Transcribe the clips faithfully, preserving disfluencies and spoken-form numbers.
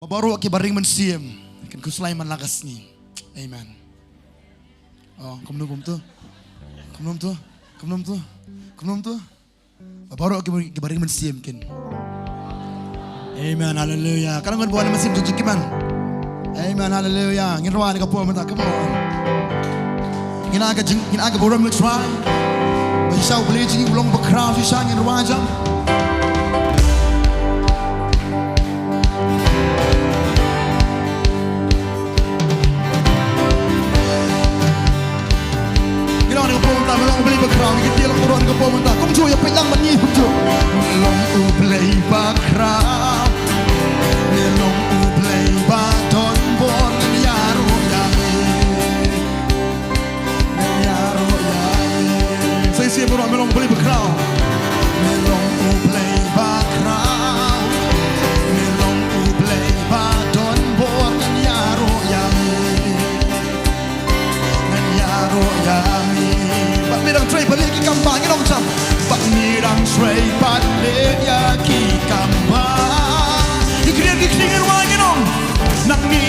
Baroh kiba ring mynsiem kin khuslai man la ka sngi. Amen. Oh, kumno kumto? Kumno kumto? Kumno kumto? Kumno kumto? Baroh kiba, kiba ring mynsiem kin. Amen, hallelujah. Ka ngan buh mynsiem jong jingkmen. Amen, hallelujah. Ngin rwai ka por mynta, come on. Ngin ai ka jing, ngin ai ka burom, let's rwai. Ba shisha U Blei jong ngi u long bakhraw, shisha ngin rwai jam. Ngi long ha kane ka por mynta, ngi long U Blei bakhraw, ngi kyntieh lang baroh ha kane ka por mynta. Kumjuh ïa peit lang bad ngi kumjuh. Ngi long U Blei bakhraw. Ngi long U Blei ba don bor, ngan ïaroh ïa me. Ngan ïaroh ïa me. Sa shisien baroh, me long U Blei bakhraw. Me long U Blei bakhraw. Me long U Blei ba don bor, ngan ïaroh ïa me. Ngan ïaroh ïa me. Bad me dang trei pynleit ki kam bah, ngi ong jam. Bad me dang trei pynleit ïa ki kam bah. Ngi kren, ngi kren, ngi rwai, ngi ong. Nangne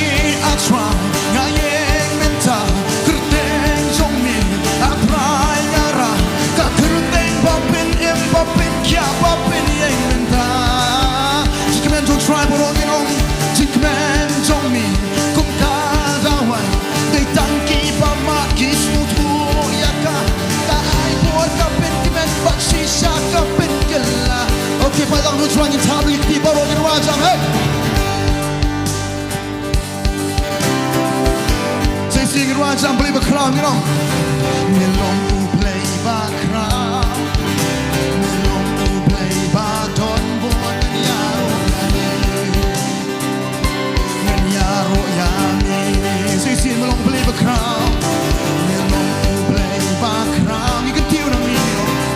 A Trai, nga ïeng mynta, kyrteng jong me, A Trai nga rah, ka kyrteng ba pyn-im, ba pynkhiah, ba pynïeng mynta. Jingkmen jong U Trai baroh ngi ong, jingkmen jong me, kum ka dawai, dei tang kiba mad ki sngewthuh ïa ka, ka ai bor ka pynkmen, bad shisha ka pynkylla. Okay, peit lang U Trai, ngin thap ïa ki kti baroh, ngin rwai jam, hey. Sa shisien ngin rwai jam, Blei bakhraw, ngin ong. Me long U Blei bakhraw. Me long U Blei ba don bor, ngan ïaroh ïa me. Ngan ïaroh ïa me. Sa shisien me long U Blei bakhraw. Me long U Blei bakhraw. Ngi kyntiew nangne,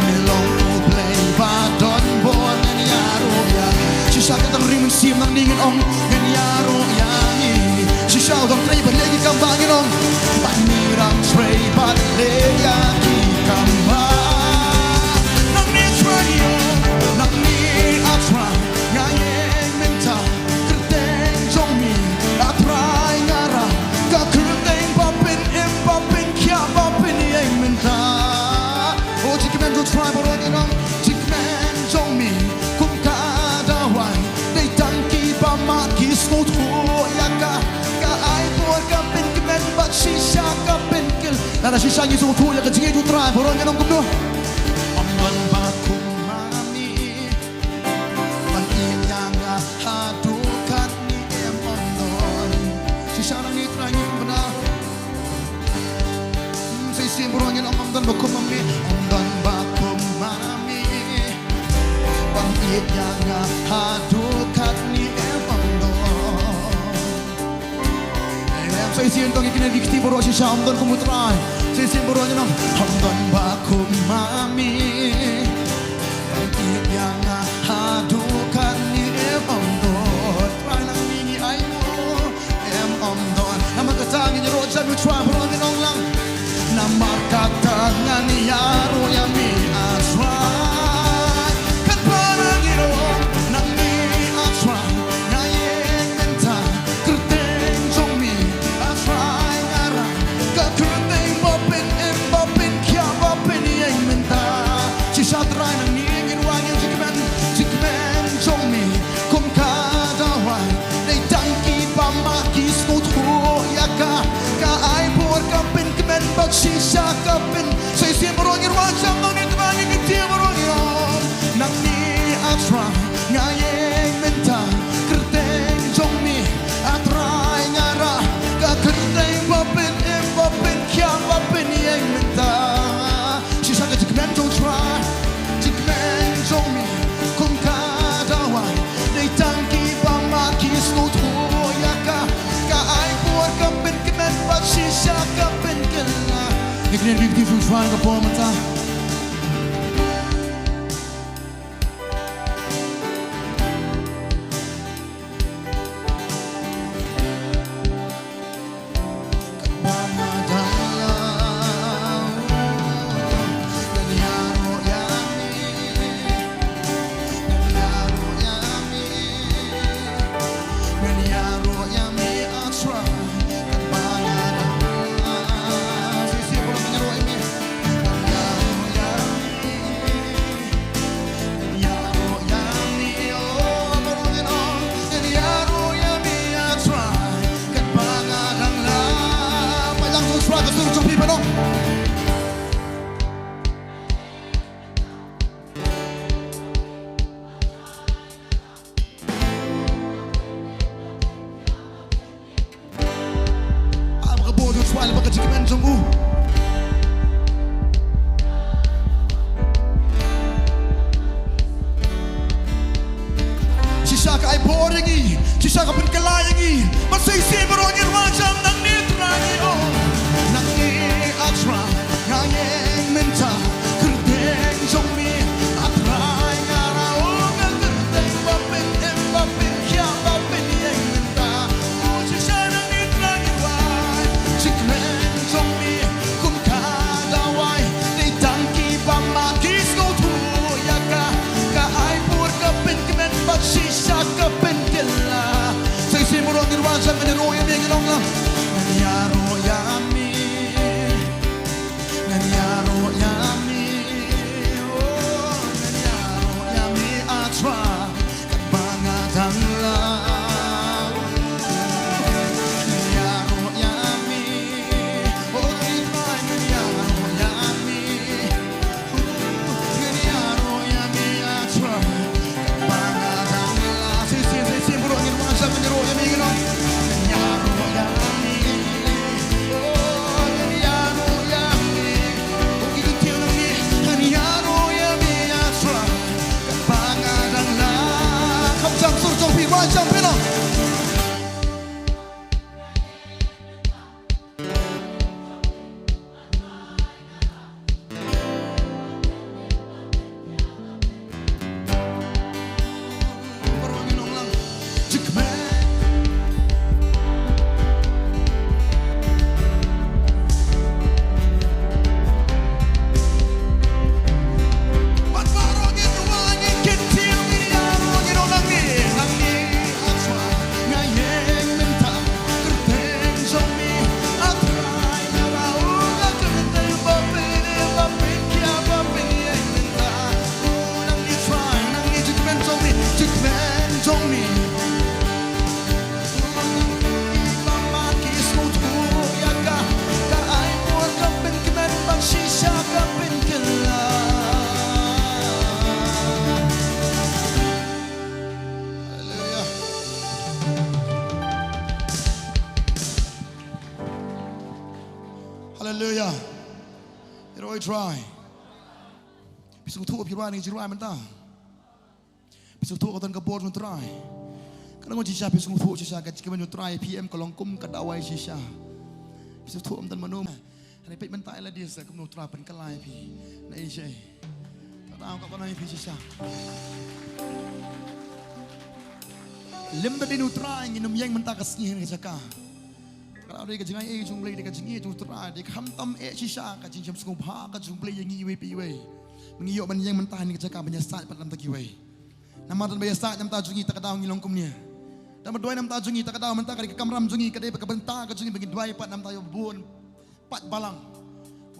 me long U Blei ba don bor, ngan ïaroh ïa me. Shisha ka dang ring mynsiem nangne, ngin ong. Ngan ïaroh ïa me. Shisha u dang trei pynleit ki kam bah, ngin ong. Bad me dang trei pynleit ïa ki kam bah. Nangne Trai, nangne A Trai, nga ïeng mynta, kyrteng jong me, A Trai nga rah, ka kyrteng ba pyn-im, ba pynkhiah, ba pynïeng mynta. Oh, jingkmen jong U Trai baroh ngi ong, jingkmen jong me, kum ka dawai, dei tang kiba mad ki sngewthuh ïa ka, ka ai bor ka pynkmen bad shisha ka pynkylla. Lada shisha ngi sngewthuh ïa ka jingïeit U Trai, baroh ngi ong kumno? Ym don ba kum ma me, ban ïeit ïa nga haduh katne em, ym don. Shisha nangne Trai ngi ong kumno? Hmm, sa shisien baroh ngin ong ym don ba kum ma me, ym don ba kum ma me. Ban ïeit ïa nga haduh katne em, ym don. Amen. Sa shisien to ngi kynnoh ki kti baroh shisha, ym don kum U Trai. Sa shisien baroh ngin ong, ym don ba kum ma me. Ban ïeit ïa nga haduh katne em, ym don. Trai nangne ngi ai mo. Em, ym don. Namar kata ngin ïaroh jan U Trai, baroh ngin ong lang. Namar kata ngan ïaroh ïa me A Trai. Kan para ngi ong nangne A Trai, nga ïeng mynta, kyrteng jong me A Trai nga rah, ka kyrteng ba pyn-im, ba pynkhiah, ba pynïeng mynta. Shisha Trai nangne ngin wan ïa jingkmen, jingkmen jong me. Kum ka dawai, dei tang kiba mad ki sngewthuh ïa ka, ka ai bor ka pynkmen bad shisha ka pyn. Sa shisien baroh ngin rwai jam, ngi kyntieh baroh ngi ong. Nangne A Trai, nga ïeng mynta, kyrteng jong me A Trai nga rah, ka kyrteng ba pyn-im, ba pynkhiah, ba pynïeng mynta. Shisha ka jingkmen jong U Trai, jingkmen jong me, kum ka dawai, dei tang kiba mad ki sngewthuh ïa ka, ka ai bor ka pynkmen bad shisha ka pynkylla. Ngi kren bit bit, Ïa ngi, shisha ka pynkylla ïa ngi. Bad sa shisien baroh ngin wanjam nangne Trai ngi, oh. Nangne A Trai, nga ïeng mynta, kyrteng jong me. A Trai nga rah, oh, nga kyrteng ba pyn-im, ba pynkhiah, ba pynïeng mynta. Oh, shisha nangne Trai ngi wai, jingkmen jong me. Kum ka dawai, dei tang kiba ma ki sngewthuh ïa ka. Ka ai bor ka pynkmen bad shisha ka pynkylla. Sa shisien baroh ngin wanjam, ngan ïaroh ïa me, ngan ong lang. Ngan ïaroh ïa me. Ngan ïaroh ïa me. Oh, ngan ïaroh ïa me, A Trai. Katba nga dang lah. Ngan ïaroh ïa me. Oh, Trai, ngan ïaroh ïa me. Ngan ïaroh ïa me, A Trai. Katba nga dang lah. Sa shisien, sa shisien baroh ngin wanjam, ngan ïaroh ïa me, ngan ong. Ngan ïaroh ïa me. Oh, ngan ïaroh ïa me. Oh, ki kyntien nangne. Ngan ïaroh ïa me, A Trai. Katba nga dang lah. Kham jam sur jong phi, wanjam phi noh. Haleluya. Haleluya. Ïaroh ïa U Trai. Phi sngewthuh phi rwai ne ka jingrwai mynta? Phi sngewthuh ka don ka bor jong U Trai? Ka dang shisha phi sngewthuh shisha ka jingkmen jong U Trai ïa phi em, ka long kum ka dawai shisha. Phi sngewthuh em, don mano? Hynrei peit mynta ïa lade sa kumno U Trai pynkylla ïa phi. Na ei sha ei. Tang ka ban ïa phi shisha. Lem da dei U Trai ngin ym ïeng mynta ka sngi ha kane ka jaka. Ka dei ka jingai ei jong U Blei, dei ka jingïeit jong U Trai, dei khamtam eh shisha ka jingshem sngewbha ka jong U Blei ïa ngi iwei pa iwei. Ngi ïoh ban ïeng mynta ha kane ka jaka ban ïasaid pat na bynta kiwei. Namar lada ym ïasaid na bynta jong ngi, ta ka daw ngi long kumne. Lada ym duwai na bynta jong ngi, ta ka daw mynta ka dei ka kamram jong ngi, ka dei ka bynta ka jong ngi ba ngin duwai pat na bynta ïa u bun pat balang.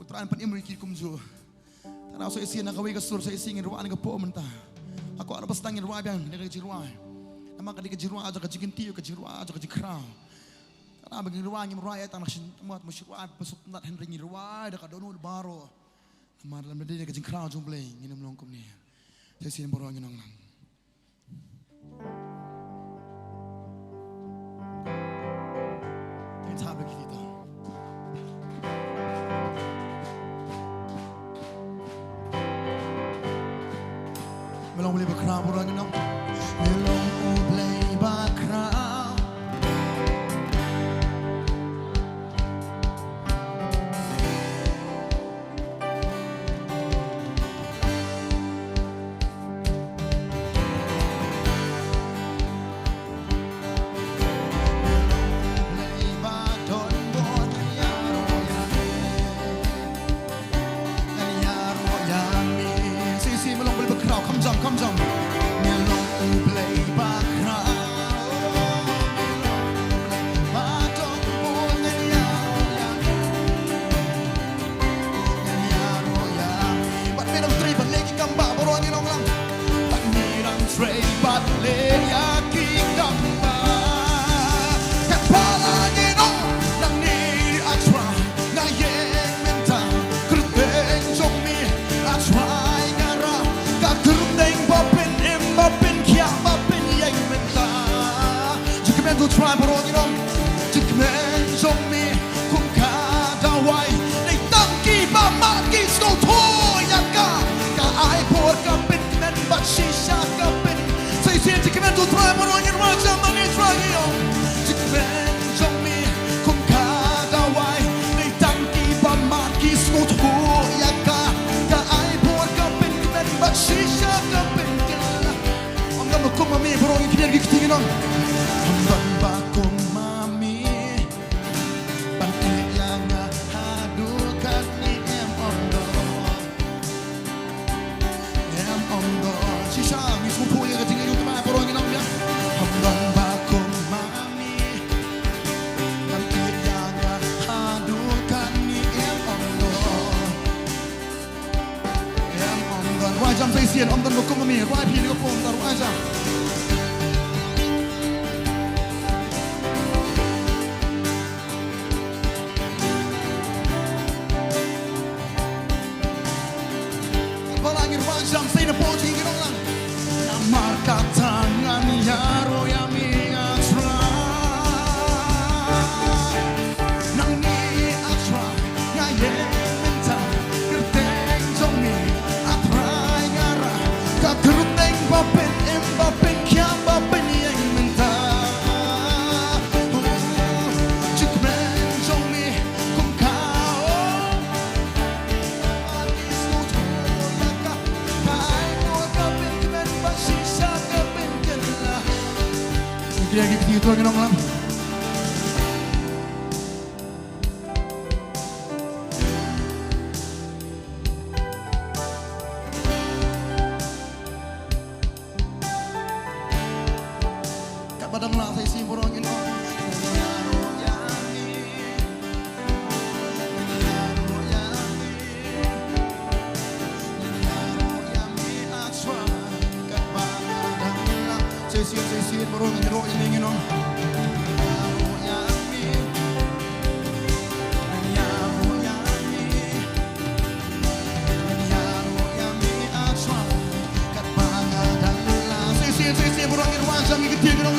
U Trai un pynim ïa ki kumjuh. Ta ka daw sa shisien na kawei ka sur, sa shisien ngin rwai na ka por mynta. Nga kwah ba sdang ngin rwai biang na ka jingrwai. Namar ka dei ka jingrwai jong ka jingkynti, ka jingrwai jong ka jingkhraw. Ta ka daw ba ngin rwai, ngim rwai tang na ka shyllangmat, mut shu rwai ba sngewtynnat, hynrei ngin rwai da ka dohnud baroh. Namar lada ym dei ka jingkhraw jong U Blei ngin ym long kumne. Sa shisien baroh ngin ong lang. Ngin sa beh kita. Me long U Blei bakhraw, baroh ngin ong. Me long U Blei bakhraw. Shisha me long U Blei bakhraw, kham jam, kham jam. Me long U Blei Ïa ki kti ngi ong. Ym don ba kum ma me. Ban ïa nga haduh katne em ong don. Em ong don. Shisha ngi sngewthuh ïa ka jingïathuhkhana baroh ngi ong ïa. Ym don ba kum ma me. Ban ïa nga haduh katne em ong don. Em ong don. Rwai jam sa shisien, ym don ba kum ma me. Rwai phi ne ka pom don, rwai jam. Ba la ngi rwai jam sa na pom jingïaroh lang. Namar kata ngan ïaroh ïa me, ah Trai. Nangne, ah Trai, nga ïeng mynta kyrteng jong me, ah Trai, nga rah ka kyrteng ba pyn-im, ba pynkhia, ba pynïeng mynta. Oh, jingkmen jong me kum ka ong. Ka ai por ka pynkmen, ba shisha ka pynkylla. Ki ïa ki kti to ngi ong lang. Katba dang lah sa shisien baroh ngin ong. Sa shisien, sa shisien baroh ngin ïaroh ïa me, ngin ong. Sa shisien, sa shisien baroh ngin wan jam ïa ki kti, ngin ong.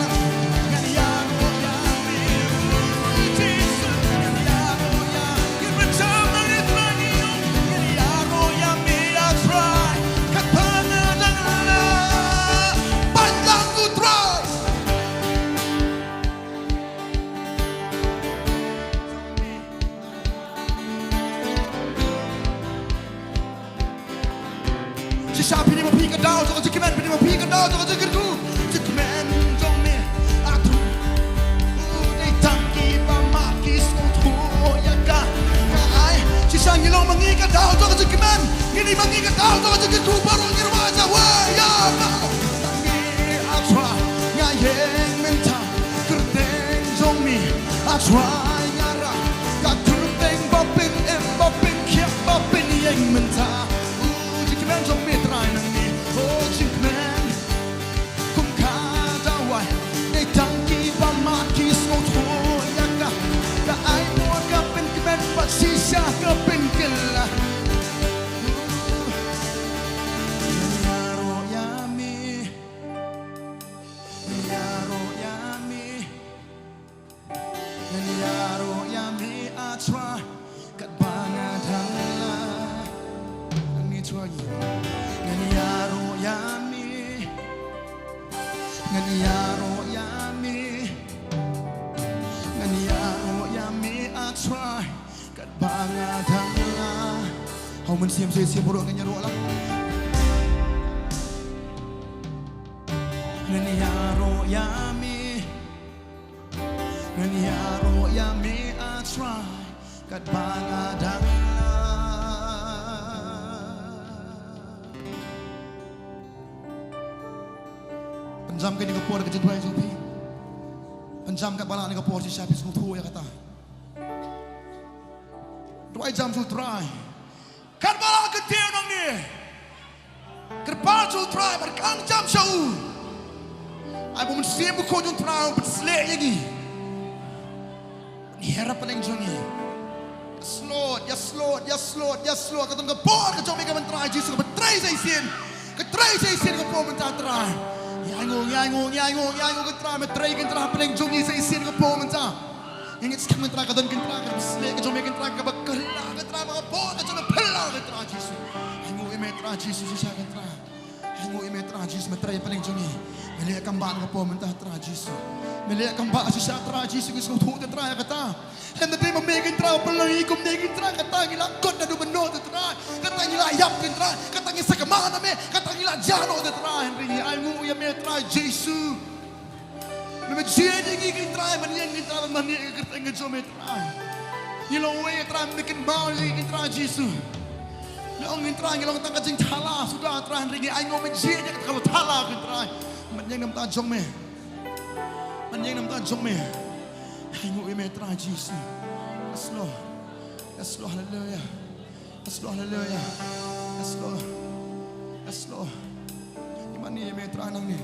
Shisha phi ïohi ma phi ka daw jong ka jingkmen, phi ïohi ma phi ka daw jong ka jingkyrkhu. Jingkmen jong me, ah Trai. U dei tang kiba ma ki sngewthuh ïa ka. Ka ai shisha ngi long ma ngi ka daw jong ka jingkmen. Ngi dei ma ngi ka daw jong ka jingkyrkhu, baroh ngi rwai jam, wai ïa ka. Tang ngi, ah Trai, nga ïeng mynta kyrteng jong me, ah Trai, nga rah ka kyrteng ba pyn-im, ba pynkhiah, ba pynïeng mynta. U jingkmen jong me Trai nangne, u jingkmen. Kum ka dawai, dei tang kiba ma ki sngewthuh ïa ka. Ka ai por ka pynkmen, ba shisha ka pynkylla. Ïaroh ïa me. Ïaroh ïa me. Ngan ïaroh ïa me, ah Trai, katba nga dang lah. Ngan ïaroh ïa me. Ngan ïaroh ïa me. Ngan ïaroh ïa me, ah Trai, katba nga dang lah. Haoid mynsiem sa shisien baroh ngin ïaroh lang. Ngan ïaroh ïa me. Ngan ïaroh ïa me, ah Trai, katba nga dang lah. Pynjam kane ka por ka jingduwai jong phi. Pynjam katba lah kane ka por, shisha phi sngewthuh ïa kata. Duwai jam sha u Trai. Katba lah ka dei u nangne. Kyrpad sha u Trai, bad khang jam sha u. Ai ba u Mynsiem Bakhuid jong u Trai un pynsleh ïa ngi. Ngi ïarap pdeng jong ngi. Yes Lord, yes Lord, yes Lord, yes Lord. Ka don ka por ka jong me ka Myntrai Jisu, kaba trei sa shisien. Ka trei sa shisien ka por mynta Trai. Ngi ainguh, ngi ainguh, ngi ainguh, ngi ainguh ka Trai, me trei ka Trai pdeng jong ngi sa shisien ka por mynta. Ngi ngeit skhem ka Trai, ka don ka Trai, ka pynsleh ka jong me ka Trai, kaba kylla ka Trai, ba ka por ka jong me phylla ka Trai Jisu. Ainguh ïa me Trai Jisu shisha ka Trai. Ainguh ïa me Trai Jisu, me trei pdeng jong ngi. Me leh kam bah ka por mynta Trai Jisu. Me leh kam bah shisha Trai Jisu, ngi sngewthuh te Trai ïa kata. Lem te dei ma me ka Trai, pynlong ïa ngi kumne ka Trai, kata ngi la kut naduh mynno te Trai. Kata ngi la ïap te Trai, kata ngi sa kynmaw na me, kata ngi la jah noh te Trai. Hynrei ngi ainguh ïa me Trai Jisu. Jied ïa ngi ko Trai, ban ïeng ko Trai, ban mane ïa ka kyrteng ka jong me Trai. Ngi long wei Trai, me kynmaw ïa ngi ko Trai Jisu. Ngi ong ko Trai, ngi long tang ka jingthala suda Trai, hynrei ngi ainguh ban jied ïa kata ka thala ko Trai. Ban ïeng na ka bynta jong me. Ban ïeng na ka bynta jong me. Ainguh ïa me Trai Jisu. Yes Lord. Yes Lord, hallelujah. Yes Lord, hallelujah. Yes Lord. Yes Lord. Ngi mane ïa me Trai nangne.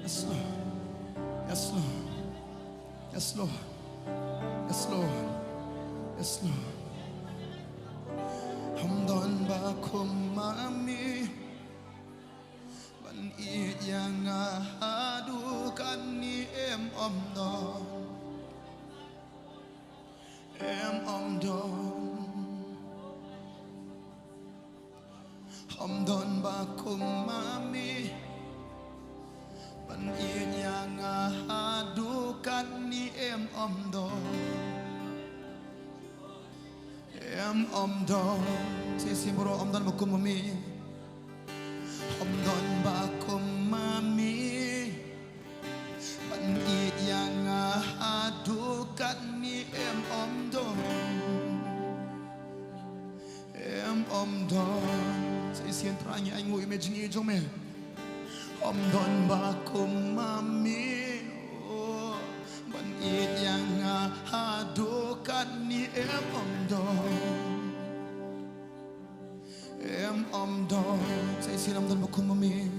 Yes Lord. Yes Lord. Yes Lord. Yes Lord. Yes Lord. Ym don ba kum ma me ban ïeit ïa nga haduh katne, em, ym don. Em, ym don. Ym don ba kum ma me ban ïeit ïa nga haduh katne, em, ym don. Em, ym don. Sa shisien baroh, ym don ba kum ma me. Ym don ba kum ma me ban ïeit ïa nga haduh katne, em, ym don. Em, ym don. Sa shisien Trai ngi ainguh ïa me, jingïeit jong me. Ym don ba kum ma me, oh, ban ïeit ïa nga haduh katne, em, ym don. Em, ym don. Sa shisien ym don ba kum ma me.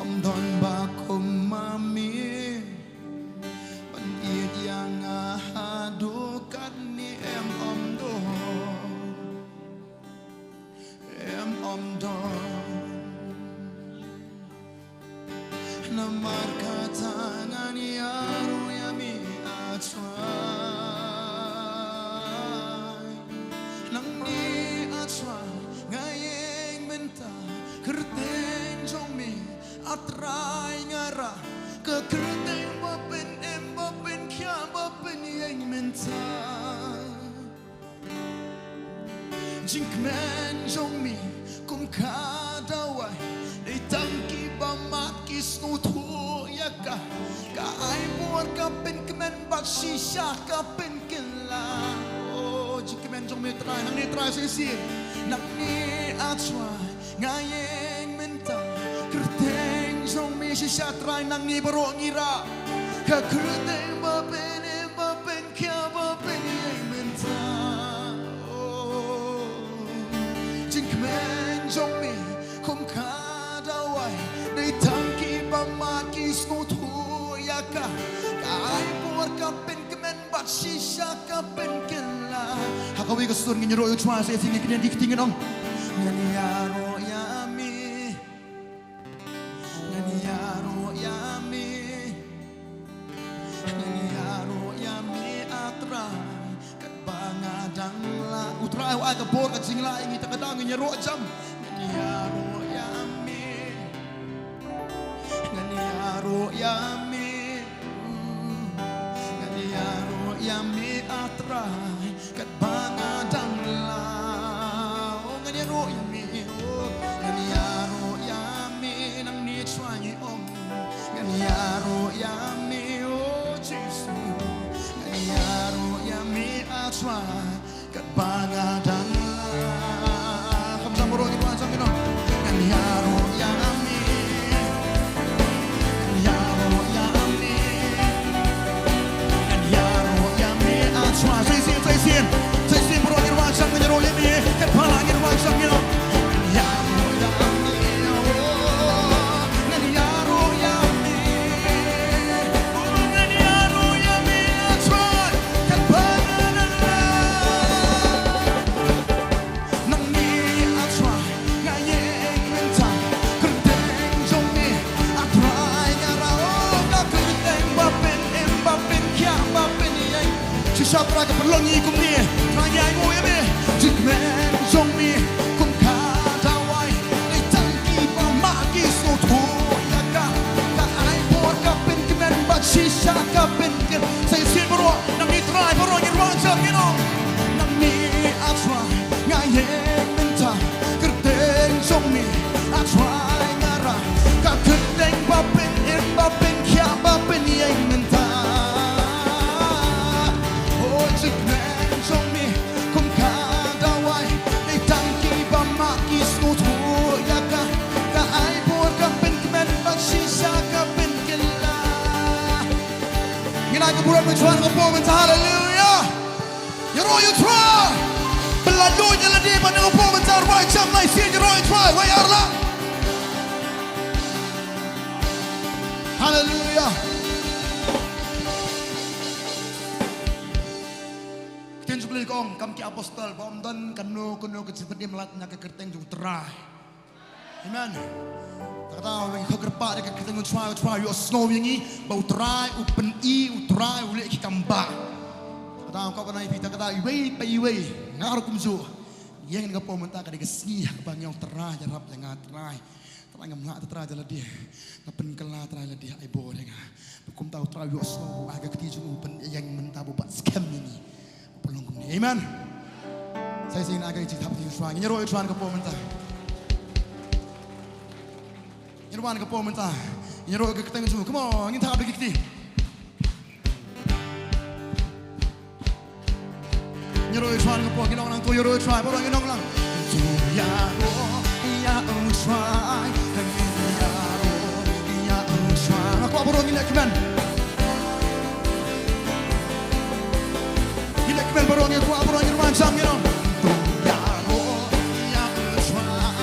Ym don ba kum ma me ban ïeit ïa nga haduh katne, em, ym don. Em, ym don. Namar kata ngan ïaroh ïa me, ah Trai. Nangne, ah Trai, nga ïeng mynta, kyrteng jong me, ah Trai, nga rah, ka kyrteng ba pyn-im, ba pynkhia, ba pynïeng mynta. Jingkmen jong me kum ka dawai, dei tang kiba mad ki sngewthuh ïa ka. Ka ai bor ka pynkmen bad shisha ka pynkylla. Oh, jingkmen jong me Trai, nangne Trai sa shisien. Nangne ah Trai, nga ïeng mynta, kyrteng jong me shisha Trai, nangne baroh ngi rah. Ka kyrteng ba pyn-im, ba pynkhia, ba pynïeng mynta. Oh, jingkmen jong me kum ka dawai, dei tang kiba mad ki sngewthuh ïa ka. Ka ai bor ka pynkmen bad shisha ka pynkylla. Ha kawei ka sur ngin ïaroh ïa u Trai sa shisien, ngin kyndiah ki ktien, ngin ong: Ngan ïaroh ïa me. Ngan ïaroh ïa me. Ngan ïaroh ïa me, ah Trai, katba nga dang lah. U Trai u ai ka bor ka jinglah ïa ngi, te ka daw ngin ïaroh jam. Ngan ïaroh ïa me. Ngan ïaroh ïa me. Ngan ïaroh ïa me, ah Trai, katba nga dang lah. Oh, ngan ïaroh ïa me, oh, ngan ïaroh ïa me, nangne Trai ngi ong. Ngan ïaroh ïa me, oh Jisu. Ngan ïaroh ïa me, ah Trai, katba nga dang lah. Khamtam baroh ngin wad jam, ngin ong: Ngan ïaroh ïa me. Ngan ïaroh ïa me. Ngan ïaroh ïa me, ah Trai. Sa shisien, sa shisien. Sa shisien baroh ngin wad jam, ngan ïaroh ïa me. Katba lah ngin wad jam, ngin ong: Ngan ïaroh ïa me, oh. Ngan ïaroh ïa me. Oh, ngan ïaroh ïa me, ah Trai, katba nga dang lah. Nangne, ah Trai, nga ïeng mynta, kyrteng jong me, ah Trai, nga rah, oh, ka kyrteng ba pyn-im, ba pynkhia, ba pynïeng. Shisha Trai ka pynlong ïa ngi kumne, Trai ngi ainguh ïa me. Jingkmen jong me kum ka dawai, dei tang kiba mad ki sngewthuh ïa ka. Ka ai bor ka pynkmen bad shisha ka pynkylla. Sa shisien baroh, nangne Trai baroh ngin wad jam, ngin ong: Nangne, ah Trai, nga ïeng mynta, kyrteng jong me, ah Trai, nga rah, ka kyrteng ba pyn-im, Mynta ka por mynta, haleluya. Ïaroh ïa U Trai. Ba la duh ïa lade bad ka por mynta, rwai jam lai sien, ïaroh ïa U Trai, wei ar la. Haleluya. Ktien jong U Blei ka ong, kam ki apostol, ba ym don kano kano ka jingpynim lad na ka kyrteng jong U Trai. Amen. Te kata, ïa ka kyrpad ïa ka kyrteng U Trai, U Trai u ïohsngew ïa ngi ba U Trai u pyni, U Trai u leh ki kam bah. Te kata, ka ban ai phi, te kata, iwei pa iwei, nga ruh kumjuh. Ïeng ka por mynta ka dei ka sngi ha kaba ngi ong Trai ïarap ïa nga Trai. Trai ngam lah te Trai da lade. Nga pynkylla Trai lade ai bor ïa nga. Kumta U Trai u ïohsngew, u ai ka kti jong u ban ïeng mynta ba u bat skhem ïa ngi. Ba long kumne. Amen. Sa shisien ngin ïa thap kti ïa U Trai. Ngin ïaroh ïa U Trai ka por mynta. Ngin wan ka por mynta. Ngin ïaroh ïa ka kyrteng jong u. Come on, ngin thap ïa ki kti. Ngin ïaroh ïa U Trai ka por, ngin ong lang, to ïaroh ïa U Trai, baroh ngin ong lang. To ïaroh ïa U Trai, ngin ïaroh ïa U Trai. Nga kwah baroh ngin leh kmen. Ngin leh kmen baroh, ngin kwah baroh, ngin wan jam, ngin ong. To ïaroh ïa U Trai,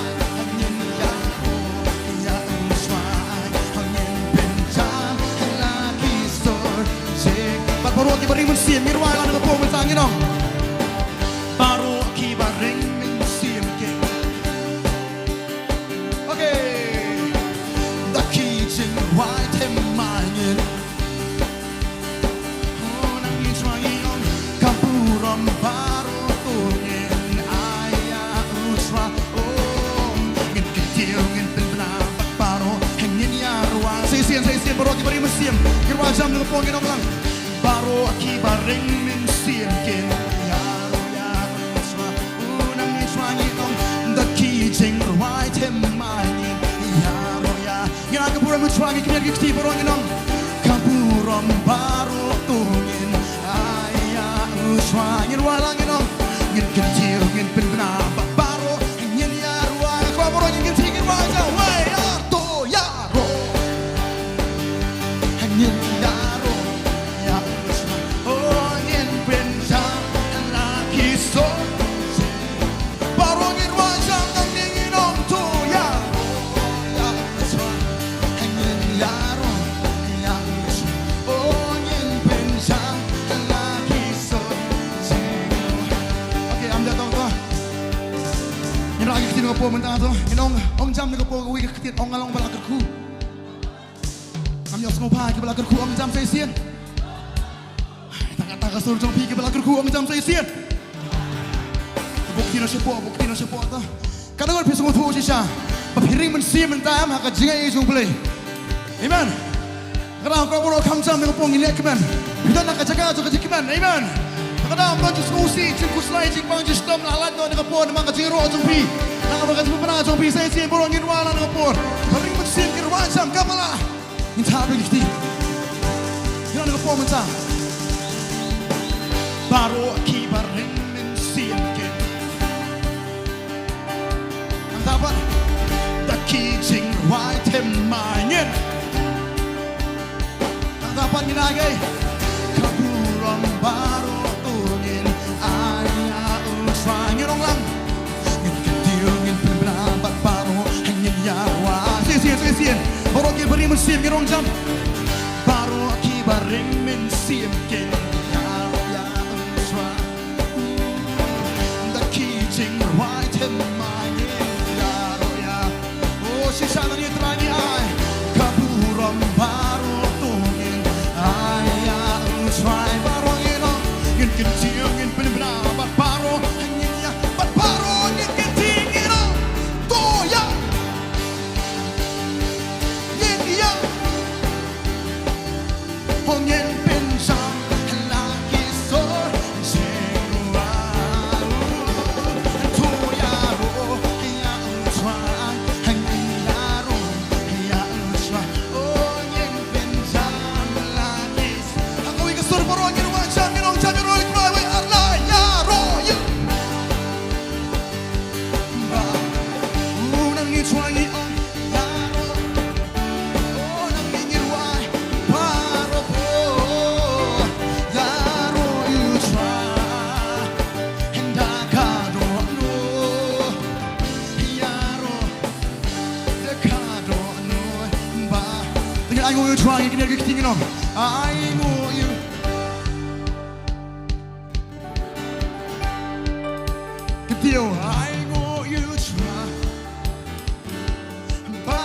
ngin ïaroh ïa U Trai, ngin pynjam la ki sur jong. Bad baroh kiba ring mynsiem, ngin rwai lang ka por mynta, ngin ong. Baroh kiba ring mynsiem ki. Okay. Da ki jingrwai thymmai ngin. Oh, nang ngi thrang ngi ong, ka burom baroh to ngin ai ïa U Trai. Oh, ngin kyntiew, ngin pynbna bad baroh, ngin ïa rwai. Sa shisien, sa shisien, baroh kiba ring mynsiem. Ngin rwai jam na ka por, ngin ong lang. Baroh kiba ring mynsiem kin ïaroh ïa U Trai. Oh, nang ngi thrang ngi ong, da ki jingrwai thymmai ngin ïaroh ïa. Ngin ai ka burom U Trai, ngin kyndiat ki kti baroh, ngin ong. Ka burom baroh to ngin ai ïa U Trai. Ngin rwai lang, ngin ong. Ngin kyntiew, ngin pynbna bad baroh, ngin ïa rwai. Ka baroh ngin kyntiew, ngin rwai, ja, wei, ar, to, ïaroh. Ngin ïaroh ïa U Trai. Oh, ngin pynjam la ki sur. Baroh ngin rwai jam nangne, ngin ong, to ïaroh ïa U Trai. Ngin ïaroh ïa U Trai. Oh, ngin pynjam la ki sur. Okay, am da tong to. Ngin rah ki ktien na ka por mynta to. Ngin ong, ong jam na ka por kawei ka ktien, ong nga long ba la kyrkhu. Ngam ïohsngew bha, kiba la kyrkhu ong jam sa shisien. Tang kata ka sur jong phi, kiba la kyrkhu ong jam sa shisien. Bok kti na shapoh, bok kti na shapoh ta. Ka dang phi sngewthuh shisha ba phi ring mynsiem mynta em ha ka jingai jong U Blei. Amen. Ka dang ka boro kham jam na ka por ngin leh kmen. Phi don na ka jaka jong ka jingkmen. Amen. Ka dang don jingsngewsih, jingkhuslai, jingbang, jingshitom, la lait noh na ka por namar ka jingïaroh jong phi. Na ka por ka jingpynbna jong phi sa shisien baroh ngin rwai lang na ka por. Phi ring mynsiem ngin rwai jam ka ba la. Ngin thap ïa ki kti. Ngi rwai na ka por mynta. Baroh kiba ring mynsiem kin. Nangta pat. Da ki jingrwai thymmai ngin. Nangta pat ngin ai. Ka burom baroh to ngin ai ïa U Trai, ngin ong lang. Ngin kyntiew, ngin pynbna bad baroh, ngin ïa rwai. Shisien, shisien. Baroh kiba ring mynsiem, ngin ong jam. Baroh kiba ring mynsiem kin ïaroh ïa U Trai. Da ki jingrwai thymmai ngin ïaroh ïa. Oh, shisha nangne Trai ngi ai. Ka burom baroh to ngin ai ïa U Trai, baroh ngin ong. Ngin kyntiew, ngin pynbna bad baroh, ngin ïa bad baroh ngin kyntiew, ngin ong. To ïa. Ngin ïa. Ho ngin pynjam la ki sur jong U Trai. To ïaroh ïa U Trai, ngin ïaroh ïa U Trai. Oh, ngin pynjam la ki sur. Ha kawei ka sur baroh ngin wan jam, ngin ong jam ïaroh ïa U Trai, wei ar la ïaroh ïa. Ba, u nang ngi Trai ngi ong. Ïaroh. Oh, nang ngi ngin rwai. Baroh. Ai nguh ïa U Trai, kine ki ktien ki ong. Ai nguh ïa U Trai. Kyndiaw, ai nguh ïa U Trai. Ba.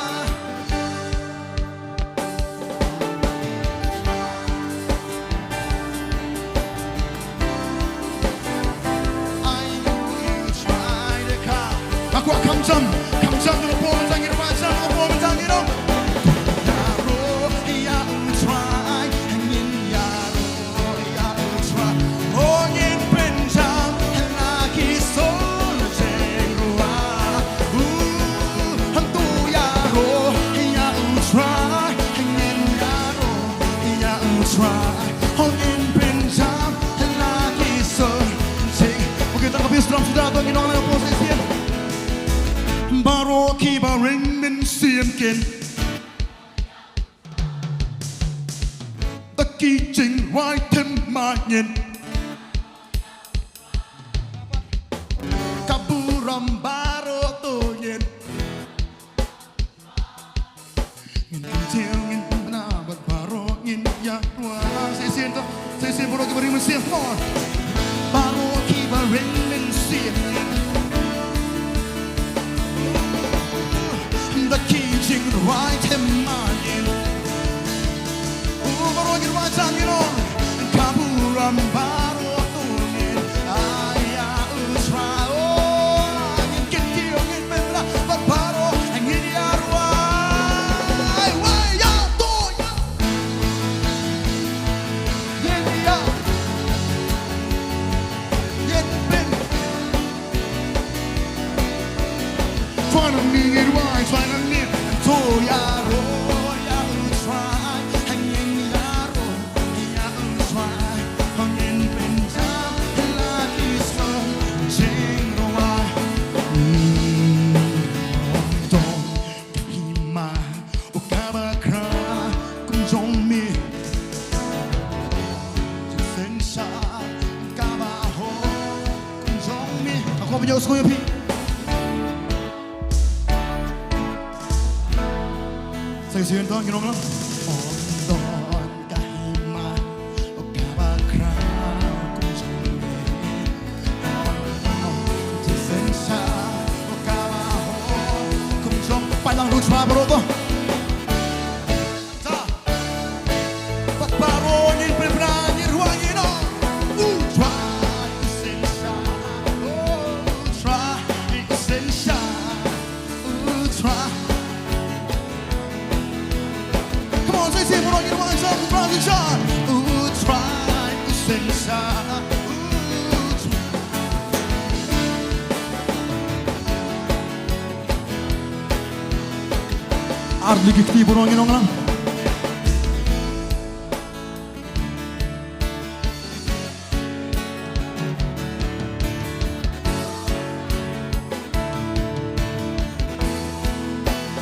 Ai nguh ïa U Trai da ka. Nga kwah kham jam, kham jam da ka por mynta ngin ïa rwai, jam da ka por mynta ngin ong. Ïaroh ïa U Trai, ngin ïaroh ïa U Trai. Oh, ngin pynjam la ki sur jingrwai. Uh, hangto ïaroh ïa U Trai, ngin ïaroh ïa U Trai. Oh, ngin pynjam la ki sur jing. Okay, tang ka bass drum suda to, ngin ong la ka por sa shisien. Baroh kiba ring mynsiem kin. Da ki jingrwai thymmai ngin. Ka burom baroh to ngin. Ngin kyntiew, ngin pynbna bad baroh ngin ïaroh. Sa shisien to, sa shisien baroh kiba ring mynsiem, come on. Baroh kiba ring mynsiem. Da ki jingrwai thymmai ngin. Oh, baroh ngin rwai tang ngin ong. Ka burom baroh to ngin ai ïa U Trai. Oh, ngin kyntiew, ngin pynbna bad baroh ngin ïaroh. Wai, wai, ïa, to, ïa. Ngin ïa. Ngin pyn. Trai nang ngin rwai, Trai nang ngin. To ïaroh ïa U Trai, ngin ïaroh ïa U Trai, ngin pynjam la ki sur jingrwai. Hmm, don ka hima, oh, kaba khraw kum jong me. Jingpynshai, kaba hok kum jong me. Nga kwah ban ïohsngew ïa phi. Sa shisien to ngin ong lang. Ong don ka hima, oh, kaba khraw kum jong me. Ong, ong, jingpynshai, oh, kaba hok kum jong. Pynlang ruh sha baroh to. Ta. Bad baroh ngin pynbna, ngin rwai, ngin ong. U Trai u synshar, oh, U Trai u synshar, U Trai. Come on, say, say, baroh ngin rwai, U Trai u synshar, U Trai u synshar, U Trai. Ar li ki kti baroh ngin ong lang.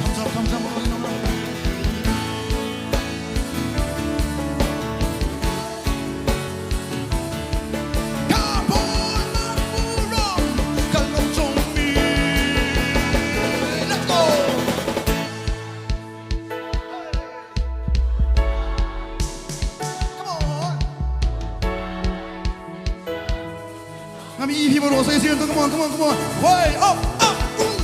Kham jam, kham jam baroh ngin ong lang. Ka bor mar burom ka long jong me. Let's go. Come on. Ngam ïohi baroh, sa shisien to, come on, come on, come on. Way up, up, ooh.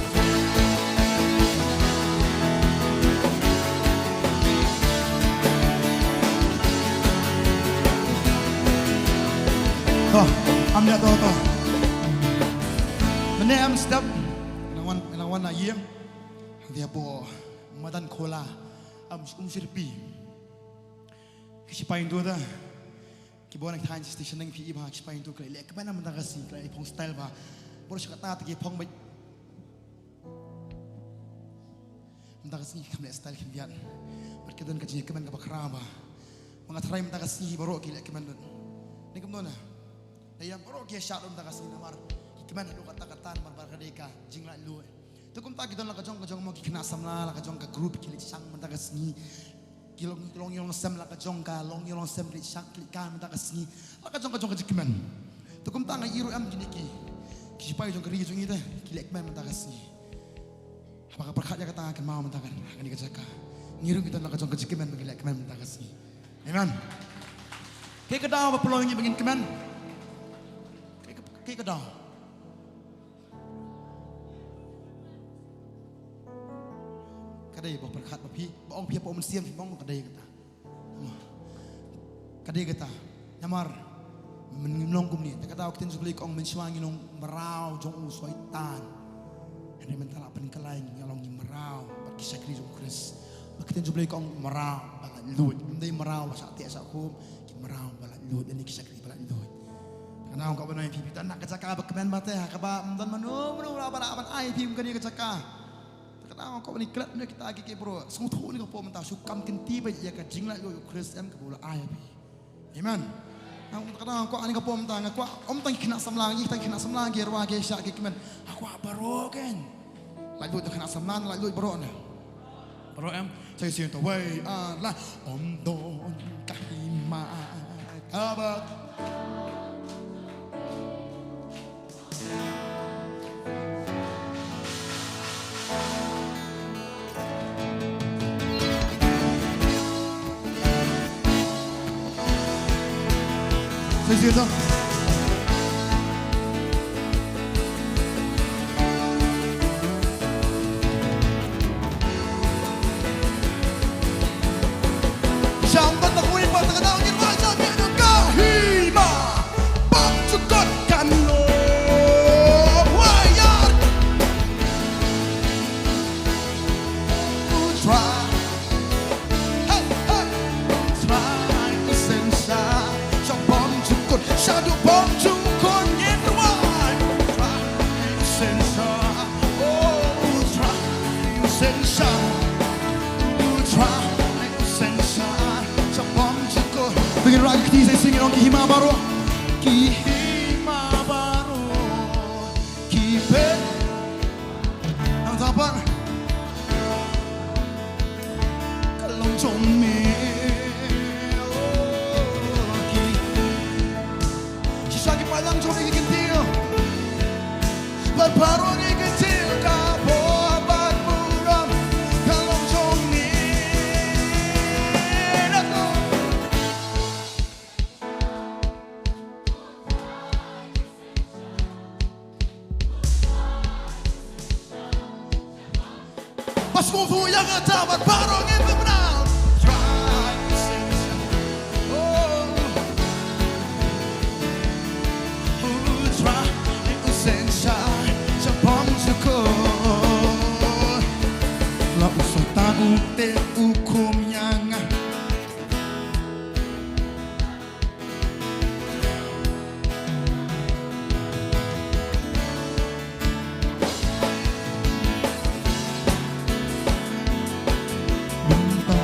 To, am ïa to, to. Mynne am step. Nang wan, nang wan na ïing. Dia bo madan khola. Am um sirpi. Ki sipai ndu da. Ki bun ki thaiñ station nang phi i ba ki sipai ndu ki la leh kmen mynta ka sngi, ki la phong style ba. Bor sha kata te ki phong ba. Mynta ka sngi ki kam leh style khyndiat. Bad ki don ka jingkmen kaba khraw ba. Ma nga tharai mynta ka sngi baroh ki leh kmen lut. Ni kumno na. Da ïa baroh ki ïa shah lut mynta ka sngi namar ki kmen haduh katta katta namar ba ka dei ka jinglaitluid luid. Te kumta ki don la ka jong ka jong mo ki khynnah samla, la ka jong ka group ki leit shang mynta ka sngi. Ki long, ki long ïa long sem la ka jong ka, long ïa long sem ki leit shang ki leit ka mynta ka sngi. La ka jong ka jong ka jingkmen. Te kumta nga ïohi ruh em kine ki, ki sipai jong ka ri jong ngi te ki leh kmen mynta ka sngi. Haba ka pyrkhat ïa kata nga kynmaw mynta kan ha kane ka jaka. Ngi ruh ngi don la ka jong ka jingkmen ba ngi leh kmen mynta ka sngi. Amen. Kaei ka daw ba pynlong ïa ngi ba ngin kmen? Kaei ka, kaei ka daw? Ka dei ba pyrkhat ba phi, ba ong phi ha pdeng mynsiem phi ong ka dei kata. Ka dei kata. Namar mynta ngim long kumne. Te ka daw ka ktien jong U Blei ka ong mynshuwa ngi long mraw jong u Soitan. Hynrei mynta la pynkylla ïa ngi, ngi long ngi mraw bad ki shakri jong U Khrist. Bad ka ktien jong U Blei ka ong mraw ba laitluid. Ym dei mraw ba shah teh shah khum, ki mraw ba laitluid, lane ki shakri ba laitluid. Te ka daw ka ban ong ïa phi, phi don ha ka jaka ba kmen ba teh, ha kaba ym don mano mano ba lah ban ai ïa phi kum kane ka jaka. Te ka daw ka ban ïa klet na kita ki, ki briew. Sngewthuh ïa kane ka por mynta, shu kam kynti beit ïa ka jinglaitluid U Khrist em kaba u la ai ïa phi. Amen. Nga, ka daw nga kwah ïa kane ka por mynta, nga kwah ym tang ki khynnah samla, ki tang ki khynnah samla ki ruh ki shah ki kmen. Nga kwah baroh kein. Laitluid da khynnah samla, laitluid baroh ne. Baroh em. Sa shisien to, wei ar lai. Ym don ka hima kaba. Sa shisien to. Sham ban da kuin ba ta ka daw ngin wan sham ïa ka hima. Bam jukut kan lo. Wayar. U Trai. Hey, hey. U Trai u seng sha. Sha bam jukut. Sha du bam jukut ngin wan. U Trai u seng sha. Oh, U Trai u seng sha. U Trai u seng sha. Sha bam jukut. Phi ngin rah ki kti sa shisien, ngin ong ki hima baroh. Ki hima baroh. Ki pynang tang pat. Ka long jong me. Oh, ki. Shisha ki paidlang jong me ki kyntiew. Bad baroh ngi kyntiew ka bor bad burom ka long jong me. Ba sngewthuh ïa kata bad baroh ngin pynbna. Trai u seng sha. Oh. U Trai u seng sha. Sha bam jukut. La u Soitan u teh u khum ïa nga. Mynta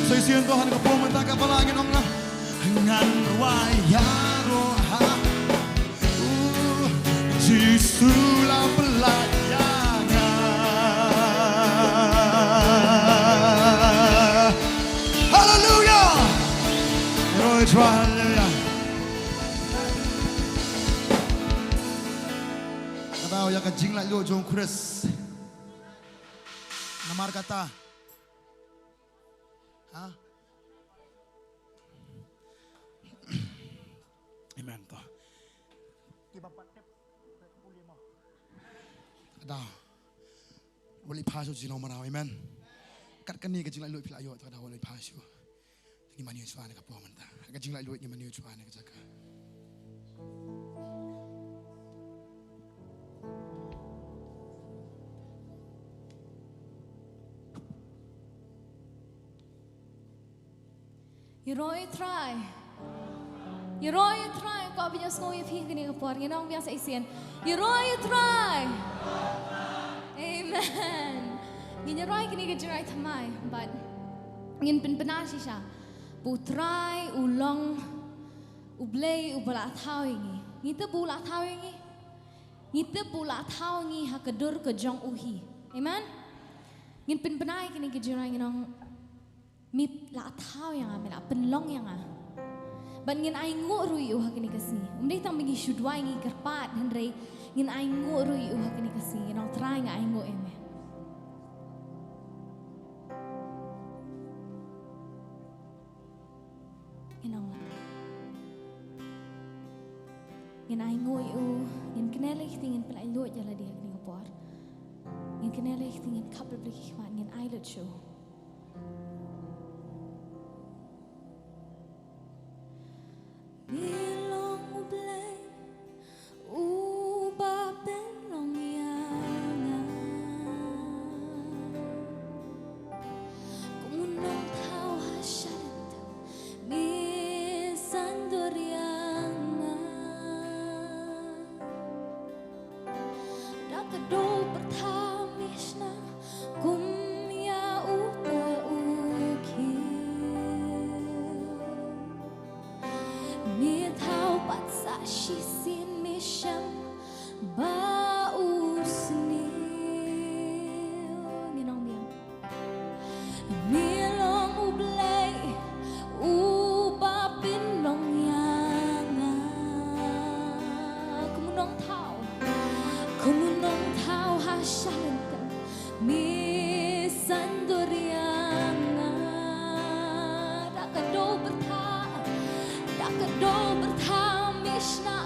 Sa shisien to ha kane ka por mynta kaba lah ngin ong, ngan rwai ïaroh ha U Jisu la pyllait ïa nga. Haleluya. Glory to, haleluya. Kata ïa ka jinglaitluid jong u Khrist. Namar kata. Ha? Amen to. Kiba pat tep pule mo. Da. Wat leit phai sha u jinglong mraw, amen. Kat kane ka jinglaitluid phi la ïoh, to da wat leit phai sha u. Ngin mane shuwa ha kane ka por mynta. Ka jinglaitluid ngin mane shuwa ha kane ka jaka. Ïaroh ïa u Trai. Ïaroh ïa u Trai, kwah ban ïasngew ïa phi ha kane ka por. Ngin ong biang sa shisien. Ïaroh ïa u Trai. Amen. Ngin ïaroh ïa kane ka jingrwai thymmai, bad ngin pynbna shisha ba u Trai u long U Blei uba la thaw ïa ngi. Ngi tip ba u la thaw ïa ngi. Ngi tip ba u la thaw ïa ngi ha ka dur ka jong u hi. Amen. Ngin pynbna ïa kane ka jingrwai, ngin ong, me la thaw ïa nga, me la pynlong ïa nga. Bad ngin ainguh ruh ïa u ha kane ka sngi. Ym dei tang ba ngi shu duwai, ngi kyrpad, hynrei ngin ainguh ruh ïa u ha kane ka sngi. Ngin ong, Trai, nga ainguh ïa me. Ngin ong, ngin ainguh ïa u, ngin kynnoh lei kti, ngin pynlait lut ïa lade ha kane ka por. Ngin kynnoh lei kti, ngin khap lei ki khmat, ngin ai lut sha u. Me long U Blei uba pynlong ïa nga. Kum u nongthaw ha shalynter me saiñdur ïa nga. Da ka doh pyrtha me shna kum ïa uta u khiew. Me thaw pat sa shisien, me shem ba u sniew. Ngin ong biang. Me long U Blei uba pynlong ïa nga. Kum u nongthaw, kum u nongthaw ha shalynter me saiñdur ïa nga. Da ka doh pyrtha, da ka doh pyrtha me shna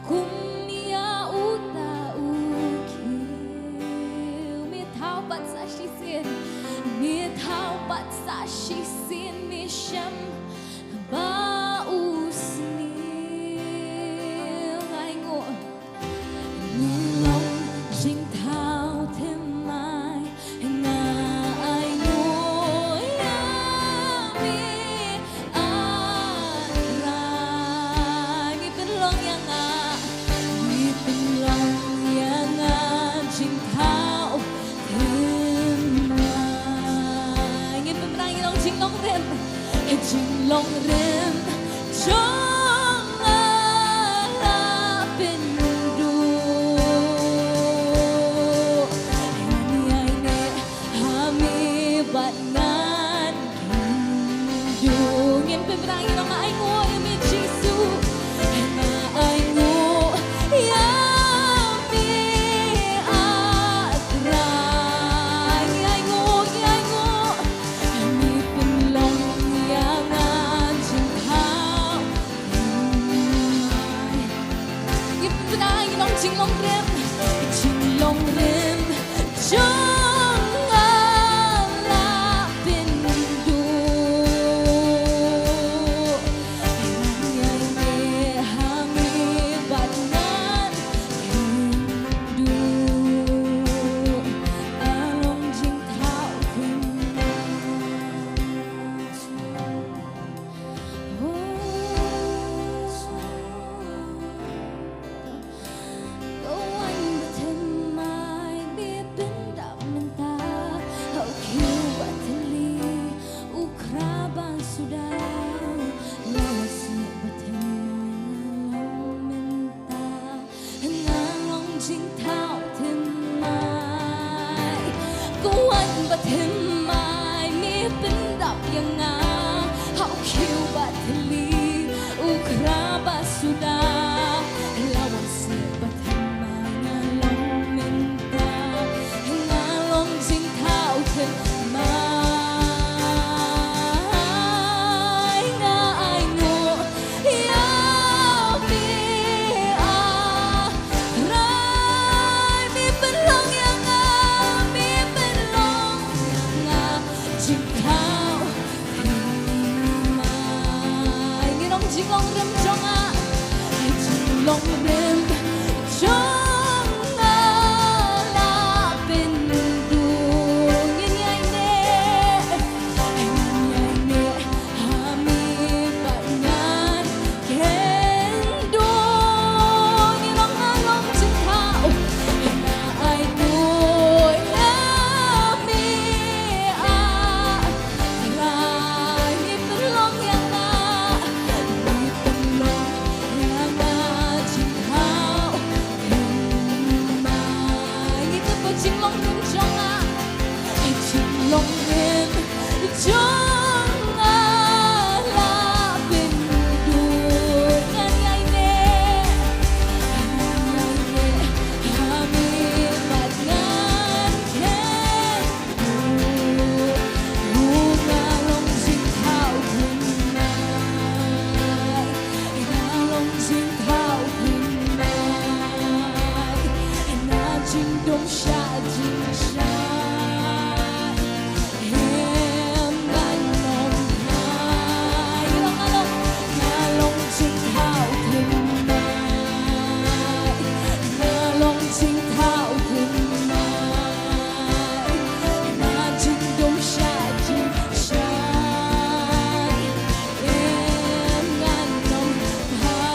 kum ïa uta u khiew. Me thaw pat sa shisien, me thaw pat sa shisien, me shem ba u sniew. Nga ainguh, me long jingthaw thymmai, nga ainguh ïa me, ah Trai. Me pynlong ïa nga, me pynlong ïa nga jingthaw thymmai. Ngin pynbna, ngin ong, jinglong rim, jinglong rim jong nga la pynduh. Ngan ïaineh ha me bad ngan kynduh. Ngin pynbna, ngin ong, nga ainguh ïa me Jisu. Nga ainguh ïa me, ah Trai. Ngi ainguh, ngi ainguh. Me pynlong ïa nga jingthaw thymmai. Ngin pynbna, ngin ong, jinglong rim, jinglong rim jong nga la pynduh. Long rim jong nga, long rim jong nga la pynduh. Ngin ïai neh, ngin ïai neh ha me bad ngan kynduh. Ngi long, nga long jingthaw, nga ai nguh ïa me ah. Trai, me pynlong ïa nga, me pynlong ïa nga jingthaw thymmai. Ngi tip ba jinglong rim jong nga, jinglong rim jong nga la pynduh. Ngan ïai neh, ngan ïai neh ha me bad ngan kynduh. Nga long jingthaw thymmai, nga long jingthaw thymmai, nga jingdum shah jingshai. Em, ngan ong hai, nga long, nga long, nga long jingthaw thymmai, nga long jingthaw thymmai. Nga jingdum shah jingshai, em, ngan ong hai,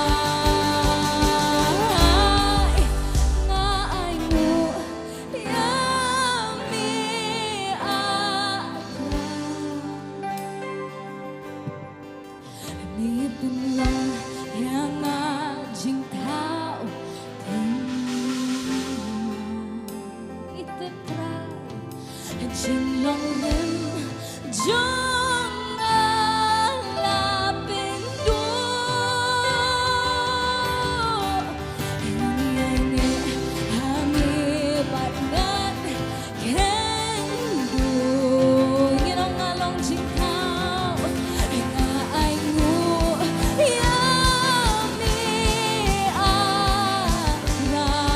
nga ai nguh ïa me ah Trai. Me pynlong ïa nga jingthaw thymmai. Ïa te Trai, jinglong rim jong nga la pynduh. Ngan ïai neh ha me bad ngan kynduh. Ngi ong nga long jingthaw, nga ai nguh ïa me ah Trai.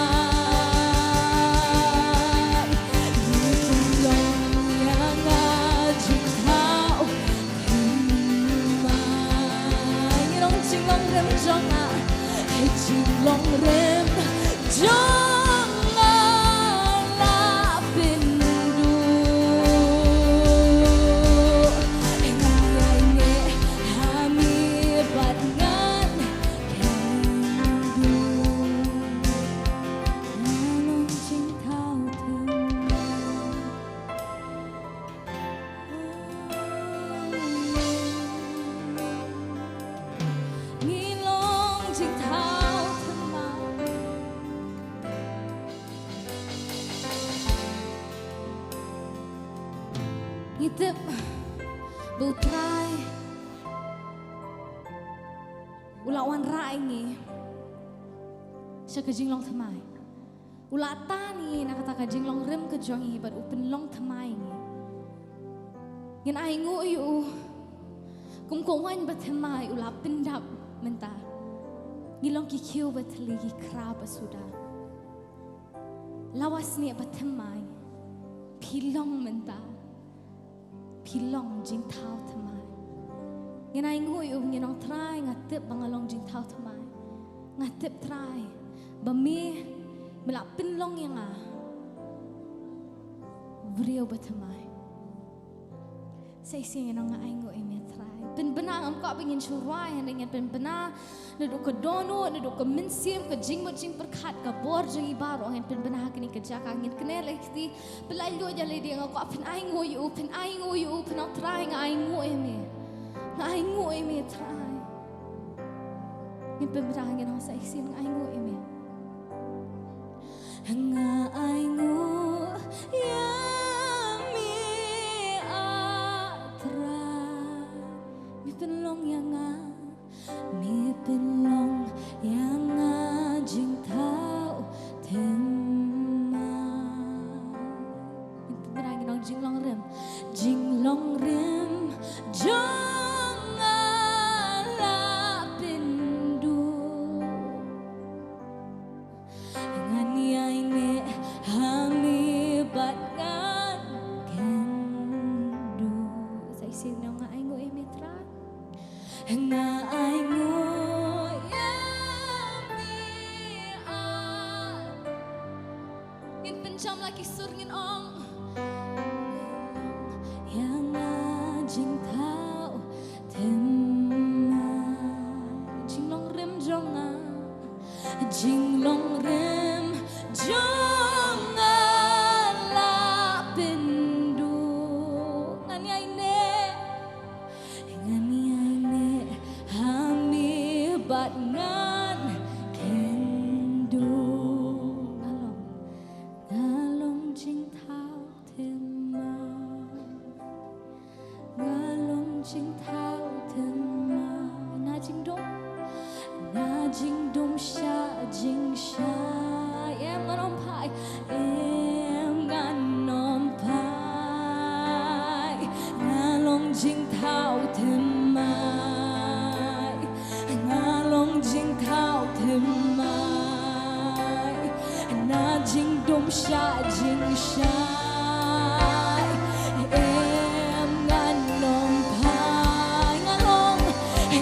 Me pynlong ïa nga jingthaw thymmai. Ngi ong jinglong rim jong nga, jinglong rim jong nga la pynduh. Ngan ïai neh ha me bad ngan kynduh. Nga long jingthaw thymmai. Ngi long jingthaw thymmai. Ngi tip ba U Trai u la wanrah ïa ngi sha ka jinglong thymmai. U la tan ïa ngi na kata ka jinglong rim ka jong ngi bad u pynlong thymmai ïa ngi. Ngin ai nguh ïa u. Kum ka waiñ ba thymmai u la pyndap mynta. Ngi long ki khiew ba thylli, ki khra ba suda. Lawa snieh ba thymmai, phi long mynta. Phi long jingthaw thymmai. Ngin ai nguh ïa u, ngin ong Trai, nga tip ba nga long jingthaw thymmai. Nga tip Trai ba me, me la pynlong ïa nga briew ba thymmai. Sa shisien ngin ong nga ai nguh ïa me Trai. Pynbna, ngam kwah ba ngin shu rwai, hynrei ngin pynbna naduh ka dohnud, naduh ka mynsiem, ka jingmut jingpyrkhat, ka bor jong ngi baroh, ngin pynbna ha kane ka jaka, ngin kner leh kti. Pynlait luid ïa lade, nga kwah phin ai nguh ïa u, phin ai nguh ïa u, phin ong Trai nga ai nguh ïa me. Nga ai nguh ïa me Trai. Ngin pynbna, ngin ong sa shisien nga ai nguh ïa me. Nga ai nguh ïa me ah Trai. Me pynlong ïa nga, me pynlong ïa nga jingthaw thymmai. Ngin pynbna, ngin ong jinglong rim, jinglong rim jong nga la pynduh. Ngan ïai neh ha me bad ngan kynduh. Sa shisien nga ai nguh ïa me Trai. Nga ai nguh Sham la ki sur ngin ong. Ïa nga jingthaw thymmai, jinglong rim jong nga, jinglong rim jong nga la pynduh. Ngan ïai neh, ngan ïai neh ha me bad ngan kynduh. Nga long, nga long jingthaw thymmai. Nga long jingthaw thymmai. Na jingdum, na jingdum shah jingshai. Em ngan ym phai, em ngan ym phai. Nga long jingthaw thymmai. Nga long jingthaw thymmai. Na jingdum shah jingshai. Em ngan ym phai. Nga long,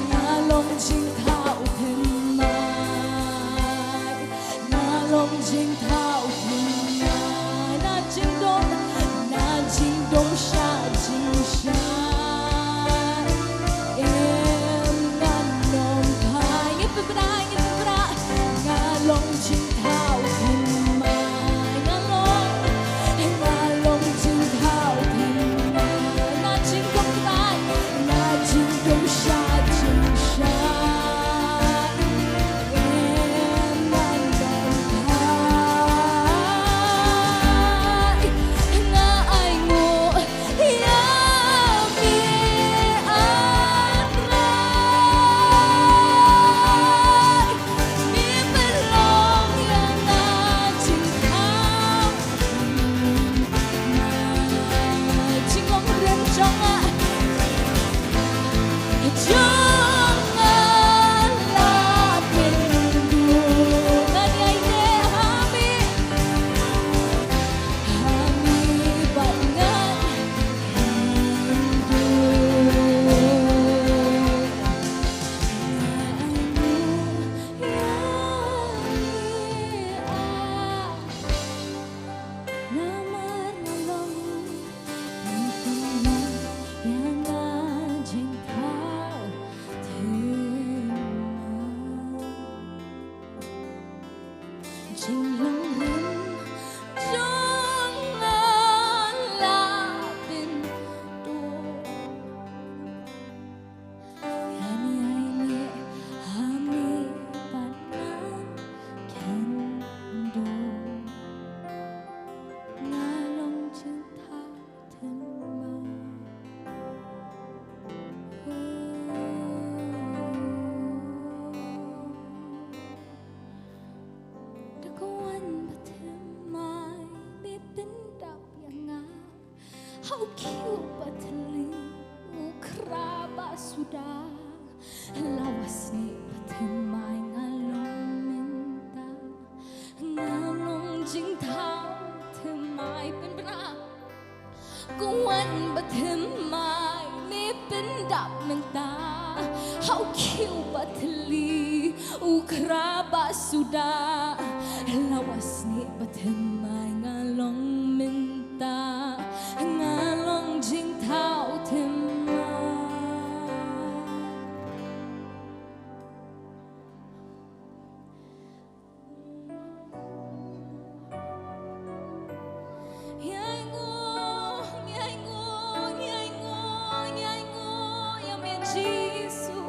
nga long jingthaw thymmai. Nga long jingthaw thymmai. Na jingdum, na jingdum shah jingshai. Em ngan ym phai. Ngin pynbna, ngin pynbna. Nga long jingthaw thymmai. Nga long, nga long jingthaw thymmai. Na jingdum thymmai, na jingdum shah jingshai. Em ngan ym phai. Nga ainguh ïa me, A Trai. Me pynlong ïa nga jingthaw. Jinglong rim jong nga, jong nga la pynduh. Ngan ïai neh ha me, ha me bad ngan kynduh. Nga ainguh ïa me, A Namar nga long, nga long, ïa nga jingthaw thymmai. Jinglong rim jong nga la pynduh. Ngan ïai neh ha me bad ngan kynduh. Nga long jingthaw thymmai. Da ka wan ba thymmai me pyndap ïa nga ha u khiew ba thylli, u khra ba suda. La wa snieh ba thymmai nga long mynta, nga long jingthaw thymmai. Pynbna. Ka wan ba thymmai me pyndap mynta ha u khiew ba thylli, u khra ba suda. La wa snieh ba thymmai nga long mynta, nga long jingthaw thymmai. Ngi ainguh, ngi ainguh, ngi ainguh, ngi ainguh ïa me Jisu.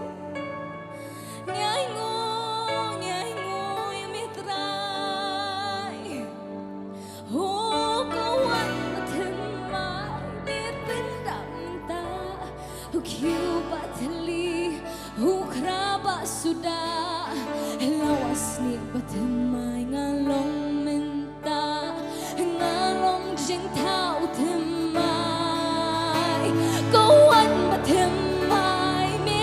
Ngi ainguh, ngi ainguh ïa me Trai. Oh, ka wan ba thymmai me pyndap mynta ha u khiew ba thylli, u khra ba suda. La wa snieh ba thymmai nga long mynta, nga long jingthaw thymmai. Ka wan ba thymmai me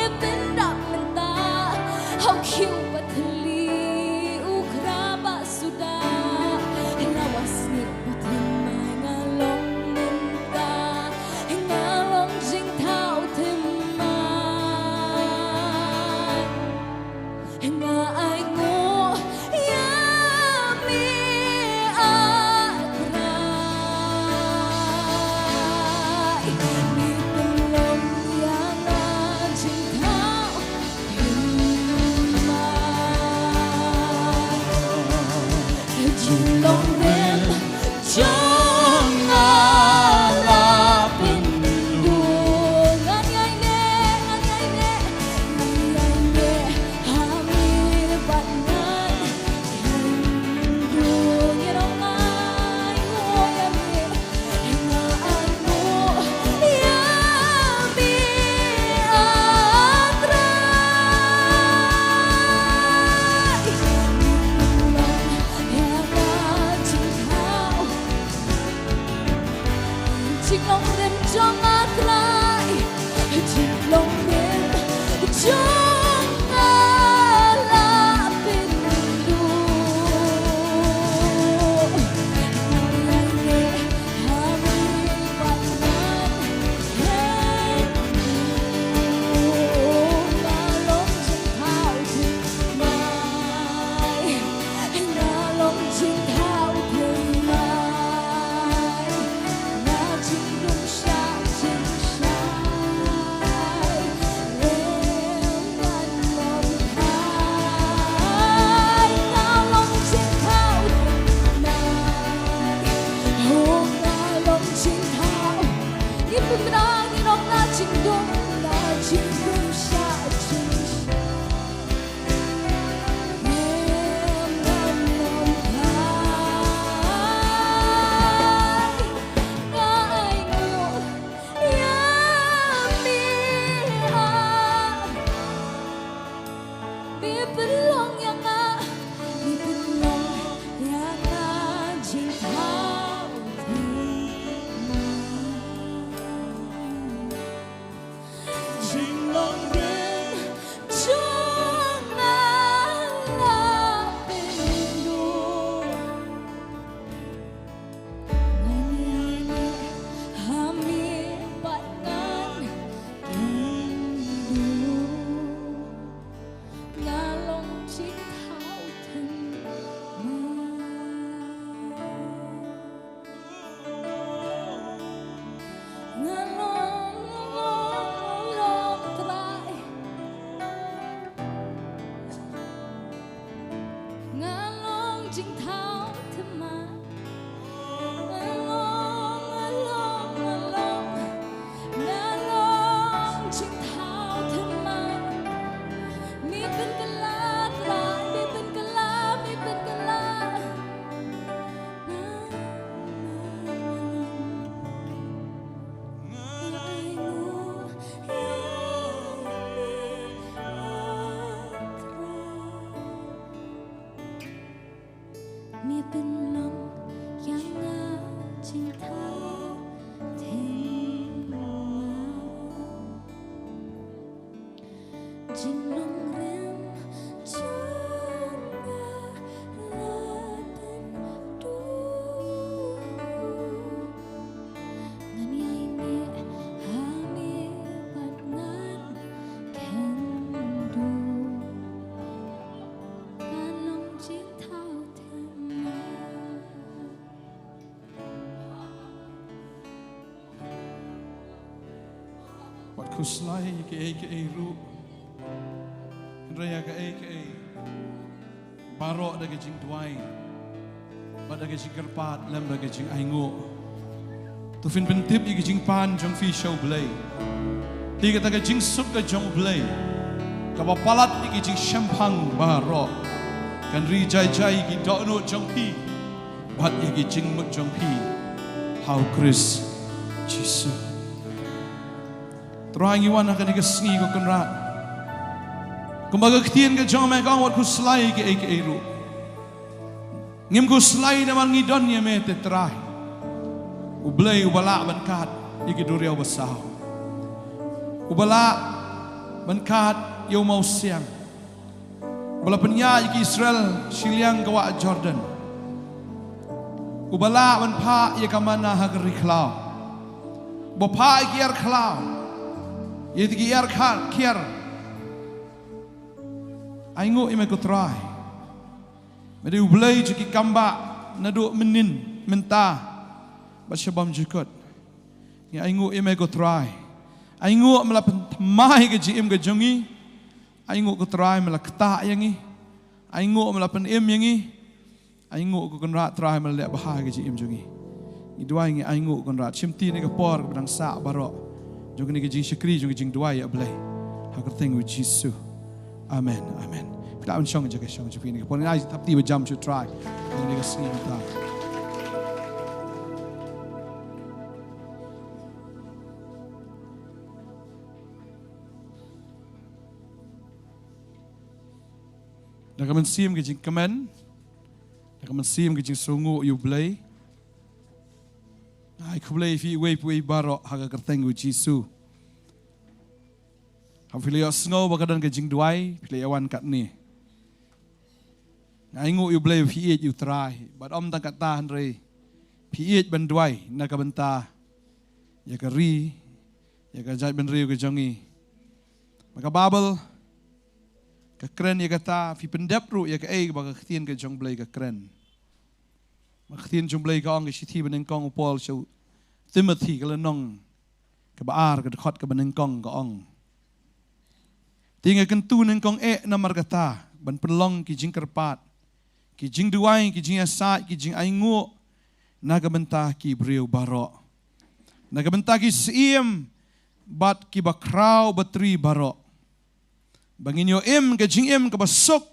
Pynlong ïa nga, pynlong ïa nga jingthaw. Jinglong rim jong nga la pynduh. Ngan ïaineh ha me bad ngan kynduh. Nga long jingthaw thymmai. Nga long, long, long Trai. Nga long jingthaw thymmai. Nga long, nga long, nga long, nga long jingthaw thymmai. Me pynkylla Trai, me pynkylla, me pynkylla. Me pynlong ïa nga jingthaw thymmai. Jinglong rim jong nga la pynduh. Ngan ïaineh ha me bad ngan kynduh. Nga long jingthaw thymmai. Wat khuslai ïa kaei kaei ruh, hynrei ïa kaei kaei baroh da ka jingduwai bad da ka jingkyrpad lem da ka jingainguh. To phin pyntip ïa ka jingpan jong phi sha U Blei. Te kata ka jingsuk ka jong U Blei kaba palat ïa ka jingshemphang baroh kan ri jai jai ïa ki dohnud jong phi bad ïa ki jingmut jong phi ha U Khrist Jisu. Trai, ngi wan ha kane ka sngi, ko Kynrad, kumba ka ktien ka jong me ka ong, wat khuslai ïa kaei kaei ruh. Ngim khuslai namar ngi don ïa me te Trai, U Blei uba lah ban kad ïa ki duriaw basaw, uba lah ban kad ïa u mawsiang, uba la pynïaid ïa ki Israel shiliang ka wah Jordan, uba lah ban phah ïa ka manna ha ka ri khlaw, uba phah ïa ki ïar khlaw, ïa ki ïar kha-, kiar. Ainguh ïa me ko Trai. Me dei U Blei jong ki kambah naduh mynnin, mynta bad sha bymjukut. Ngi ainguh ïa me ko Trai. Ainguh me la pynthymmai ka jingim ka jong ngi. Ainguh ko Trai me la ktah ïa ngi. Ainguh me la pynim ïa ngi. Ainguh ko Kynrad Trai me la leh bha ka jingim jong ngi. Ngi duwai, ngi ainguh ko Kynrad. Shimti ïa kane ka por kaba dang sah baroh jong kane ka jingshakri, jong ka jingduwai ïa U Blei, ha ka kyrteng U Jisu. Amen. Amen. Phi lah ban shong jong ka shong jong phi ïa kane ka por. Ngin ai thapti ba jam sha U Trai ïa kane ka sngi mynta. Da ka mynsiem ka jingkmen, da ka mynsiem ka jingsngewnguh ïa U Blei, ai khublei ïa phi uwei pa uwei baroh ha ka kyrteng U Jisu. Haba phi la ïohsngew ba ka don ka jingduwai, phi la ïawan katne. Nga ainguh ïa U Blei ba phi ïeit ïa U Trai, bad ym tang katta hynrei phi ïeit ban duwai na ka bynta ïa ka ri, ïa ka jaitbynriew ka jong ngi. Ba ka Baibl ka kren ïa kata, phi pyndep ruh ïa kaei ba ka ktien ka jong U Blei ka kren. Ba ka ktien jong U Blei ka ong, ka shithi banyngkong u Paul sha u Timothi, ka lynnong kaba ar, ka dkhot kaba nyngkong, ka ong: Te nga kyntu nyngkong eh namar kata, ban pynlong ki jingkyrpad, ki jingduwai, ki jingïasaid, ki jingainguh na ka bynta ki briew baroh, na ka bynta ki syiem bad ki bakhraw batri baroh, ba ngin ïoh im ka jingim kaba suk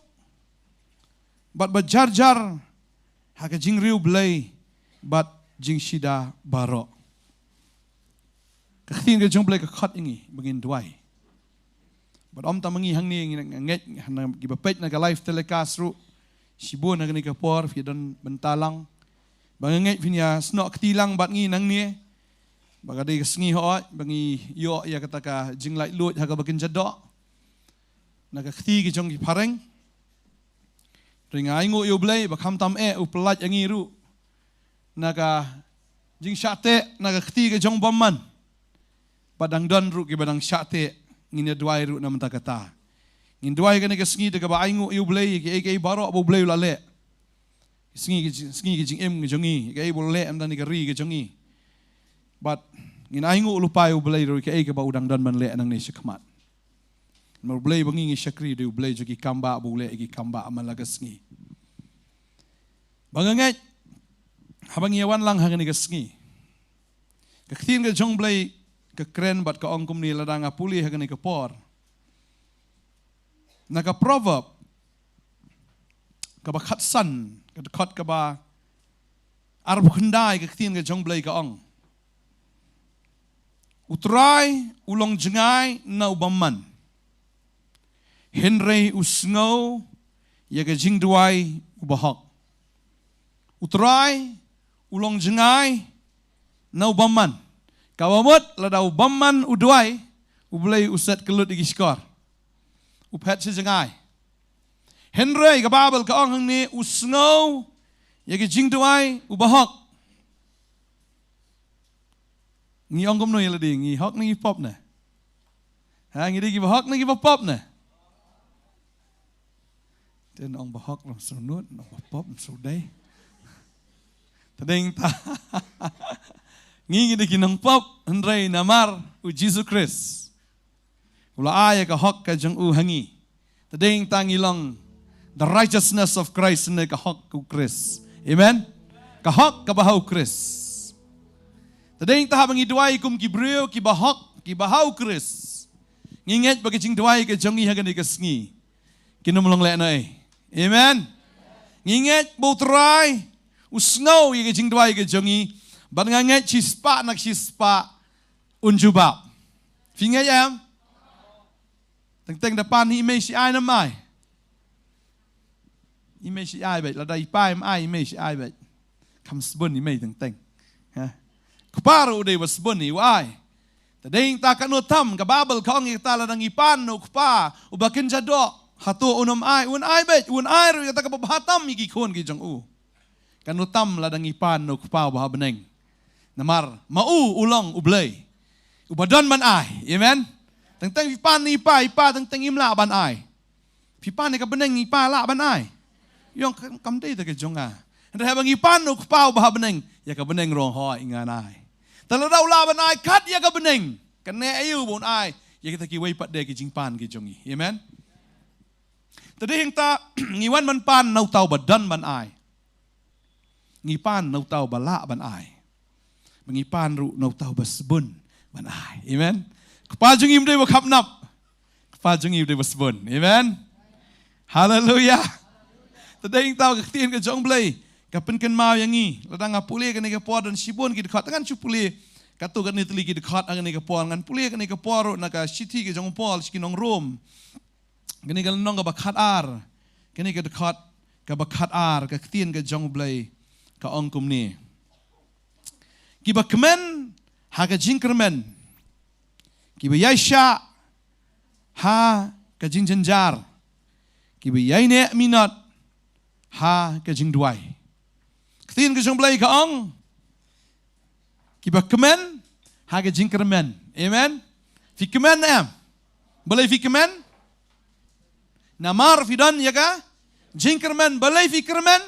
bad ba jar jar ha ka jingriewblei bad jingshida baroh. Ka ktien ka jong U Blei ka khot ïa ngi ba ngin duwai. Bad ym tang ma ngi hangne, ngi ngeit, hana kiba peit na ka live telecast ruh, shibun ha kane ka por phi don bynta lang. Ba nga ngeit phin ïa snoh kti lang bad ngi nangne. Ba ka dei ka sngi hooid ba ngi ïoh ïa kata ka jinglaitluid ha kaba kynja doh na ka kti ka jong ki phareng. Hynrei nga ainguh ïa U Blei ba khamtam eh u pyllait ïa ngi ruh na ka jingshah teh na ka kti ka jong u bymman. Ba dang don ruh kiba dang shah teh, ngin ïa duwai ruh na bynta kata. Ngin duwai kane ka sngi da kaba ainguh ïa U Blei ïa kiei kiei baroh ba U Blei u la leh. Sngi ka jing, sngi ka jingim ka jong ngi, ïa kiei ba u la leh na bynta kane ka ri ka jong ngi. Bad ngin ainguh lypa ïa U Blei ruh ïa kiei kaba u dang don ban leh nangne shakhmat. Namar U Blei ba ngi ngi shakri u dei U Blei jong ki kambah, ba u leh ïa ki kambah man la ka sngi. Ba nga ngeit, haba ngi ïa wan lang ha kane ka sngi, ka ktien ka jong U Blei ka kren bad ka ong kumne, lada nga pule ha kane ka por. Na ka Proverb kaba khatsan, ka dkhot kaba arphew khyndai, ka ktien ka jong U Blei ka ong, U Trai u long jngai na u bymman, hynrei u sngew ïa ka jingduwai u bahok. U Trai u long jngai na u bymman. Kaba mut lada u bymman u duwai, U Blei u set kyllut ïa ki shkor. U phet sha jngai. Hynrei ka Baibl ka ong hangne, u sngew ïa ka jingduwai u bahok. Ngi ong kumno ïa lade, ngi hok ne ngi pop ne? Ha, ngi dei kiba hok ne kiba pop ne? Te ong ba hok lam sngewnud, ong ba pop lam sngewdei. Te dei ta. Ngi ngi dei ki nongpop, hynrei namar u Jisu Khrist u la ai ïa ka hok ka jong u ha ngi. Te dei ta ngi long the righteousness of Christ, ne ka hok u Khrist. Amen. Ka hok kaba ha u Khrist. Te dei ta haba ngi duwai kum ki briew kiba hok, kiba ha u Khrist, ngi ngeit ba ka jingduwai ka jong ngi ha kane ka sngi kin ym long lehnohei. Amen. Ngi ngeit ba U Trai u sngew ïa ka jingduwai ka jong ngi. Bad nga ngeit shispah na shispah un jubab. Phi ngeit em? Teng teng da pan hi i mei shi ai, nam ai? I mei shi ai beit, lada i pa em ai, i mei shi ai beit. Kham sbun i mei teng teng. Ha. Kpa ruh u dei ba sbun i u ai. Te dei ta katno tam ka Baibl ka ong ïa kata, lada ngi pan na u Kpa uba kynja doh, hato un ym ai? Un ai beit, un ai ruh ïa kata kaba bha tam ïa ki khun ki jong u. Katno tam lada ngi pan na u Kpa uba ha bneng. Namar ma u u long U Blei uba don ban ai. Amen. Teng teng phi pan na i pa, i pa teng teng im lah ban ai. Phi pan ïa ka bneng, i pa lah ban ai? Ïong, kam, kam dei ta ka jong nga. Hynrei haba ngi pan na u Kpa uba ha bneng, ïa ka bneng ruh hooid ngan ai. Te lada u lah ban ai kat ïa ka bneng, kane aïu ba un ai ïa kita kiwei pat de ki jingpan ki jong ngi. Amen. Te dei hangta ngi wan ban pan na uta uba don ban ai. Ngi pan na uta uba lah ban ai. Ba ngi pan ruh na uta uba sbun ban ai. Amen. Kpa jong ngi um dei ba khapnap. Kpa jong ngi um dei ba sbun. Amen. Haleluya. Te dei hangta ka ktien ka jong U Blei ka pynkynmaw ïa ngi. Lada nga pule kane ka por don shibun ki dkhot, ngan shu pule katto katne tylli ki dkhot ha kane ka por. Ngan pule kane ka por ruh na ka shithi ka jong u Paul sha ki nong Rom. Kane ka lynnong kaba khatar, kane ka dkhot kaba khatar, ka ktien ka jong U Blei ka ong kumne: Kiba kmen ha ka jingkyrmen, kiba ïaishah ha ka jingjynjar, kiba ïaineh minot ha ka jingduwai. Ktien ka jong U Blei ka ong, kiba kmen ha ka jingkyrmen. Amen. Phi kmen em? Balei phi kmen? Namar phi don ïa ka jingkyrmen. Balei phi kyrmen?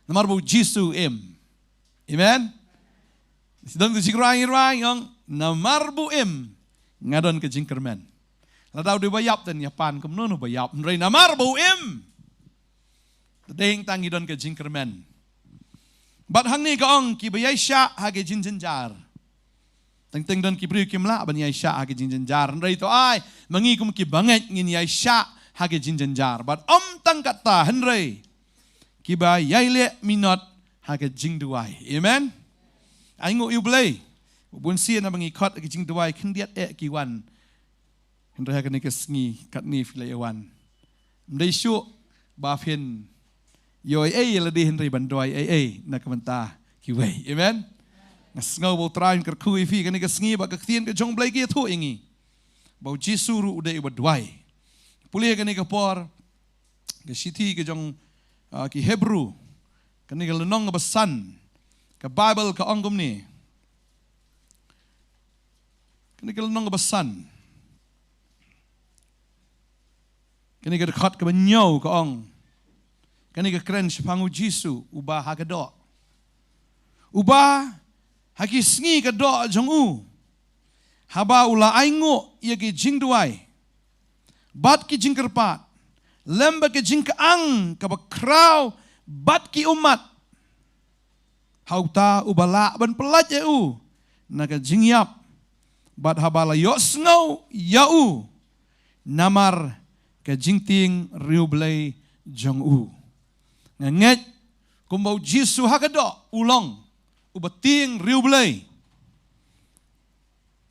Namar ba u Jisu u im. Amen. Sdang tu jingrai rai ong, namar ba u im nga don ka jingkyrmen. Lada u dei ba ïap, te ngi ïa pan kumno u ba ïap. Hynrei namar ba u im, te dei hangta ngi don ka jingkyrmen. Bad hangne ka ong, kiba ïaishah ha ka jingjynjar. Teng teng don ki briew kim lah ban ïaishah ha ka jingjynjar. Hynrei to ai ma ngi kum kiba ngeit ngin ïaishah ha ka jingjynjar. Bad ym tang katta, hynrei kiba ïaileh minot ha ka jingduwai. Amen. Ainguh ïa U Blei. Bun sien naba ngi khot ha ka jingduwai, khyndiat eh ki wan Hynrei ha kane ka sngi katne phi la ïa wan. Ym dei shuh ba phin ïoh ei ei ïa lade hynrei ban duwai ei ei na ka bynta kiwei. Amen. Nga sngew ba U Trai un kyrkhu ïa phi kane ka sngi bad ka ktien ka jong U Blei ka ïathuh ïa ngi ba U Jisu ruh u dei uba duwai. Pule kane ka por, ka shithi ka jong, ah, ki Hebru, kane ka lynnong kaba san, ka Baibl ka ong kumne. Kane ka lynnong kaba san, kane ka dkhot kaba hynñiew ka ong, kane ka kren shaphang U Jisu uba ha ka doh, uba ha ki sngi ka doh jong u, haba u la ainguh ïa ki jingduwai bad ki jingkyrpad lem bad ki jingkyang kaba khraw bad ki ummat, ha uta uba lah ban pyllait ïa u na ka jingïap, bad haba la ïohsngew ïa u namar ka jingtieng riewblei jong u. Nga ngeit kumba U Jisu ha ka doh u long uba tieng riewblei.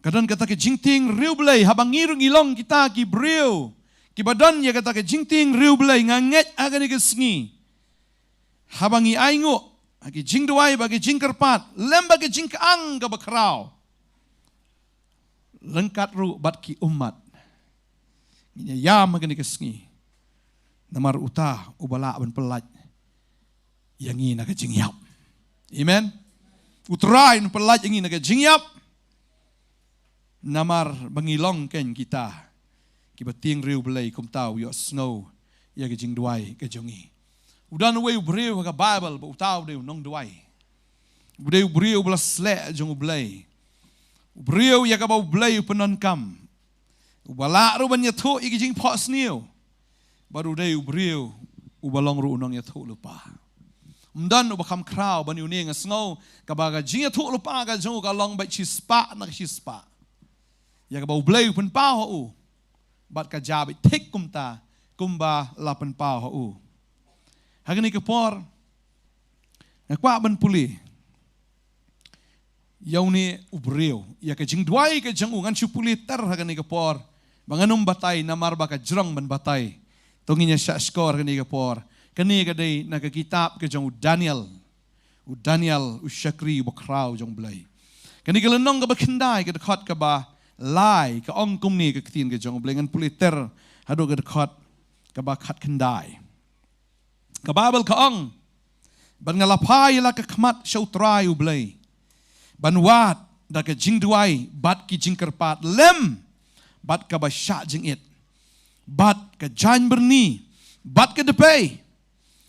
Ka don kata ka jingtieng riewblei, haba ngi ruh ngi long kita ki briew kiba don ïa kata ka jingtieng riewblei. Nga ngeit ha kane ka sngi, haba ngi ainguh ha ki jingduwai bad ki jingkyrpad lem bad ki jingkyang kaba khraw, ryngkat ruh bad ki ummat, ngi ïam ha kane ka sngi namar uta uba lah ban pyllait ïa ngi na ka jingïap. Amen. U Trai un pyllait ïa ngi na ka jingïap namar ba ngi long kein kita kiba tieng riewblei, kumta u ïohsngew ïa ka jingduwai ka jong ngi. U don uwei u briew ha ka Baibl ba uta u dei u nongduwai. U dei u briew uba la sleh jong U Blei, u briew ïa kaba U Blei u pyndonkam, uba lah ruh ban ïathuh ïa ki jingphohsniew, bad u dei u briew uba long ruh u nongïathuhlypa. Ym don uba kham khraw ban ïohi. Nga sngew kaba ka jingïathuhlypa ka jong u ka long beit shispah na ka shispah ïa kaba U Blei u pynpaw ha u, bad ka jia beit thik kumta kumba la pynpaw ha u. Ha kane ka por nga kwah ban pule ïa une u briew, ïa ka jingduwai ka jong u. Ngan shu pule ter ha kane ka por ba ngan ym batai namar ba ka jrong ban batai. To ngin ïa shahshkor kane ka por. Kane ka dei na ka kitab ka jong u Daniel. U Daniel, u shakri uba khraw jong U Blei. Kane ka lynnong kaba khyndai, ka dkhot kaba lai, ka ong kumne ka ktien ka jong U Blei. Ngan pule ter haduh ka dkhot kaba khatkhyndai. Ka Baibl ka ong, bad nga la phai la ka khmat sha U Trai U Blei, ban wad da ka jingduwai bad ki jingkyrpad lem bad kaba shah jingit, bad ka jaiñ byrni bad ka dpei.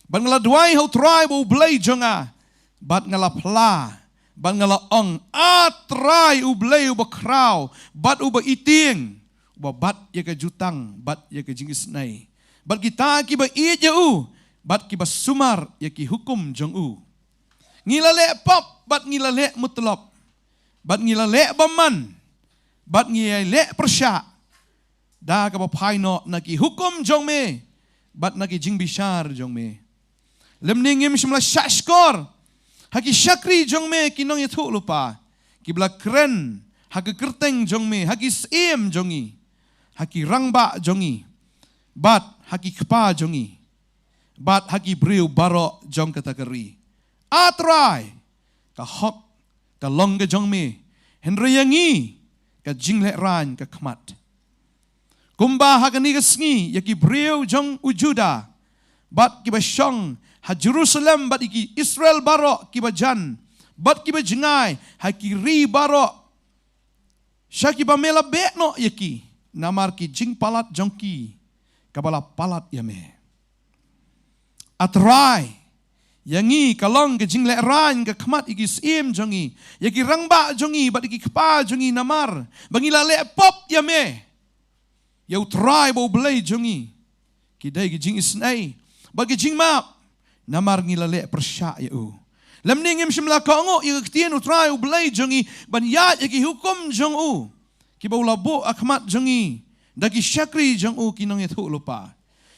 Bad nga la duwai ha U Trai uba U Blei jong nga, bad nga la phla, bad nga la ong, A Trai U Blei uba khraw bad uba itieng, uba bat ïa ka jutang bad ïa ka jingisynei, bad kita kiba ïeit ïa u bad kiba sumar ïa ki hukum jong u, ngi la leh pop bad ngi la leh mutlop, bad ngi la leh bymman, bad ngi la leh pyrshah, da kaba phai noh na ki hukum jong me bad na ki jingbishar jong me. Lymne ngim shym la shahshkor ha ki shakri jong me ki nongïathuhlypa kiba la kren ha ka kyrteng jong me ha ki syiem jong ngi, ha ki rangbah jong ngi, bad ha ki kpa jong ngi, bad ha ki briew baroh jong kata ka ri. A Trai, ka hok ka long ka jong me, hynrei ïa ngi ka jinglehraiñ ka khmat. Kumba ha kane ka sngi ïa ki briew jong u Judah, bad kiba shong ha Jerusalem, bad ïa ki Israel baroh kiba jan bad kiba jngai ha ki ri baroh sha kiba me la beh noh ïa ki namar ki jingpalat jong ki kaba la palat ïa me. A Trai, ïa ngi ka long ka jinglehraiñ ka khmat ïa ki syiem jong ngi, ïa ki rangbah jong ngi bad ïa ki kpa jong ngi namar ba ngi la leh pop ïa me. Ïa U Trai uba U Blei jong ngi ki dei ki jingisynei bad ki jingmap namar ngi la leh pyrshah ïa u. Lymne ngim shym la kohnguh ïa ka ktien U Trai U Blei jong ngi ban ïaid ïa ki hukum jong u kiba u la buh ha khmat jong ngi da ki shakri jong u ki nongïathuhlypa.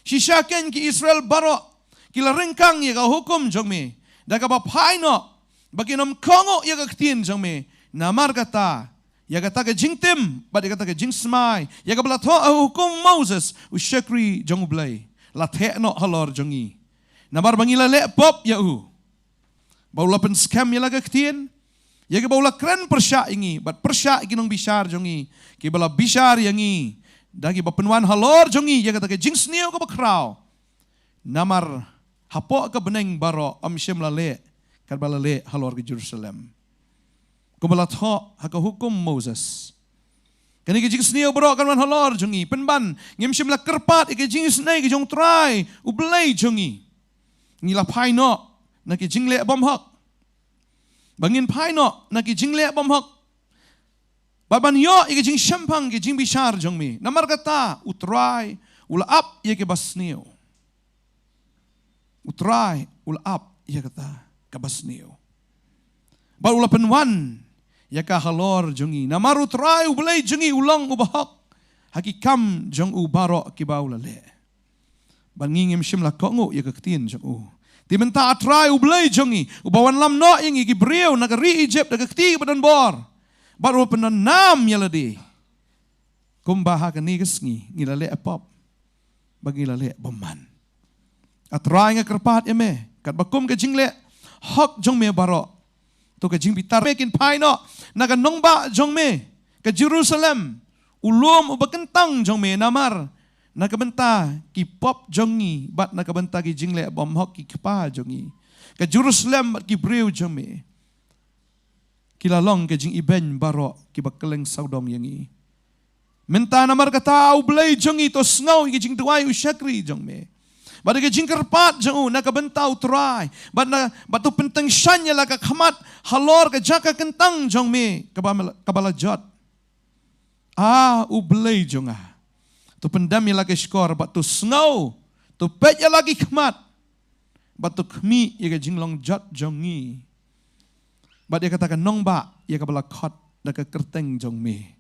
Shisha kein ki Israel baroh ki la ryngkang ïa ka hukum jong me da kaba phai noh ba kin ym kohnguh ïa ka ktien jong me. Namar kata ïa kata ka jingtim bad ïa kata ka jingsmai, ïa kaba la thoh ha hukum Moses, u shakri jong U Blei la theh noh halor jong ngi. Namar ba ngi la leh pop ïa u, ba u la pynskhem ïa la ka ktien, ïa kaba u la kren pyrshah ïa ngi bad pyrshah ïa ki nongbishar jong ngi, kiba la bishar ïa ngi da kiba pynwan halor jong ngi ïa kata ka jingsniew kaba khraw. Namar hapoh ka bneng baroh ym shym la leh katba la leh halor ka Jerusalem, kumba la thoh ha ka hukum Moses. Kane ka jingsniew baroh kan wan halor jong ngi, pynban ngim shym la kyrpad ïa ka jingisynei ka jong U Trai U Blei jong ngi. Ngi la phai noh na ki jingleh bymhok, ba ngin phai noh na ki jingleh bymhok, ba ban ïoh ïa ka jingshemphang, ka jingbishar jong me. Namar kata U Trai u la ap ïa kaba sniew. U Trai u la ap ïa kata kaba sniew, bad u la pynwan ïa ka halor jong ngi. Namar U Trai U Blei jong ngi u long u bahok ha ki kam jong u baroh kiba u la leh, bad ngi ngim shym la kohnguh ïa ka ktien jong u. Te mynta A Trai U Blei jong ngi, uba wanlam noh ïa ngi ki briew na ka ri Ijipt da ka kti kaba donbor, bad u pynnam ïa lade, kumba ha kane ka sngi ngi la leh pop ba ngi la leh bymman. A Trai, nga kyrpad ïa me, katba kum ka jingleh hok jong me baroh, to ka jingbitar me kin phai noh na ka nongbah jong me ka Jerusalem, u lum uba kyntang jong me. Namar na ka bynta ki pop jong ngi bad na ka bynta ki jingleh bymhok ki kpa jong ngi, ka Jerusalem bad ki briew jong me ki la long ka jingibeiñ baroh kiba kylleng sawdong ïa ngi. Mynta namar kata, A U Blei jong ngi, to sngew ïa ka jingduwai u shakri jong me bad ïa ka jingkyrpad jong u na ka bynta U Trai, bad na, bad to pyntyngshaiñ ïa la ka khmat halor ka jaka kyntang jong me kaba, kaba la jot. A U Blei jong nga, to pyndem ïa la ka shkor bad to sngew, to peit ïa la ki khmat bad to khmih ïa ka jinglong jot jong ngi bad ïa kata ka nongbah ïa kaba la khot da ka kyrteng jong me.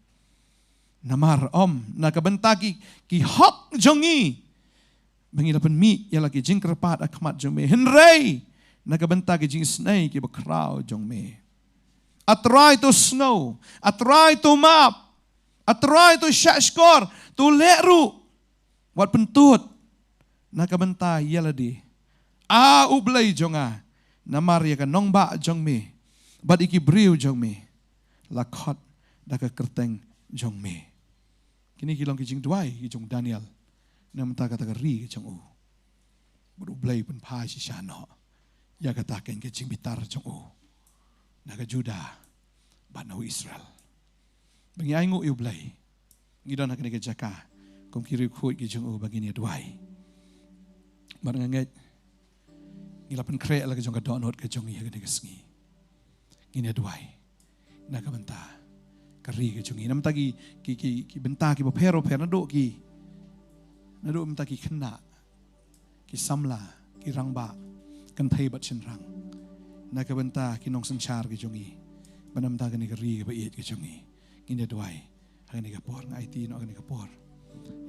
Namar ym na ka bynta ki, ki hok jong ngi ba ngi la pynmih ïa la ki jingkyrpad ha khmat jong me, hynrei na ka bynta ki jingisynei kiba khraw jong me. A Trai, to sngew. A Trai, to map. A Trai, to shahshkor. To leh ruh wat pyntud na ka bynta ïa lade, A U Blei jong nga, namar ïa ka nongbah jong me bad ïa ki briew jong me la khot da ka kyrteng jong me. Kine ki long ki jingduwai ki jong u Daniel na ka bynta kata ka ri ka jong u. Bad U Blei u pynphai shisha noh ïa kata ka jingbitar jong u na ka Judah bad na u Israel. Ba ngi ainguh ïa U Blei, ngi don ha kane ka jaka kum ki riewkhuid ki jong u ba ngin ïa duwai. Bad nga ngeit ngi la pynkhreh la ka jong ka dohnud ka jong ngi ha kane ka sngi. Ngin ïa duwai na ka bynta ka ri ka jong ngi, na bynta ki, ki, ki, ki bynta kiba pher ba pher, naduh ki, naduh bynta ki khynnah, ki samla, ki rangbah, kynthei bad shynrang, na ka bynta ki nongsynshar ki jong ngi, bad na bynta kane ka ri kaba ïeit ka jong ngi. Ngin ïa duwai ha kane ka por. Nga aiti noh ha kane ka por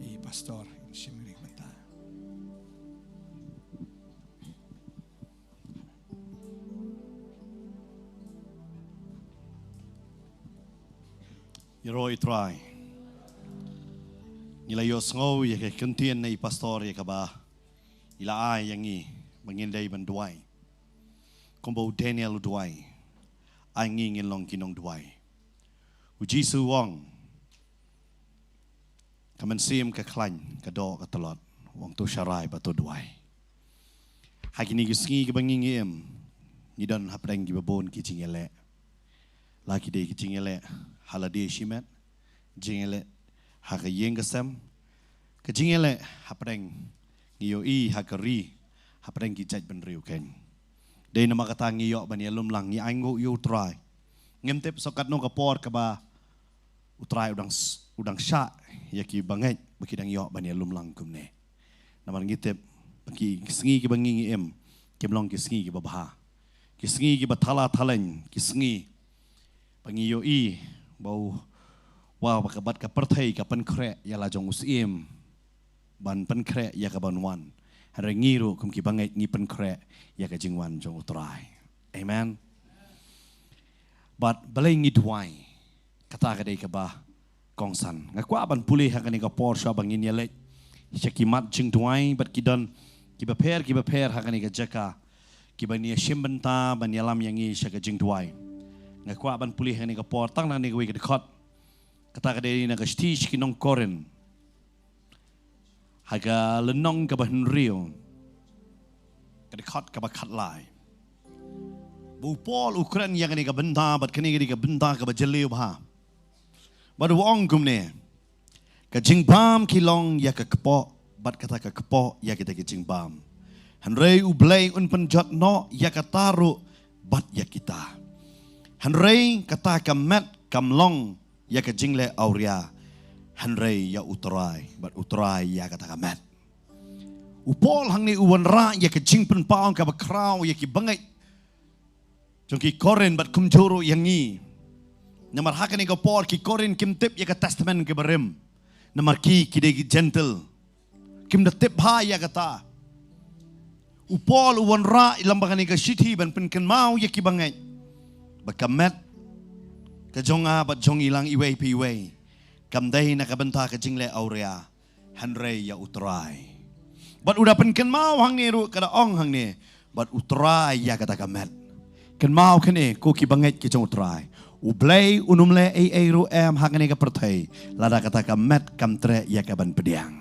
ïa i pastor, ngin shim ïa kane ka bynta. Ïaroh ïa U Trai. Ngi la ïohsngew ïa ka ktien na i pastor ïa kaba i la ai ïa ngi ba ngin dei ban duwai kumba u Daniel u duwai. Ai ngi ngin long ki nongduwai. U Jisu u ong, ka mynsiem ka khlaiñ, ka doh ka tlot, u ong to sharai bad to duwai. Ha kine ki sngi kiba ngi, ngi im, ngi don hapdeng kiba bun ki jingïaleh. La ki dei ki jingïaleh ha lade shimet, jingïaleh ha ka ïing ka sem, ka jingïaleh hapdeng, ngi ïohi ha ka ri, hapdeng ki jaitbynriew keiñ. Dei namar kata ngi ïoh ban ïalumlang, ngi ainguh ïa U Trai. Ngim tip sa katno ka por kaba U Trai u dang s-, u dang shah ïa ki bangeit ba ki dang ïoh ban ïalumlang kumne. Namar ngi tip ba ki sngi kiba ngi, ngi im, kim long ki sngi kiba bha, ki sngi kiba thala thaleiñ, ki sngi ba ngi ïohi ba u, wa, ba ka, bad ka pyrthei ka pynkhreh ïa la jong u Syiem ban pynkhreh ïa ka ban wan. Hynrei ngi ruh kum ki bangeit ngi pynkhreh ïa ka jingwan jong U Trai. Amen. Bad balei ngi duwai? Kata ka dei kaba kongsan. Nga kwah ban pule ha kane ka por shuwa ba ngin ïa leit sha ki mat jingduwai bad ki don kiba pher kiba pher ha kane ka jaka kiba ngin ïa shim bynta ban ïalam ïa ngi sha ka jingduwai. Nga kwah ban pule ha kane ka por tang na kane kawei ka dkhot. Kata ka dei na ka shithi sha ki nong Korinth, ha ka lynnong kaba hynriew, ka dkhot kaba khatlai. Ba u Paul u kren ïa kane ka bynta bad kane ka dei ka bynta kaba jylliew bha. Bad u ong kumne: Ka jingbam ki long ïa ka kpoh, bad kata ka kpoh ïa kita ki jingbam. Hynrei U Blei un pynjot noh ïa kata ruh bad ïa kita. Hynrei kata ka met kam long ïa ka jingleh awria, hynrei ïa U Trai, bad U Trai ïa kata ka met. U Paul hangne u wanrah ïa ka jingpynpaw kaba khraw ïa ki bangeit jong ki Korinth bad kumjuh ruh ïa ngi. Namar ha kane ka por ki Korinth kim tip ïa ka Testament kaba rim. Namar ki, ki dei ki Jentil. Kim da tip bha ïa kata. U Paul u wanrah lyngba kane ka shithi ban pynkynmaw ïa ki bangeit ba ka met ka jong nga bad jong ngi lang iwei pa iwei kam dei na ka bynta ka jingleh awria, hynrei ïa U Trai. Bad u da pynkynmaw hangne ruh, ka da ong hangne: Bad U Trai ïa kata ka met. Kynmaw kane ko ki bangeit ki jong U Trai. U Blei un ym leh ei ei ruh em ha kane ka pyrthei lada kata ka met kam treh ïa ka ban pdiang.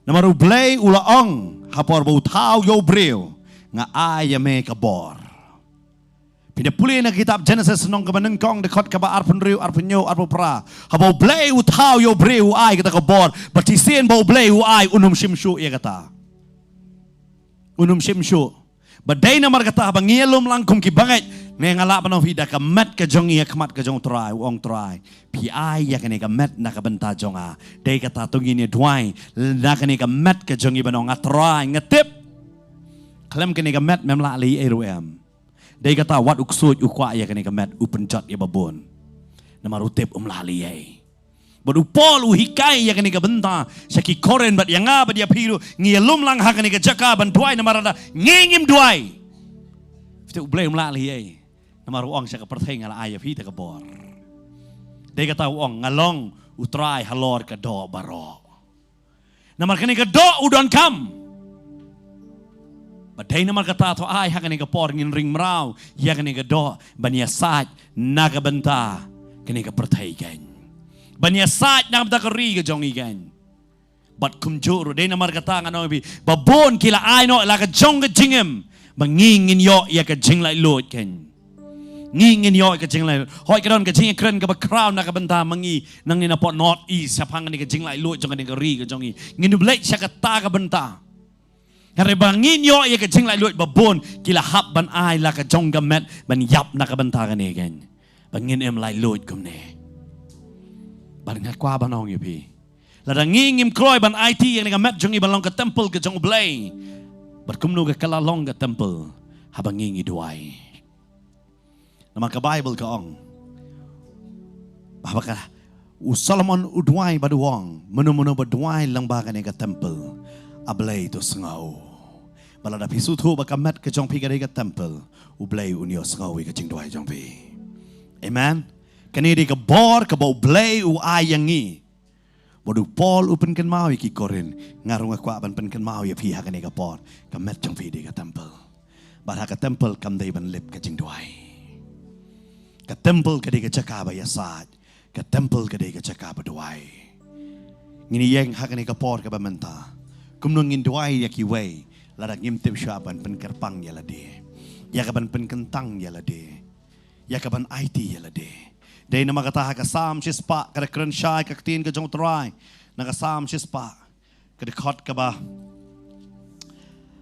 Namar U Blei u la ong ha por ba u thaw ïa u briew: Nga ai ïa me ka bor. Phin da pule na ka kitab Genesis lynnong kaba nyngkong, dkhot kaba arphew hynriew, arphew hynñiew, arphew phra. Haba U Blei u thaw ïa u briew u ai kata ka bor, bad shisien ba U Blei u ai, un ym shim shuh ïa kata. Un ym shim shuh. Bad dei namar kata haba ngi ïalum lang kum ki bangeit, ne nga lah ban ong phi, da ka met ka jong ngi ha khmat ka jong U Trai, u ong: Trai, phi ai ïa kane ka met na ka bynta jong nga. Dei kata to ngin ïa duwai na kane ka met ka jong ngi ban ong: A Trai, nga tip khlem kane ka met mem lah leh ei ruh em. Dei kata wat u ksuid u kwah ïa kane ka met, u pynjot ïa ba bun. Namar u tip um lah leh ei. Bad u Paul u hikai ïa kane ka bynta sha ki Korinth bad ïa nga bad ïa phi ruh, ngi ïalum lang ha kane ka jaka ban duwai, namar lada ngi ngim duwai, phi tip, U Blei um lah leh ei. Namar u ong: Sha ka pyrthei nga la ai ïa phi kata ka bor. Dei kata u ong: Nga long U Trai halor ka doh baroh. Namar kane ka doh u donkam. Bad dei namar kata to ai ha kane ka por ngin ring mraw ïa kane ka doh ban ïasaid na ka bynta kane ka pyrthei kein, ban ïasaid na ka bynta ka ri ka jong ngi kein. Bad kumjuh ruh, dei namar kata ngan ong ïa phi, ba bun ki la ai noh la ka jong ka jingim ba ngi ngin ïoh ïa ka jinglaitluid kein. Ngi ngin ïoh ïa ka jinglaitluid. Hooid, ka don ka jingïakren kaba khraw na ka bynta ma ngi nangne na pdeng North East shaphang kane ka jinglaitluid jong kane ka ri ka jong ngi. Ngin ym leit sha kata ka bynta. Hynrei ba ngin ïoh ïa ka jinglaitluid, ba bun ki la hap ban ai la ka jong ka met ban ïap na ka bynta kane kein, ba ngin ym laitluid kumne. Bad nga kwah ban ong ïa phi, lada ngi ngim kloi ban aiti ïa kane ka met jong ngi ban long ka temple ka jong U Blei, bad kumno ka la long ka temple haba ngi ngi duwai? Namar ka Baibl ka ong ba haba ka, u Solomon u duwai bad u ong: Mano mano ba duwai lyngba kane ka temple, A Blei to sngew. Bad lada phi sngewthuh ba ka met ka jong phi ka dei ka temple, U Blei un ïohsngew ïa ka jingduwai jong phi. Amen. Kane dei ka bor kaba U Blei u ai ïa ngi. Bad u Paul u pynkynmaw ïa ki Korinth, nga ruh nga kwah ban pynkynmaw ïa phi ha kane ka por, ka met jong phi dei ka temple. Bad ha ka temple kam dei ban lip ka jingduwai. Ka temple ka dei ka jaka ba ïasaid. Ka temple ka dei ka jaka ba duwai. Ngin ïeng ha kane ka por kaba mynta. Kumno ngin duwai ïa kiwei lada ngim tip shuwa ban pynkyrpang ïa lade, ïa ka ban pynkyntang ïa lade, ïa ka ban aiti ïa lade? Dei namar kata ha ka Salm shispah ka da kren shai ka ktien ka jong U Trai. Na ka Salm shispah, ka dkhot kaba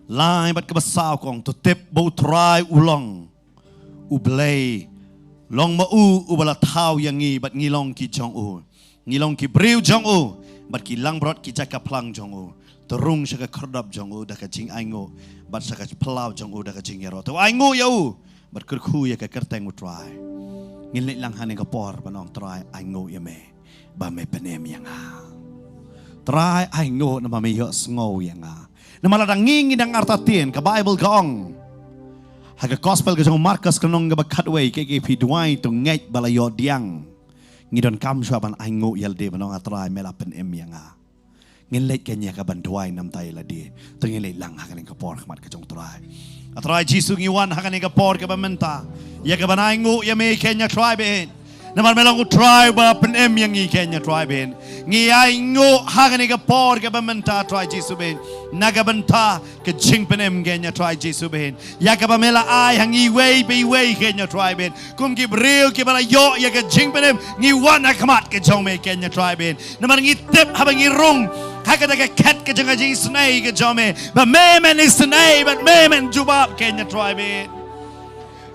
lai bad kaba saw ka ong: To tip ba U Trai u long U Blei, long ma u uba la thaw ïa ngi, bad ngi long ki jong u. Ngi long ki briew jong u, bad ki langbrot ki jaka phlang jong u. To rung sha ka khyrdop jong u da ka jingainguh, bad sha ka phyllaw jong u da ka jingïaroh. To ainguh ïa u, bad kyrkhu ïa ka kyrteng U Trai. Ngin leit lang ha kane ka por ban ong: Trai, ainguh ïa me ba me pynim ïa nga. Trai, ainguh namar me ïohsngew ïa nga. Namar lada ngi ngi dang artatien, ka Baibl ka ong, Ha ka gospel ka jong u Markos ka lynnong kaba khatwei, kaei kaei phi duwai to ngeit ba la ïoh pdiang. Ngi donkam shuwa ban ainguh ïa lade ban ong, A Trai, me la pynim ïa nga. Ngin leit keiñ ïa kaban duwai namar ïa lade. To ngin leit lang ha kane ka por ha khmat ka jong u Trai. A Trai Jisu, ngi wan ha kane ka por kaba mynta ïa kaban ainguh ïa me keiñ, A Trai ba ïeit. Namar me long u Trai uba pynim ïa ngi keiñ, A Trai ba ïeit. Ngi ainguh ha kane ka por kaba mynta, A Trai Jisu ba ïeit, na ka bynta ka jingpynim keiñ, A Trai Jisu ba ïeit, ïa kaba me la ai ha ngi iwei pa iwei keiñ, A Trai ba ïeit. Kum ki briew kiba la ïoh ïa ka jingpynim, ngi wan ha khmat ka jong me keiñ, A Trai ba ïeit. Namar ngi tip haba ngi rung ha kata ka khet ka jong ka jingisynei ka jong me, ba me men isynei bad me men jubab keiñ, A Trai ba ïeit.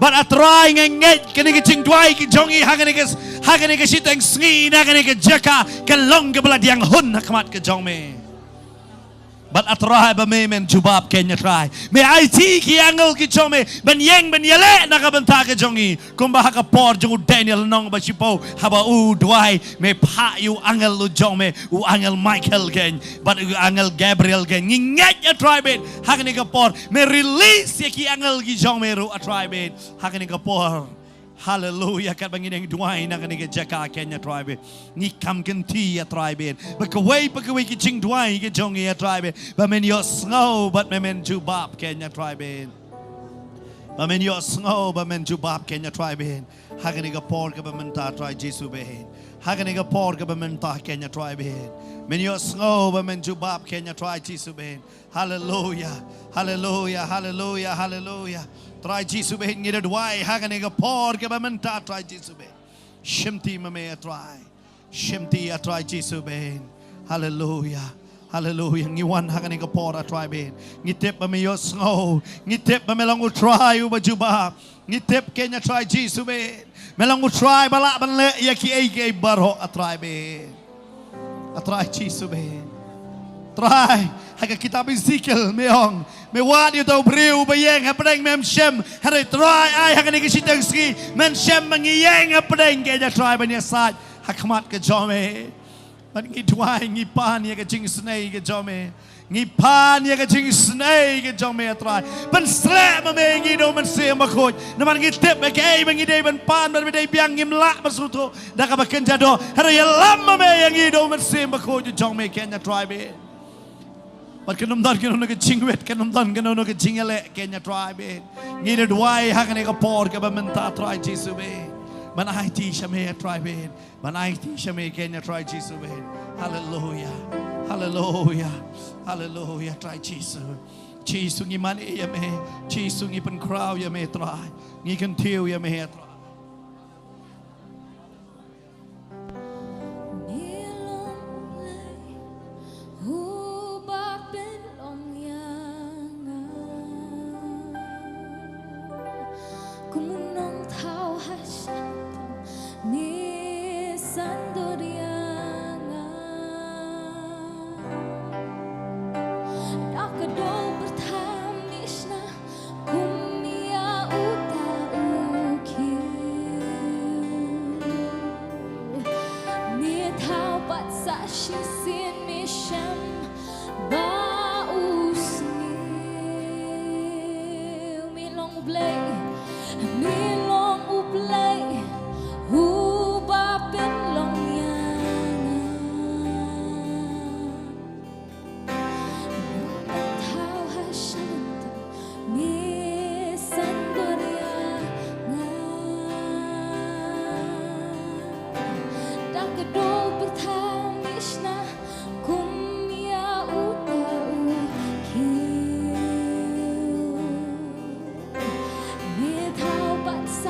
Bad A Trai, nga ngeit kane ka jingduwai ka jong ngi ha kane ka, ha kane ka shiteng sngi, na kane ka jaka, ka long kaba la pdiang hun ha khmat ka jong me. Bad A Trai, ba me men jubab keiñ, A Trai. Me aiti ki angel ki jong me ban ïeng ban ïaleh na ka bynta ka jong ngi. Kumba ha ka por jong u Daniel lynnong ba shiphew, haba u duwai, me phah ïa u angel u jong me, u angel Michael keiñ, bad u angel Gabriel keiñ. Ngi ngeit, A Trai ba ïeit, ha kane ka por me release ïa ki angel ki jong me ruh, A Trai ba ïeit, ha kane ka por. Haleluya. Katba ngi dang duwai na kane ka jaka keiñ, A Trai ba ïeit, ngi kam kynti, A Trai ba ïeit, ba kawei pa kawei ki jingduwai ki jong ngi, A Trai ba ïeit, ba men ïohsngew bad me men jubab keiñ, A Trai ba ïeit. Ba men ïohsngew ba men jubab keiñ, A Trai ba ïeit, ha kane ka por kaba mynta, A Trai Jisu ba ïeit. Ha kane ka por kaba mynta keiñ, A Trai ba ïeit, men ïohsngew ba men jubab keiñ, A Trai Jisu ba ïeit. Haleluya. Haleluya. Haleluya. Haleluya. Trai Jisu ba ïeit, ngi da duwai ha kane ka por kaba mynta, Trai Jisu ba ïeit. Shimti ma me, A Trai. Shimti, A Trai Jisu ba ïeit. Haleluya. Haleluya. Ngi wan ha kane ka por, A Trai ba ïeit, ngi tip ba me ïohsngew. Ngi tip ba me long u Trai uba jubab. Ngi tip keiñ, A Trai Jisu ba ïeit, me long u Trai ba lah ban leh ïa kiei kiei baroh, A Trai ba ïeit. A Trai Jisu ba ïeit. Trai, ha ka kitab Ezekiel me ong, me wad ïa uta u briew uba ïeng hapdeng, mem shem. Hynrei Trai, ai ha kane ka shiteng sngi men shem ba ngi ïeng hapdeng keiñ, A Trai, ban ïasaid ha khmat ka jong me. Bad ngi duwai, ngi pan ïa ka jingisynei ka jong me. Ngi pan ïa ka jingisynei ka jong me, A Trai. Pynsleh ma me ïa ngi da u Mynsiem Bakhuid. Namar ngi tip ba kaei ba ngi dei ban pan bad ba dei biang, ngim lah ban sngewthuh da kaba kynja doh. Hynrei ïalam ma me ïa ngi da u Mynsiem Bakhuid u jong me keiñ, A Trai ba ïeit. Bad kan ym don kano kano ka jingwit, kan ym don kano kano ka jingïaleh keiñ, A Trai ba ïeit. Ngi da duwai ha kane ka por kaba mynta, Trai Jisu ba ïeit, ban aiti sha me, A Trai ba ïeit. Ban aiti sha me keiñ, A Trai Jisu ba ïeit. Haleluya. Haleluya. Haleluya, Trai Jisu. Jisu, ngi mane ïa me. Jisu, ngi pynkhraw ïa me, Trai. Ngi kyntiew ïa me, Trai. Me long U Blei uba pynlong ïa nga. Kum u nongthaw ha shyllangtong me sandor ïa nga. Da ka doh pyrthei me shna kum ïa uta u khiew. Me thaw pat sa shisien me shem ba u sniew. Me long U Blei, me long U Blei uba pynlong ïa nga. Nongthaw ha shyllangtong me sandor ïa nga. Da ka doh pyrthei me shna kum ïa uta u khiew. Me thaw pat sa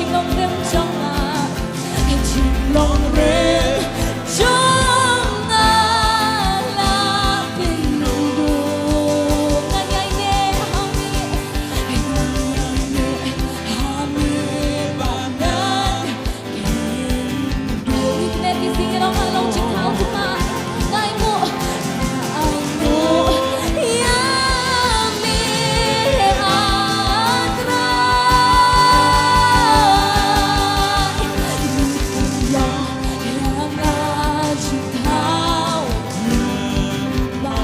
Jinglong rim jong nga, jinglong rim jong nga la pynduh. Ngan ïaineh ha me, ngan ïaineh ha me ba ngan pynduh. Ïa kine ki sngi ngi long ha long jingthaw thymmai. Nga ainguh, nga ainguh ïa me, A Trai. Ïa nga jingthaw thymmai.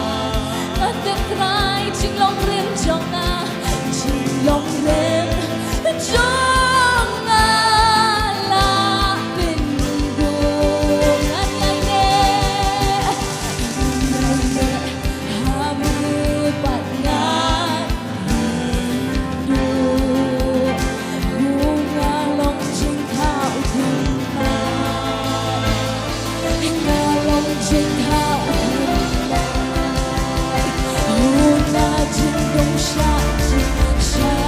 Nga tip Trai jinglong rim jong nga, jinglong rim jong nga la pynduh. Ngan ïaineh, ngan ïaineh ha me bad ngan pynduh. Nga long jingthaw thymmai. Nga long jingthaw thymmai. Nga jingdum shah jingshai.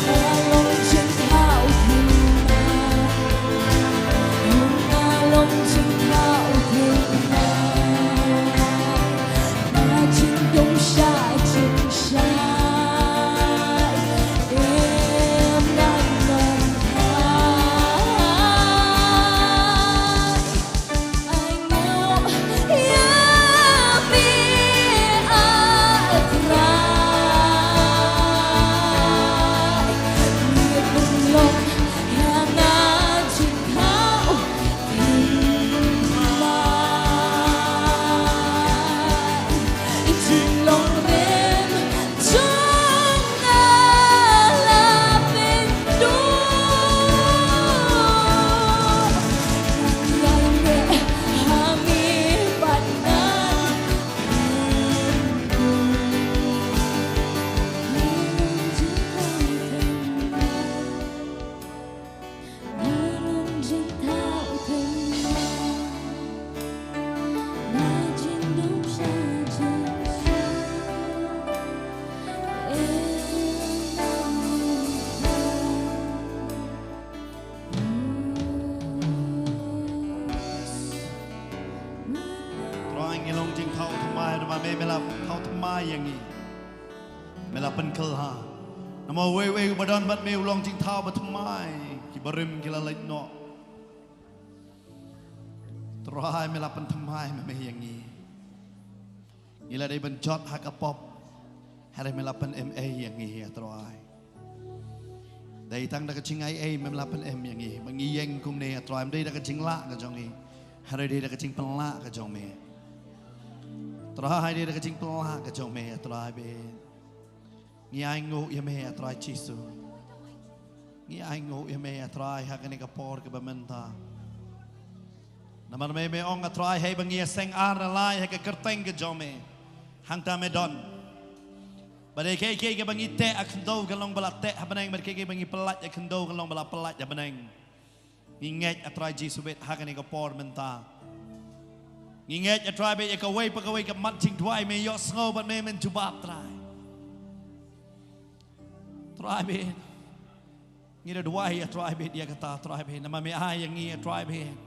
Nga long jingthaw thymmai. Nga long jingthaw thymmai. Nga jingdum shah jingshai. Em, nga long thymmai. Ainguh ïa me, A Trai. Me pynlong ïa nga jingthaw thymmai. Jinglong rim jong nga la pynduh. Ngan ïaineh ha me bad ngan pynduh. Nga long jingthaw thymmai. Nga jingdum shah jingshai. Em, nga long thymmai. Trai, ngi long jingthaw thymmai namar me, me la thaw thymmai ïa ngi. Me la pynkylla. Namar uwei uwei uba don bad me u long jingthaw ba thymmai. Ki barim ki la leit noh. Trai, me la pynthymmai ma me ïa ngi. Ngi la dei ban jot ha ka pop. Hynrei me la pynim ei ïa ngi, A Trai. Dei tang da ka jingai ei me la pynim ïa ngi. Ba ngi ïeng kumne, A Trai, ym dei da ka jinglah ka jong ngi. Hynrei dei da ka jingpynlah ka jong me. Trai, dei da ka jingpynlah ka jong me, A Trai, ba ngi ainguh ïa me, A Trai Jisu. Ngi ainguh ïa me, A Trai, ha kane ka por kaba mynta. Namar me, me ong, A Trai, hei ba ngi ïaseng ar ne lai ha ka kyrteng ka jong me, hangta me don. Bad ïa kiei kiei kiba ngi teh ha khyndew kan long ba la teh ha bneng, bad kiei kiei ba ngi pyllait ha khyndew kan long ba la pyllait ha bneng. Ngi ngeit, A Trai Jisu, bad ha kane ka por mynta. Ngi ngeit, A Trai, bad ïa kawei pa kawei ka mat jingduwai me ïohsngew bad me men jubab, Trai. Trai, bad ngi da duwai, A Trai, bad ïa kata, Trai, bad namar me ai ïa ngi, A Trai, bad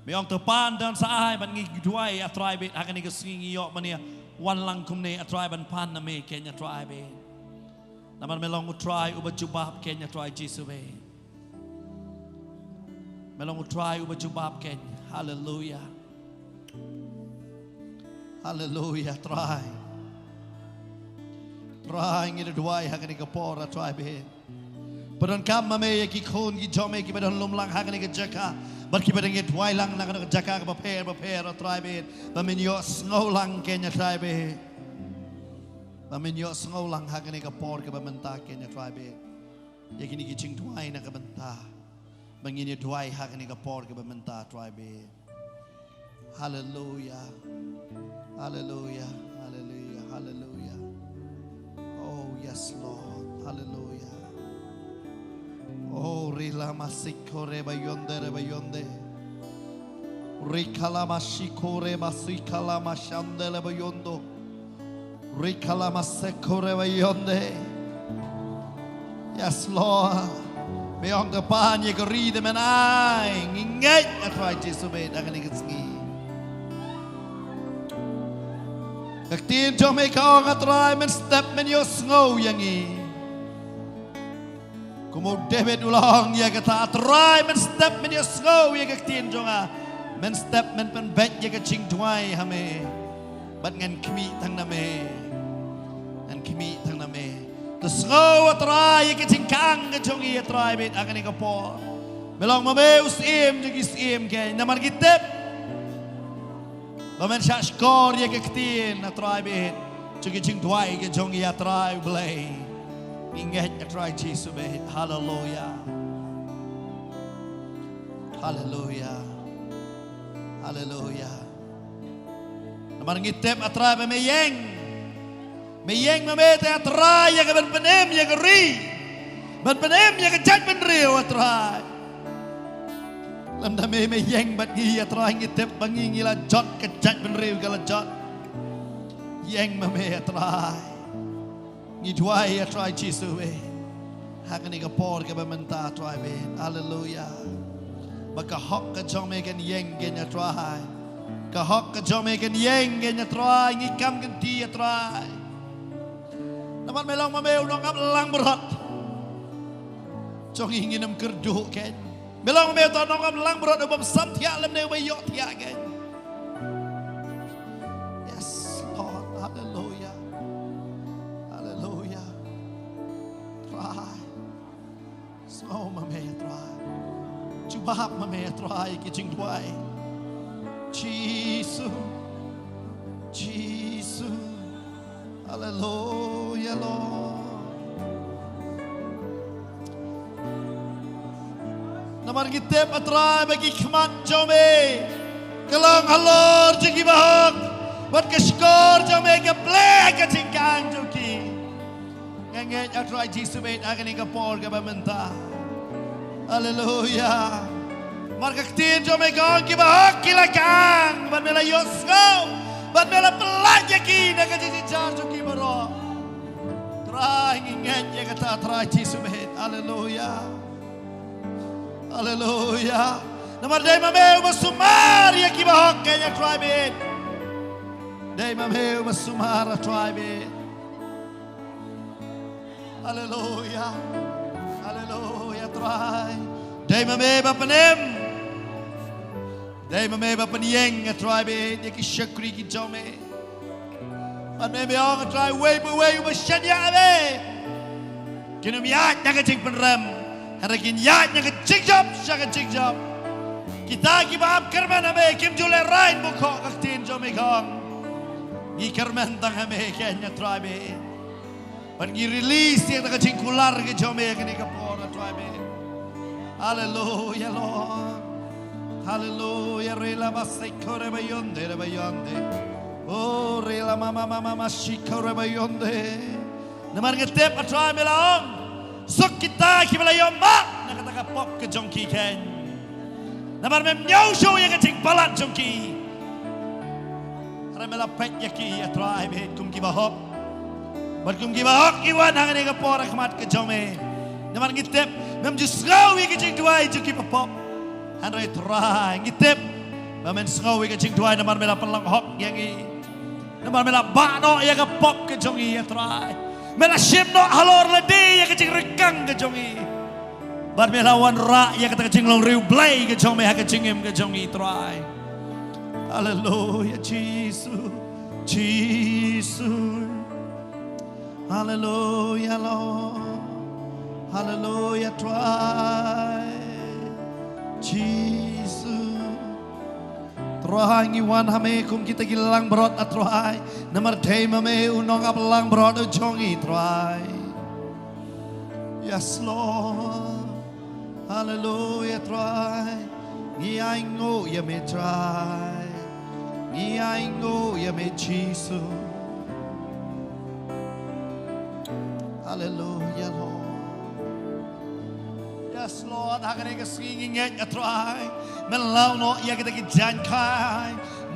me ong to pan, don sa ai, bad ngi duwai, A Trai, bad ha kane ka sngi ngi ïoh mane wan lang kumne, A Trai, ban pan na me keiñ, A Trai, bad namar me long U Trai uba jubab keiñ, A Trai Jisu, bad me long U Trai uba jubab keiñ. Haleluya. Haleluya, Trai. Trai, ngi da duwai ha kane ka por, A Trai, bad ba donkam ma me ïa ki khun ki jong me kiba don lum lang ha kane ka jaka, bad kiba dang ïa duwai lang na kane ka jaka kaba pher bapher, A Trai, bad ba men ïohsngew lang keiñ, A Trai, bad ba men ïohsngew lang ha kane ka por kaba mynta keiñ, A Trai, bad ïa kine ki jingduwai na ka bynta ba ngin ïa duwai ha kane ka por kaba mynta, Trai, bad Hallelujah. Hallelujah. Hallelujah. Hallelujah. Oh, yes, Lord. Hallelujah. Oh, rila masikore bayonde re bayonde. Rikala masikore basikala mashande le bayondo. Rikala masekore wa yonde. Yes, Lord. Me ong ka pan ye ka ri de men ai. Ngi ngeit, A Trai Jisu, bad ha kane ka sngi. Ka ktien jong me ka ong, A Trai, men step men ïohsngew ïa ngi. Kumba u David u la ong ïa kata, A Trai, men step men ïohsngew ïa ka ktien jong nga. Men step men pynbeit ïa ka jingduwai ha me. Bad ngan khmih tang na me. Ngan khmih tang na me. To sngew, A Trai, ïa ka jingkhang ka jong ngi, A Trai, bad ha kane ka por. Me long ma me u syiem jong ki syiem, keiñ namar ngi tip ba men shah shkor ïa ka ktien, A Trai, bad jong ki jingduwai ka jong ngi, A Trai U Blei. Ngi ngeit, A Trai Jisu, bad. Haleluya. Haleluya. Haleluya. Namar ngi tip, A Trai, ba me ïeng. Me ïeng ma me te, A Trai, ïa ka ban pynim ïa ka ri, ban pynim ïa ka jaitbynriew, A Trai. Lymda me, me ïeng bad ngi, A Trai, ngi tip ba ngi, ngi la jot, ka jaitbynriew ka la jot. Ïeng ma me, A Trai. Ngi duwai, A Trai Jisu, eh. Ha kane ka por kaba mynta, A Trai, bad. Haleluya. Ba ka hok ka jong me kan ïeng, keiñ, A Trai. Ka hok ka jong me kan ïeng, keiñ, A Trai. Ngi kam kynti, A Trai. Namar me long ma me u nongap langbrot jong ngi, ngin ym kyrduh, keiñ. Me long ma me uta u nongap langbrot u bym sam thiah lymne u ba ïoh thiah, keiñ. Yes, Lord. Haleluya. Haleluya. Trai. Sngew ma me, A Trai. Jubab ma me, A Trai, ki jingduwai. Jisu. Jisu. Haleluya, Lord. Namar ngi tip, A Trai, ba ki khmat jong me ka long halor jong ki bahok, bad ka shkor jong me ka plie ha ka jingkhang jong ki. Nga ngeit, A Trai Jisu, bad ha kane ka por kaba mynta. Haleluya. Namar ka ktien jong me ka ong, ki bahok ki la khang, bad me la ïohsngew, bad me la pyllait ïa ki na ka jingjynjar jong ki baroh. Trai, ngi ngeit ïa kata, Trai Jisu, bad. Haleluya. Haleluya. Namar dei ma me uba sumar ïa ki bahok, keiñ, A Trai, bad. Dei ma me uba sumar, A Trai, bad. Haleluya. Haleluya, Trai. Dei ma me ba pynim. Dei ma me ba pynïeng, A Trai, bad ïa ki shakri ki jong me. Bad me, me ong, A Trai, uwei pa uwei uba shaniah ha me, kin ym ïaid na ka jingpynrem, hynrei kin ïaid na ka jingjop sha ka jingjop. Kita kiba ap kyrmen ha me kim ju lehraiñ bymkhoh, ka ktien jong me ka ong. Ngi kyrmen tang ha me, keiñ, A Trai, bad. Bad ngi release ïa kata ka jingkular ka jong me ha kane ka por, A Trai, bad. Haleluya, Lord. Haleluya. Rila ba sekore ba yonde, re ba yonde. Oh, rila mama mama mashikore ba yonde. Namar nga tip, A Trai, me la ong, suk kita kiba la ïohmad na kata ka pop ka jong ki, keiñ. Namar mem ñiew shuh ïa ka jingpalat jong ki. Hynrei me la peit ïa ki, A Trai, bad kum ki bahok. Bad kum ki bahok ki wan ha kane ka por ha khmat ka jong me. Namar ngi tip, mem ju sngew ïa ka jingduwai jong ki bapop. Hynrei Trai, ngi tip ba men sngew ïa ka jingduwai namar me la pynlong hok ïa ngi. Namar me la bah noh ïa ka pop ka jong ngi, A Trai. Me la shim noh halor lade ïa ka jingryngkang ka jong ngi. Bad me la wanrah ïa kata ka jinglong riewblei ka jong me ha ka jingim ka jong ngi, Trai. Haleluya, Jisu. Jisu. Haleluya, Lord. Haleluya, Trai. Jisu. Trai, ngi wan ha me kum kita ki langbrot, A Trai. Namar dei ma me u nongap langbrot u jong ngi, Trai. Yes, Lord. Haleluya, Trai. Ngi ainguh ïa me, Trai. Ngi ainguh ïa me, Jisu. Haleluya, Lord. Yes, Lord, ha kane ka sngi ngi ngeit, A Trai, men law noh ïa kita ki jaiñkhai.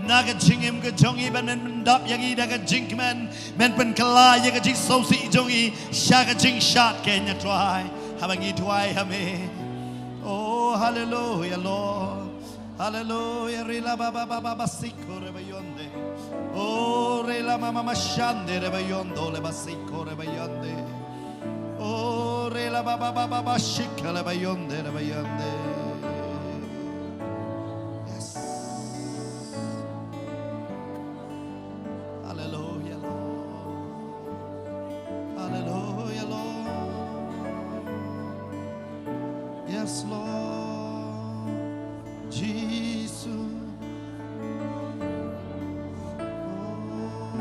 na ka jingim ka jong ngi, ban men pyndap ïa ngi da ka jingkmen, men pynkylla ïa ka jingsngewsih jong ngi sha ka jingshad keiñ, A Trai. Haba ngi duwai ha me. Oh, hallelujah, Lord. Hallelujah. Rila ba ba ba ba ba siko re ba yonde. Oh, rila ma ma ma shande re ba yondo le ba siko re ba yonde. Oh, rila ba ba ba ba ba shika le ba yonde re ba yonde. Yes. Hallelujah, Lord. Hallelujah, Lord. Yes, Lord. Jisu. Oh.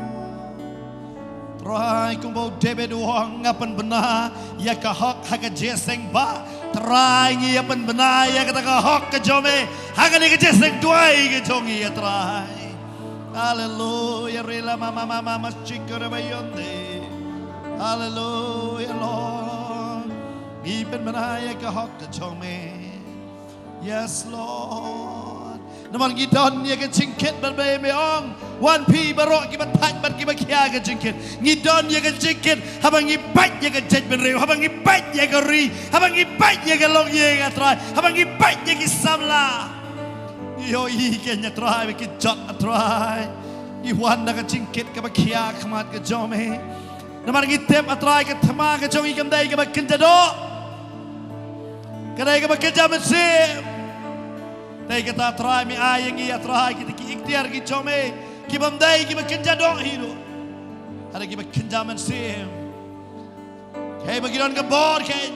Trai, kumba u David u ong, nga pynbna ïa ka hok ha ka jingïaseng ba. Trai, ngi ïa pynbna ïa kata ka hok ka jong me ha kane ka jingïaseng duwai ka jong ngi, A Trai. Hallelujah. Rila ma ma ma ma ma shikara ba yonde. Hallelujah, Lord. Ngi pynbna ïa ka hok ka jong me. Yes, Lord. Namar ngi don ïa ka jingkit bad ba me ong, wan phi baroh kiba thait bad kiba khia ka jingkit. Ngi don ïa ka jingkit haba ngi peit ïa ka jaitbynriew, haba ngi peit ïa ka ri, haba ngi peit ïa ka longïing, A Trai, haba ngi peit ïa ki samla. Ïohi keiñ, A Trai, ba ki jot, A Trai. Ngi wan da ka jingkit kaba khia khmat ka jong me. Namar ngi tip, A Trai, ka thma ka jong ngi kam dei kaba kynja doh. Ka dei kaba kynja mynsiem. Te kata, A Trai, me ai ïa ngi, A Trai, kita ki iktiar ki jong me, kibym dei kiba kynja doh hi ruh, hynrei kiba kynja mynsiem. Kaei ba ngi don ka bor keiñ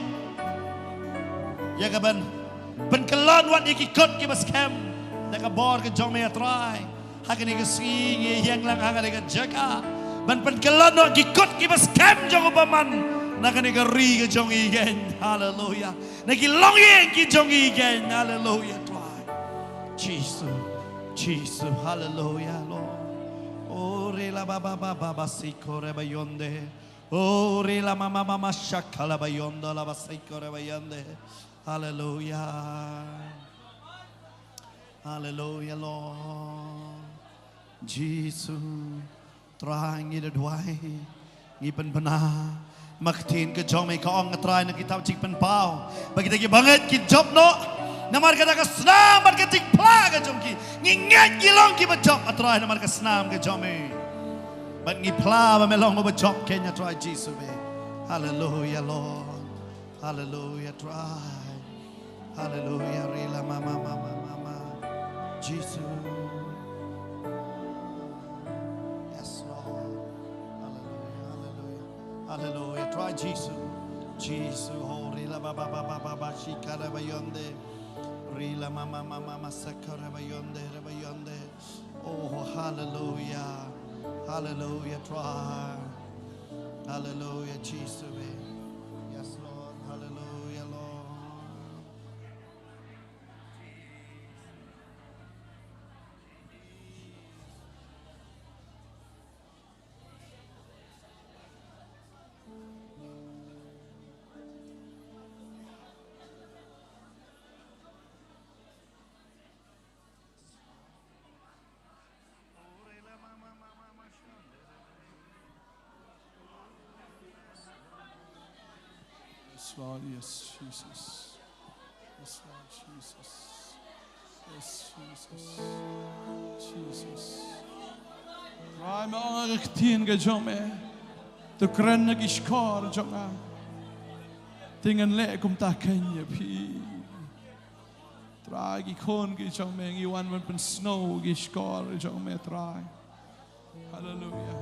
ïa kaban pynkyllon wat ïa ki kut kiba skhem da ka bor ka jong me, A Trai. Ha kane ka sngi ngi ïeng lang ha kane ka jaka ban pynkyllon noh ki kut kiba skhem jong u bymman na kane ka ri ka jong ngi keiñ. Haleluya. Na ki longïing ki jong ngi keiñ. Haleluya, Trai. Jisu. Jisu. Haleluya, Lord. O re la ba ba ba ba ba siko re ba yonde. O re la ma ma ma ma shaka la ba yondo la ba siko re ba yonde. Haleluya. Haleluya, Lord. Jisu, Trai, ngi da duwai, ngi pynbna ma ka ktien ka jong me ka ong, Trai, na kitab Jingpynpaw, ba kita ki bangeit ki jop noh namar kata ka snam bad ka jingphla ka jong ki. Ngi ngeit ngi long kiba jop, Trai, namar ka snam ka jong me. Bad ngi phla ba me long uba jop keiñ, Trai Jisu me. Haleluya, Lord. Haleluya, Trai. Haleluya, rila ma ma ma ma ma ma. Jisu. Yes, Lord. Haleluya, haleluya. Haleluya, Trai Jisu. Jisu, ho rila ba ba ba ba ba ba shikara ba yonde. Rila ma ma ma ma ma sakara ba yonde, ba yonde. Oh, haleluya. Haleluya, Trai. Haleluya, Jisu me. Yes, Lord. Haleluya, Lord. Yes, Lord, yes, Jesus. Yes, Lord, Jesus. Yes, Jesus. Jesus. Trai, me ong ha ka ktien ka jong me, to kren na ki shkor jong nga, te ngan leh kumta keiñ ïa phi. Trai, ki khun ki jong me ngi wan ban pynsngew ki shkor jong me, Trai. Haleluya.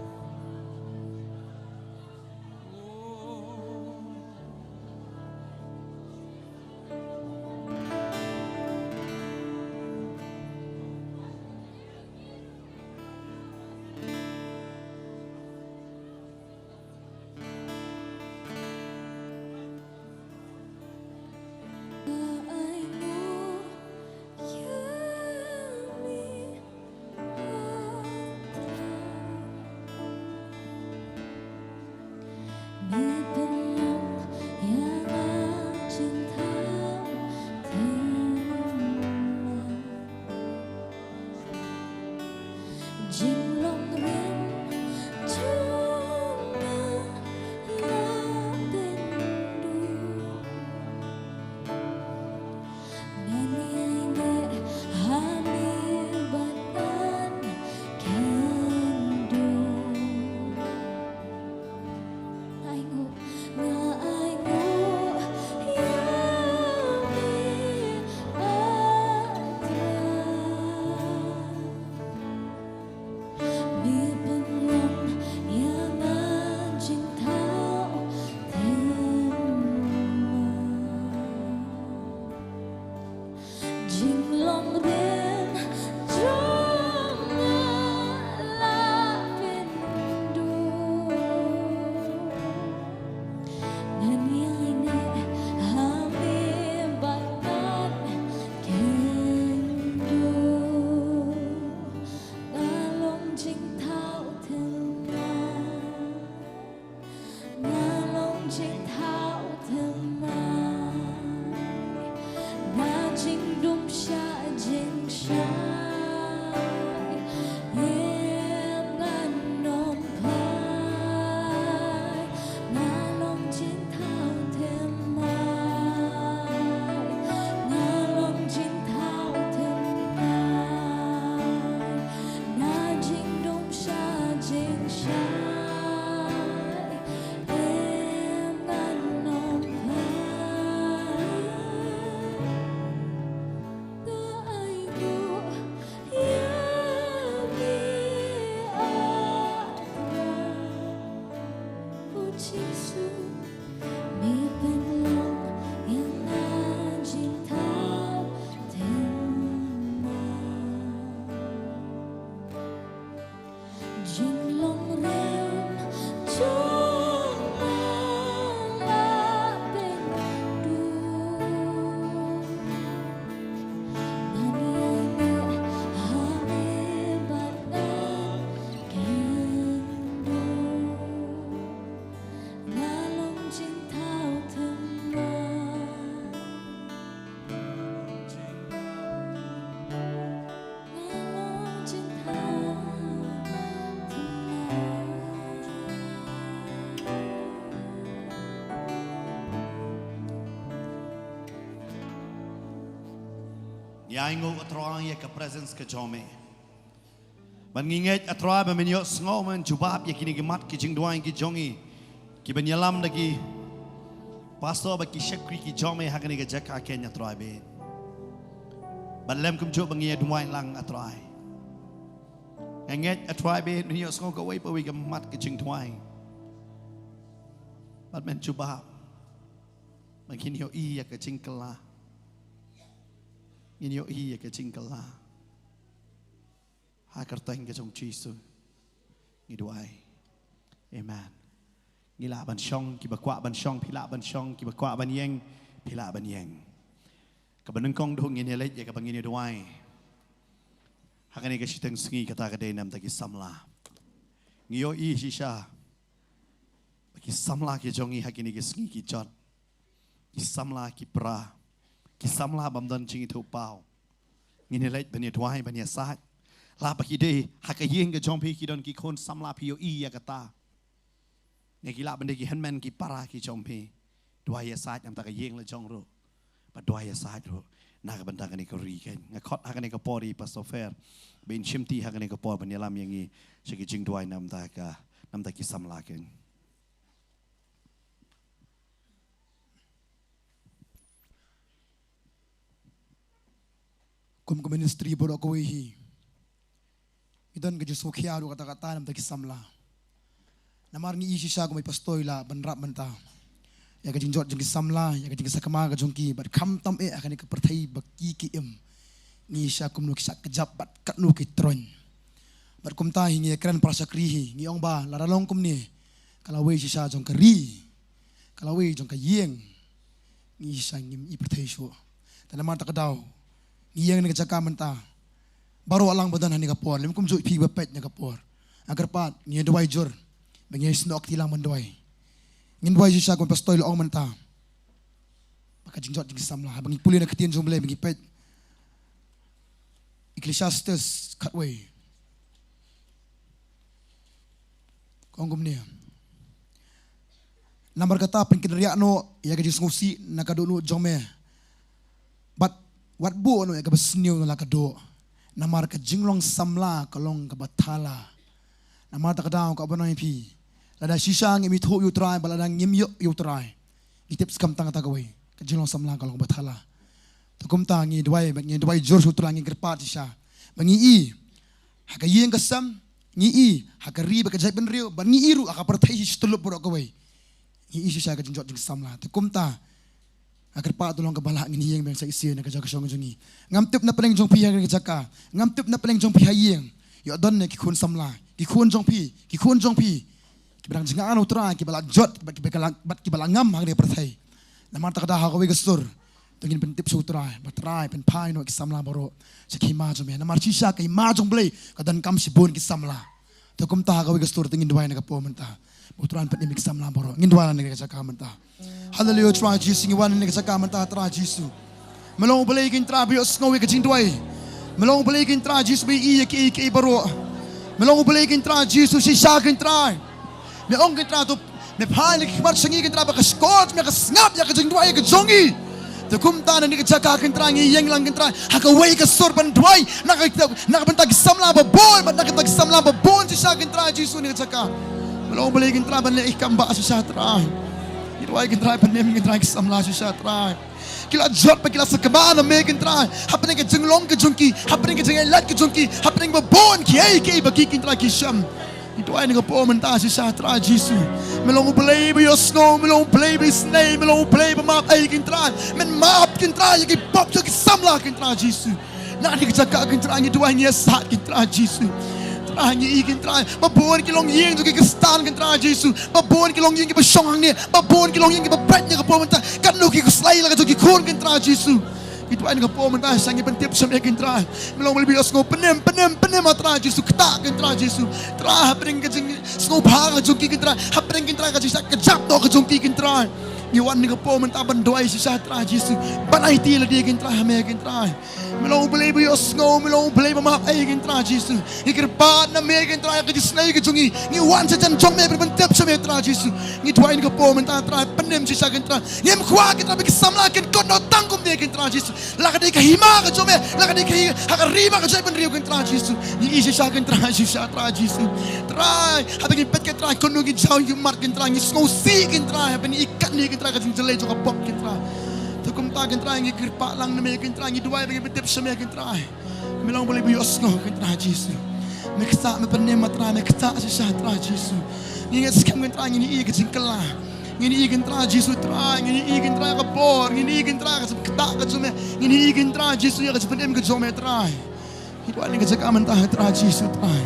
Jisu, me pynlong ïa nga jingthaw tyngeh. Jinglong rim jong nga la pynduh. Ngan ïaineh ha me bad ngan kynduh. Nga long jingthaw tyngeh. Ngi ainguh, A Trai, ïa ka presence ka jong me. Bad ngi ngeit, A Trai, ba men ïohsngew, men jubab ïa kine ki mat ki jingduwai ki jong ngi, kiban ïalam da ki pastor bad ki shakri ki jong me ha kane ka jaka keiñ, A Trai bad. Bad lem kumjuh ba ngi ïa duwai lang, A Trai. Nga ngeit, A Trai bad, men ïohsngew kawei pa kawei ka mat ka jingduwai. Bad men jubab. Ba ngin ïohi ïa ka jingkylla. Ngin ïohi ïa ka jingkylla. Ha ka kyrteng ka jong Jisu ngi duwai. Amen. Ngi lah ban shong, kiba kwah ban shong, phi lah ban shong, kiba kwah ban ïeng, phi lah ban ïeng. Kaba nyngkong duh ngin ïa leit ïa kaba ngin ïa duwai. Ha kane ka shiteng sngi kata ka dei namar ki samla. Ngi ïohi shisha ba ki samla ki jong ngi ha kine ki sngi ki jot. Ki samla ki para. Ki samla bym don jingithuhpaw. Ngin ïa leit ban ïa duwai ban ïa said. La ba ki dei ha ka ïing ka jong phi ki don ki khun samla, phi ïohi ïa kata. Ne ki lah ban dei ki hynmen ki para ki jong phi. Duwai ïa said namar ka ïing la jong ruh. Bad duwai ïa said ruh na ka bynta kane ka ri keiñ. Nga khot ha kane ka por ïa i Pastor Fer ban shimti ha kane ka por ban ïalam ïa ngi sha ki jingduwai namar ka, namar ki samla keiñ. Kum ka ministry baroh kawei hi, ngi don ka jingsngewkhia ruh katta katta namar ki samla. Namar ngi i shisha kum i pastor i lah ban rap mynta ïa ka jingjot jong ki samla, ïa ka jingsakma ka jong ki, bad khamtam eh ha kane ka pyrthei ba ki ki im. Ngi i shisha kumno ki shah kjap bad katno ki troiñ. Bad kumta hi ngi ïa kren para shakri hi, ngi ong ba lada long kumne, ka lawei shisha jong ka ri, ka lawei jong ka ïing, ngi shisha ngim i pyrthei shuh. Te namar kata ka daw ngi ïeng ha kane ka jaka mynta. Baroh lang ba don ha kane ka por, lym kumjuh phi ba peit ha kane ka por. Nga kyrpad, ngi duwai jur, ba ngi snoh kti lang ban duwai. Ngin duwai shisha kum i pastor i la ong mynta. Ba ka jingjot jong ki samla, haba ngi pule na ka ktien jong U Blei, ba ngi peit Ecclesiastes khatwei, ka ong kumne: Namar kata pynkynriah noh ïa ka jingsngewsih na ka dohnud jong me, bad wat buh noh ïa kaba sniew na la ka doh. Namar ka jinglong samla ka long kaba thala. Namar kata ka daw nga kwah ban ong ïa phi, lada shisha ngim ithuh ïa U Trai, bad lada ngim ïoh ïa U Trai, ngi tip skhem tang kata kawei, ka jinglong samla ka long kaba thala. Te kumta ngi duwai, ngi duwai jur sha U Trai, ngi kyrpad shisha ba ngi i ha ka ïing ka sem, ngi i ha ka ri bad ka jaitbynriew, bad ngi i ruh ha ka pyrthei hi shi tyllup baroh kawei. Ngi i shisha ka jingjot jong ki samla. Te kumta nga kyrpad, to long kaba lah ngin ïeng biang sa shisien na ka jaka shong jong ngi. Ngam tip na pdeng jong phi ha ka jaka, ngam tip na pdeng jong phi ha ïing, ïoh don ne ki khun samla, ki khun jong phi, ki khun jong phi kiba dang jngai na U Trai, kiba la jot bad kiba la, bad kiba la ngam ha kane ka pyrthei. Namar kata ka daw ha kawei ka sur to ngin pyntip sha U Trai, ba Trai pynphai noh ki samla baroh sha ka hima jong me. Namar shisha ka hima jong U Blei ka donkam shibun ki samla. Te kumta ha kawei ka sur to ngin duwai na ka por mynta, ba U Trai un pynim ïa ki samla baroh. Ngin duwai na ka jaka mynta. Haleluia, Trai Jisu, ngi wan na ka jaka mynta, Trai Jisu. Me long U Blei keiñ Trai ba ïohsngew ïa ka jingduwai. Me long U Blei keiñ Trai Jisu ba i ïa kiei kiei baroh. Me long U Blei keiñ Trai Jisu, shisha keiñ Trai. Me ong keiñ Trai to, me phai na ka khmat sha ngi keiñ Trai, ba ka shkor jong me ka sngap ïa ka jingduwai ka jong ngi. Te kumta na kane ka jaka keiñ Trai ngi ïeng lang keiñ Trai ha kawei ka sur ban duwai na ka, na ka bynta ki samla ba bun, bad na ka bynta ki samla ba bun shisha keiñ Trai Jisu na ka jaka. Me long U Blei keiñ Trai ban leh ïa ka kam ba shisha Trai. Ngi duwai keiñ Trai, pynim keiñ Trai ki samla shisha Trai. Ki la jot bad ki la sakma na me keiñ Trai, hapdeng ka jinglong ka jong ki, hapdeng ka jingïaid lait ka jong ki, hapdeng ba bun kiei kiei ba ki keiñ Trai ki shem. Duwai na ka por mynta shisha Trai Jisu. Me long U Blei ba ïohsngew, me long U Blei ba isynei, me long U Blei ba map ei Kynrad. Men map Kynrad ïa ki pop jong ki samla Kynrad Jisu. Na kane ka jaka Kynrad ngi duwai ngi ïasaid Kynrad Jisu. Trai ngi i Kynrad. Ba bun ki longïing jong ki Khristan Kynrad Jisu. Ba bun ki longïing kiba shong hangne. Ba bun ki longïing kiba peit na ka por mynta. Katno ki khuslai la ka jong ki khun Kynrad Jisu. Ngi duwai na ka por mynta shisha ngi pyntip sha me Kynrad. Me long U Blei ba ïohsngew, pynim, pynim, pynim ah Trai Jisu, ktah Kynrad Jisu. Trai hapdeng ka jingsngewbha ka jong ki Kynrad. Hapdeng Kynrad ka jingshah kjap noh ka jong ki Kynrad. Ngi wan na ka por mynta ban duwai shisha Trai Jisu. Ban aiti lade Kynrad ha me Kynrad. Me long U Blei ba ïohsngew, me long U Blei ba map ei Kynrad Jisu. Ngi kyrpad na me Kynrad ïa ka jingisynei ka jong ngi. Ngi wan sha jan jong me ban pyntip sha me Trai Jisu. Ngi duwai na ka por mynta Trai pynim shisha Kynrad. Ngim kwah Kynrad ba ki samla kin kut noh tang kumne Kynrad Jisu. La ka dei ka hima ka jong me, la ka dei ka hi, ha ka ri ma ka jong me bynriew Kynrad Jisu. Ngi i shisha Kynrad shisha Trai Jisu. Trai, haba ngi peit Kynrad kumno ngi jaw ngi ummat Kynrad, ngi sngewsih Kynrad, haba ngi i katne Kynrad ka jingjyllei jong ka pop Kynrad. Te kumta Kynrad ngi kyrpad lang na me Kynrad, ngi duwai ba ngi pyntip sha me Kynrad. Me long U Blei ba ïohsngew Kynrad Jisu. Me ktah, me pynim ah Trai, me ktah shisha Trai Jisu. Ngi ngeit skhem Kynrad ngin i ka jingkylla. Ngin i Kynrad Jisu Trai, ngin i Kynrad ka bor, ngin i Kynrad ka jingktah ka jong me, ngin i Kynrad Jisu ïa ka jingpynim ka jong me Trai. Ngi duwai na ka jaka mynta Trai Jisu Trai.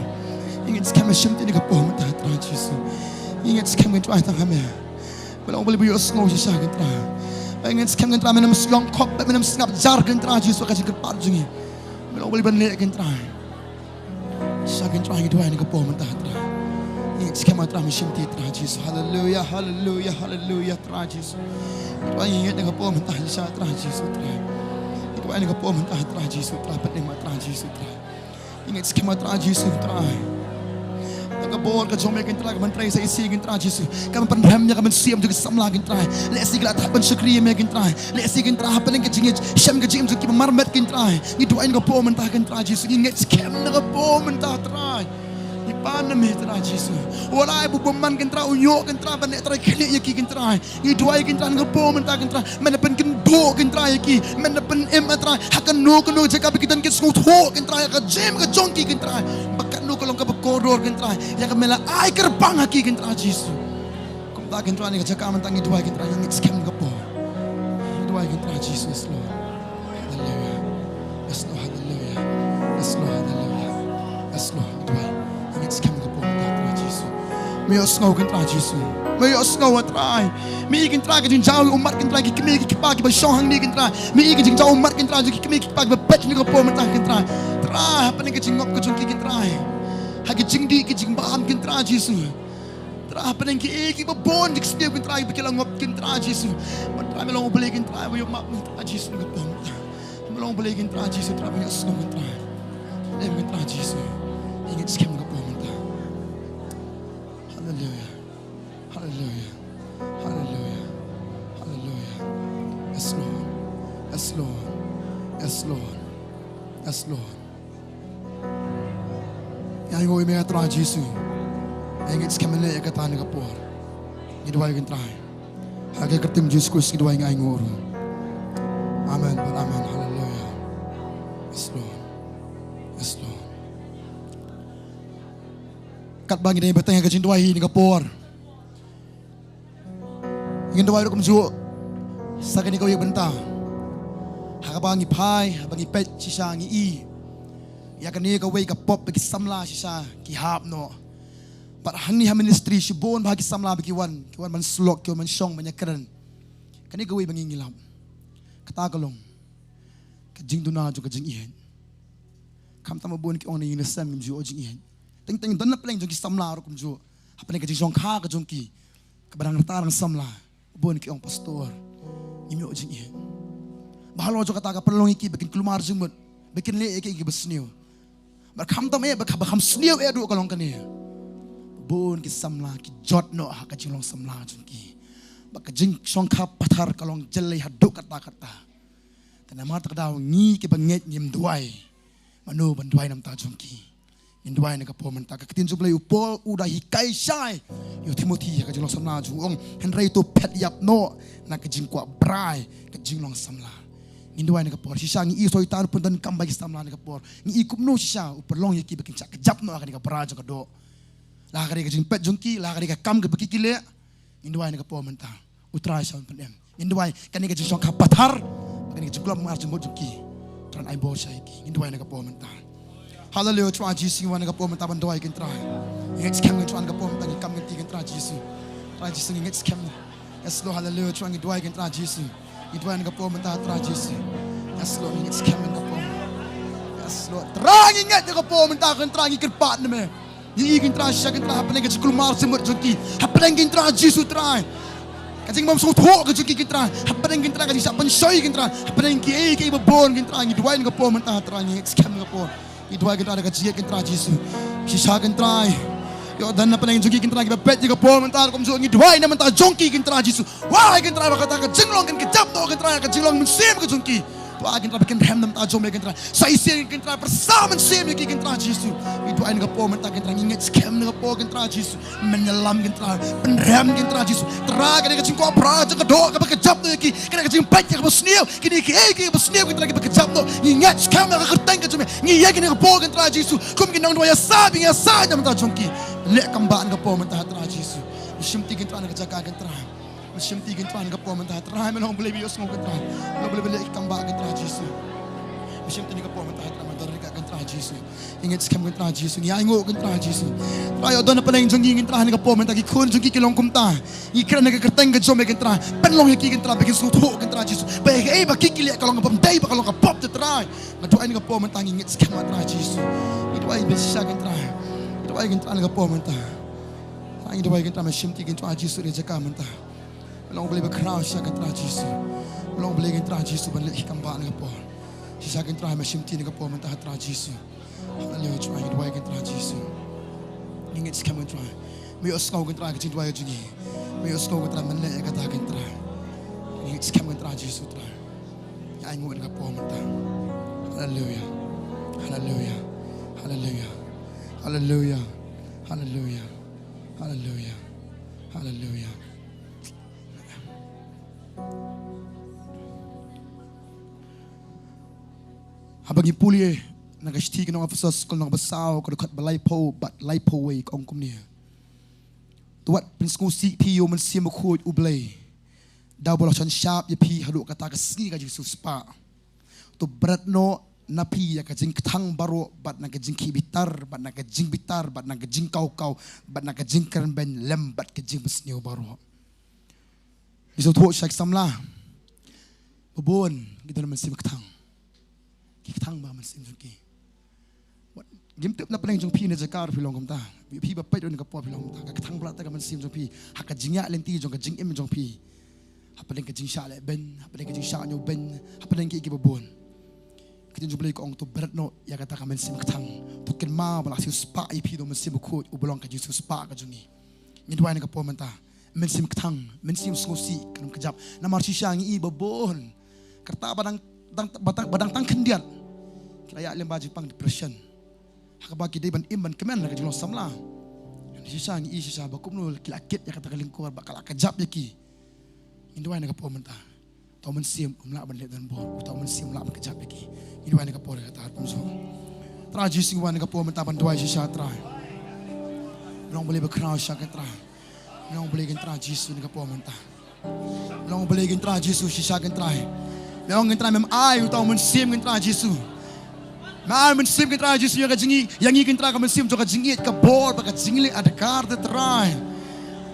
Ngi ngeit skhem ha shimti na ka por mynta Trai Jisu. Ngi ngeit skhem Kynrad tang ha me. Me long U Blei ba ïohsngew shisha Kynrad. Ngi ngeit skhem Kynrad me nym sngap khop, me nym sngap jar Kynrad Jisu ka jingkyrpad jong ngi. Me long U Blei ban leh Kynrad. Shisha Kynrad ngi duwai na ka por mynta Trai. Ngi ngeit skhem Trai ha shimti Trai Jisu. Haleluya, haleluya, haleluya Trai Jisu. Ngi duwai ngi ngeit na ka por mynta shisha Trai Jisu Trai. Ngi duwai na ka por mynta Trai Jisu Trai, pynim ah Trai Jisu Trai. Ngi ngeit skhem Trai Jisu Trai. Na ka bor ka jong me Kynrad, ka ban trei sa isih Kynrad Jisu. Ka ban pynrem ïa ka mynsiem jong ki samla Kynrad. Lehse ki la thait ban shakri ïa me Kynrad. Lehse Kynrad hapdeng ka jingïashem ka jingim jong ki ba marmet Kynrad. Ngi duwai na ka por mynta Kynrad Jisu. Ngi ngeit skhem na ka por mynta Trai. Ngi pan na me Trai Jisu. Wat la u bymman Kynrad, u ïoh Kynrad ban leh trai khlieh ïa ki Kynrad. Ngi duwai Kynrad na ka por mynta Kynrad. Men da pynkynduh Kynrad ïa ki. Men da pynim Kynrad. Ha kano kano ka jaka ba ki don kin sngewthuh Kynrad ïa ka jingim ka jong ki Kynrad. Ba kano ka long kaba kordor Kynrad. Ïa ka me la ai kyrpang ha ki Kynrad Jisu. Kumta Kynrad na ka jaka mynta ngi duwai Kynrad ngi ngeit skhem na ka por. Ngi duwai Kynrad Jisu, yes Lord. Haleluya. Yes Lord, haleluya. Yes Lord, haleluya. Yes Lord, ngi duwai. Ngi ngeit skhem na ka por mynta Trai Jisu. Me ïohsngew Kynrad Jisu. Me ïohsngew Trai. Me i Kynrad ka jingjaw ummat Kynrad ki kmie ki kpa kiba shong hangne Kynrad. Me i ka jingjaw ummat Kynrad ki kmie ki kpa kiba peit na ka por mynta Kynrad. Trai hapdeng ka jingngop ka jong ki Kynrad. Ha ka jingdih ka jingbam Kynrad Jisu. Trai hapdeng kiei kiei kiba bun jingsheptieng Kynrad ba ki la ngop Kynrad Jisu. Bad Trai me long U Blei Kynrad ba ïoh map Kynrad Jisu na ka por mynta. Me long U Blei Kynrad Jisu Trai ba ïohsngew Kynrad. Em Kynrad Jisu. Ngi ngeit skhem na ka por mynta. Haleluya. Haleluya. Haleluya. Haleluya. Yes Lord. Yes Lord. Yes Lord. Yes Lord. Ngi ainguh ïa me Trai Jisu. Ngi ngeit skhem leh ïa kata na ka por. Ngi duwai Kynrad. Ha ka kyrteng Jisu Khrist ngi duwai ngi ainguh ruh. Amen. Amen. Haleluya. Yes Lord. Yes Lord. Katba ngi dang ïa bteng ha ka jingduwai hi na ka por. Ngin duwai ruh kumjuh sa kane kawei ka bynta. Ha kaba ngi phai, haba ngi peit shisha ngi i ïa kane kawei ka pop ba ki samla shisha ki hap noh. Bad hangne ha ministry shibun bha ki samla ba ki wan, ki wan ban slok, ki wan ban shong ban ïakren. Kane kawei ba ngi ngi lap. Kata ka long ka jingduna jong ka jingïeit. Khamtam ba bun ki ong na ïing na sem ngim ju ïoh jingïeit. Teng teng don na pleng jong ki samla ruh kumjuh. Hapdeng ka jingshongkha ka jong ki kaba dang rta dang samla. Bun ki ong pastor ngim ïoh jingïeit. Ba halor jong kata ka pynlong ïa ki ba kin kulmar jingmut, ba kin leh ïa ki kiba sniew. Bad khamtam eh ba kham sniew eh duh ka long kane. Bun ki samla ki jot noh ha ka jinglong samla jong ki. Ba ka jingshongkha pathar ka long jyllei haduh katta katta. Te namar kata ka daw ngi kiba ngeit ngim duwai. Mano ban duwai na ka bynta jong ki? Ngin duwai na ka por mynta. Ka ktien jong U Blei u Paul u da hikai shai ïa u Timothi ha ka jinglong samla jong u, u ong hynrei to phet ïap noh na ka jingkwah brai ka jinglong samla. Ngin duwai na ka por. Shisha ngi i Soitan u pyndonkam bad ki samla na ka por. Ngi i kumno shisha u pynlong ïa ki ba kin shah kjap noh ha kane ka brai jong ka doh. La ka dei ka jingpeit jong ki, la ka dei ka kam kaba ki ki leh. Ngin duwai na ka por mynta. U Trai sa pyndem. Ngin duwai kane ka jingshongkha pathar, kane ka jingkulam mar jingmut jong ki. Trai ai bor sha ki. Ngin duwai na ka por mynta. Haleluya, Trai Jisu, ngin wan na ka por mynta ban duwai kin Trai. Ngin ngeit skhem kin Trai na ka por mynta, ngin kam kin ti kin Trai Jisu. Trai Jisu, ngin ngeit skhem. Yes Lord, haleluya, Trai, ngin duwai kin Trai Jisu. Ngin duwai na ka por mynta, Trai Jisu. Yes Lord, ngin ngeit skhem na ka por. Yes Lord, Trai, ngin ngeit na ka por mynta kin Trai, ngin kyrpad na me. Ngi i kin Trai, shisha kin Trai, hapdeng ka jingkulmar jingmut jong ki. Hapdeng kin Trai Jisu Trai. Ka jingbym sngewthuh ka jong ki kin Trai. Hapdeng kin Trai ka jingshah pynshoi kin Trai. Hapdeng kiei kiei ba bun kin Trai, ngi duwai na ka por mynta Trai, ngi skhem na ka por. Ngi duwai kin Trai da ka jingïeit kin Trai Jisu. Shisha kin Trai. Ïoh don hapdeng jong ki kin Trai kiba peit ïa ka por mynta kumjuh, ngi duwai na bynta jong ki kin Trai Jisu. Wai kin Trai ba kata ka jinglong kin kjap noh kin Trai ka jinglong mynsiem ka jong ki. Duwai kin Trai ba kin rem na bynta jong me kin Trai. Sa shisien kin Trai pyrsa mynsiem ïa ki kin Trai Jisu. Ngi duwai na ka por mynta kin Trai, ngi ngeit skhem na ka por kin Trai Jisu. Men ïalam kin Trai, pynrem kin Trai Jisu. Trai ka dei ka jingkwah phra jong ka doh kaba kjap noh ïa ki. Ka dei ka jingpeit kaba sniew, kine kiei kiei kiba sniew kin Trai kiba kjap noh. Ngi ngeit skhem ïa ka kyrteng ka jong me. Ngi ïa kine ka por kin Trai Jisu. Kum ki nongduwai ïa sa bynta ïa sa na bynta jong ki. Leh kam ba na ka por mynta Trai Jisu. Shim ti kin Trai na ka jaka kin Trai. Shim ti kin Trai na ka por mynta Trai, me long Blei ba ïohsngew kin Trai. Me long Blei ba leh kam ba kin Trai Jisu. Shim ti na ka por mynta Trai, me dor kin Trai Jisu. Ngi ngeit skhem kin Trai Jisu, ngi ainguh kin Trai Jisu. Trai ïoh don hapdeng jong ngi kin Trai na ka por mynta ki khun jong ki ki long kumta. Ngi kren na ka kyrteng ka jong me kin Trai. Pynlong ïa ki kin Trai ba kin sngewthuh kin Trai Jisu. Ba ei ba ki ki leh ka long ka bym dei ba ka long ka pop te Trai. Nga duwai na ka por mynta ngi ngeit skhem Trai Jisu. Ngi duwai ba shisha kin Trai. Ngi duwai kin Trai na ka por mynta. Trai ngi duwai kin Trai me shim ti kin Trai Jisu na ka jaka mynta. Me long Blei ba khraw shisha kin Trai Jisu. Me long Blei kin Trai Jisu ban leh kam ba na ka por. Shisha kin Trai me shim ti na ka por mynta Trai Jisu. Haleluya, Trai ngi duwai kin Trai Jisu. Ngi ngeit skhem kin Trai. Me ïohsngew kin Trai ka jingduwai jong ngi. Me ïohsngew kin Trai men leh ïa kata kin Trai. Ngi ngeit skhem kin Trai Jisu Trai. Ngi ainguh na ka por mynta. Haleluya. Haleluya. Haleluya. Haleluya. Haleluya. Haleluya. Haleluya. Haba ngi pule na ka shithi ki nong Ephesos, ka lynnong ba saw, ka dkhot ba laiphew bad laiphew wei ka ong kumne. To wat pynsngewsih phi ïa u Mynsiem Bakhuid u Blei. Da uba la shon shap ïa phi haduh kata ka sngi ka jingsiewspah. To bret noh na phi ïa ka jingkthang baroh bad na ka jingkhih bitar bad na ka jingbitar bad na ka jingkawkaw bad na ka jingkren beiñ lem bad ka jingbsniew baroh. Ngi sngewthuh sha ki samla ba bun ki don mynsiem kthang. Ki kthang ba mynsiem jong ki. Wat ngim tip na pdeng jong phi na jaka phi long kumta. Phi ba peit na ka por phi long kumta. Ka kthang bha te ka mynsiem jong phi. Ha ka jingïaid lynti jong ka jingim jong phi. Hapdeng ka jingshah leh beiñ, hapdeng ka jingshah ñiew beiñ, hapdeng ki ki ba bun. Ka jong Blei ka ong to bret noh ïa kata ka mynsiem kthang. To kynmaw ba la siewspah ïa phi da u Mynsiem Bakhuid uba long ka jingsiewspah ka jong ngi. Ngin duwai na ka por mynta. Mynsiem kthang, mynsiem sngewsih kan ym kjap. Namar shisha ngi i ba bun. Kata ba dang, dang, ba dang, ba dang tang khyndiat. Ki la ïaid lem bad jingpang depression. Ha kaba ki dei ban im ban kmen ha ka jinglong samla. Shisha ngi i shisha ba kumno ki la kit ïa kata ka lyngkor ba ka la kjap ïa ki. Ngin duwai na ka por mynta. Uta u Mynsiem um lah ban leh donbor, uta u Mynsiem um lah ban kjap ïa ki. Ngin duwai na ka por kata ha pumso. Trai Jisu ngi wan na ka por mynta ban duwai shisha Trai. Me long Blei ba khraw shisha kin Trai. Me long Blei kin Trai Jisu na ka por mynta. Me long Blei kin Trai Jisu shisha kin Trai. Me ong kin Trai mem ai uta u Mynsiem kin Trai Jisu. Me ai Mynsiem kin Trai Jisu ïa ka jingïeit, ïa ngi kin Trai ka mynsiem jong ka jingïeit ka bor bad ka jingleh adkar te Trai.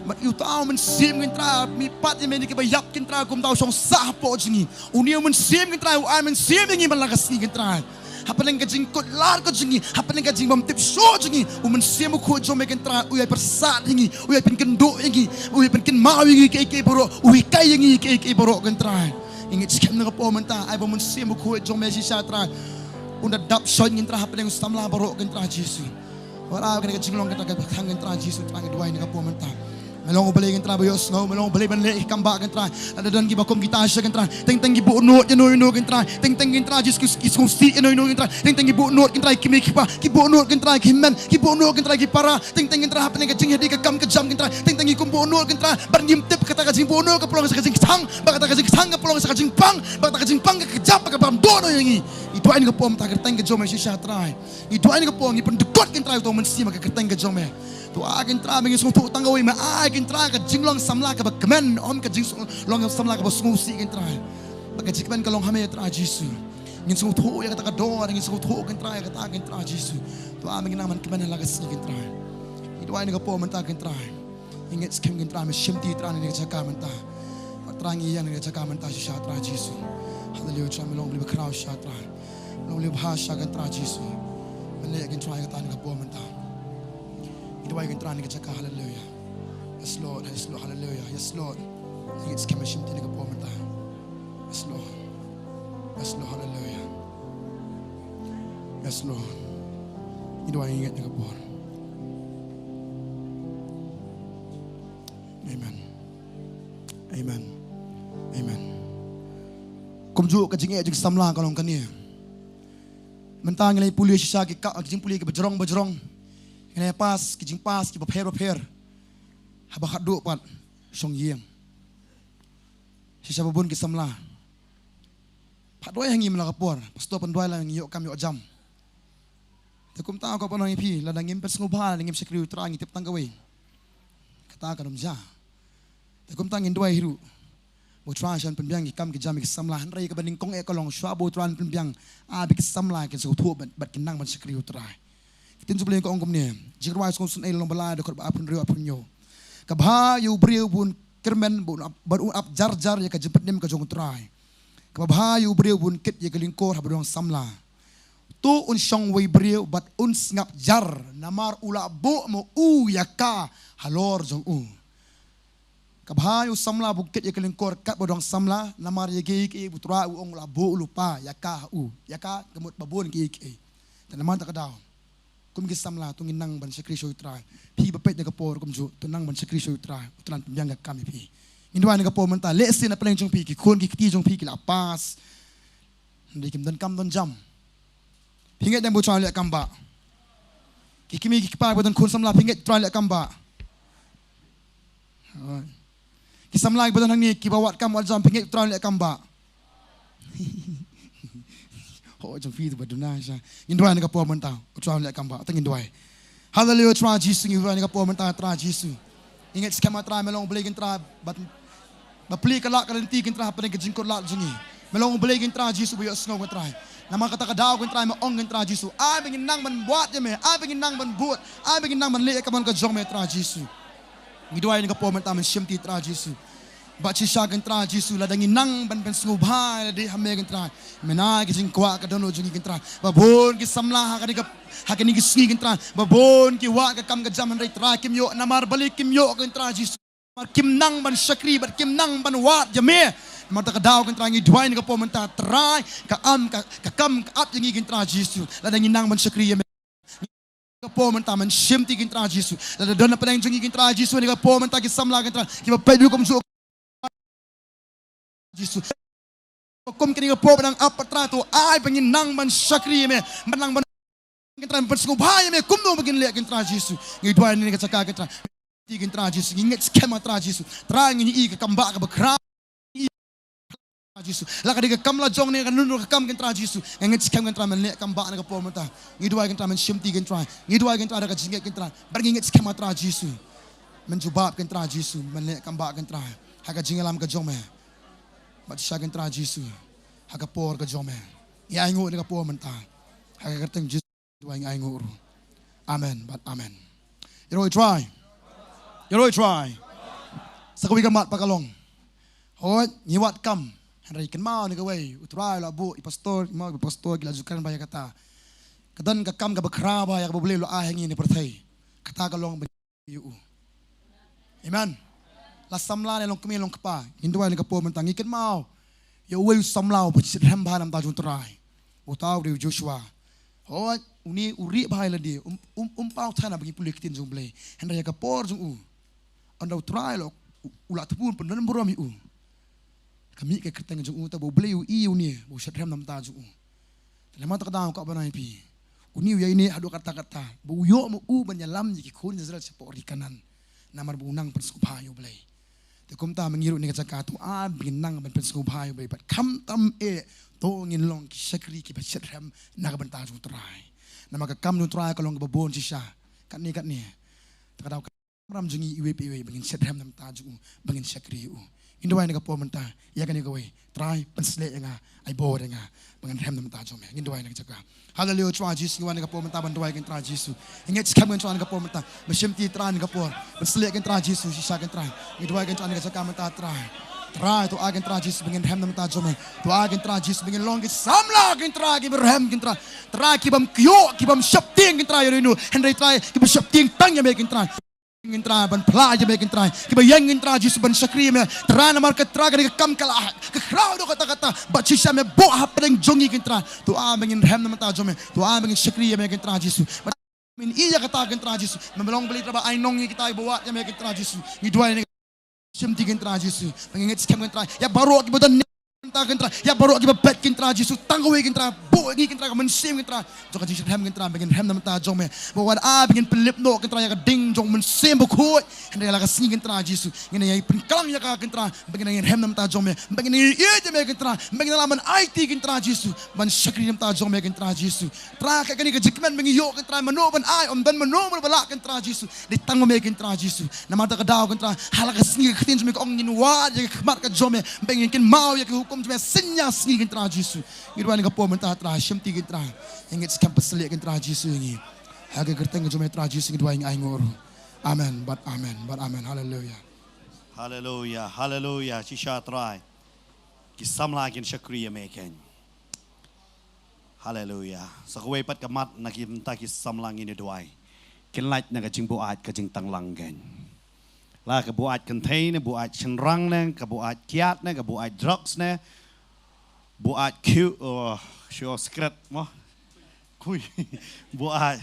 Bad uta u Mynsiem kin Trai, mih pat ïa me na kiba ïap kin Trai kumta u shong sah hapoh jong ngi. Une u Mynsiem kin Trai, u ai mynsiem ïa ngi man la ka sngi kin Trai. Hapdeng ka jingkut lar ka jong ngi, hapdeng ka jingbym tip shuh jong ngi, u Mynsiem Bakhuid jong me kin Trai, u ïai pyrsad ïa ngi, u ïai pynkynduh ïa ngi, u ïai pynkynmaw ïa ngi kiei kiei baroh, u hikai ïa ngi kiei kiei baroh kin Trai. Ngi ngeit skhem na ka por mynta, ai ba u Mynsiem Bakhuid jong me shisha Trai. Un da dap shon kin Trai hapdeng u samla baroh kin Trai Jisu. Wat ai ba kane ka jinglong kin Trai ka kthang kin Trai Jisu Trai ngi duwai na ka por mynta. Me long u Blei kin Trai ba ïohsngew, me long u Blei ban leh ïa ki kam ba kin Trai. Lada don kiba kum kita shisha kin Trai. Teng teng ki buh nud ïano ïano kin Trai. Teng teng kin Trai Jisu ki sngewsih ïano ïano kin Trai. Teng teng ki buh nud kin Trai ki mei ki pa. Ki buh nud kin Trai ki hynmen. Ki buh nud kin Trai ki para. Teng teng kin Trai hapdeng ka jingïadei ka kam ka jam kin Trai. Teng teng ki kum buh nud kin Trai. Bad ngim tip kata ka jingbuh nud ka pynlong sa ka jingkthang. Bad kata ka jingkthang ka pynlong sa ka jingpang. Bad kata ka jingpang ka kjap bad ka bam doh noh ïa ngi. Duwai na ka por mynta ha ka kyrteng ka jong me shisha Trai. Ngi duwai na ka por ngi pyndykot kein Trai uto u mynsiem ha ka kyrteng ka jong me. To ai kein Trai ba ngin sngewthuh tang kawei me, ai kein Trai ka jinglong samla kaba kmen, ym ka jinglong samla kaba sngewsih kein Trai. Ba ka jingkmen ka long ha me Trai Jisu. Ngin sngewthuh ïa kata ka dor, ngin sngewthuh kein Trai ïa kata kein Trai Jisu. To ai ba ngin nang ban kmen ha la ka sngi kein Trai. Ngi duwai na ka por mynta kein Trai. Ngi ngeit skhem kein Trai me shim ti Trai na kane ka jaka mynta. Trai ngi ïeng na kane ka jaka mynta shisha Trai Jisu. Haleluya Trai me long U Blei ba khraw shisha Trai. Me long U Blei ba bha shisha kein Trai Jisu. Me leh kein Trai kata na ka por mynta. Ngi duwai kein Trai na kane ka jaka haleluya. Yes Lord, yes Lord, haleluya. Yes Lord. Ngi ngeit skhem me shim ti na ka por mynta. Yes Lord. Yes Lord, haleluya. Yes Lord. Ngi duwai ngi ngeit na ka por. Amen. Amen. Amen. Kumjuh ka jingeh jong ki samla ka long kane. Mynta ngi la pule shisha ki ka, ki jingpule kiba jrong ba jrong. Ngi la pass ki jingpass kiba pher ba pher. Haba khatduh pat shong ïing. Shisha ba bun ki samla. Pat duwai ha ngi man la ka por. Pastor pynduwai la ngi ïoh kam ïoh jam. Te kumta ko pynong ïa phi, lada ngim pynsngewbha, lada ngim shakri U Trai ngi tip tang kawei. Kata ka dum ja. Te kumta ngin duwai hi ruh. Ba U Trai shan pynbiang ki kam ki jam ki samla hynrei kaba nyngkong eh ka long shuwa ba U Trai pynbiang. Ai ba ki samla kin sngewthuh bad, bad kin nang ban shakri U Trai. Ki ktien jong U Blei ka ong kumne. Jingrwai sngewsynei lynnong ba lai dkhot ba arphew hynriew arphew hynñiew. Ka bha ïa u briew ba un kyrmen ba un ap, ba un ap jar jar ïa ka jingpynim ka jong U Trai. Kaba bha ïa u briew ba un kit ïa ka lyngkor haba don samla. To un shong uwei briew bad un sngap jar namar u la buh ma u ïa ka halor jong u. Ka bha ïa u samla ba u kit ïa ka lyngkor katba don samla namar ïa kiei kiei ba U Trai u ong u la buh u lypa ïa ka ha u. Ïa ka ka mut ba bun kiei kiei. Te namar kata ka daw. Kum ki samla to ngin nang ban shakri sha U Trai. Phi ba peit na ka por kumjuh to nang ban shakri sha U Trai. U Trai pynbiang ka kam ïa phi. Ngin duwai na ka por mynta lehse na pdeng jong phi ki khun ki kti jong phi ki la pass. Hynrei kim don kam don jam. Phi ngeit dem ba U Trai leh kam ba. Ki kmie ki kpa ba don khun samla phi ngeit U Trai leh kam ba. Ki samla kiba don hangne kiba wad kam wad jam phi ngeit U Trai leh kam ba. Ho jong phi tu ba duna sha. Ngin duwai na ka por mynta U Trai leh kam ba. Te ngin duwai. Haleluya Trai Jisu ngi duwai na ka por mynta Trai Jisu. Ngi ngeit skhem Trai me long U Blei kein Trai bad ba plie ka lad ka lynti kein Trai hapdeng ka jingkut lad jong ngi. Me long U Blei kein Trai Jisu ba ïohsngew kein Trai. Namar kata ka daw kein Trai me ong kein Trai Jisu. Ai ba ngin nang ban wad ïa me, ai ba ngin nang ban bud, ai ba ngin nang ban leh ïa ka mon ka jong me Trai Jisu. Ngi duwai na ka por mynta men shim ti Trai Jisu. Bad shisha kein Trai Jisu lada ngi nang ban pynsngewbha lade ha me kein Trai. Men ai ka jingkwah ka dohnud jong ngi kein Trai. Ba bun ki samla ha kane ka, ha kane ka sngi kein Trai. Ba bun ki wad ka kam ka jam hynrei Trai kim ïoh namar balei kim ïoh kein Trai Jisu. Namar kim nang ban shakri bad kim nang ban wad ïa me. Namar kata ka daw kein Trai ngi duwai na ka por mynta Trai ka am ka, ka kam ka ap ïa ngi kein Trai Jisu. Lada ngi nang ban shakri ïa me. Ka por mynta men shim ti kein Trai Jisu. Lada don na pdeng jong ngi kein Trai Jisu ne ka por mynta ki samla kein Trai. Kiba peit kumjuh Jisu. Kum kane ka por ba dang ap Trai to ai ba ngin nang ban shakri ïa me. Ban nang ban kein Trai ban sngewbha ïa me kumno ba ngin leh kein Trai Jisu. Ngi duwai ne ka jaka kein Trai. Ti kein Trai Jisu ngi ngeit skhem Trai Jisu. Trai ngi ïohi ka kam ba kaba khraw. Jisu. La ka dei ka kam la jong ne ka nun ka kam kein Trai Jisu. Ngi ngeit skhem kein Trai men leh kam ba na ka por mynta. Ngi duwai kein Trai men shim ti kein Trai. Ngi duwai kein Trai da ka jingngeit kein Trai. Bad ngi ngeit skhem Trai Jisu. Men jubab kein Trai Jisu men leh kam ba kein Trai. Ha ka jingïalam ka jong me. Bad shisha kein Trai Jisu. Ha ka por ka jong me. Ngi ainguh na ka por mynta. Ha ka kyrteng Jisu. Duwai ngi ainguh ruh. Amen bad amen. Ïaroh Trai. Ïaroh Trai. Sa kawei ka mat pat ka long. Hooid ngi wad kam. Hynrei kynmaw ne kawei U Trai u la buh i pastor, kynmaw i pastor ki la ju kren bha ïa kata. Ka don ka kam kaba khraw bha ïa kaba U Blei u la ai ha ngi ne pyrthei. Kata ka long ba ïa u. Amen. La samla ne long kmie long kpa. Ngin duwai ne ka por mynta ngi kynmaw. Ïa uwei u samla uba shitrhem bha na bynta jong U Trai. Uta u dei u Joshua. Hooid, une u rieh bha ïa lade, um, um, um paw than haba ngi pule ktien jong U Blei. Hynrei ïa ka por jong u. Ynda U Trai la, u, u la thmu ban pyndon burom ïa u. Ka mih ka kyrteng jong u, te ba U Blei u ïohi ïa une, ba u shitrhem na bynta jong u. Te namar kata ka daw ka ban ai phi. Une u ïaineh haduh katta katta. Ba u ïoh ma u ban ïalam ïa ki khun Israel shapoh ri Kanaan. Namar ba u nang pynsngewbha ïa U Blei. Te kumta ma ngi ruh ha kane ka jaka to ai ba ngin nang ban pynsngewbha ïa U Blei bad khamtam eh to ngin long ki shakri kiba shitrhem na ka bynta jong U Trai. Namar ka kam jong U Trai ka long kaba bun shisha. Katne katne. Te ka daw ka kamram jong ngi iwei pa iwei ba ngin shitrhem na ka bynta jong U, ba ngin shakri ïa U. Ngin duwai ha kane ka por mynta, ïa kane kawei, Trai, pynshlur ïa nga, ai bor ïa nga ba ngan rhem na ka bynta jong Me. Ngin duwai ha kane ka jaka. Haleluya, Trai Jisu, ngi wan ha kane ka por mynta ban duwai ïa kane Trai Jisu. Ngi ngeit skhem ngi wan ha kane ka por mynta, ba shim ti Trai ha kane ka por. Pynshlur ïa kane Trai Jisu, shisha kane Trai. Ngi duwai ïa kane Trai ha kane ka jaka mynta Trai. Trai, to ai kane Trai Jisu ba ngin rhem na ka bynta jong Me. To ai kane Trai Jisu ba ngin long ki samla kane Trai kiba rhem kane Trai. Trai kibym kyiuh, kibym sheptieng kane Trai ïa uno uno. Hynrei Trai kiba sheptieng tang ïa Me kane Trai. Kane Trai ban phla ïa Me kane Trai. Kiba ïeng kane Trai Jisu ban shakri ïa Me. Trai namar ka Trai kane ka kam ka la, ka khraw dei kata kata. Bad shisha Me buh hapdeng jong ngi kane Trai. To ai ba ngin rhem na ka bynta jong Me. To ai ba ngin shakri ïa Me kane Trai Jisu. Bad ngin ïa kata kane Trai Jisu. Me long ba leit ba ai nong ïa kita kiba wad ïa Me kane Trai Jisu. Ngi duwai ne shim ti kane Trai Jisu. Ba ngin ngeit skhem kane Trai. Ïa baroh kiba don ne kane Trai. Ïa baroh kiba peit kane Trai Jisu. Tang kawei kane Trai. Buh ngi kane Trai ka mynsiem kane Trai. Jong ka jingshitrhem kane Trai. Ba ngin rhem na ka bynta jong Me. Ba wat ai ba ngin pynlip noh kane Trai ïa ka ding jong u Mynsiem Bakhuid. Hynrei la ka sngi kane Trai Jisu. Ngin ïa pynkylla ïa ka kane Trai. Ba ngin ïa rhem na ka bynta jong Me. Ba ngin ïa ïeit ïa Me kane Trai. Ba ngin ïa lah ban aiti kane Trai Jisu. Ban shakri na ka bynta jong Me kane Trai Jisu. Trai ka kane ka jingkmen ba ngi ïoh kane Trai mano ban ai, ym don mano mano ba lah kane Trai Jisu. Dei tang ma Me kane Trai Jisu. Namar kata ka daw kane Trai, ha la ka sngi ka ktien jong Me ka ong ngin wad ïa ka khmat ka jong Me, ba ngin kynmaw ïa ka hukum jong Me synñia sngi kane Trai Jisu. Ngi duwai ha kane ka por mynta Trai, shim ti kane Trai. Ïa ngeit skhem pynshlur kane Trai Jisu ïa ngi. Ha ka kyrteng ka jong Me Trai Jisu ngi duwai ngi ainguh ruh. Amen, bad amen, bad amen. Haleluya. Haleluya, haleluya, shisha Trai. Ki samla kin shakri ïa Me kane. Haleluya. Sa kawei pat ka mat na ki bynta ki samla ngin ïa duwai. Kin lait na ka jingbuaid ka jingtanglang kane. La ka buaid kynthei ne, buaid shynrang ne, ka buaid kiad ne, ka buaid drugs ne, buaid kyiu, oh, shu secret mo. Kui. Buaid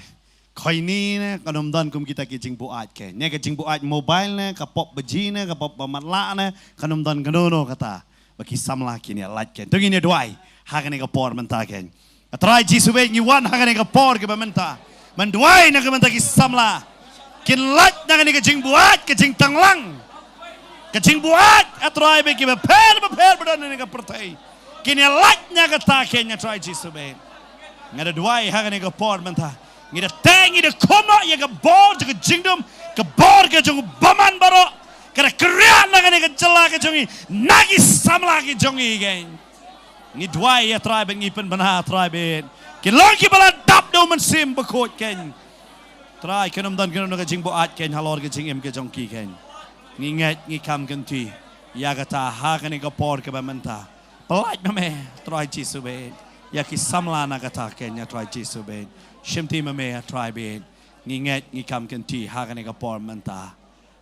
koini ne, kan ym don kum kita ki jingbuaid kane. Ne ka jingbuaid mobile ne, ka pop baji ne, ka pop ba matlah ne, kan ym don kano kano kata. Ba ki samla kin ïa lait kane. To ngin ïa duwai. Ha kane ka por mynta kane. A Trai Jisu bad ngi wan ha kane ka por kaba mynta. Ban duwai na ka bynta ki samla. Kin lait na kane ka jingbuaid, ka jingtanglang. Ka jingbuaid, a Trai bad kiba pher, ba pher, ba don ha kane ka pyrthei. Kin ïa lait na kata kane a Trai Jisu bad. Nga da duwai ha kane ka por mynta. Ngi da teng, ngi da khum noh ïa ka bor jong ka jingdum, ka bor ka jong u bymman baroh. Ka da kyrïah na kane ka jylla ka jong ngi, na ki samla ki jong ngi kane. Ngi duwai ïa Trai bad ngi pynbna Trai bad. Ki long kiba la dap da u Mynsiem Bakhuid kane. Trai kan ym don kano kano ka jingbuaid kane halor ka jingim ka jong ki kane. Ngi ngeit ngi kham kynti. Ïa kata ha kane ka por kaba mynta. Pyllait ma Me, Trai Jisu bad. Ïa ki samla na kata kane, a Trai Jisu bad. Shim ti ma Me, a Trai bad. Ngi ngeit, ngi kham kynti, ha kane ka por mynta.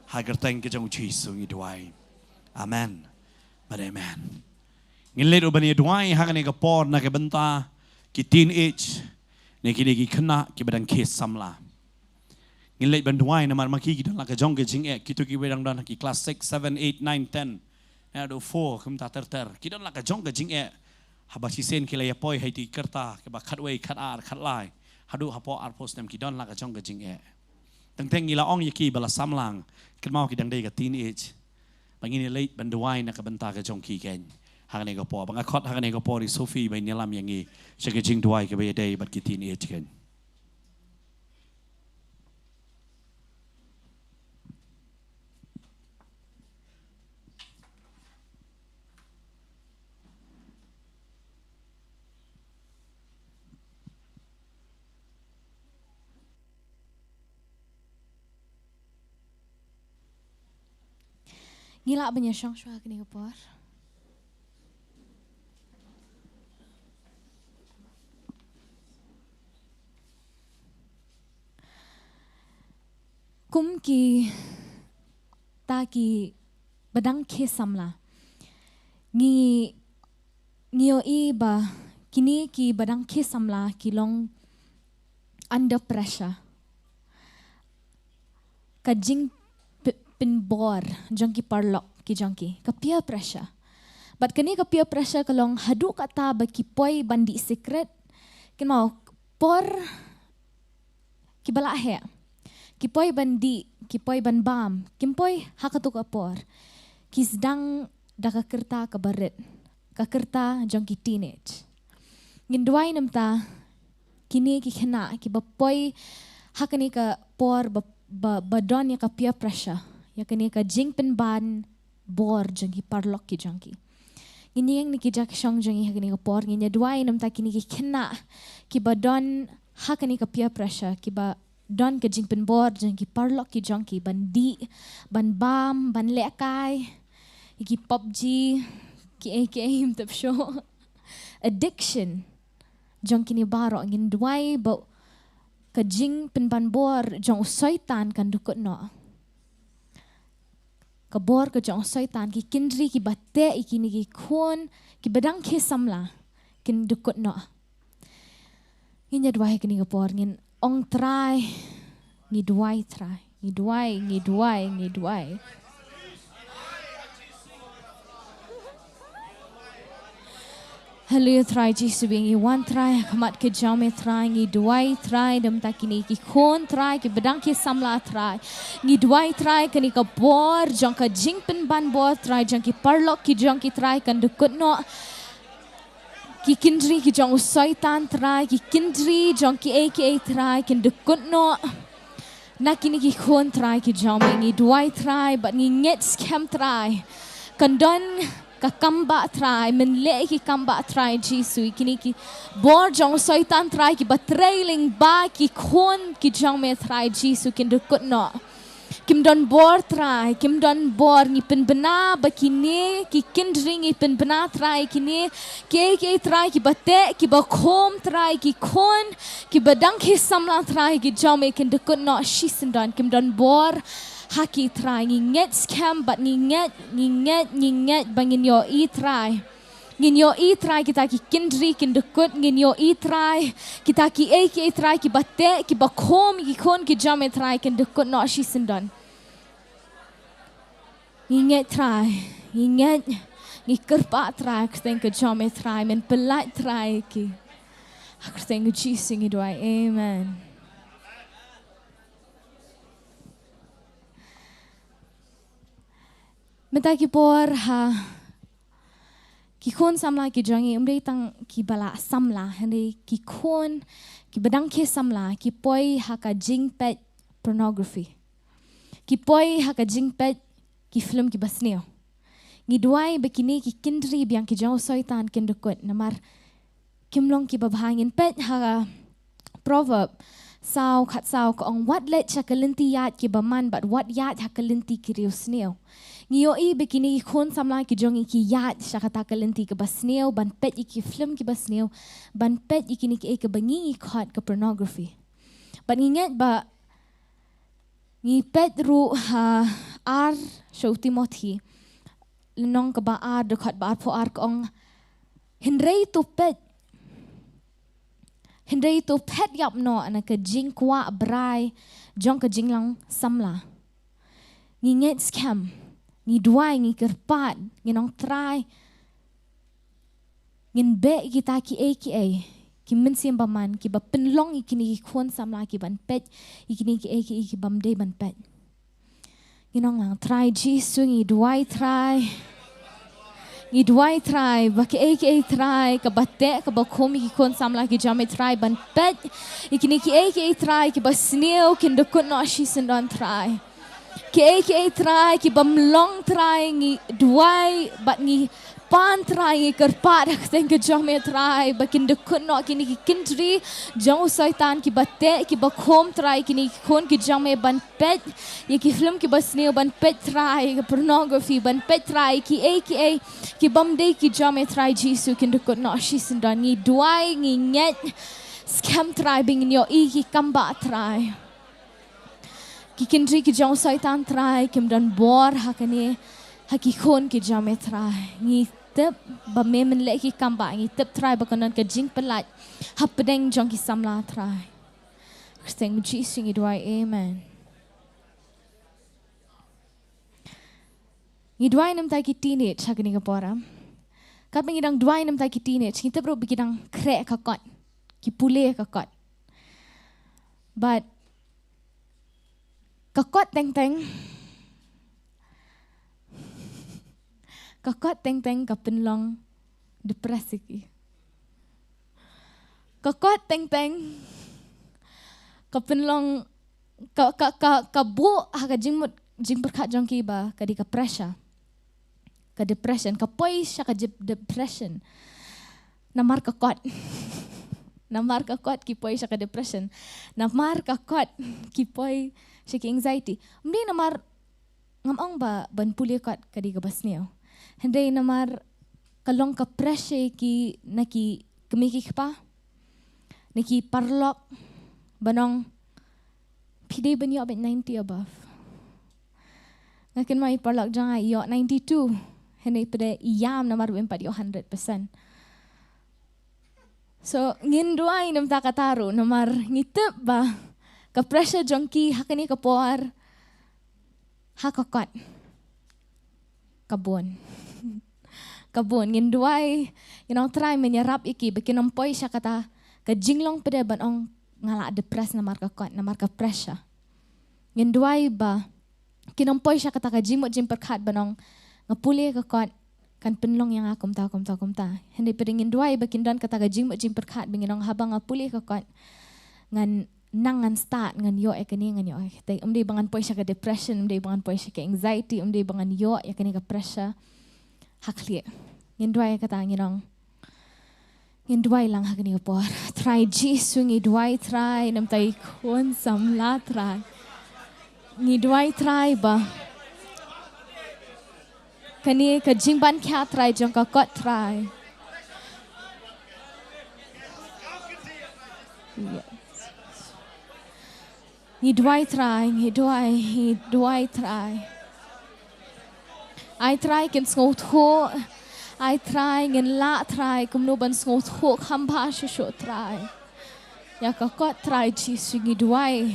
Ha ka kyrteng ka jong u Jisu ngi duwai. Amen. Bad amen. Ngin leit ruh ban ïa duwai, ha kane ka por na ka bynta, ki teenage, ne kine ki khynnah, kiba dang khie samla. Ngin leit ban duwai namar ma ki ki don la ka jong ka jingeh, kito kiba dang don ha ki class six, seven, eight, nine, ten. Naduh four, kumta ter ter. Ki don la ka jong ka jingeh. Haba shisien ki la ïa poi ha iti ki rta, kiba khatwei, khatar, khatlai. Haduh hapoh arphew snem ki don la ka jong ka jingeh. Teng teng ngi la ong ïa ki ba la samla. Kynmaw ki dang dei ka teenage. Ba ngin ïa leit ban duwai na ka bynta ka jong ki kane. Ha kane ka por. Ba nga khot ha kane ka por i Sophie ban ïalam ïa ngi. Sha ka jingduwai kaba ïadei bad ki teenage kane. Ngi lah ban ïa shong shuwa kane ka por. Kum kita kiba dang khie samla. Ngi, ngi ïohi ba kine kiba dang khie samla ki long under pressure. Ka jing p-, pynbor jong ki paralok ki jong ki. Ka peer pressure. Bad kane ka peer pressure ka long haduh katta ba ki poi ban dih sikret. Kynmaw por kiba la heh. Ki poi ban dih, ki poi ban bam, kim poi ha kato ka por. ki sdang da ka kyrta kaba rit, ka kyrta jong ki teenage. Ngin duwai namar kine ki khynnah kiba poi ha kane ka por ba, ba, ba don ïa ka peer pressure, ïa kane ka jingpynban bor jong ki paralok ki jong ki. Ngin ïeng na ki jaka shong jong ngi ha kane ka por, ngin ïa duwai namar kine ki khynnah kiba don ha kane ka peer pressure, kiba don ka jingpynbor jong ki paralok ki jong ki ban dih, ban bam, ban lehkai ïa ki PUBG, ki ei ki ei, ym tip shuh. Addiction jong kine baroh, ngin duwai ba ka jingpynban bor jong u Soitan kan dkut noh. Ka bor ka jong u Soitan, ki kynrih kiba teh ïa kine ki khun kiba dang khie samla, kin dkut noh. Ngin ïa duwai ha kane ka por, ngin ong Trai, ngi duwai Trai, ngi duwai, ngi duwai, ngi duwai. Haleluya Trai Jisu, ngi wan Trai ha khmat ka jong me Trai, ngi duwai Trai namar kine ki khun Trai kiba dang khie samla Trai. Ngi duwai Trai kane ka bor jong ka jingpynban bor Trai jong ki paralok ki jong ki Trai kan dkut noh. Ki kynrih ki jong u Soitan Trai, ki kynrih jong ki ei ki ei Trai, kin dkut noh na kine ki khun Trai ki jong me. Ngi duwai Trai bad ngi ngeit skhem Trai, kan don ka kambah Trai, men leh ki kambah Trai Jisu, kine ki bor jong u Soitan Trai kiba trei lyngba ki khun ki jong me Trai Jisu, kin dkut noh. Kim don bor Trai, kim don bor, ngi pynbna ba kine ki kynrih, ngi pynbna Trai kine ki ei ki ei Trai kiba teh, kiba khum Trai, ki khun kiba dang khie samla Trai ki jong me, kin dkut noh shisyndon. Kim don bor ha ki Trai, ngi ngeit skhem bad ngi ngeit, ngi ngeit, ngi ngeit ba ngin ïohi Trai. Ngin ïohi Trai kita ki kynrih kin dkut, ngin ïohi Trai kita ki ei ki ei Trai kiba teh, kiba khum ïa ki khun ki jong me Trai, kin dkut noh shisyndon. Ngi ngeit Trai, ngi ngeit, ngi kyrpad Trai ha ka kyrteng ka jong me Trai, men pyllait Trai ïa ki. Ha ka kyrteng ka Jisu ngi duwai. Amen. Mynta ki por ha ki khun samla ki jong ngi, ym dei tang kiba la samla, hynrei ki khun kiba dang khie samla ki poi ha ka jingpeit pornography. Ki poi ha ka jingpeit ki film kiba sniew. Ngi duwai ba kine ki kynrih biang ki jong u Soitan kin dkut, namar kim long kiba bha. Ngin peit ha Proverb saw khatsaw, ka ong, wat leit sha ka lynti ïaid kiba man bad wat ïaid ha ka lynti ki riewsniew. Ngi ïohi ba kine ki khun samla ki jong ngi ki ïaid sha kata ka lynti kaba sniew, ban peit ïa ki film kiba sniew, ban peit ïa kine ki ei kiba ngi, ngi khot ka pornography. Bad ngi ngeit ba ngi peit ruh ha ar sha u Timothi, lynnong kaba ar, dkhot ba arphew ar, ka ong, hynrei to peit, hynrei to phet ïap noh na ka jingkwah brai jong ka jinglong samla. Ngi ngeit skhem, ngi duwai, ngi kyrpad, ngin ong Trai, ngin beh ïa kita ki ei ki ei ki mynsiem bymman kiba pynlong ïa kine ki khun samla ki ban peit ïa kine ki ei ki ei ki bym dei ban peit. Ngin ong lang, Trai Jisu, ngi duwai Trai, ngi duwai Trai ba ki ei ki ei Trai kaba teh kaba khum ïa ki khun samla ki jong me Trai ban peit ïa kine ki ei ki ei Trai kiba sniew kin dkut noh shisyndon Trai. Ki ei ki ei Trai ki bym long Trai, ngi duwai bad ngi pan Trai, ngi kyrpad ha ka kyrteng ka jong me Trai ba kin dkut noh kine ki kynrih jong u Soitan kiba teh kiba khum Trai, kine ki khun ki jong me ban peit ïa ki film kiba sniew, ban peit Trai ïa ka pornography, ban peit Trai ïa ki ei ki ei ki bym dei ki jong me Trai Jisu, kin dkut noh shisyndon. Ngi duwai, ngi ngeit skhem Trai ba ngin ïohi ki kambah Trai. Ki kynrih ki jong u Soitan Trai kim don bor ha kane, ha ki khun ki jong me Trai. Ngi tip ba me men leh ki kambah, ngi tip Trai ba kan don ka jingpyllait hapdeng jong ki samla Trai. Kyrteng Jisu ngi duwai, amen. Ngi duwai namar ki teenage ha kane ka por. Katba ngi dang duwai namar ki teenage, ngi tip ruh ba ki dang khreh ka kot, ki pule ka kot. But ka kot teng teng, Ka kot teng teng ka pynlong depressed ki. Ka kot teng teng ka pynlong, ka, ka, ka, ka buh ha ka jingmut jingpyrkhat jong ki ba ka dei ka pressure. Ka depression, ka poi sha ka jep-, depression. Namar ka kot. Namar ka kot ki poi sha ka depression. Namar ka kot ki poi sha ki anxiety. Ym dei namar, ngam ong ba ban pule kot ka dei kaba sniew. Hynrei namar ka long ka pressure ki na ki kmie ki kpa, na ki paralok, ban ong phi dei ban ïoh beit ninety above. Nga kynmaw i paralok jong nga i ïoh ninety-two. Hynrei pat i ïam namar ba im pat ïoh hundred percent. So ngin duwai namar kata ruh, namar ngi tip ba ka pressure jong ki ha kane ka por, ha ka kot, ka bun. Ka bun. Ngin duwai, you know, Trai men ïarap ïa ki ba kin ym poi sha kata ka jinglong pat ban ong nga la depressed namar ka kot, namar ka pressure. Ngin duwai ba kin ym poi sha kata ka jingmut jingpyrkhat ban ong nga pule ka kot kan pynlong ïa nga kumta, kumta, kumta. Hynrei pat ngin duwai ba kin don kata ka jingmut jingpyrkhat ba ngin ong haba nga pule ka kot ngan nang, ngan stad, ngan ïoh ïa kane, ngan ïoh ïa kata. Ym dei ba ngan poi sha ka depression, ym dei ba ngan poi sha ka anxiety, ym dei ba ngan ïoh ïa kane ka pressure ha khlieh. Ngin duwai ïa kata, ngin ong. Ngin duwai lang ha kane ka por. Trai Jisu ngi duwai Trai namar i khun samla Trai. Ngi duwai Trai ba kane ka jingban khia Trai jong ka kot Trai. Ngi duwai Trai, ngi duwai, ngi duwai Trai. Ai Trai kin sngewthuh. Ai Trai ngin lah Trai kumno ban sngewthuh kham bha shuh shuh Trai. Ïa ka kot Trai Jisu ngi duwai.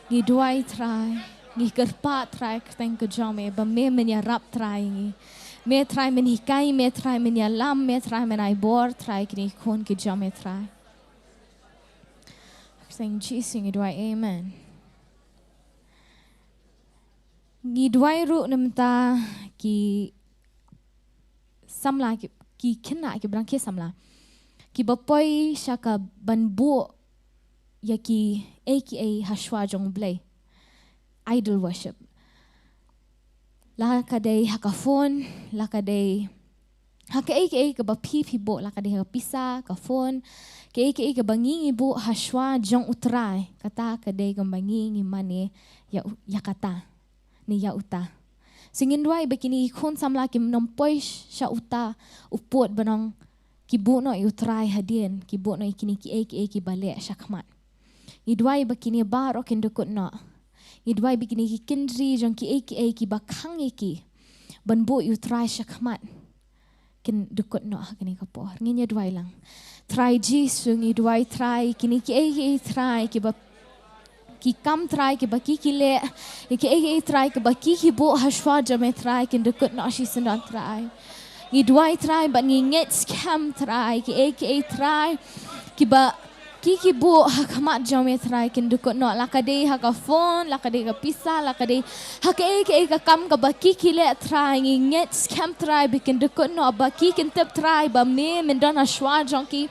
Ngi duwai Trai. Ngi kyrpad Trai kyrteng ka jong me ba me men ïarap Trai ngi. Me Trai men hikai, me Trai men ïalam, me Trai men ai bor Trai kine khun ki jong me Trai. Kyrteng Jisu ngi duwai, amen. Ngi duwai ruh namar ki samla ki, ki khynnah ki brang ki samla kiba poi sha ka ban buh ïa kiei kiei ha shuwa jong U Blei. Idol worship. La ka dei ha ka phone, la ka dei ha kaei kaei kaba phi phi buh, la ka dei ha ka pisa, ka phone, kaei kaei kaba ngi ngi buh ha shuwa jong U Trai, kata ka dei kaba ngi ngi mane ïa u-, ïa kata ne ïa uta. So ngin duwai ba kine ki khun samla kin ym poi sha uta u pud ban ong ki buh noh ïa U Trai hadien, ki buh noh ïa kine kiei kiei kiba leh shakhmat. Ngi duwai ba kine baroh kin dukut noh. Ngi duwai ba kine ki kyndri jong kiei kiei kiba khang ïa ki ban buh ïa U Trai shakhmat kin dukut noh ha kane ka por. Ngin ïa duwai lang. Trai Jisu ngi duwai Trai kine kiei kiei Trai kiba ki kam Trai kiba ki ki leh, ïa kiei kiei Trai kiba ki ki buh ha shuwa jong me Trai kin dukut noh shisyndon Trai. Ngi duwai Trai bad ngi ngeit skhem Trai kiei kiei Trai kiba ki ki buh ha khmat jong me Trai kin dukut noh, la ka dei ha ka phone, la ka dei ka pisa, la ka dei ha kaei kaei ka kam kaba ki ki leh Trai, ngi ngeit skhem Trai ba kin dukut noh, ba ki kin tip Trai ba me men don ha shuwa jong ki.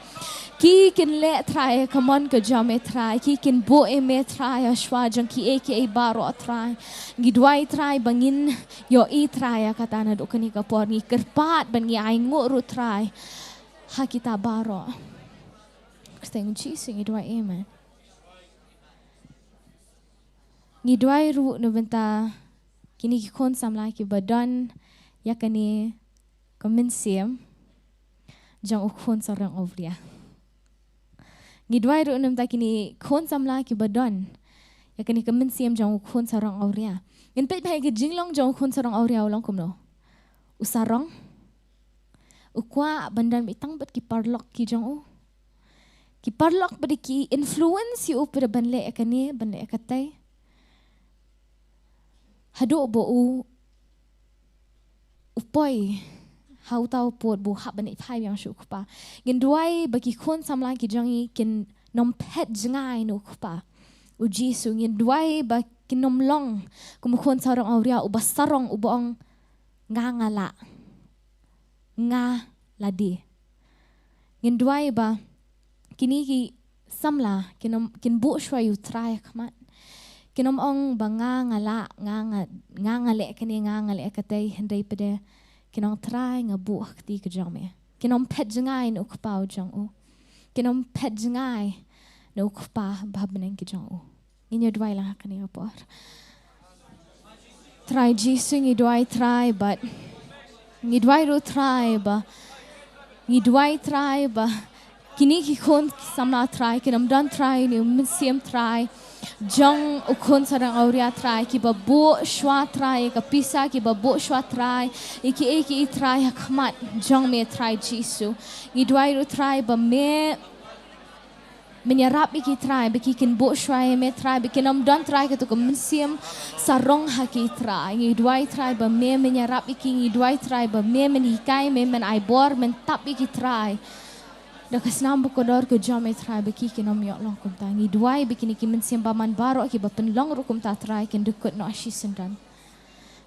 Ki kin leh Trai ïa ka mon ka jong me Trai, ki kin buh ïa me Trai ha shuwa jong kiei kiei baroh Trai. Ngi duwai Trai ba ngin ïohi Trai ïa kata naduh kane ka por, ngi kyrpad bad ngi ainguh ruh Trai ha kita baroh. Kyrteng Jisu ngi duwai, amen. Ngi duwai ruh na bynta kine ki khun samla kiba don ïa kane ka mynsiem jong u khun sarong awria. Ngi duwai ruh na bynta kine khun samla kiba don ïa kane ka mynsiem jong u khun sarong awria. Ngin peit ba ha ka jinglong jong u khun sarong awria u long kumno. U sarong. U kwah ban don beit tang bad ki paralok ki jong u. Ki paralok pat ki influence ïa u pat ban leh ïa kane, ban leh ïa katei. Haduh ba u, u poi ha uta u pud ba u hap ban ïaid phai biang sha u kpa. Ngin duwai ba ki khun samla ki jong ngi kin nym phet jngai na u kpa. U Jisu, ngin duwai ba kin nym long kum u khun sarong awria uba sarong uba ong nga nga lah. nga lade. Ngin duwai ba kine ki samla kin ym, kin buh shuwa ïa U Trai ha khmat. Kin ym ong ba nga nga lah, nga nga, nga nga leh kane, nga nga leh katei, hynrei pat de kin ong, Trai, nga buh ha kti ka jong me. Kin ym phet jngai na u kpa u jong u. Kin ym phet jngai na u Kpa ba ha bneng ki jong u. Ngin ïa duwai lang ha kane ka por. Trai Jisu, ngi duwai, Trai, bad ngi duwai ruh, Trai, ba ngi duwai, Trai, ba kine ki khun ki samla, Trai, kin ym don, Trai, une u mynsiem, Trai, jong u khun sawdong awria, Trai, kiba buh shuwa, Trai, ïa ka pisa, kiba buh shuwa, Trai, ïa kiei kiei, Trai, ha khmat jong me, Trai Jisu. Ngi duwai ruh, Trai, ba me men ïarap ïa ki, Trai, ba ki kin buh shuwa ïa me, Trai, ba kin ym don, Trai, kato ka mynsiem sarong ha ki, Trai. Ngi duwai, Trai, ba me men ïarap ïa ki, ngi duwai, Trai, ba me men hikai, me men ai bor, men tap ïa ki, Trai, da ka snam ba kordor ka jong me, Trai, ba ki kin ym ïoh long kumta. Ngi duwai ba kine ki mynsiem bymman baroh kiba pynlong ruh kumta, Trai, kin dkut noh shisyndon.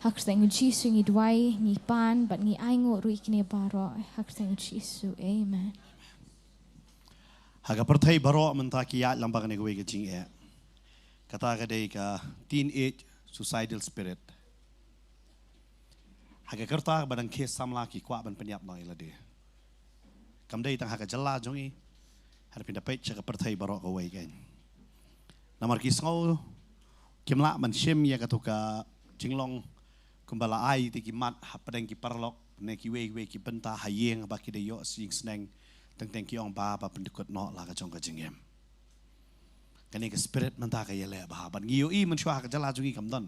Ha ka kyrteng U Jisu ngi duwai, ngi pan bad ngi ainguh ruh ïa kine baroh. Ha ka kyrteng U Jisu. Amen. Ha ka pyrthei baroh mynta ki ïaid lang bad kane kawei ka jingeh. Kata ka dei ka teenage suicidal spirit. Ha ka rta kaba dang khie samla ki kwah ban pynïap noh ïa lade. Kam dei tang ha ka jylla jong ngi, hynrei phin da peit sha ka pyrthei baroh kawei kein. Namar ki sngew kim lah ban shim ïa kato ka jinglong kumba la ai ïa ki mat hapdeng ki paralok ne kiwei kiwei ki bynta ha ïing ba ki da ïoh jingsneng, teng teng ki ong ba, ba pyndkut noh la ka jong ka jingim. Kane ka spirit mynta ka ïaleh bha, bad ngi ïohi mynshuwa ha ka jylla jong ngi kam don.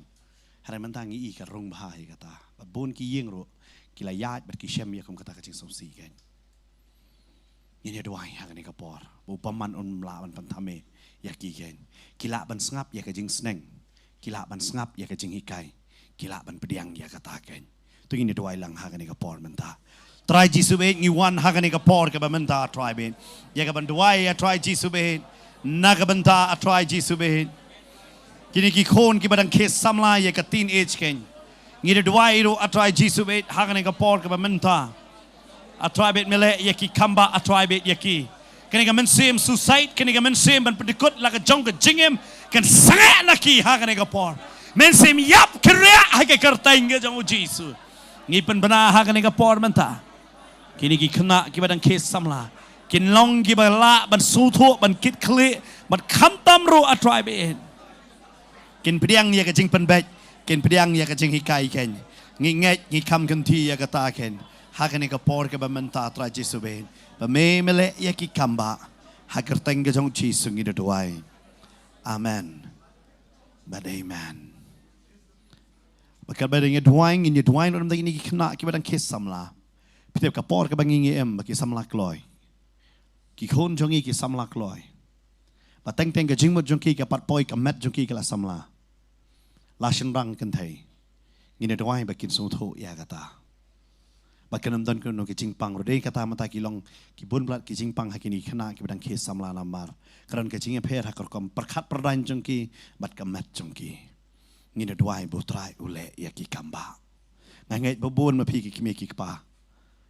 Hynrei mynta ngi i ka rung bha ïa kata. Bad bun ki ïing ruh ki la ïaid bad ki shem ïa kum kata ka jingsngewsih kein. Ngin ïa duwai ha kane ka por ba U bymman un lah ban pynthame ïa ki kein. Ki lah ban sngap ïa ka jingsneng, ki lah ban sngap ïa ka jinghikai, ki lah ban pdiang ïa kata kein. To ngin ïa duwai lang ha kane ka por mynta. Trai Jisu bad ngi wan ha kane ka por kaba mynta, Trai bad ïa kaban duwai, ïa Trai Jisu bad na ka bynta, a Trai Jisu bad kine ki khun kiba dang khie samla ïa ka teenage kein. Ngi da duwai ruh, a Trai Jisu bad, ha kane ka por kaba mynta, a Trai bad me leh ïa ki kambah, a Trai bad ïa ki. Kane ka mynsiem suicide, kane ka mynsiem ban pyndkut la ka jong ka jingim, kan sangeh na ki ha kane ka por. Mynsiem ïap kyrhiah ha ka kyrteng ka jong U Jisu. Ngi pynbna ha kane ka por mynta, kine ki khynnah kiba dang khie samla kin long kiba lah ban sngewthuh, ban kit khlieh, ban khamtam ruh, a Trai bad kin pdiang ïa ka jingpynbeit, kin pdiang ïa ka jinghikai kein. Ngi ngeit, ngi kham kynti ïa kata kein. Ha kane ka por kaba mynta, Trai Jisu bad, ba me me leh ïa ki kambah. Ha ka kyrteng ka jong U Jisu ngi da duwai. Amen bad amen. Bad katba ngi duwai, ngin ïa duwai noh namar kine ki khynnah kiba dang khie samla. Phi tip ka por kaba ngi ngi im, ba ki samla kloi. Ki khun jong ngi ki samla kloi. Ba teng teng ka jingmut jong ki ka pat poi, ka met jong ki ka la samla. La shynrang kynthei. Ngin ïa duwai ba kin sngewthuh ïa kata. Ba kan ym don kano kano ka jingpang ruh. Dei kata mynta ki long ki bun palat ki jingpang ha kine ki khynnah kiba dang khie samla namar ka don ka jingïapher ha ka rukom pyrkhat pyrdaiñ jong ki bad ka met jong ki. Ngin ïa duwai ba U Trai u leh ïa ki kambah. Nga ngeit ba bun ma phi ki kmie ki kpa,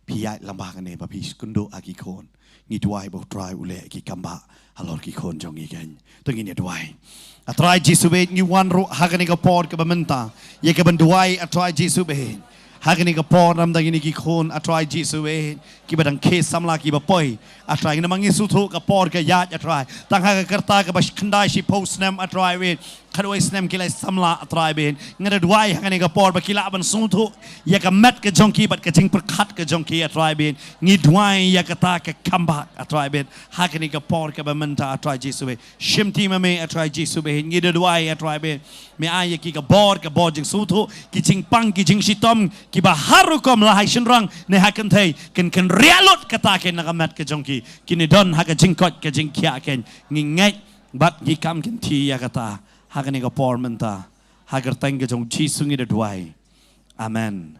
phi ïaid lang bad kane ba phi kynduh ha ki khun. Ngi duwai ba U Trai u leh ïa ki kambah halor ki khun jong ngi kein. To ngin ïa duwai. A Trai Jisu bad, ngi wan ruh ha kane ka por kaba mynta ïa kaban duwai, a Trai Jisu bad. Ha kane ka por namar kine ki khun, a Trai Jisu bad, kiba dang khie samla kiba poi, a Trai, namar ngi sngewthuh ka por ka ïaid, a Trai. Tang ha ka rta kaba khyndai shiphew snem, a Trai bad, khatwei snem ki la samla, a Trai bad. Nga da duwai ha kane ka por ba ki lah ban sngewthuh ïa ka met ka jong ki bad ka jingpyrkhat ka jong ki, a Trai bad. Ngi duwai ïa kata ka kambah, a Trai bad. Ha kane ka por kaba mynta, a Trai Jisu bad. Shimti ma me, a Trai Jisu bad. Ngi da duwai, a Trai bad, me ai ïa ki ka bor, ka bor jingsngewthuh, ki jingpang, ki jingshitom, kiba ha rukom la ha shynrang ne ha kynthei, kin, kin riah lut kata kein na ka met ka jong ki. Kin ïa don ha ka jingkoit ka jingkhiah kein. Ngi ngeit bad ngi kham kynti ïa kata ha kane ka por mynta, ha ka kyrteng ka jong U Jisu ngi da duwai. Amen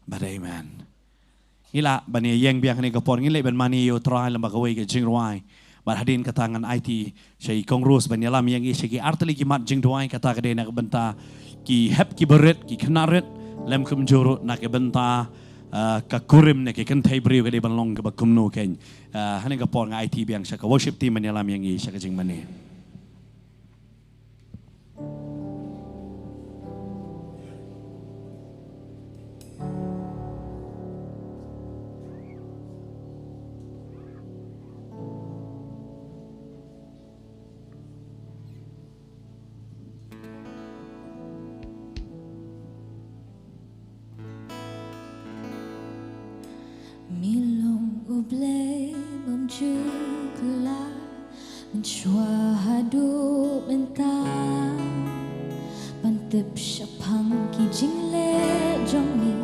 bad amen. Ngi lah ban ïeng biang ha kane ka por, ngi leh ban mane ïa U Trai lem bad kawei ka jingrwai. Bad hadien kata ngan aiti sha i Kong Rose ban ïalam ïa ngi sha ki artylli ki mat jingduwai, kata ka dei na ka bynta ki hep kiba rit, ki khynnah rit, lem kumjuh ruh na ka bynta Ah, ka kurim ne ki kynthei briew ka dei ban long kaba kumno kein. Ah, hangne ka por nga aiti biang sha ka worship team ban ïalam ïa ngi sha ka jingmane. Mi long U Blei bym ju kylla, mynshuwa haduh mynta, ban tip shaphang ki jingleh jong mi,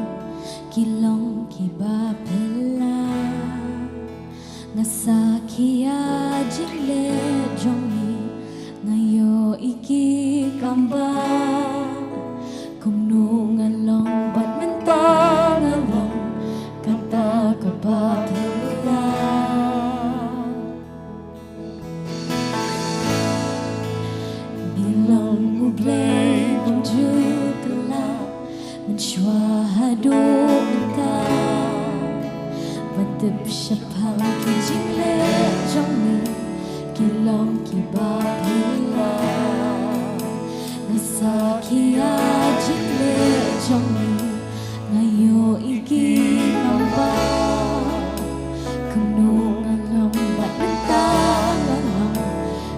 ki long kiba phylla. Nga sakhi ïa jingleh jong mi, nga ïohi ki kam bam. Kumno nga long bad mynta nga long kata kaba phylla. Mi long U Blei bym ju kylla, mynshuwa haduh mynta, ban tip shaphang ki jingleh jong mi, ki long kiba phylla. Nga sakhi ïa jingleh jong mi, nga ïohi ki kam bam. Kumno nga long bad mynta nga long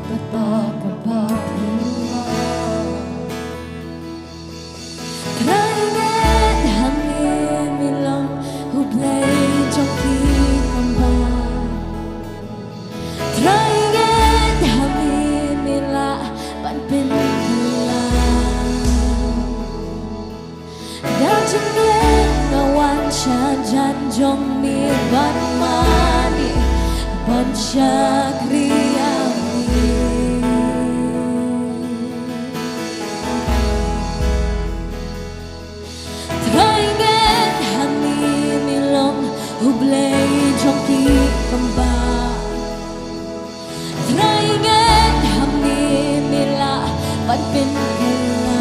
kata kaba phylla. Trai ngeit ha me, me long U Blei jong ki kam bam. Trai ngeit ha me, me lah ban pynkylla. Da jingngeit nga wan sha jan jong me ban mane, ban shakri ïa me. Trai ngeit ha me, me long U Blei jong ki kam bam. Trai ngeit ha me, me lah ban pynkylla.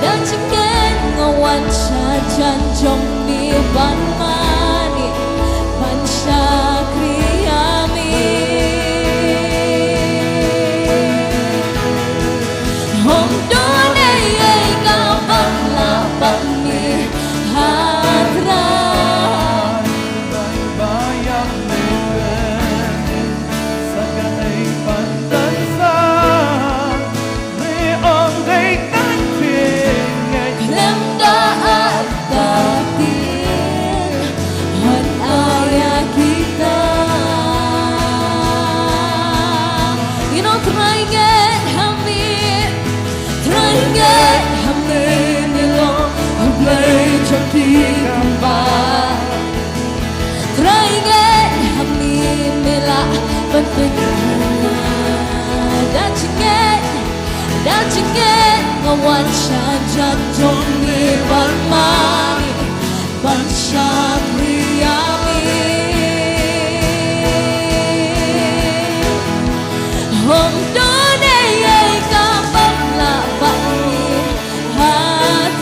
Da jingngeit nga wan sha jan jong me ban mane, ban shakri ïa me. Ym don ei ei kaba lah bad me, ha Trai. Khlem da artatien, hooid ïa kita. You know, trai ngeit ha me, trai ngeit ha me, me long U Blei jong ki kam bam. Trai ngeit ha me, me lah ban pynkylla. Da jingngeit, da jingngeit nga wan sha jan jong me ban mane, ban shakri ïa me. Ym don ei ei kaba lah bad me, ha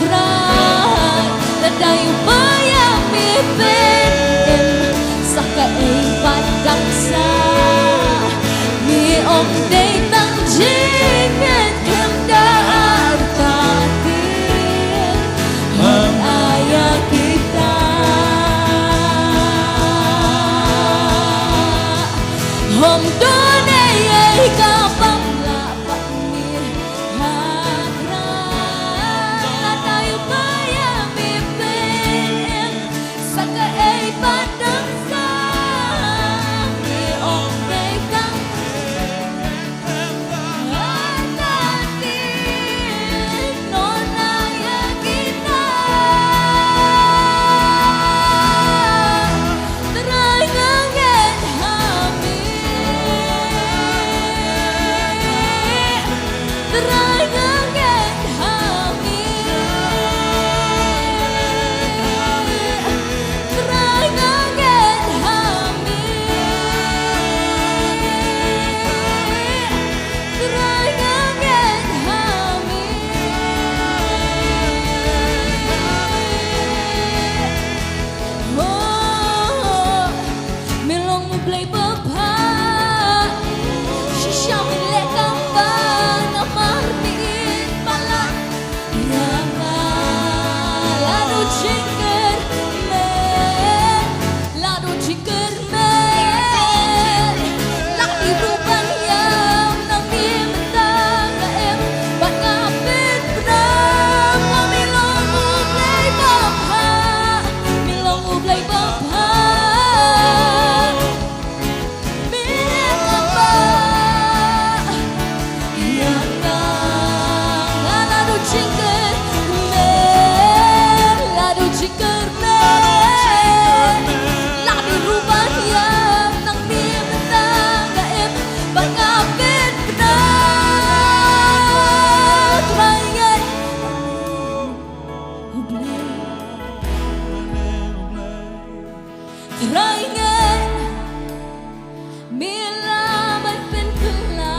Trai. Lada ïa u ba ïa me pyn-im sa kaei pat dang sah, me ym dei tang jingngeit khlem da artatien. Raingen, mi la ban pynkylla.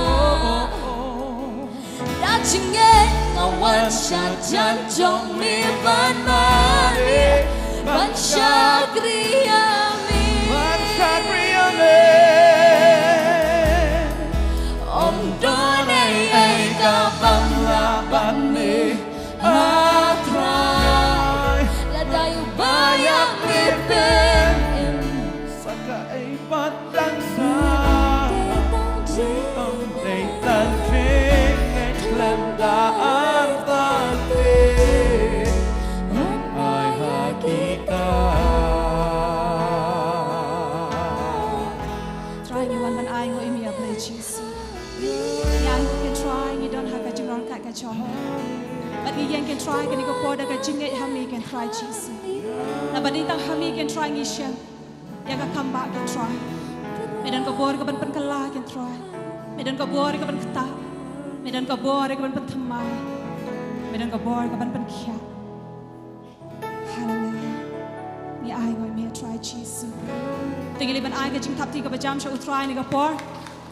Da jingngeit nga wan sha jan jong mi ban mane, ban shakri ïa mi. Ban shakri ïa mi. Ym don ei ei kaba nga lah ban mane. Ah Trai, lada ïa u ba ïa phi pyn im sa kaei pat dang sah. Ym dei tang jingngeit khlem da artatien ban ai ha kita. Trai, ngi wan ban ainguh ïa me, A Blei Jisu. Ngi ainguh, kynrad, ngi don ha ka jingrangkat ka jong me. Bad ngi ïeng, kynrad, kane ka por da ka jingngeit ha me, kynrad Jisu. Naba dei tang ha me, kynrad, ngi shem ïa ka kam ba, kynrad. Me don ka bor ka ban pynkylla, kynrad. Me don ka bor ka ban ktah. Me don ka bor ka ban pynthymmai. Me don ka bor ka ban pynkhiah. Haleluia. Ngi ainguh ïa me, Trai Jisu. Te ngi leit ban ai ka jingthap kti kaba jam sha u Trai ha kane ka por.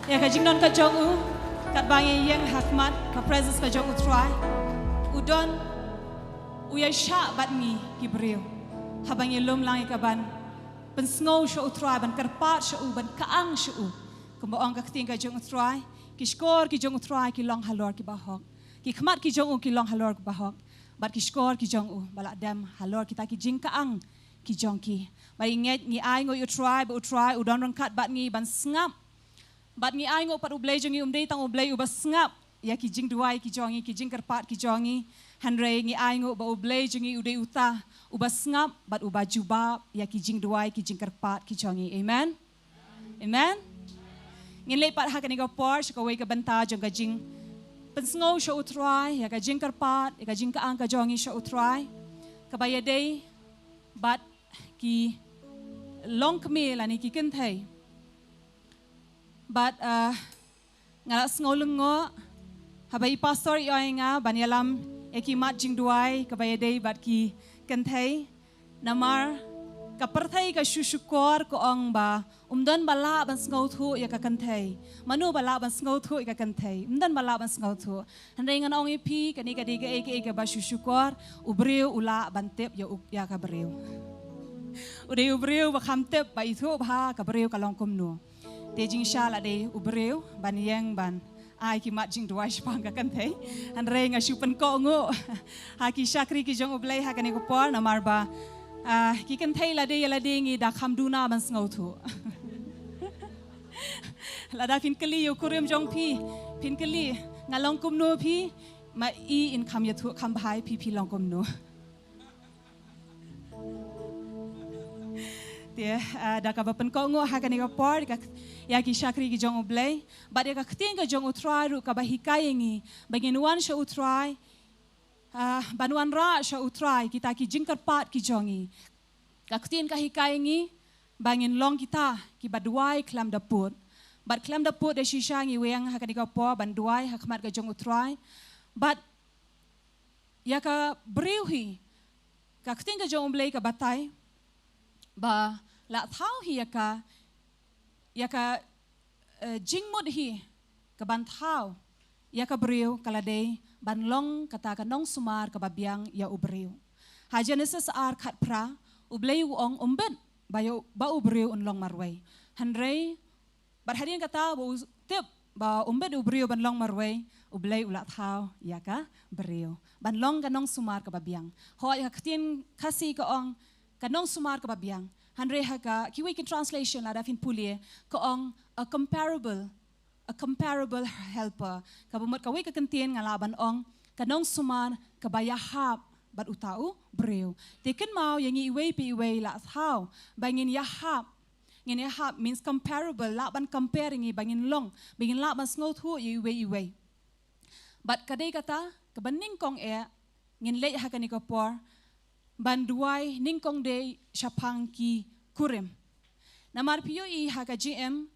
Ïa ka jingdon ka jong u, katba ngi ïeng ha khmat ka presence ka jong u Trai, u don, u ïaishah bad ngi ki briew. Haba ngi lum lang ïa ka ban pynsngew sha u Trai, ban kyrpad sha u, ban kyang sha u. Kumba ong ka ktien ka jong u Trai, ki shkor ki jong u Trai ki long halor kiba hok. Ki khmat ki jong u ki long halor kiba hok. Bad ki shkor ki jong u ba lah dem halor kita ki jingkyang ki jong ki. Bad ngi ngeit, ngi ainguh ïa u Trai, ba u Trai u don ryngkat bad ngi ban sngap. Bad ngi ainguh pat, U Blei jong ngi um dei tang U Blei uba sngap ïa ki jingduwai ki jong ngi, ki jingkyrpad ki jong ngi. Hynrei ngi ainguh ba U Blei jong ngi u dei uta uba sngap bad uba jubab ïa ki jingduwai ki jingkyrpad ki jong ngi. Amen. Amen. Ngin leit pat ha kane ka por sha kawei ka bynta jong ka jingpynsngew sha u Trai ïa ka jingkyrpad, ïa ka jingkyang ka jong ngi sha u Trai, kaba ïadei bad ki longkmie lane ki kynthei. Bad, ah, nga la sngew lyngngoh haba i pastor i ong ïa nga ban ïalam ïa ki mat jingduwai kaba ïadei bad ki kynthei. Namar ka pyrthei ka shu shukor, ka ong ba um don ba lah ban sngewthuh ïa ka kynthei. Mano ba lah ban sngewthuh ïa ka kynthei? Um don ba lah ban sngewthuh. Hynrei ngan ong ïa phi, kane ka dei kaei kaei kaba shu shukor. U briew u lah ban tip ïa u, ïa ka briew. U dei u briew ba kham tip ba ithuh bha ka briew ka long kumno. Te jingshisha la dei u briew ban ïeng ban ai ki mat jingduwai shaphang ka kynthei. Hynrei nga shu pynkohnguh ha ki shakri ki jong U Blei ha kane ka por, namar ba, ah, ki kynthei lade ïa lade ngi da kham duna ban sngewthuh. Lada phin kylli ïa u kurim jong phi, phin kylli, nga long kumno phi, ma i in kham ïathuh kham bha ïa phi, phi long kumno. Te, ah, da kaba pynkohnguh ha kane ka por ïa ka, ïa ki shakri ki jong U Blei bad ïa ka ktien ka jong u Trai ruh kaba hikai ïa ngi ba ngin wan sha u Trai, ah, ban wanrah sha u Trai kita ki jingkyrpad ki jong ngi. Ka ktien ka hikai ïa ngi ba ngin long kita kiba duwai khlem da pud. Bad khlem da pud da shisha ngi weng ha kane ka por ban duwai ha khmat ka jong u Trai. Bad ïa ka briew hi, ka ktien ka jong U Blei ka batai ba la thaw hi ïa ka, ïa ka, eh, jingmut hi ka ban thaw ïa ka briew ka la dei ban long kata ka nongsumar kaba biang ïa u briew. Ha Genesis ar khatphra, U Blei u ong, um bit ba ïa, ba u briew un long marwei. Hynrei bad hadien kata ba u tip ba um bit u briew ban long marwei, U Blei u la thaw ïa ka briew ban long ka nongsumar kaba biang. Hooid, ha ka ktien Khasi ka ong ka nongsumar kaba biang. Hynrei ha ka kiwei ki translation lada phin pule ka ong a comparable, a comparable helper. Kaba mut kawei ka kyntien nga lah ban ong ka nongsumar kaba ïahap bad uta u briew. Te kynmaw ïa ngi iwei pa iwei la thaw ba ngin ïahap. Ngin ïahap means comparable, lah ban compare ïa ngi ba ngin long, ba ngin lah ban sngewthuh ïa iwei iwei. Bad ka dei kata kaba nyngkong eh ngin leit ha kane ka por ban duwai nyngkong dei shaphang ki kurim. Namar phi ïohi ha ka jingim,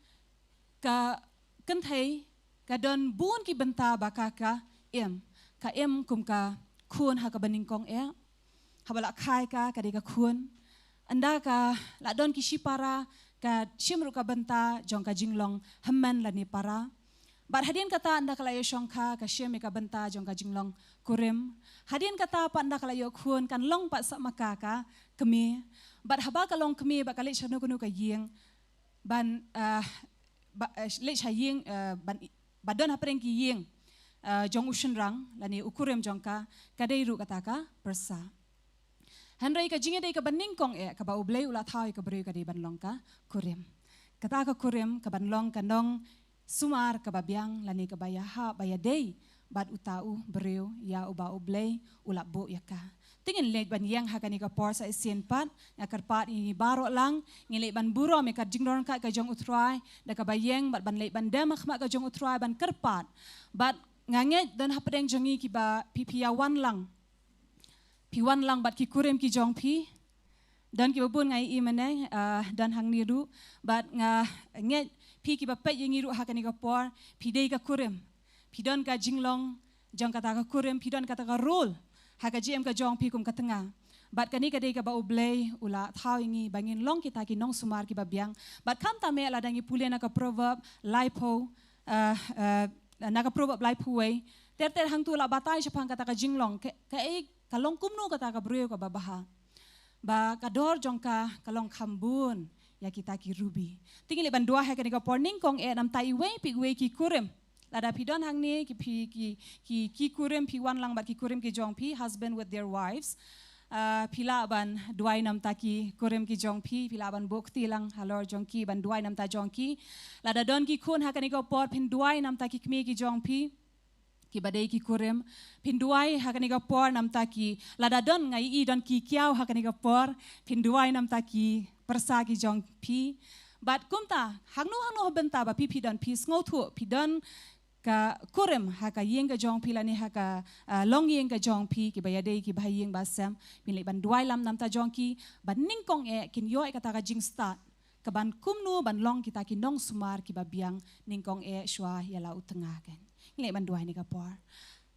ka kynthei ka don bun ki bynta ba ka, ka im. Ka im kum ka khun ha kaba nyngkong eh. Haba la kha ïa ka, ka dei ka khun. ynda ka la don ki shipara, ka shim ruh ka bynta jong ka jinglong hynmen lane para. Bad hadien kata ynda ka la ïashongkha, ka shim ïa ka bynta jong ka jinglong kurim. Hadien kata pat ynda ka la ïoh khun, kan long pat sa ma ka ka kmie. Bad haba ka long kmie bad ka leit sha kano kano ka ïing, ban, ah, ba, eh, leit sha ïing, eh, ban, ba don hapdeng ki ïing, eh, jong u shynrang lane u kurim jong ka, ka dei ruh kata ka pyrsa. Hynrei ka jingïadei kaba nyngkong eh kaba U Blei u la thaw ïa ka briew ka dei ban long ka kurim. Kata ka kurim ka ban long ka nongsumar kaba biang lane kaba ïahap ba ïadei bad uta u briew ïa uba U Blei u la buh ïa ka. Te ngin leit ban ïeng ha kane ka por sa shisien pat, nga kyrpad ïa ngi baroh lang, ngin leit ban burom ïa ka jingdonkam ka jong U Trai da kaba ïeng bad ban leit ban dem ha khmat ka jong U Trai ban kyrpad. Bad nga ngeit don hapdeng jong ngi kiba phi phi ïa wan lang. Phi wan lang bad ki kurim ki jong phi. Don kiba bun nga ïohi mynne, ah, don hangne ruh. Bad nga ngeit phi kiba peit ïa ngi ruh ha kane ka por, phi dei ka kurim. Phi don ka jinglong jong kata ka kurim, phi don kata ka role ha ka jingim ka jong phi kum ka tnga. Bad kane ka dei kaba U Blei u la thaw ïa ngi ba ngin long kita ki nongsumar kiba biang. Bad khamtam eh lada ngi pule na ka Proverb laiphew, eh, eh, na ka Proverb laiphew wei, ter ter hangto la batai shaphang kata ka jinglong, ka, kaei, ka long kumno kata ka briew kaba bha, ba ka dor jong ka ka long kham bun ïa kita ki rubi. Te ngin leit ban duwai ha kane ka por, nyngkong eh namta iwei pa iwei ki kurim. Lada phi don hangne ki phi ki, ki, ki kurim, phi wan lang bad ki kurim ki jong phi, husband with their wives. Ah, phi lah ban duwai namta ki kurim ki jong phi, phi lah ban buh kti lang halor jong ki ban duwai namta jong ki. Lada don ki khun ha kane ka por, phin duwai namta ki kmie ki jong phi kiba dei ki kurim. Phin duwai ha kane ka por namta ki, lada don, nga ïohi don ki kiaw ha kane ka por, phin duwai namta ki pyrsa ki jong phi. Bad kumta, hangno hangno ha bynta ba phi phi don, phi sngewthuh phi don ka kurim ha ka ïing ka jong phi lane ha ka, ah, longïing ka jong phi, kiba ïadei kiba ha ïing ba sem, phin leit ban duwai lang namta jong ki, ban nyngkong eh kin ïoh ïa kata ka jingstad ka ban kumno ban long kita ki nongsumar kiba biang nyngkong eh shuwa ïa la u tnga. Kan ngin leit ban duwai ha kane ka por.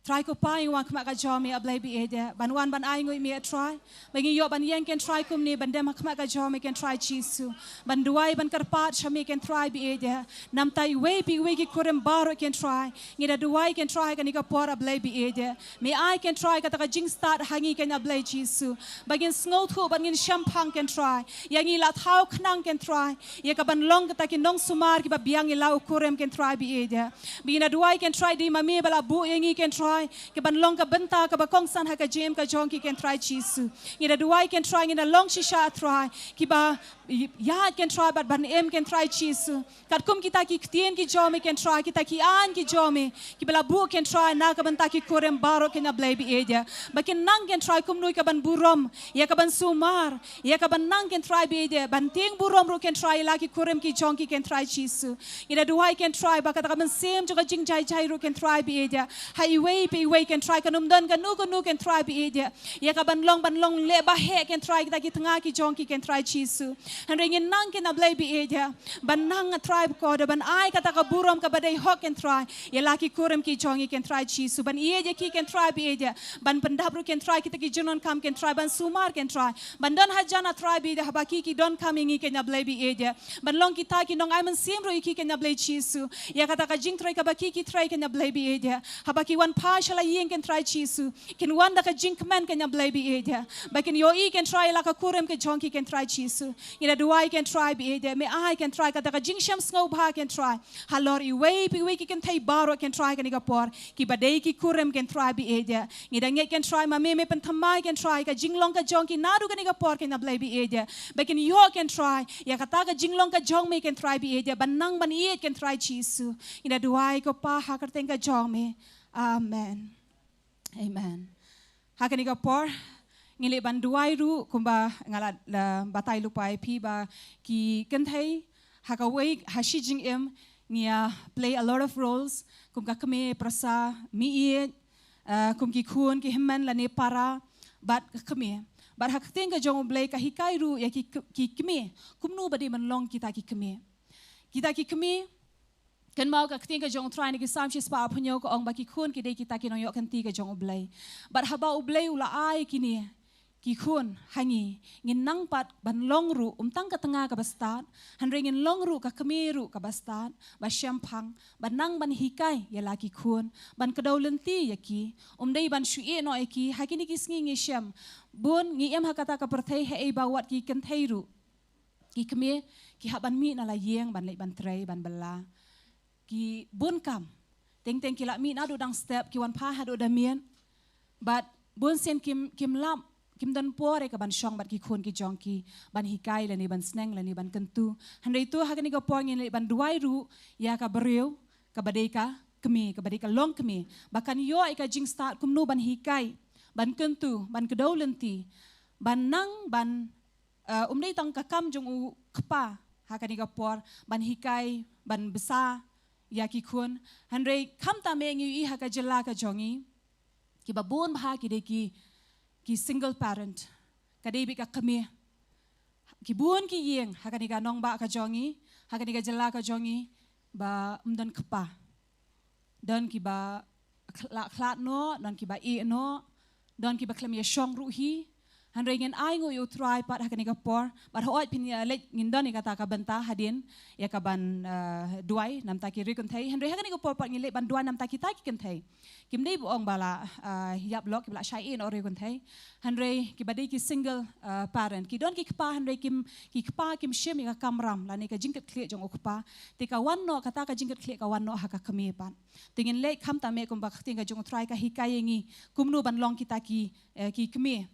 Trai ko Pa, ngi wan ha khmat ka jong me, A Blei ba ïeit eh, ban wan ban ai nguid ïa me, A Trai. Ba ngi ïoh ban ïeng, Kynrad Trai, kumne ban dem ha khmat ka jong me, Kynrad Trai Jisu, ban duwai ban kyrpad sha me, Kynrad Trai ba ïeit eh, namta iwei pa iwei ki kurim baroh, Kynrad Trai. Ngi da duwai, Kynrad Trai, ha kane ka por, A Blei ba ïeit eh, me ai, Kynrad Trai, kata ka jingstad ha ngi, Kynrad, A Blei Jisu, ba ngin sngewthuh, ba ngin shemphang, Kynrad Trai, ïa ngi la thaw khnang, Kynrad Trai, ïa ka ban long kata ki nongsumar kiba biang ïa la u kurim, Kynrad Trai ba ïeit eh. Ba ngi da duwai, Kynrad Trai, dei ma me ba la buh ïa ngi, Kynrad Trai, ka ban long ka bynta kaba kongsan ha ka jingim ka jong ki, Kynrad Trai Jisu. Ngi da duwai, Kynrad Trai, ngi da long shisha, Trai, kiba ïa, Kynrad Trai, bad ban im, Kynrad Trai Jisu, katkum kita ki ktien ki jong me, Kynrad Trai, kita ki aiñ ki jong me kiba la buh, Kynrad Trai, na ka bynta ki kurim baroh, Kynrad, A Blei ba ïeit eh, ba kin nang, Kynrad Trai, kumno ka ban burom, ïa ka ban sumar, ïa ka ban nang, Kynrad Trai ba ïeit eh, ban tieng burom ruh, Kynrad Trai, ïa la ki kurim ki jong ki, Kynrad Trai Jisu. Ngi da duwai, Kynrad Trai, ba kata ka mynsiem jong ka jingjai jai ruh, Kynrad Trai ba ïeit eh, ha iwei pa iwei, Kynrad Trai, kan ym don kano kano, Kynrad Trai ba ïeit eh, ïa ka ban long, ban long leh ba heh, Kynrad Trai, kita ki tnga ki jong ki, Kynrad Trai Jisu. Hynrei ngin nang, Kynrad, A Blei ba ïeit eh, ban nang, Trai, ko da ban ai kata ka burom kaba dei hok, Kynrad Trai, ïa la ki kurim ki jong ngi, Kynrad Trai Jisu, ban ïeit ïa ki, Kynrad Trai ba ïeit eh, ban pyndap ruh, Kynrad Trai, kita ki jingdonkam, Kynrad Trai, ban sumar, Kynrad Trai, ban don hajan, A Trai ba ïeit eh, haba ki ki donkam ïa ngi, Kynrad, A Blei ba ïeit eh, ban long kita ki nong ai mynsiem ruh ïa ki, Kynrad, A Blei Jisu, ïa kata ka jingtrei kaba ki ki trei, Kynrad, A Blei ba ïeit eh, haba ki wan phai sha la ïing, Kynrad Trai Jisu, kin wan da ka jingkmen, Kynrad, A Blei ba ïeit eh, ba kin ïohi, Kynrad Trai, ïa la ka kurim ka jong ki, Kynrad Trai Jisu. Ngi da duwai, Kynrad Trai ba ïeit eh, me ai, Kynrad Trai, kata ka jingshem sngewbha, Kynrad Trai, halor iwei pa iwei ki kynthei baroh, Kynrad Trai, ha kane ka por, kiba dei ki kurim, Kynrad Trai ba ïeit eh. Ngi da ngeit, Kynrad Trai, ma me me pynthymmai, Kynrad Trai, ka jinglong ka jong ki naduh kane ka por, Kynrad, A Blei ba ïeit eh, ba kin ïoh, Kynrad Trai, ïa kata ka jinglong ka jong me, Kynrad Trai ba ïeit eh, ban nang ban ïeit, Kynrad Trai Jisu. Ngi da duwai, ko Pa, ha ka kyrteng ka jong me. Amen. Amen. Ha kane ka por, ngin leit ban duwai ruh, kumba nga la, la batai lypa ïa phi, ba ki kynthei ha kawei, ha shi jingim, ngi ïa play a lot of roles, kum ka kmie, pyrsa, meiieit, eh, kum ki khun, ki hynmen lane para, bad ka kmie. Bad ha ka ktien ka jong U Blei ka hikai ruh ïa ki, ki kmie, kumno ba dei ban long kita ki kmie. Kita ki kmie, kynmaw ka ktien ka jong U Trai na ki Salm shispah arphew hynñiew ka ong ba ki khun ki dei kita ki nongïoh kynti ka jong U Blei. Bad haba U Blei u la ai kine ki khun ha ngi, ngin nang pat ban long ruh, um tang ka tnga kaba stad, hynrei ngin long ruh ka kmie ruh kaba stad, ba shemphang, ba nang ban hikai ïa la ki khun, ban kdew lynti ïa ki, um dei ban shu ïeh noh ïa ki, ha kine ki sngi ngi shem, bun ngi im ha kata ka pyrthei haei ba wat ki kynthei ruh, ki kmie, ki hap ban mih na la ïing, ban leit ban trei, ban bylla. Ki bun kam. Teng teng ki la mih naduh dang step, ki wan phai haduh da miet. Bad bun sien kim, kim lap, kim don por ïa ka ban shong bad ki khun ki jong ki, ban hikai lane ban sneng lane ban kyntu. Hynrei to ha kane ka por ngin leit ban duwai ruh ïa ka briew, kaba dei ka kmie, kaba dei ka long kmie. Ba kan ïoh ïa ka jingstad kumno ban hikai, ban kyntu, ban kdew lynti, ban nang, ban, eh, um dei tang ka kam jong u kpa ha kane ka por, ban hikai, ban bsa ïa ki khun. Hynrei khamtam eh ngi ïohi ha ka jylla ka jong ngi, kiba bun bha ki dei ki, ki single parent. Ka dei beit ka kmie. Ki bun ki ïing ha kane ka nongbah ka jong ngi, ha kane ka jylla ka jong ngi, ba um don kpa. Don kiba khlad, khlad noh, don kiba ïeh noh, don kiba khlem ïashong ruh hi. Hynrei ngin ai nguh ïa u Trai pat ha kane ka por, bad hooid phin ïa leit ngin don ïa kata ka bynta hadien, ïa ka ban, eh, duwai namta ki riewkynthei. Hynrei ha kane ka por pat ngin leit ban duwai namta kita ki kynthei. Kim dei ba ong ba la, eh, ïap lok, kiba la shah ïeh noh riewkynthei. Hynrei kiba dei ki single, eh, parent. Ki don ki kpa hynrei kim, ki kpa kim shim ïa ka kamram lane ka jingkitkhlieh jong u kpa. Te ka wan noh, kata ka jingkitkhlieh ka wan noh ha ka kmie pat. Te ngin leit khamtam eh kumba ka ktien ka jong u Trai ka hikai ïa ngi kumno ban long kita ki, eh, ki kmie.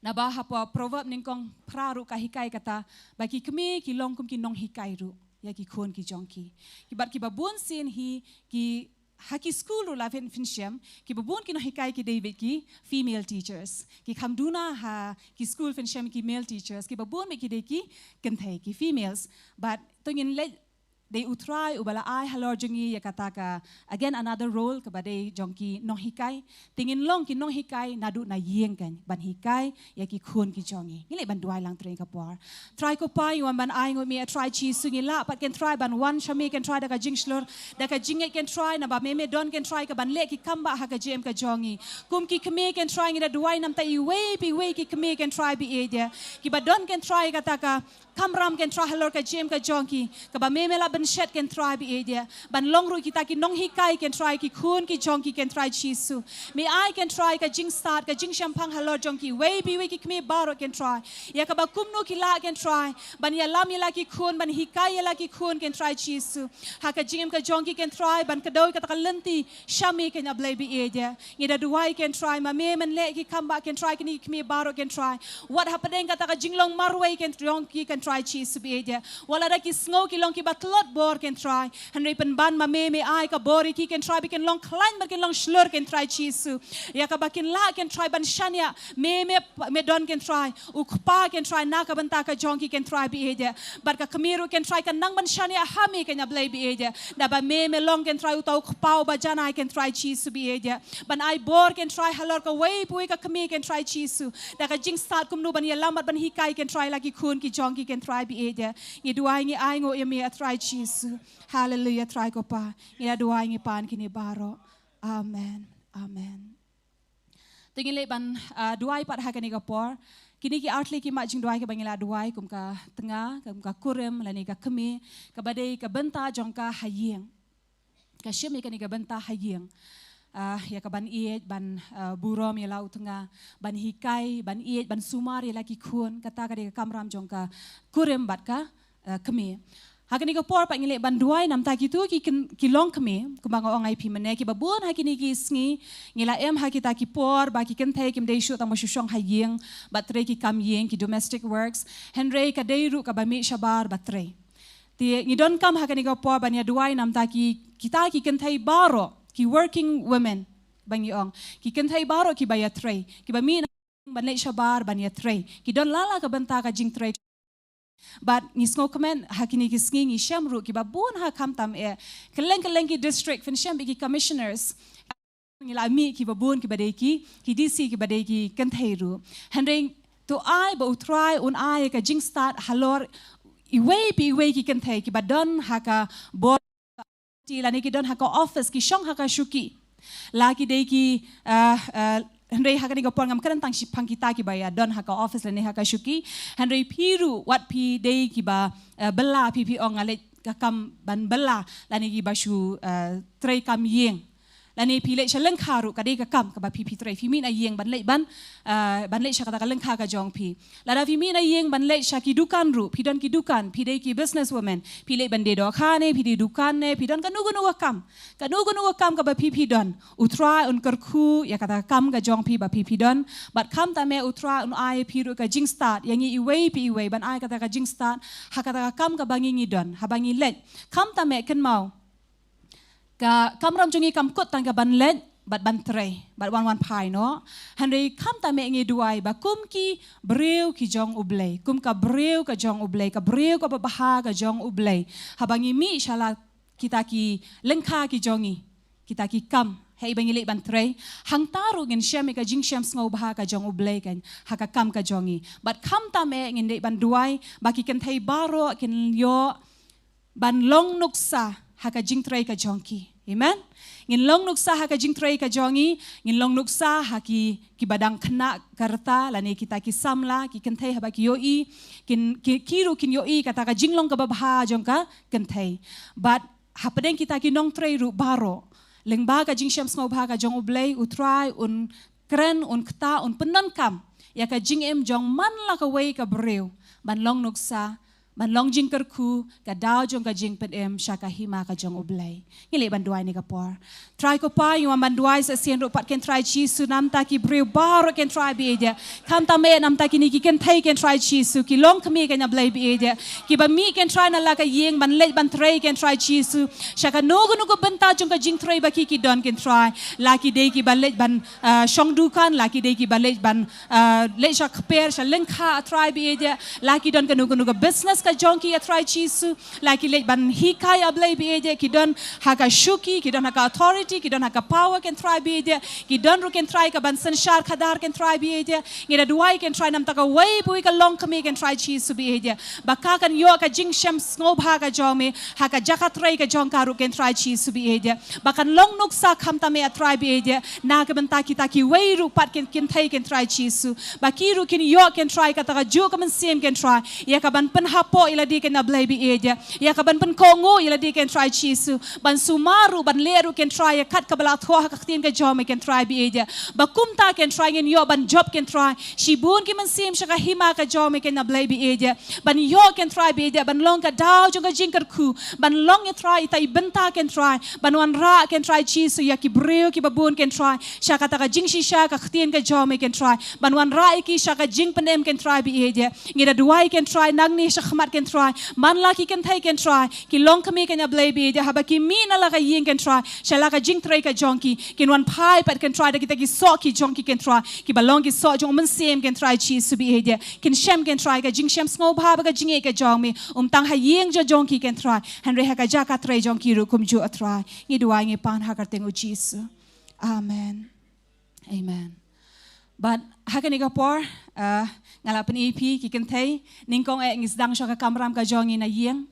Naba hapoh Proverb nyngkong phra ruh ka hikai kata, ba ki kmie ki long kum ki nonghikai ruh ïa ki khun ki jong ki. Ki bad kiba bun sien hi ki ha ki skul ruh la phin, phin shem, kiba bun ki nonghikai ki dei beit ki female teachers. Ki kham duna ha ki skul phin shem ki male teachers, kiba bun beit ki dei ki kynthei, ki females. Bad to ngin leit, dei u Trai uba la ai halor jong ngi ïa kata ka, again, another role kaba dei jong ki nonghikai. Te ngin long ki nonghikai naduh na ïing kan, ban hikai ïa ki khun ki jong ngi. Ngi leit ban duwai lang tang ïa ka por. Trai ko Pa, ngi wan ban ai nguh ïa me, A Trai Jisu, ngi lah pat kan Trai ban wan sha me kan Trai da ka jingshlur, da ka jingngeit kan Trai, naba me me don kan Trai ka ban leh ki kam bah ha ka jingim ka jong ngi. Kum ki kmie kan Trai ngi da duwai namta iwei pa iwei ki kmie kan Trai baieit ïa, kiba don kan Trai kata ka kamram kan Trai halor ka jingim ka jong ki, kaba me me la bynshet kan Trai baieit ïa, ban long ruh kita ki nonghikai kan Trai ki khun ki jong ki kan Trai Jisu. Me ai kan Trai ka jingstad, ka jingshemphang halor jong kiwei pa iwei ki kmie baroh kan Trai, ïa kaba kumno ki lah kan Trai ban ïalam ïa la ki khun, ban hikai ïa la ki khun kan Trai Jisu. Ha ka jingim ka jong ki kan Trai, ban kdew ïa kata ka lynti sha me kan A Blei baieit ïa. Ngi da duwai kan Trai, ma me men leh ki kam bah kan Trai kine ki kmie baroh kan Trai. Wat hapdeng kata ka jinglong marwei kan jong ki kan Trai Jisu baieit ïa, wat lada ki sngew ki long kiba tlot bor kan Trai, hynrei pynban ma me me ai ka bor ïa ki kan Trai, ba kin long khlaiñ, ba kin long shlur kan Trai Jisu. Ïa kaba kin lah kan Trai ban shaniah, me me, me don kan Trai u kpa kan Trai na ka bynta ka jong ki kan Trai baieit ïa. Bad ka kmie ruh kan Trai kan nang ban shaniah ha me kan A Blei baieit ïa, naba me me long kan Trai uta u kpa uba janai kan Trai Jisu baieit ïa, ban ai bor kan Trai halor kawei pa kawei ka kmie kan Trai Jisu, da ka jingstad kumno ban ïalam bad ban hikai kan Trai la ki khun ki jong ki kan Trai baieit ïa. Ngi duwai ngi ai nguh ïa me A Trai Jisu. Haleluia Trai ko Pa. Ngi da duwai ngi pan kine baroh. Amen. Amen. Te ngin leit ban, ah, duwai pat ha kane ka por. Kine ki artylli ki mat jingduwai kiba ngi la duwai, kum ka tnga, kum ka kurim lane ka kmie, kaba dei ka bynta jong ka ha ïing. Ka shim ïa kane ka bynta ha ïing, ah, ïa ka ban ïeit, ban, ah, burom ïa la u tnga, ban hikai, ban ïeit, ban sumar ïa la ki khun. Kata ka dei ka kamram jong ka kurim bad ka, ah, kmie. Ha kane ka por pat ngi leit ban duwai namta kito ki kin, ki long kmie, kumba nga ong ai phi mynne, kiba bun ha kine ki sngi ngi la im ha kita ki por ba ki kynthei kim dei shuh tang ba shu shong ha ïing bad trei ki kam ïing, ki domestic works, hynrei ka dei ruh kaba mih shabar ba trei. Te ngi donkam ha kane ka por ban ïa duwai namta ki, kita ki kynthei baroh, ki working women ba ngi ong, ki kynthei baroh kiba ïa trei, kiba mih na ban leit shabar ban ïa trei, ki don la la ka bynta ka jingtrei. Bad ngi sngewkmen ha kine ki sngi ngi shem ruh kiba bun ha khamtam eh, kylleng kylleng ki district phin shem beit ki commissioners. Ngi la mih kiba bun kiba dei ki, ki D C kiba dei ki kynthei ruh. Hynrei to ai ba u Trai un ai ka jingstad halor iwei pa iwei ki kynthei kiba don ha ka bor, lane ki don ha ka office, ki shong ha ka shuki, la ki dei ki, ah, ah, hynrei ha kane ka por ngam kren tang shaphang kita kiba ïa don ha ka office lane ha ka shuki. Hynrei phi ruh wat phi dei kiba, eh, bylla, phi phi ong nga leh ka kam ban bylla lane kiba shu, eh, trei kam ïing. Lane phi leit sha lyngkha ruh ka dei ka kam kaba phi phi trei. Phi mih na ïing ban leit ban, eh, ban leit sha kata ka lyngkha ka jong phi. Lada phi mih na ïing ban leit sha ki dukan ruh, phi don ki dukan, phi dei ki business woman, phi leit ban die dohkha ne, phi die dukan ne, phi don kano kano ka kam. Kano kano ka kam kaba phi phi don. U Trai un kyrkhu ïa kata ka kam ka jong phi ba phi phi don. Bad khamtam eh U Trai un ai phi ruh ka jingstad ïa ngi iwei pa iwei ban ai kata ka jingstad ha kata ka kam kaba ngi ngi don, haba ngi leit. Khamtam eh kynmaw, ka kamram jong ngi kam kut tang ka ban leit bad ban trei bad wan wan phai noh. Hynrei khamtam eh ngi duwai ba kum ki briew ki jong U Blei, kum ka briew ka jong U Blei, ka briew kaba bha ka jong U Blei, haba ngi mih sha la kita ki lyngkha ki jong ngi, kita ki kam, hei ba ngi leit ban trei, hangta ruh ngin shem ïa ka jingshem sngewbha ka jong U Blei kan ha ka kam ka jong ngi. Bad khamtam eh ngin leit ban duwai ba ki kynthei baroh kin ïoh ban long nuksa ha ka jingtrei ka jong ki. Amen. Ngin long nuksa ha ka jingtrei ka jong ngi, ngin long nuksa ha ki, kiba dang khynnah ka rta lane kita ki samla, ki kynthei haba ki ïohi, kin, ki, ki ruh kin ïohi kata ka jinglong kaba bha jong ka kynthei. Bad hapdeng kita ki nongtrei ruh baroh, lyngba ka jingshem sngewbha ka jong U Blei, U Trai un kren, un ktah, un pyndonkam ïa ka jingim jong man la kawei ka briew ban long nuksa, ban long jingkyrkhu, ka daw jong ka jingpynim sha ka hima ka jong U Blei. Ngi leit ban duwai ne ka por. Trai ko Pa, ngi wan ban duwai sa sien ruh pat ken Trai Jisu namta ki briew baroh ken Trai ba ïeit. Khamtam eh namta kine ki kynthei ken Trai Jisu, ki longkmie ken ïa Blei ba ïeit, kiba mih ken Trai na la ka ïing ban leit ban trei ken Trai Jisu. Sha kano kano ka bynta jong ka jingtrei ba ki ki don ken Trai. La ki dei kiba leit ban, ah, shong dukan, la ki dei kiba leit ban, ah, leit sha kper sha lyngkha A Trai ba ïeit. La ki don kano kano ka business ka jong ki A Trai Jisu. La ki leit ban hikai A Blei ba ïeit, ki don ha ka shuki, ki don ha ka authority, ki don ha ka power ken Trai ba ïeit. Ki don ruh ken Trai ka ban synshar khadar ken Trai ba ïeit. Ngi da duwai ken Trai namta kawei pa kawei ka longkmie ken Trai Jisu ba ïeit, ba ka kan ïoh ka jingshem sngewbha ka jong me ha ka jaka trei ka jong ka ruh ken Trai Jisu ba ïeit. Ba kan long nuksa khamtam eh A Trai ba ïeit, na ka bynta kita kiwei ruh pat ken, kynthei ken Trai Jisu, ba ki ruh kin ïoh ken Trai kata kajuh ka mynsiem ken Trai ïa ka ban pynhapoh ïa lade ken A Blei ba ïeit, ïa ka ban pynkohnguh ïa lade ken Trai Jisu, ban sumar ruh, ban leh ruh ken Trai ïa kat kaba la thoh ha ka ktien ka jong me ken Trai ba ïeit. Ba kumta ken Trai ngin ïoh ban jop ken Trai shibun ki mynsiem sha ka hima ka jong me ken A Blei ba ïeit. Ban ïoh ken Trai ba ïeit, ban long ka daw jong ka jingkyrkhu, ban long ïa Trai ita i bynta ken Trai, ban wanrah ken Trai Jisu ïa ki briew kiba bun ken Trai sha kata ka jingshisha ka ktien ka jong me ken Trai, ban wanrah ïa ki sha ka jingpynim ken Trai ba ïeit. Ngi da duwai ken Trai nangne shakhmat ken Trai, man la ki kynthei ken Trai, ki longkmie ken A Blei ba ïeit, haba ki mih na la ka ïing ken Trai sha la ka jingtrei ka jong ki, kin wan phai pat ken Trai da kita ki soh ki jong ki ken Trai, kiba long ki soh jong u Mynsiem ken Trai Jisu ba ïeit. Kin shem ken Trai ka jingshem sngewbha bad ka jingïeit ka jong me, ym tang ha ïing jong jong ki ken Trai, hynrei ha ka jaka trei jong ki ruh kumjuh A Trai. Ngi duwai ngi pan ha ka kyrteng u Jisu. Amen. Amen. Bad ha kane ka por, ah, nga la pyni ïa phi ki kynthei, nyngkong eh ngi sdang sha ka kamram ka jong ngi na ïing.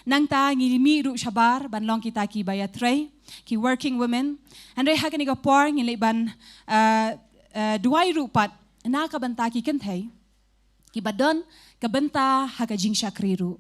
Nangta ngi mih ruh shabar ban long kita kiba ïatrei, ki working women. Hynrei ha kane ka por ngin leit ban, ah, ah, duwai ruh pat na ka bynta ki kynthei kiba don ka bynta ha ka jingshakri ruh.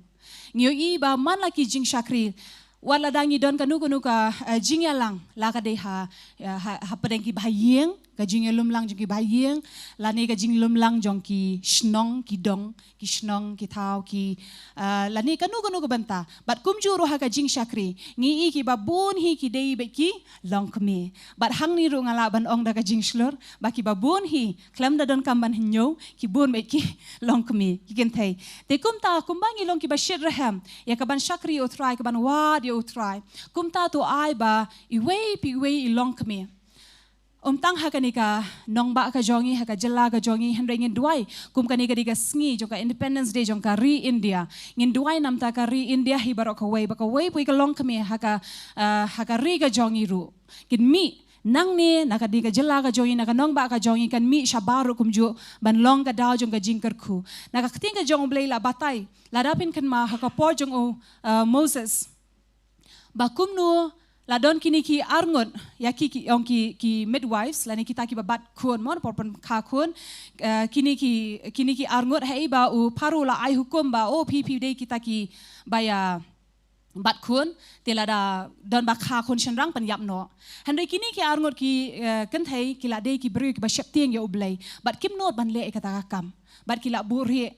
Ngi ïohi ba man la ki jingshakri, wat lada ngi don kano kano ka, eh, jingïalang, la ka dei ha, eh, ha, hapdeng kiba ha ïing, ka jinglumlang jong kiba ha ïing, lane ka jinglumlang jong ki shnong, ki dong, ki shnong, ki thaw, ki, eh, lane kano kano ka bynta. Bad kumjuh ruh ha ka jingshakri, ngi i kiba bun hi ki dei beit ki longkmie. Bad hangne ruh nga lah ban ong da ka jingshlur ba kiba bun hi, khlem da donkam ban hynñiew, ki bun beit ki longkmie, ki kynthei. Te kumta, kumba ngi long kiba shitrhem ïa ka ban shakri ïa U Trai, ka ban wad ïa U Trai, kumta to ai ba iwei pa iwei i longkmie, ym tang ha kane ka nongbah ka jong ngi, ha ka jylla ka jong ngi, hynrei ngin duwai kum kane ka dei ka sngi jong ka Independence Day jong ka ri India. Ngin duwai namta ka ri India hi baroh kawei, ba kawei pa kawei ka longkmie ha ka, ah, ha ka ri ka jong ngi ruh kin mih nangne na ka dei ka jylla ka jong ngi, na ka nongbah ka jong ngi, kan mih shabar ruh kumjuh ban long ka daw jong ka jingkyrkhu. Na ka ktien ka jong U Blei la batai, lada phin kynmaw ha ka por jong u, uh, Moses, ba kumno Ta don kine ki arngut, ïa ki, ki, ong ki, ki midwives, lane kita kiba bat khun, mo, por pyn kha khun, eh, kine ki, kine ki arngut, haei ba u Pharaoh la ai hukum ba, oh, phi, phi dei kita kiba ïa bat khun, te lada don ba kha khun shynrang pynïap noh. Hynrei kine ki arngut ki, eh, kynthei ki la dei ki briew kiba sheptieng ïa U Blei. Bad kim nud ban leh ïa kata ka kam. Bad ki la buhrieh.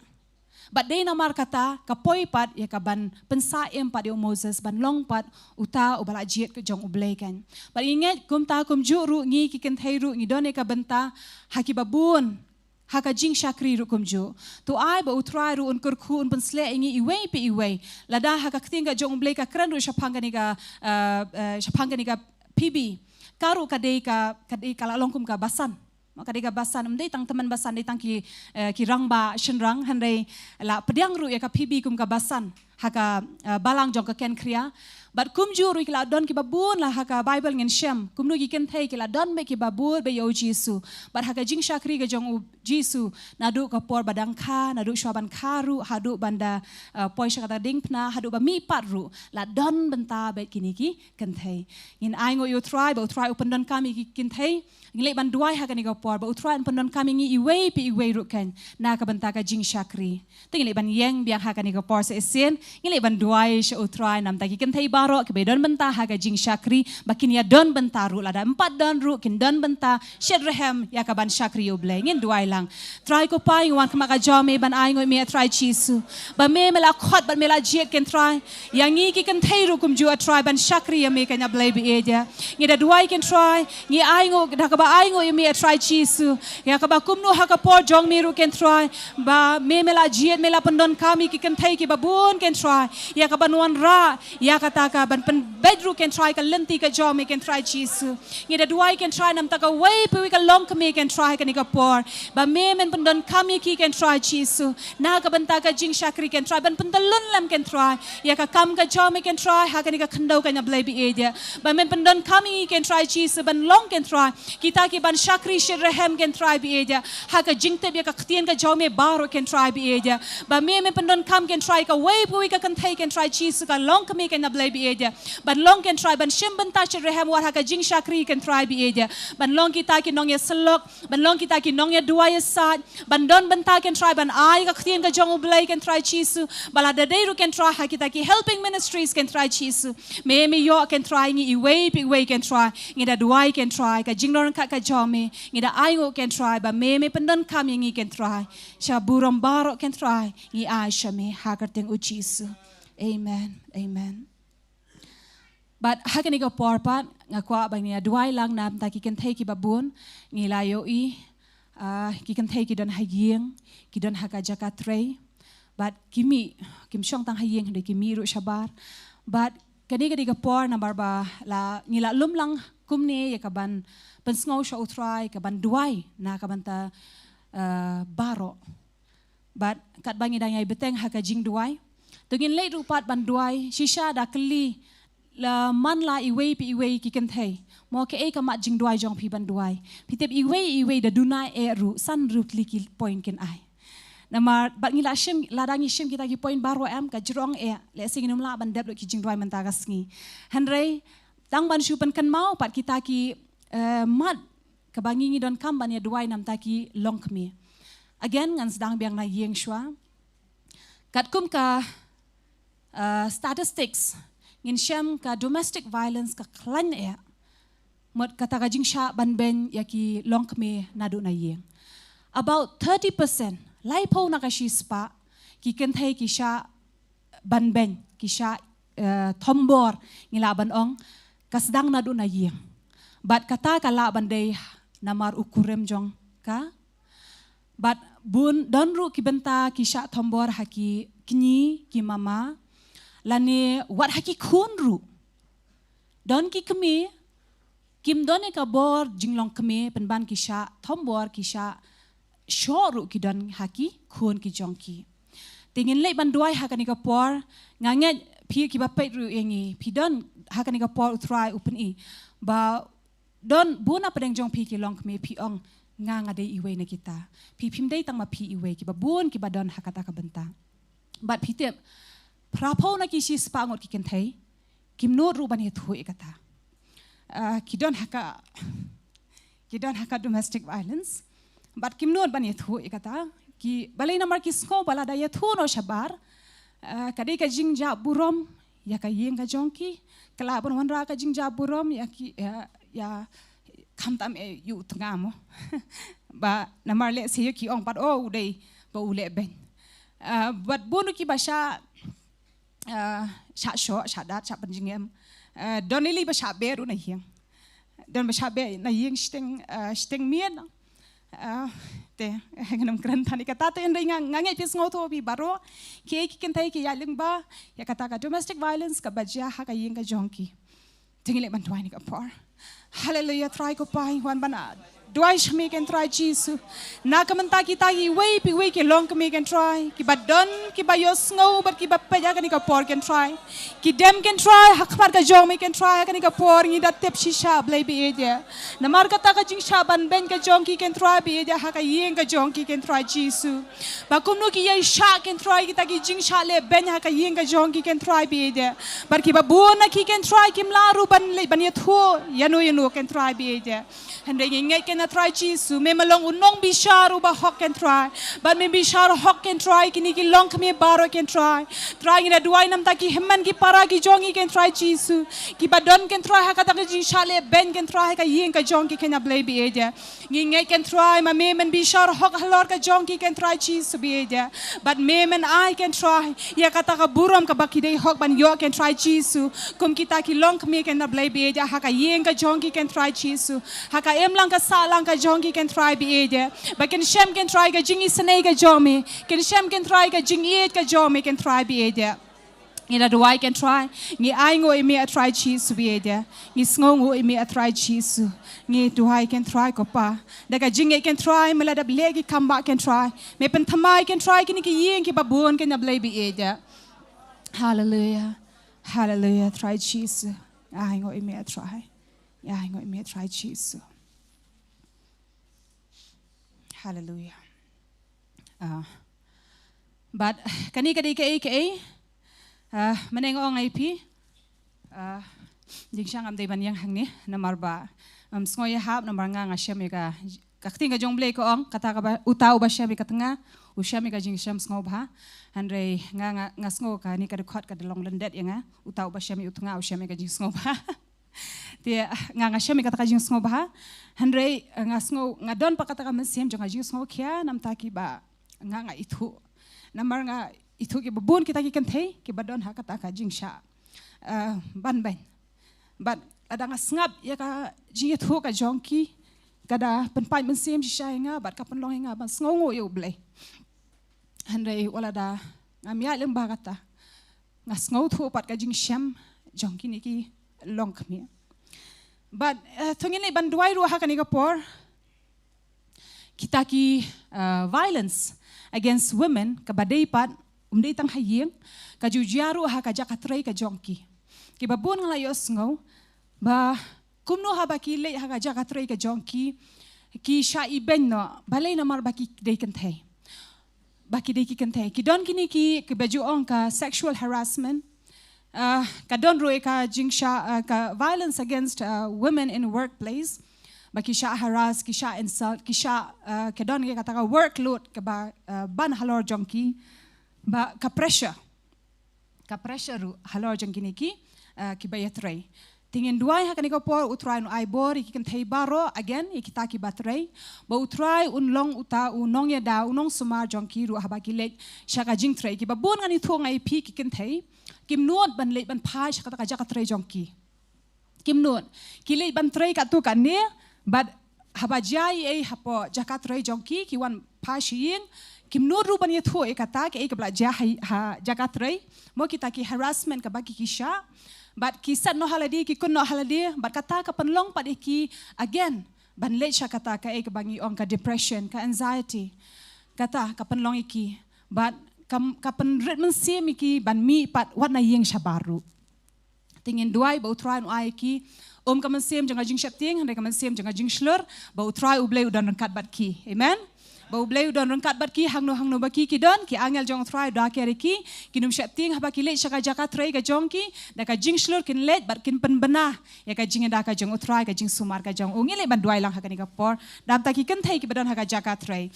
Bad dei namar kata, ka poi pat ïa kaban pynsah im pat ïa u Moses, ban long pat uta uba la jied ka jong U Blei kan. Bad ngi ngeit kumta kumjuh ruh ngi ki kynthei ruh ngi don ïa ka bynta ha kiba bun, ha ka jingshakri ruh kumjuh. To ai ba U Trai ruh un kyrkhu, un pynshlur ïa ngi iwei pa iwei. Lada ha ka ktien ka jong U Blei ka kren ruh shaphang kane ka, eh, eh, shaphang kane ka Phoebe. Ka ruh ka dei ka, ka dei ka la long kum ka basan. Ka dei ka basan, ym dei tang tymmen basan, dei tang ki, eh, ki rangbah shynrang, hynrei la pdiang ruh ïa ka Phoebe kum ka basan ha ka, eh, balang jong ka Kenkrea. Bad kumjuh ruh ki la don kiba bun la ha ka Baibl ngin shem. Kumno ki kynthei ki la don beit kiba bud beit ïa U Jisu. Bad ha ka jingshakri ka jong U Jisu, naduh ka por ba dang kha, naduh shuwa ban kha ruh, haduh ban da, eh, poi sha kata ka diengphna, haduh ba mihpat ruh, la don bynta beit kine ki kynthei. Ngin ainguh ïa U Trai, ba U Trai u pyndonkam ïa ki kynthei. Ngi leit ban duwai ha kane ka por, ba U Trai un pyndonkam ïa ngi iwei pa iwei ruh kan, na ka bynta ka jingshakri. Te ngi leit ban ïeng biang ha kane ka por sa shisien, ngi leit ban duwai sha U Trai namar ki kynthei baroh kiba don bynta ha ka jingshakri, ba kin ïa don bynta ruh lada ym pat don ruh kin don bynta, shit rhem ïa kaban shakri ïa U Blei. Ngin duwai lang. Trai ko Pa, ngi wan khmat ka jong me ban ainguh ïa me A Trai Jisu. Ba me me la khot bad me la jied kan Trai. Ïa ngi ki kynthei ruh kumjuh A Trai ban shakri ïa me kan A Blei ba ïeit. Ngi da duwai kan Trai, ngi ainguh, da kaba ainguh ïa me A Trai Jisu. Ïa kaba kumno ha ka por jong me ruh kan Trai. Ba me me la jied, me la pyndonkam ïa ki kynthei kiba bun kan Trai. Ïa kaban wanrah ïa kata kaban pynbeit ruh kan Trai ka lynti ka jong me kan Trai Jisu. Ngi da duwai kan Trai namar kawei pa kawei ka longkmie kan Trai ha kane ka por. Ba me men pyndonkam ïa ki kan Trai Jisu. Na ka bynta ka jingshakri kan Trai ban pyntyllun lem kan Trai. Ïa ka kam ka jong me kan Trai ha kane ka khyndew kan A Blei ba ïeit. Ba men pyndonkam ïa ngi kan Trai Jisu ban long kan Trai kita kiban shakri shit rhem kan Trai ba ïeit. Ha ka jingtip ïa ka ktien ka jong me baroh kan Trai ba ïeit. Ba me men pyndonkam kan Trai kawei pa kawei ka kynthei kan Trai Jisu ka longkmie kan A Blei ba ïeit. Ban long kan Trai ban shim bynta shit rhem wat ha ka jingshakri kan Trai ba ïeit. Ban long kita ki nongïasyllok, ban long kita ki nongïaduwai ïasaid, ban don bynta kan Trai ban ai ka ktien ka jong U Blei kan Trai Jisu. Ba lada dei ruh kan Trai ha kita ki helping ministries kan Trai Jisu. Me me ïoh kan Trai ngi iwei pa iwei kan Trai. Ngi da duwai kan Trai ka jingdon ka ka jong me. Ngi da ainguh kan Trai ba me me pyndonkam ïa ngi kan Trai. Sha burom baroh kan Trai ngi ai sha me ha ka kyrteng U Jisu. Amen. Amen. Bad ha kane ka por pat nga kwah ba ngi ïa duwai lang namar ki kynthei kiba bun ngi la ïohi, ah, ki kynthei ki don ha ïing, ki don ha ka jaka trei. Bad ki mih, kim shong tang ha ïing hynrei ki mih ruh shabar. Bad kane ka dei ka por namar ba la ngi la lum lang kumne ïa kaban pynsngew sha U Trai, kaban duwai na ka bynta, ah, baroh. Bad katba ngi dang ïai bteng ha ka jingduwai, to ngin leit ruh pat ban duwai, shisha da kylli la man la iwei pa iwei ki kynthei. Mo kaei ka mat jingduwai jong phi ban duwai. Phi tip iwei iwei da duna eh ruh san ruh tylli ki point kin ai. Namar bad ngi la shim, lada ngi shim kita ki point baroh em ka jrong eh. Lehse ngin ym lah ban dep lut ki jingduwai mynta ka sngi. Hynrei tang ban shu pynkynmaw pat kita ki, eh, mat kaba ngi ngi donkam ban ïa duwai namar ki longkmie. Again, ngan sdang biang na ïing shuwa. Katkum ka, uh, statistics, ngin shem ka domestic violence ka khlaiñ eh. Mut kata ka jingshah ban beiñ ïa ki longkmie naduh na ïing. About thirty percent, laiphew na ka shispah, ki kynthei ki shah ban beiñ, ki shah, eh, thombor, ngi lah ban ong, ka sdang naduh na ïing. Bad kata ka lah ban dei namar u kurim jong ka. Bad bun don ruh ki bynta ki shah thombor ha ki kñi, ki mama. Lane wat ha ki khun ruh. Don ki kmie, kim don ïa ka bor jinglong kmie, pynban ki shah thombor, ki shah shoh ruh ki don ha ki khun ki jong ki. Te ngin leit ban duwai ha kane ka por, nga ngeit phi kiba peit ruh ïa ngi, phi don ha kane ka por U Trai u pyni. Ba don bun na pdeng jong phi ki longkmie phi ong nga nga dei iwei na kita. Phi phim dei tang ma phi iwei kiba bun kiba don ha kata ka bynta. Bad phi tip, phraphew na ki shispah ngut ki kynthei, kim nud ruh ban ïathuh ïa kata. ah, ki don ha ka, ki don ha ka domestic violence. Bad kim nud ban ïathuh ïa kata, ki balei namar ki sngew ba lada ïathuh noh shabar, ah, ka dei ka jingjah burom ïa ka ïing ka jong ki, ka lah ban wanrah ka jingjah burom ïa ki, ïa, ïa khamtam eh ïa u tnga mo. Ba namar lehse ïa ki ong pat, oh, u dei ba u leh beiñ. Ah, bad bun kiba shah, ah, shah shoh, shah dat, shah pynjngem. Ah, don lei ba shah beh ruh na ïing. Don ba shah beh na ïing shiteng, ah, shiteng miet. Ah, te, ngam kren than ïa kata te, hynrei nga, nga ngeit phi sngewthuh phi baroh. Kiei ki kynthei ki ïaid lyngba ïa kata ka domestic violence kaba jia ha ka ïing ka jong ki. Te ngi leit ban duwai ha kane ka por. Haleluia, Trai ko Pa, wan ban duwai sha me Kynrad Jisu. Na ka bynta kita kiwei pa kiwei ki long kum me Kynrad, kiba don, kiba ïohsngew bad kiba peit ha kane ka por Kynrad. Ki dem Kynrad ha khmat ka jong me Kynrad ha kane ka por, ngi da tip shisha Blei baieit. Namar kata ka jingshah ban beiñ ka jong ki Kynrad baieit ha ka ïing ka jong ki Kynrad Jisu. Ba kumno ki ïai shah Kynrad kita ki jingshah leh beiñ ha ka ïing ka jong ki Kynrad baieit. Bad kiba bun na ki Kynrad kim lah ruh ban leit ban ïathuh ïano ïano Kynrad baieit. Hynrei ngi ngeit Kynrad Jisu, me ma long u nongbishar uba hok Kynrad. Bad me bishar hok Kynrad, kine ki longkmie baroh Kynrad. Trai ngi da duwai namar ki hynmen ki para ki jong ngi Kynrad Jisu. Kiba don Kynrad ha kata ka jingshah leh beiñ Kynrad ha ka ïing ka jong ki Kynrad Blei baieit. Ngi ngeit Kynrad ma me men bishar hok halor ka jong ki Kynrad Jisu baieit. Bad me men ai Kynrad ïa kata ka burom kaba ki dei hok ban ïoh Kynrad Jisu. Kum kita ki longkmie Kynrad Blei baieit ha ka ïing ka jong ki Kynrad Jisu. Ha ka imlang ka sahlang ka jong ki Kynrad baieit. Ba kin shem Kynrad ka jingisynei ka jong me. Kin shem Kynrad ka jingïeit ka jong me Kynrad baieit. Ngi da duwai Kynrad, ngi ainguh ïa me ah Trai Jisu baieit. Ngi sngewnguh ïa me ah Trai Jisu. Ngi duwai Kynrad ko Pa. Da ka jingngeit Kynrad, me la dep leh ki kam ba Kynrad. Me pynthymmai Kynrad kine ki ïing kiba bun Kynrad Blei baieit. Haleluia. Haleluia, Trai Jisu. Ainguh ïa me ah Trai. Ainguh ïa me ah Trai Jisu. Haleluia. Ah. Bad kane ka dei kaei kaei. Ah, mynne nga ong ïa phi. Ah, jingshisha ngam dei ban ïeng hangne namar ba ngam sngew ïahap namar nga nga shem ïa ka, ka ktien ka jong Blei ka ong kata kaba uta uba shem ïa ka tnga u shem ïa ka jingshem sngewbha. Hynrei nga nga, nga sngew kane ka dkhot ka da long lyndet ïa nga, uta uba shem ïa u tnga u shem ïa ka jingsngewbha. Te, ah, nga nga shem ïa kata ka jingsngewbha. Hynrei, ah, nga sngew, nga don pat kata ka mynsiem jong ka jingsngewkhia namar kiba nga nga ithuh. Namar nga ithuh kiba bun kita ki kynthei kiba don ha kata ka jingshah, ah, ban beiñ. Bad lada nga sngap ïa ka jingithuh ka jong ki, ka da pynpait mynsiem shisha ïa nga bad ka pynlong ïa nga ban sngewnguh ïa U Blei. Hynrei wat lada ngam ïaid lyngba kata, nga sngewthuh pat ka jingshem jong kine ki longkmie. Bad, eh, to ngin leit ban duwai ruh ha kane ka por. Kita ki, eh, violence against women kaba dei pat, um dei tang ha ïing, ka ju jia ruh ha ka jaka trei ka jong ki. Kiba bun nga la ïohsngew ba kumno haba ki leit ha ka jaka trei ka jong ki, ki shah ibeiñ noh, balei namar ba ki dei kynthei. Ba ki dei ki kynthei. Ki don kine ki, kiba ju ong ka sexual harassment. Ah, ka don ruh ka jingshah, ah, ka violence against, ah, women in workplace. Ba ki shah harass, ki shah insult, ki shah, ah, ka don kata ka workload kaba, ah, ban halor jong ki. Ba ka pressure. Ka pressure ruh halor jong kine ki, ah, kiba ïatrei. Te ngin duwai ha kane ka por, U Trai un ai bor ïa ki kynthei baroh, again, ïa kita kiba trei. Ba U Trai un long uta u nongïada, u nongsumar jong ki ruh haba ki leit sha ka jingtrei. Kiba bun ngan ïathuh nga ïa phi ki kynthei, kim nud ban leit ban phai sha kata ka jaka trei jong ki. Kim nud. Ki leit ban trei katto katne, bad haba jia ei ei hapoh jaka trei jong ki, ki wan phai sha ïing, kim nud ruh ban ïathuh ïa kata, kaei kaba la jia ha, ha jaka trei, mo kita ki harassment kaba ki, ki shah, bad ki set noh ha lade, ki kut noh ha lade, bad kata ka pynlong pat ïa ki, again, ban leit sha kata kaei kaba ngi ong ka depression, ka anxiety, kata ka pynlong ïa ki, bad ka, ka pynrit mynsiem ïa ki, ban mih pat wat na ïing shabar ruh. Te ngin duwai ba U Trai un ai ki, um ka mynsiem jong ka jingsheptieng, hynrei ka mynsiem jong ka jingshlur, ba U Trai U Blei u don ryngkat bad ki. Amen. Ba U Blei u don ryngkat bad ki hangno hangno ba ki ki don, ki angel jong U Trai u da ki ïa ki, kin ym sheptieng haba ki leit sha ka jaka trei ka jong ki, da ka jingshlur kin leit bad kin pynbna ïa ka jingïada ka jong U Trai, ka jingsumar ka jong u. Ngi leit ban duwai lang ha kane ka por namar ki kynthei kiba don ha ka jaka trei.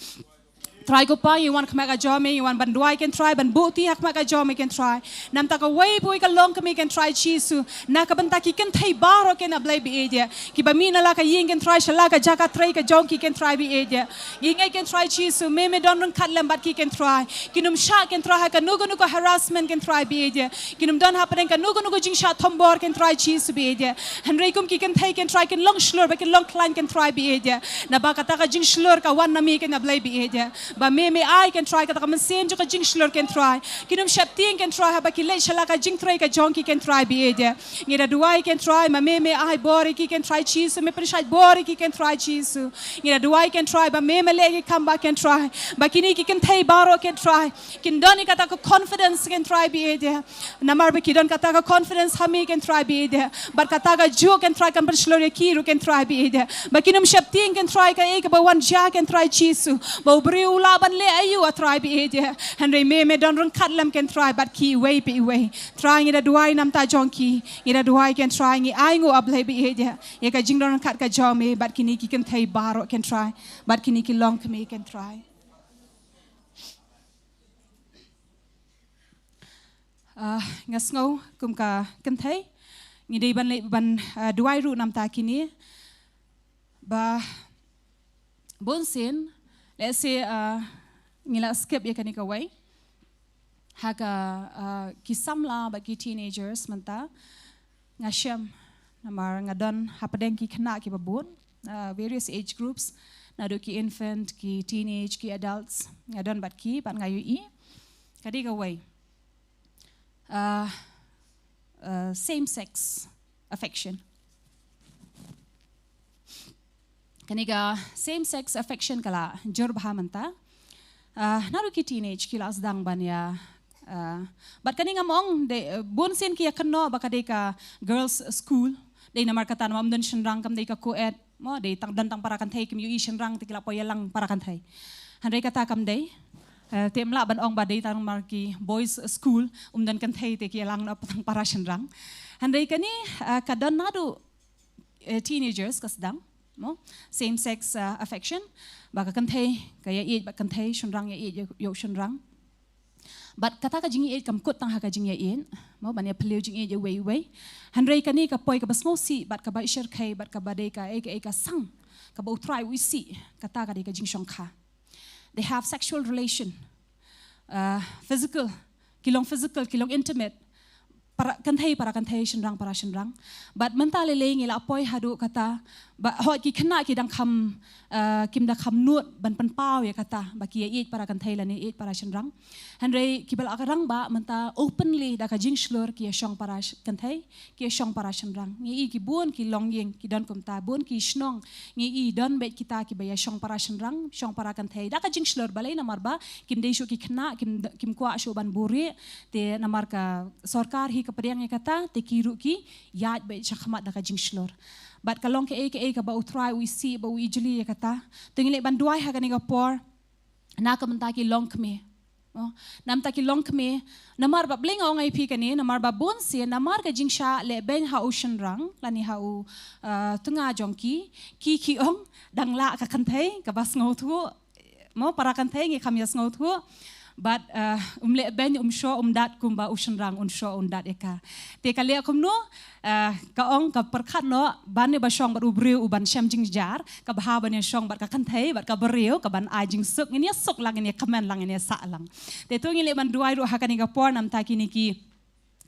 Trai ko Pa, ngi wan khmat ka jong me, ngi wan ban duwai ken Trai, ban buh ti ha khmat ka jong me ken Trai. Namar kawei pa kawei ka longkmie ken Trai Jisu, na ka bynta ki kynthei baroh ken, A Blei ba ïeit, kiba mih na la ka ïing ken Trai sha la ka jaka trei ka jong ki ken Trai ba ïeit. Ngi ngeit ken Trai Jisu, me me don ryngkat lem bad ki ken Trai. Kin ym shah ken Trai ha kano kano ka harassment ken Trai ba ïeit. Kin ym don hapdeng kano kano ka jingshah thombor ken Trai Jisu ba ïeit. Hynrei kum ki kynthei ken Trai kin long shlur bad kin long khlaiñ ken Trai ba ïeit. Naba kata ka jingshlur ka wan na me ken, A Blei ba ïeit. Ba me me ai ken Trai kata ka mynsiem jong ka jingshlur ken Trai. Kin ym sheptieng ken Trai haba ki leit sha la ka jingtrei ka jong ki ken Trai ba ïeit. Ngi da duwai ken Trai, ma me me ai bor ïa ki ken Trai Jisu, me pynshait bor ïa ki ken Trai Jisu. Ngi da duwai ken Trai ba me me leh ïa ki kam ba ken Trai. Ba kine ki kynthei baroh ken Trai kin don ïa kata ka confidence ken Trai ba ïeit. Namar ba ki don kata ka confidence ha me ken Trai ba ïeit. Bad kata ka juk ken Trai kan pynshlur ïa ki ruh ken Trai ba ïeit. Ba kin ym sheptieng ken Trai kaei kaba wan jia ken Trai Jisu. Ba u briew u lah ban leh aïu, A Trai ba ïeit. Hynrei me me don ryngkat lem ken Trai bad ki iwei pa iwei. Trai ngi da duwai namar jong ki. Ngi da duwai ken Trai, ngi ai nguh, A Blei ba ïeit, ïa ka jingdon ryngkat ka jong me bad kine ki kynthei baroh ken Trai. Bad kine ki longkmie ken Trai. Ah, nga sngew kum ka kynthei, ngi dei ban leh ban, ah, duwai ruh namar kine. Ba bun sien, let's say, ah, ngi la skip ïa kane kawei. Ha ka, ah, ki samla bad ki teenagers mynta, nga shem namar nga don hapdeng ki khynnah kiba bun, ah, various age groups, naduh ki infant, ki teenage, ki adults, nga don bad ki, bad nga ïohi. Ka dei kawei. Ah, ah, same sex affection. Kane ka same sex affection ka la jur bha mynta. Ah, naduh ki teenage ki la sdang ban ïa, ah, bad kane ngam ong de, eh, bun sien ki ïa kynnoh ba ka dei ka girls school. Dei namar kata namar ym don shynrang, kam dei ka co-ed. Mo, dei tang, don tang para kynthei, kim ïohi shynrang te ki la poi ïalang para kynthei. Hynrei kata kam dei. Eh, te ym lah ban ong ba dei tang namar ki boys school, ym don kynthei te ki ïalang noh tang para shynrang. Hynrei kane, eh, ka don naduh, eh, teenagers ka sdang, mo, same sex, eh, affection, ba ka kynthei ka ïaieit bad kynthei, shynrang ïaieit ïa u shynrang. Bad kata ka jingïaieit kam kut tang ha ka jingïaieit, mo, ban ïa phylliew jingïaieit ïa uwei uwei. Hynrei kane ka poi kaba sngewsih bad kaba ishyrkhei bad kaba dei kaei kaei ka sang kaba U Trai u isih, kata ka dei ka jingshongkha. They have sexual relation, uh, physical, ki long physical, ki long intimate. Para kynthei para kynthei, shynrang para shynrang. Bad mynta lei lei ngi la poi haduh kata ba hooid ki khynnah ki dang kham, eh, kim da kham nud ban pynpaw ïa kata ba ki ïaieit para kynthei lane ïaieit para shynrang. Hynrei kiba la ka rangbah mynta openly da ka jingshlur ki ïa shong para sh-, kynthei, ki ïa shong para shynrang. Ngi i ki bun ki longïing ki don kumta, bun ki shnong ngi i don beit kita kiba ïa shong para shynrang, shong para kynthei da ka jingshlur. Balei? Namar ba kim dei shuh ki khynnah, kim, kim kwah shuh ban buhrieh. Te namar ka sorkar hi ka pdiang ïa kata, te ki ruh ki ïaid beit shakhmat da ka jingshlur. Bad ka long kaei kaei kaba U Trai u isih, ba u ijli ïa kata. Te ngi leh ban duwai ha kane ka por na ka bynta ki longkmie. Oh, na ka bynta ki longkmie, namar ba balei nga ong ïa phi kane, namar ba bun sien, namar ka jingshah lehbeiñ ha u shynrang lane ha u, uh, tnga jong ki, ki ki ong dang lah ka kynthei kaba sngewthuh, mo, para kynthei ngi kham ïa sngewthuh. Bad, eh, um lehbeiñ, um shoh um dat kumba u shynrang un shoh un dat ïa ka. Te ka leh kumno, eh, ka ong ka pyrkhat noh ban ïa ba shong bad u briew uban shem jingjar, ka bha ban ïa shong bad ka kynthei bad ka briew kaban ai jingsuk, ngin ïa suk lang, ngin ïa kmen lang, ngin ïa sah lang. Te to ngi leh ban duwai ruh ha kane ka por na ka bynta kine ki,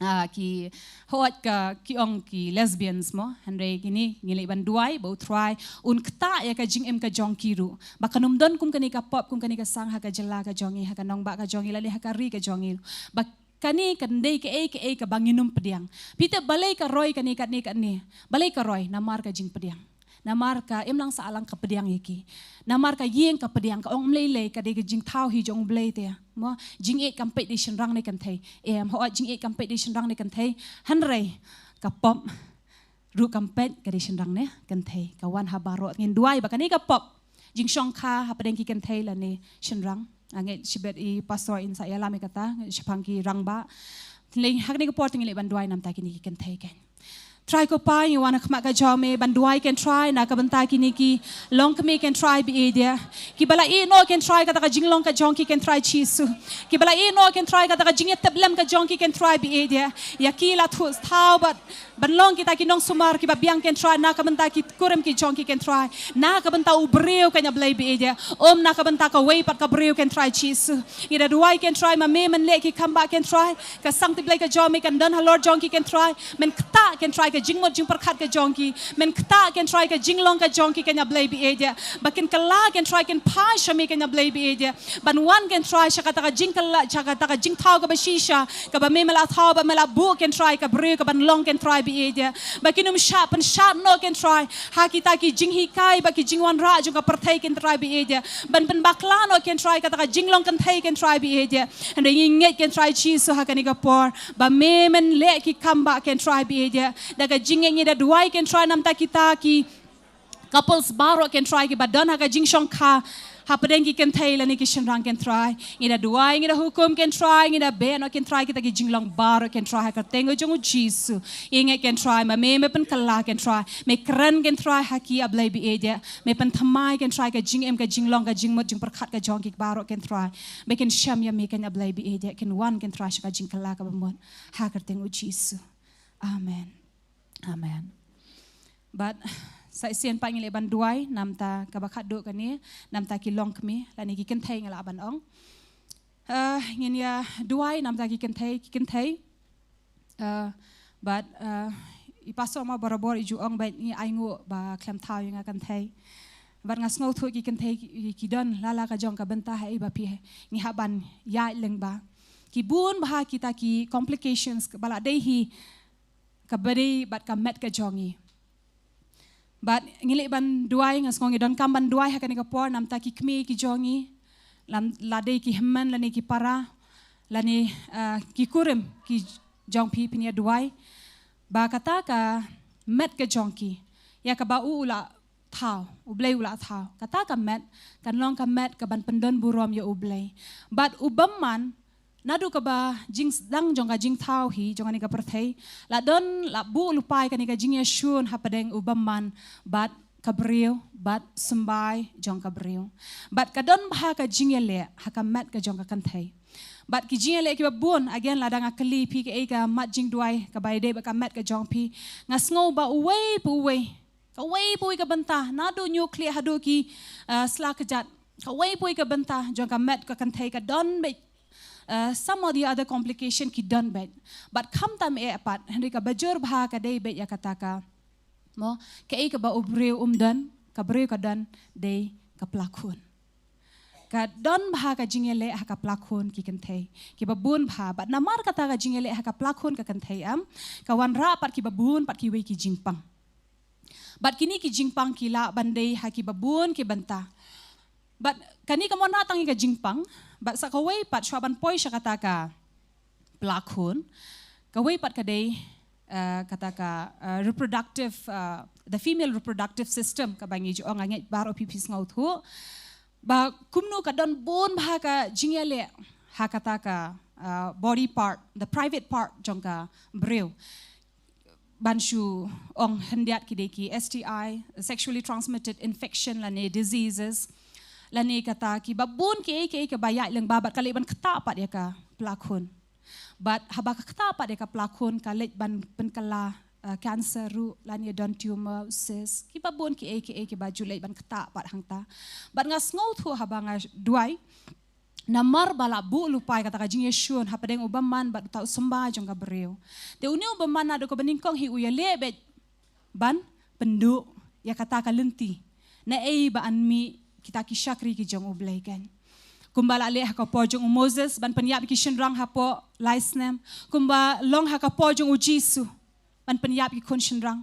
ah, ki, hooid ka, ki ong ki lesbians, mo, hynrei kine ngi leh ban duwai ba U Trai un ktah ïa ka jingim ka jong ki ruh, ba kan ym don kum kane ka pop, kum kane ka sang ha ka jylla ka jong ngi, ha ka nongbah ka jong ngi lane ha ka ri ka jong ngi. Ba kane kan dei kaei kaei kaba ngin ym pdiang. Phi tip balei ka roi kane, kane, kane? Balei ka roi? Namar ka jingpdiang. Namar ka imlang sahlang ka pdiang ïa ki. Namar ka ïing ka pdiang, ka ong ym lei lei ka dei ka jingthaw hi jong U Blei te. Mo, jingïeit kam peit da i shynrang ne kynthei. Em, hooid, jingïeit kam peit da i shynrang ne kynthei. Hynrei ka pop ruh kam peit ka dei shynrang ne kynthei. Ka wan ha baroh. Ngin duwai ba kane ka pop jingshongkha hapdeng ki kynthei lane shynrang. Nga ngeit shibit i pastor in sa ïalam ïa kata shaphang ki rangbah. Te ha kane ka por te ngi leit ban duwai namta kine ki kynthei kan. Trai ko Pa, ngi wan ha khmat ka jong me ban duwai kan Trai na ka bynta kine ki longkmie kan Trai ba ïeit. Kiba la ïehnoh kan Trai kata ka jinglong ka jong ki kan Trai Jisu. Kiba la ïehnoh kan Trai kata ka jingïatiplem ka jong ki kan Trai ba ïeit. Ïa ki la thuh thaw bad ban long kita ki nongsumar kiba biang kan Trai na ka bynta ki kurim ki jong ki kan Trai. Na ka bynta u briew kan ïa Blei ba ïeit. Ym na ka bynta kawei pat ka briew kan Trai Jisu. Ngi da duwai kan Trai ma me men leh ki kam ba kan Trai. Ka sangti Blei ka jong me kan don halor jong ki kan Trai. Men ktah kan Trai ka jingmut jingpyrkhat ka jong ki. Men ktah kan Trai ka jinglong ka jong ki kan ïa Blei ba ïeit. Ba kin kylla kan Trai kin phai sha me kan ïa Blei ba ïeit. Ban wan kan Trai sha kata ka jingkylla, sha kata ka jingthaw kaba shisha, kaba me me la thaw, ba me la buh kan Trai ka briew kaban long kan Trai ba ïeit. Ba kin ym shah pynshah noh kan Trai ha kita ki jinghikai bad ki jingwanrah jong ka pyrthei kan Trai ba ïeit. Ban pynbakla noh kan Trai kata ka jinglong kynthei kan Trai ba ïeit. Hynrei ngi ngeit kan Trai Jisu ha kane ka por ba me men leh ki kam ba kan Trai ba ïeit. Da ka jingngeit ngi da duwai kan Trai namta kita ki couples baroh kan Trai kiba don ha ka jingshongkha hapdeng ki kynthei lane ki shynrang kan Trai. Ngi da duwai, ngi da hukum kan Trai, ngi da beh noh kan Trai kita ki jinglong baroh kan Trai ha ka kyrteng jong u Jisu. Ngi ngeit kan Trai ma me me pynkylla kan Trai. Me kren kan Trai ha ki ïa Blei ba ïeit. Me pynthymmai kan Trai ka jingim ka jinglong ka jingmut jingpyrkhat ka jong ki baroh kan Trai. Ba kin shem ïa me kan ïa Blei ba ïeit, kin wan kan Trai sha ka jingkylla kaba mut. Ha ka kyrteng u Jisu. Amen. Amen. Bad sa shisien pat ngi leit ban duwai namta kaba khadduh kane, namta ki longkmie lane ki kynthei nga lah ban ong. Eh, ngin ïa duwai namta ki kynthei, ki kynthei. Eh, bad, eh, i pastor ma barabor i ju ong ba ngi ainguh ba khlem thaw ïa nga kynthei. Bad nga sngewthuh ki kynthei ki, ki don la la ka jong ka bynta ha i ba phi ngi hap ban ïaid lyngba. Ki bun bha kita ki complications ba la dei hi kaba dei bad ka met ka jong ngi. Bad ngi leit ban duwai, nga sngew ngi donkam ban duwai ha kane ka por namta ki kmie ki jong ngi, la dei ki hynmen lane ki para lane, eh, ki kurim ki jong phi, phin ïa duwai ba kata ka met ka jong ki ïa kaba u u la thaw, u Blei u la thaw, kata ka met kan long ka met kaban pyndon burom ïa u Blei. Bad u bymman naduh kaba jingsdang jong ka jingthaw hi jong kane ka pyrthei, la don, la buh lypa ïa kane ka jingïashun hapdeng u bymman bad ka briew bad symbai jong ka briew. Bad ka don bha ka jingïaleh ha ka met ka jong ka kynthei. Bad ki jingïaleh kiba bun, again, lada nga kylli phi kaei ka mat jingduwai kaba ïadei bad ka met ka jong phi, nga sngew ba uwei pa uwei, kawei pa uwei ka bynta, naduh nuclear haduh ki, eh, sla kjat, kawei pa uwei ka bynta jong ka met ka kynthei ka don beit, eh, some of the other complication ki don beit. Bad khamtam eh pat, hynrei kaba jur bha ka dei beit ïa kata ka, mo, kaei kaba u briew um don, ka briew ka don dei ka pla khun. Ka don bha ka jingïaleh ha ka pla khun ki kynthei kiba bun bha. Bad namar kata ka jingïaleh ha ka pla khun ka kynthei, em, ka wanrah pat kiba bun pat kiwei ki jingpang. Bad kine ki jingpang ki lah ban dei ha kiba bun ki bynta. Bad kane kam wanrah tang ïa ka jingpang, bad sa kawei pat shuwa ban poi sha kata ka pla khun, kawei pat ka dei, eh, kata ka, eh, reproductive, eh, the female reproductive system kaba ngi ju ong, nga ngeit baroh phi phi sngewthuh ba kumno ka don bun bha ka jingïaleh ha kata ka, eh, body part, the private part jong ka briew. Ban shu ong khyndiat ki dei ki S T I, sexually transmitted infection lane diseases, lane kata kiba bun kiei kiei kiba ïaid lyngba bad ka leit ban ktah pat ïa ka pla khun. Bad haba ka ktah pat ïa ka pla khun ka leit ban pynkylla, uh, cancer ruh lane don tumor, cyst, kiba bun kiei kiei kiba ju leit ban ktah pat hangta. Bad nga sngewthuh haba nga duwai, namar ba la buh lypa ïa kata ka jingïashun hapdeng u bymman bad uta u symbai jong ka briew. Te une u bymman naduh kaba nyngkong hi u ïaleh beit ban pynduh ïa kata ka lynti naei ba yn mih kita ki shakri ki jong u Blei, kan. Kumba la leh ha ka por jong u Moses ban pynïap ïa ki shynrang hapoh lai snem, kumba long ha ka por jong u Jisu ban pynïap ïa ki khun shynrang.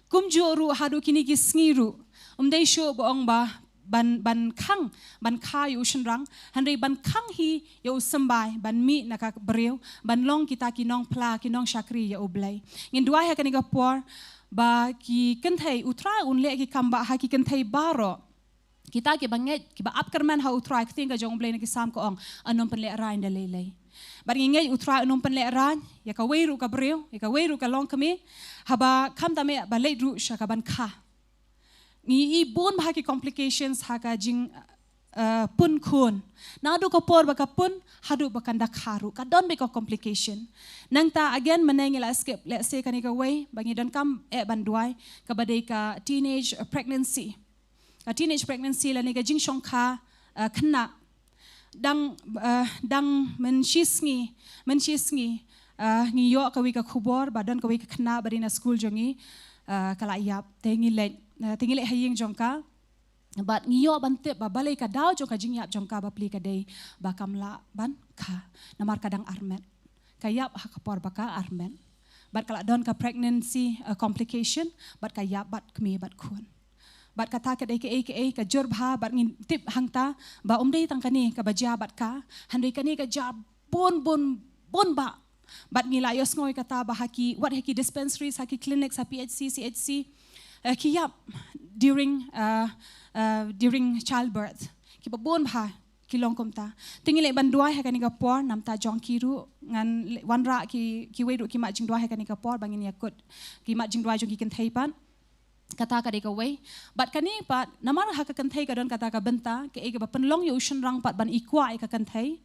Kumjuh ruh haduh kine ki sngi ruh, ym dei shuh ba ong ba ban, ban khang, ban kha ïa u shynrang, hynrei ban khang hi ïa u symbai ban mih na ka briew, ban long kita ki nongphla, ki nongshakri ïa u Blei. Ngin duwai ha kane ka por ba ki kynthei, u Trai un leh ki kam ba ha ki kynthei baroh. Kita kiba ngeit, kiba ap kyrmen ha U Trai, ka ktien ka jong U Blei na ki Salm ka ong, yn ym pynlehrain da lei lei. Bad ngi ngeit U Trai un ym pynlehrain ïa kawei ruh ka briew, ïa kawei ruh ka longkmie, haba khamtam eh ba leit ruh sha ka ban kha. Ngi i bun bha ki complications ha ka jing, eh, pun khun. Naduh ka por ba ka pun haduh ba kan da kha ruh, ka don beit ka complication. Nangta again mynne ngi la skip, let's say, kane kawei ba ngi donkam eh ban duwai, kaba dei ka teenage, eh, pregnancy. Ka teenage pregnancy lane ka jingshongkha, eh, khynnah. Dang, eh, dang mynshisngi, mynshisngi, eh, ngi ïoh kawei ka khubor ba don kawei ka khynnah ba dei na skul jong ngi, eh, ka la ïap. Te ngi leit, eh, te ngi leit ha ïing jong ka. Bad ngi ïoh ban tip ba balei ka daw jong ka jingïap jong ka bapli ka dei ba kam lah ban kha. Namar ka dang armet. Ka ïap ha ka por ba ka armet. Bad ka la don ka pregnancy, eh, complication, bad ka ïap bad kmie bad khun. Bad kata ka dei kaei kaei ka jur bha, bad ngin tip hangta ba um dei tang kane kaba jia bad ka, hynrei kane ka jia bun bun bun bah. Bad ngi la ïohsngew ïa kata ba ha ki, wat ha ki dispensaries, ha ki clinics, ha P H C, C H C, eh, ki ïap during, eh, eh, during childbirth. Kiba bun bha ki long kumta. Te ngi leit ban duwai ha kane ka por, namar ta jong ki ruh, ngan le-, wanrah ki, kiwei ruh ki mat jingduwai ha kane ka por, ba ngin ïakut ki mat jingduwai jong ki kynthei pat. Kata ka dei kawei. Bad kane pat, namar ha ka kynthei ka don kata ka bynta, kaei kaba pynlong ïa u shynrang pat ban i kwah ïa ka kynthei.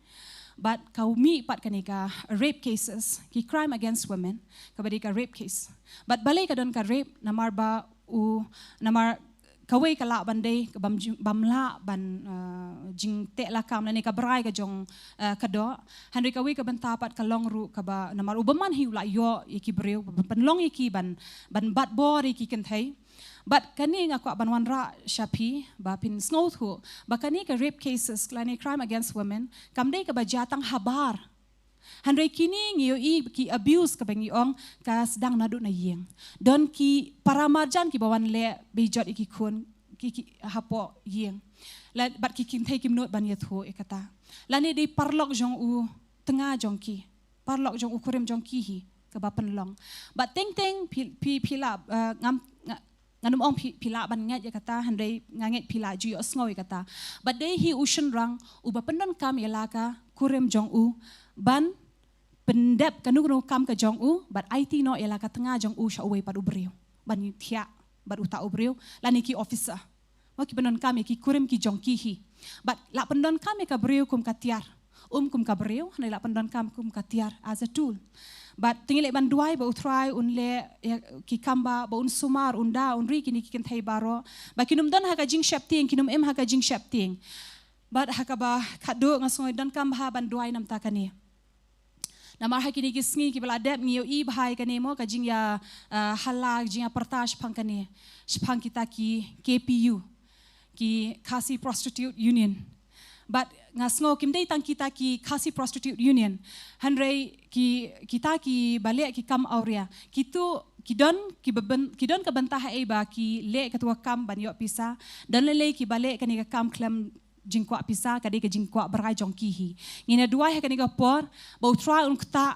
Bad ka mih pat kane ka rape cases, ki crime against women, kaba dei ka rape case. Bad balei ka don ka rape, namar ba u, namar kawei ka lah ban dei, ka bym ju-, bym lah ban, eh, jingteh lakam lane ka brai ka jong, eh, ka doh. Hynrei kawei ka bynta pat ka long ruh kaba, namar u bymman hi u la ïoh ïa ki briew, ba pynlong ïa ki ban, ban bat bor ïa ki kynthei. Bad kane nga kwah ban wanrah sha phi, ba phin sngewthuh, ba kane ka rape cases, lane crime against women, kam dei kaba jia tang habar. Hynrei kine ngi ïohi ki abuse kaba ngi ong ka sdang naduh na ïing. Don ki para marjan kiba wan leh bejot ïa ki khun ki, ki hapoh ïing. La, bad ki kynthei kim nud ban ïathuh ïa kata. Lane dei paralok jong u tnga jong ki. Paralok jong u kurim jong ki hi kaba pynlong. Bad teng teng phi, phi, phi lah, eh, ngam, nga, ngan ym ong phi, phi lah ban ngeit ïa kata, hynrei nga ngeit phi lah ju ïohsngew ïa kata. Bad dei hi u shynrang uba pyndonkam ïa la ka kurim jong u ban pyndep kano kano kam ka jong u, bad aiti noh ïa la ka tnga jong u sha uwei pat u briew. Ban thiah bad uta u briew, lane ki officer. Mo, ki pyndonkam ïa ki kurim ki jong ki hi. Bad la pyndonkam ïa ka briew kum ka tiar. Um kum ka briew, hynrei la pyndonkam kum ka tiar, as a tool. Bad te ngi leit ban duwai ba U Trai un leh ïa ki kam ba, ba un sumar, un da, un ri kine ki kynthei baroh. Ba kin ym don ha ka jingsheptieng, kin ym im ha ka jingsheptieng. Bad ha kaba khatduh nga sngew donkam bha ban duwai namar ta kane. Namar ha kine ki sngi kiba la dep ngi ïohi bha ïa kane mo, ka jingïa, eh, hala, jingïa pyrta shaphang kane, shaphang kita ki K P U, ki Khasi Prostitute Union. Bad nga sngew kim dei tang kita ki Khasi Prostitute Union. Hynrei ki, kita kiba leh ki kam awria. Kitu, ki don, kiba byn-, ki don ka bynta haei ba ki leh katu ka kam ban ïoh pisa. Don lei lei kiba leh kane ka kam khlem jingkwah pisa, ka dei ka jingkwah brai jong ki hi. Ngin ïa duwai ha kane ka por, ba U Trai un ktah,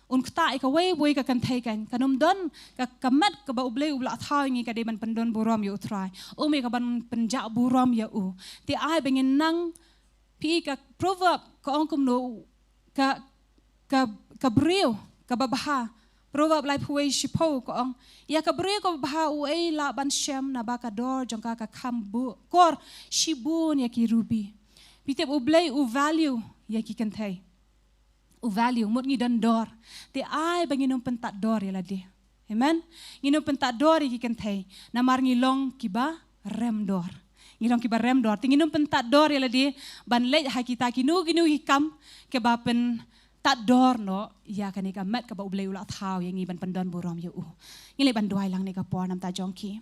un ktah ïa kawei boi ka kynthei kan. Kan ym don ka, ka met kaba U Blei u la thaw ïa ngi ka dei ban pyndon burom ïa U Trai. Um ïa ka ban pynjah burom ïa u. Te ai ba ngin nang, phi, ka proverb ka ong kumno, ka, ka, ka briew kaba bha. Proverb laiphew wei shiphew ka ong, ïa ka briew kaba bha uei lah ban shem, naba ka dor jong ka ka kham bun, kor shibun ïa ki rubi. Phi tip U Blei u value ïa ki kynthei. U value, mut ngi don dor. Te ai ba ngin ym pyntad dor ïa lade. Amen. Ngin ym pyntad dor ïa ki kynthei. Namar ngi long kiba rem dor. Ngi long kiba rem dor. Te ngin ym pyntad dor ïa lade ban leit ha kita kino kino ki kam kiba pyntad dor noh ïa kane ka met kaba U Blei u la thaw ïa ngi ban pyndon burom ïa u. Ngi leit ban duwai lang ne ka por namar ta jong ki.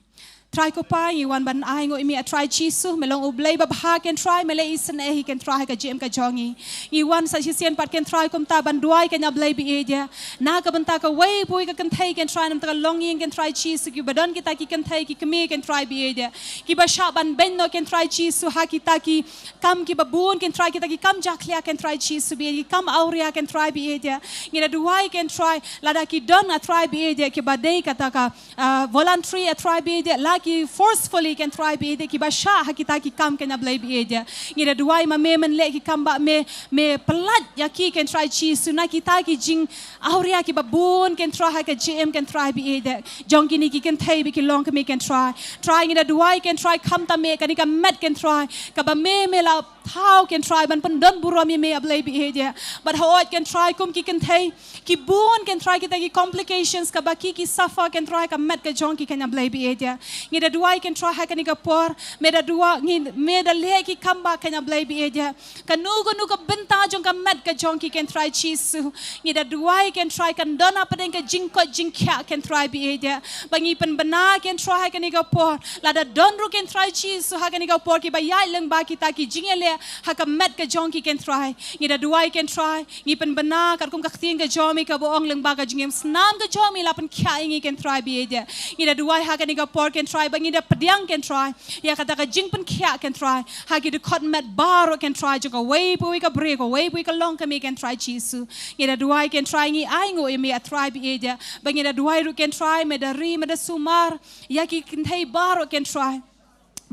Trai ko Pa, ngi wan ban ai nguh ïa me A Trai Jisu, me long U Blei babha kynthei, me leh isynei hi kynthei ha ka jingim ka jong ngi. Ngi wan sa shisien pat kynthei kumta ban duwai kynthei Blei baieit. Na ka bynta kawei boi ka kynthei kynthei namar ta ka longïing kynthei Jisu, kiba don kita ki kynthei ki kmie kynthei baieit. Kiba shah ban beiñ noh kynthei Jisu ha kita ki kam kiba bun kynthei, kita ki kam jakhlia kynthei Jisu baieit, ki kam awria kynthei baieit. Ngi da duwai kynthei lada ki don A Trai baieit kiba dei kata ka, ah, voluntary A Trai baieit, la ki forcefully, Kynrad Blei baieit, kiba shah ha kita ki kam, Kynrad Blei baieit. Ngi da duwai ma me men leh ki kam ba me, me pyllait ïa ki, Kynrad Blei Jisu, na kita ki jingawria kiba bun, Kynrad Blei, ha ka jingim, Kynrad Blei baieit, jong kine ki kynthei ba ki long kmie, Kynrad Blei. Trai ngi da duwai, Kynrad Blei, khamtam me kane ka met, Kynrad Blei, kaba me, me la thaw, Kynrad Blei, ban pyndon burom ïa me, A Blei baieit. Bad hooid, Kynrad Blei, kum ki kynthei ki bun, Kynrad Blei, kita ki complications kaba ki, ki suffer, Kynrad Blei, ka met ka jong ki, Kynrad Blei baieit. Ngi da duwai, Kynrad Blei, ha kane ka por me da duwai, ngi, me da leh ki kam ba, Kynrad Blei baieit. Kano kano ka bynta jong ka met ka jong ki, Kynrad Blei Jisu, ngi da duwai, Kynrad Blei, kan don hapdeng ka jingkoit jingkhiah, Kynrad Blei baieit. Ba ngi pynbna, Kynrad Blei, ha kane ka por, lada don ruh, Kynrad Blei Jisu, ha kane ka por kiba ïaid lyngba kita ki jingïaleh ha ka met ka jong ki, Kynrad Blei. Ngi da duwai, Kynrad Blei, ngi pynbna katkum ka ktien ka jong me kaba ong, lyngba ka jingim snam ka jong me la pynkhiah ïa ngi, Kynrad Blei baieit. Ngi da duwai ha kane ka por, Kynrad Blei, ba ngi da pdiang, Kynrad Blei, ïa kata ka jingpynkhiah, Kynrad Blei, ha ki dkhot met baroh, Kynrad Blei, jong kawei pa kawei ka briew, kawei pa kawei ka longkmie, Kynrad Blei Jisu. Ngi da duwai, Kynrad Blei, ngi ainguh ïa me, A Trai baieit, ba ngi da duwai ruh, Kynrad Blei, me da ri, me da sumar ïa ki kynthei baroh, Kynrad Blei,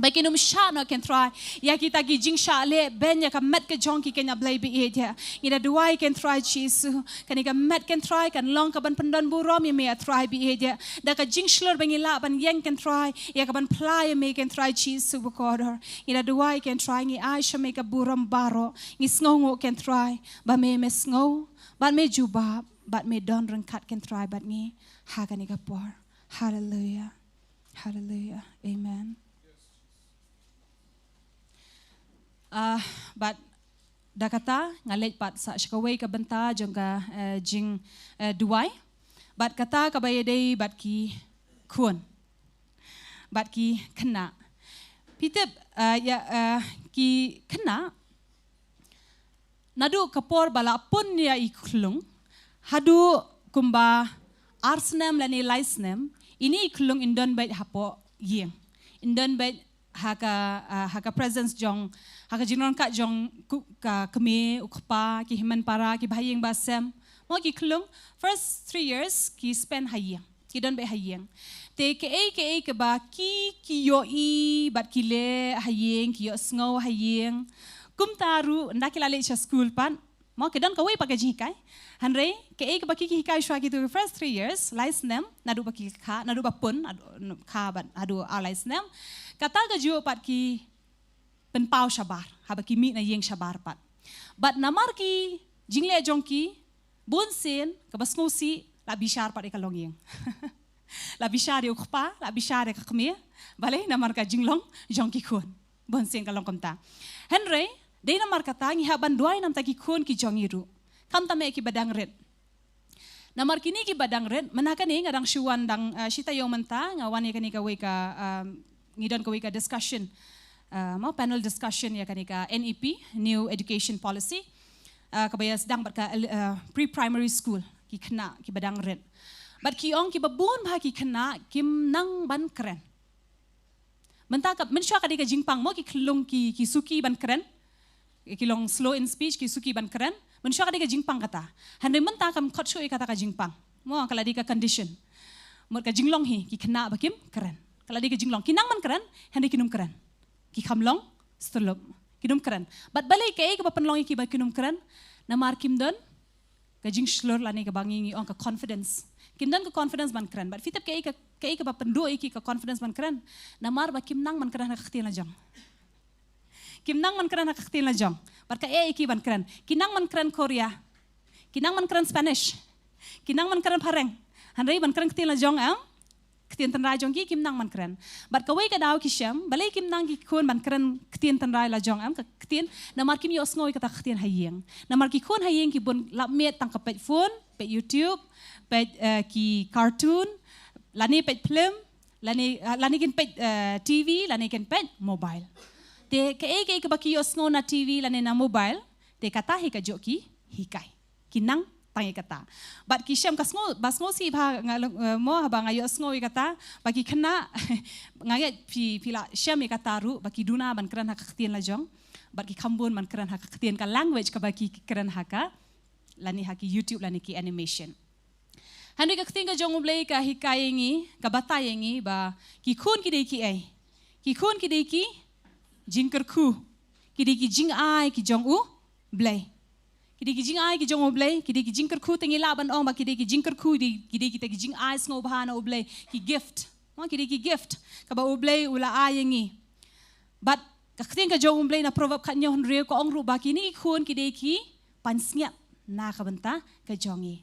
ba kin ym shah noh, Kynrad Blei, ïa kita ki jingshah leh beiñ ïa ka met ka jong ki, Kynrad Blei baieit. Ngi da duwai, Kynrad Blei Jisu, kane ka met, Kynrad Blei, kan long kaban pyndon burom ïa me, A Trai baieit. Da ka jingshlur ba ngi lah ban ïeng, Kynrad Blei, ïa kaban phla ïa me, Kynrad Blei Jisu bakordor. Ngi da duwai, Kynrad Blei, ngi ai sha me ka burom baroh. Ngi sngewnguh, Kynrad Blei, ba me, me sngew, bad me jubab, bad me don ryngkat, Kynrad Blei, bad ngi ha kane ka por. Haleluia. Haleluia. Amen. Ah, bad da kata nga leit pat sa sha kawei ka bynta jong ka, eh, jing, eh, duwai. Bad kata kaba ïadei bad ki khun, bad ki khynnah. Phi tip, eh, ïa, eh, ki khynnah, naduh ka por ba la pun ïa i khyllung haduh kumba ar snem lane lai snem, ine i khyllung in don beit hapoh ïing. In don beit ha ka, ah, ha ka presence jong, ha ka jingrong ka jong ku-, ka kmie, u kpa, ki hynmen para, ki bahaïing bahasem. Mo, ki khyllung, first three years ki spend ha ïing. Ki don beit ha ïing. Te kaei kaei kaba ki, ki ïohi bad ki leh ha ïing, ki ïohsngew ha ïing. Kumta ruh ynda ki la leit sha skul pat, mo, ki don kawei pat ka jinghikai. Hynrei kaei kaba ki, ki hikai shuwa kitu first three years, lai snem, naduh ba ki kha, naduh ba pun, naduh, kha bad haduh ar lai snem. Kata kajuh pat ki pynpaw shabar haba ki mih na ïing shabar pat. Bad namar ki jingleh jong ki, bunsien kaba sngewsih la bishar pat ïa ka longïing. La bishar ïa u kpa, la bishar ïa ka kmie. Balei? Namar ka jinglong jong ki khun. Bunsien ka long kumta. Hynrei dei namar kata ngi hap ban duwai namar ki khun ki jong ngi ruh, khamtam eh kiba dang rit. Namar kine kiba dang rit, mynta kane nga dang shu wan, dang, ah, shi taïew mynta nga wan ïa kane kawei ka, ah, ngi don kawei ka discussion, ah, mo, panel discussion ïa kane ka N E P, New Education Policy, ah, kaba ïa sdang bad ka, ah, pre-primary school, ki khynnah kiba dang rit. Bad ki ong kiba bun bha ki khynnah kim nang ban kren. Mynta ka, mynshuwa ka dei ka jingpang, mo, ki khyllung ki, ki suki ban kren. Ki long slow in speech, ki suki ban kren. Mynshuwa ka dei ka jingpang kata. Hynrei mynta kam khot shuh ïa kata ka jingpang, mo, ka la dei ka condition. Mut ka jinglong hi ki khynnah ba kim kren. Ka la dei ka jinglong. Ki nang ban kren, hynrei kin ym kren. Ki kham long stulop. Kin ym kren. Bad balei, kaei kaba pynlong ïa ki ba kin ym kren? Namar kim don ka jingshlur lane kaba ngi, ngi ong ka confidence. Kim don ka confidence ban kren. Bad phi tip kaei ka, kaei kaba pynduh ïa ki ka confidence ban kren? Namar ba kim nang ban kren ha ka ktien lajong. Kim nang ban kren ha ka ktien lajong. Bad ka eh ïa ki ban kren. Ki nang ban kren Korea. Ki nang ban kren Spanish. Ki nang ban kren phareng. Hynrei ban kren ktien lajong, em? Ktien tynrai jong ki kim nang ban kren. Bad kawei ka daw ki shem, balei kim nang ki khun ban kren ktien tynrai lajong, em, ka ktien, namar kim ïohsngew ïa kata ka ktien ha ïing. Namar ki khun ha ïing ki bun lap miet tang ka peit phone, peit YouTube, peit, eh, ki cartoon, lane peit film, lane, eh, lane kin peit, eh, T V, lane kin peit mobile. Te kaei kaei kaba ki ïohsngew na T V lane na mobile, te kata hi kajuh ki hikai. Ki nang tang ïa kata. Bad ki shem, ka sngew, ba sngewsih bha nga, eh, mo, haba nga ïohsngew ïa kata, ba ki khynnah, nga ngeit phi, phi la shem ïa kata ruh, ba ki duna ban kren ha ka ktien lajong, bad ki kham bun ban kren ha ka ktien, ka language kaba ki, ki kren ha ka, lane ha ki YouTube lane ki animation. Hynrei ka ktien ka jong U Blei ka hikai ïa ngi, ka batai ïa ngi ba ki khun ki dei ki ei. Ki khun ki dei ki jingkyrkhu. Ki dei ki jingai ki jong U Blei. Ki dei ki jingai ki jong U Blei, ki dei ki jingkyrkhu. Te ngi lah ban ong ba ki dei ki jingkyrkhu, ki dei kita ki jingai sngewbha na U Blei, ki gift. Mo, ki dei ki gift kaba U Blei u la ai ïa ngi. Bad ka ktien ka jong U Blei na Proverb khathynñiew hynriew ka ong ruh ba kine ki khun ki dei ki pansngiat na ka bynta ka jong ngi.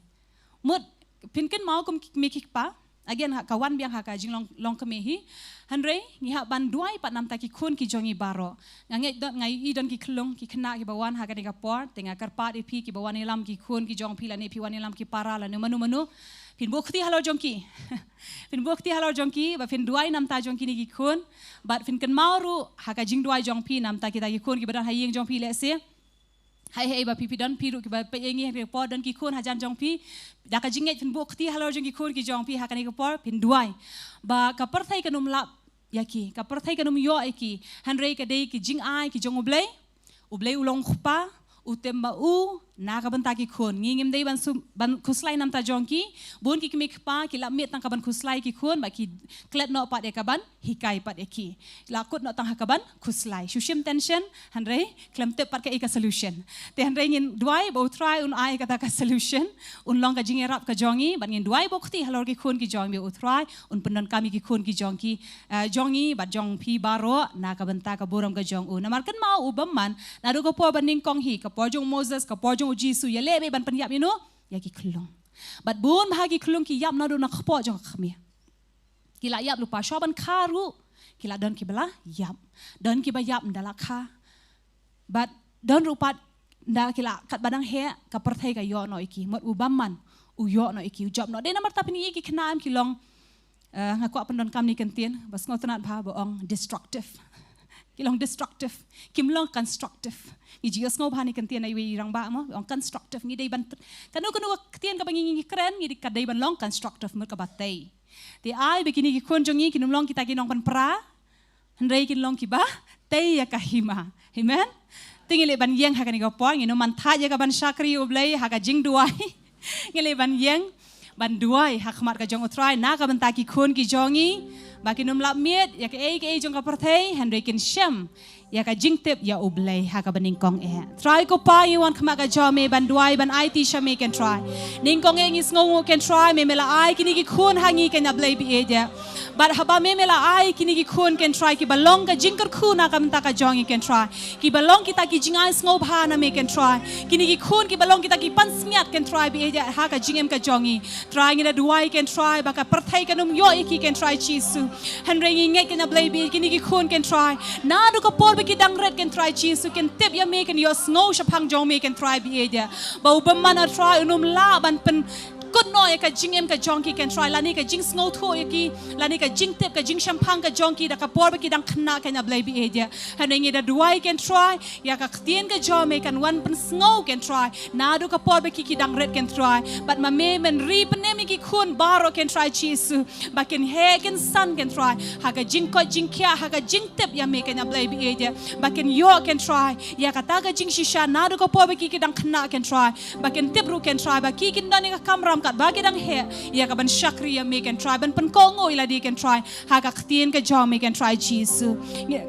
Mut, phin kynmaw kum ki kmie ki kpa, again, ha ka wan biang ha ka jinglong, long kmie hi. Hynrei ngi hap ban duwai pat namta ki khun ki jong ngi baroh. Nga ngeit don, nga i don ki khyllung ki khynnah kiba wan ha kane ka por, te nga kyrpad ïa phi kiba wan ïalam ki khun ki jong phi, lane phi wan ïalam ki para lane mano mano. Phin buh kti halor jong ki. Phin buh kti halor jong ki, ba phin duwai namta jong kine ki khun. Bad phin kynmaw ruh ha ka jingduwai jong phi namta kita ki khun kiba don ha ïing jong phi lehse. Hai hai ba phi, phi don phi ruh kiba peit ïa ngi ha kane ka por, don ki khun hajan jong phi. Da ka jingngeit phin buh kti halor jong ki khun ki jong phi ha kane ka por, phin duwai ba ka pyrthei kan ym lap ïa ki, ka pyrthei kan ym ïoh ïa ki. Hynrei ka dei ki jingai ki jong U Blei. U Blei u long Kpa, u tem ba u na ka bynta ki khun. Ngi ngim dei ban sum, ban khuslai namta jong ki. Bun ki kmie kpa ki lap miet tang ka ban khuslai ki khun, ba ki klet noh pat ïa ka ban hikai pat ïa ki. La kut noh tang ha ka ban khuslai. Shu shim tension, hynrei khlem tip pat kaei ka solution. Te hynrei ngin duwai ba U Trai un ai kata ka solution, un long ka jingïarap ka jong ngi, bad ngin duwai buh kti halor ki khun ki jong ngi, U Trai un pyndonkam ïa ki khun ki jong ki, eh, jong ngi bad jong phi baroh na ka bynta ka burom ka jong u. Namar kynmaw u bymman, naduh ka por ba nyngkong hi, ka por jong u Moses, ka por jong u Jisu, ïaleh beit ban pynïap ïano, ïa ki khyllung. Bad bun bah ki khyllung ki ïap naduh na kpoh jong ka kmie. Ki la ïap lypa, shuwa ban kha ruh ki la don kiba la ïap. Don kiba ïap ynda la kha. Bad don ruh pat ynda ki la, katba dang heh, ka pyrthei ka ïoh noh ïa ki. Mut u bymman u ïoh noh ïa ki, u jop noh. Dei namar ta phin ïohi ki khynnah em ki long, eh, nga kwah pyndonkam ïa kane ka ktien ba sngewtynnat bha, ba ong destructive. Ki long destructive. Kim long constructive. Ngi ju ïohsngew bha ïa kane ka ktien na iwei i rangbah mo, ong constructive. Ngi dei ban, kano kano ka ktien kaba ngi, ngi kren, ngi dei, ka dei ban long constructive, mut kaba tei. Te ai ba kine ki khun jong ngi kin ym long kita ki nongpynpra, hynrei kin long kiba tei ïa ka hima. Amen. Te ngi leit ban ïeng ha kane ka por, ngin ym man thait ïa ka ban shakri U Blei ha ka jingduwai. Ngi leit ban ïeng ban duwai ha khmat ka jong U Trai na ka bynta ki khun ki jong ngi, ba kin ym lap miet ïa kaei kaei jong ka pyrthei, hynrei kin shem ïa ka jingtip ïa U Blei ha kaba nyngkong eh. Trai ko Pa, ngi wan khmat ka jong me ban duwai, ban aiti sha me, Kynrad Trai. Nyngkong eh ngi sngewnguh, Kynrad Trai, me, me la ai kine ki khun ha ngi, Kynrad Blei baieit eh. Bad haba me, me la ai kine ki khun, Kynrad Trai, kiba long ka jingkyrkhu na ka bynta ka jong ngi, Kynrad Trai, kiba long kita ki jingai sngewbha na me, Kynrad Trai. Kine ki khun kiba long kita ki pansngiat, Kynrad Trai baieit eh, ha ka jingim ka jong ngi. Trai, ngi da duwai, Kynrad Trai, ba ka pyrthei kan ym ïoh ïa ki, Kynrad Trai Jisu. Hynrei ngi ngeit, Kynrad Blei baieit, kine ki khun, Kynrad Trai, naduh ka por ba ki dang rit, Kynrad Trai Jisu, kin tip ïa me, kin ïohsngew shaphang jong me, Kynrad Trai baieit eh. Ba u bymman, Trai, un ym lah ban pynkut noh ïa ka jingim ka jong ki, Kynrad Trai, lane ka jingsngewthuh ïa ki, lane ka jingtip, ka jingshemphang ka jong ki, da ka por ba ki dang khynnah, Kynrad Blei baieit eh. Hynrei ngi da duwai, Kynrad Trai, ïa ka ktien ka jong me kan wan pynsngew, Kynrad Trai, naduh ka por ba ki, ki dang rit, Kynrad Trai. Bad ma me men ri pynim ïa ki khun baroh, Kynrad Trai Jisu, ba kin heh kin san, Kynrad Trai, ha ka jingkoit jingkhiah, ha ka jingtip ïa me, Kynrad Blei baieit eh. Ba kin ïoh, Kynrad Trai, ïa kata ka jingshisha naduh ka por ba ki, ki dang khynnah, Kynrad Trai. Ba kin tip ruh, Kynrad Trai, ba ki kin don ïa ka kamram katba ki dang heh ïa ka ban shakri ïa me, Kynrad Trai, ban pynkohnguh ïa lade, Kynrad Trai, ha ka ktien ka jong me, Kynrad Trai Jisu. Ngi,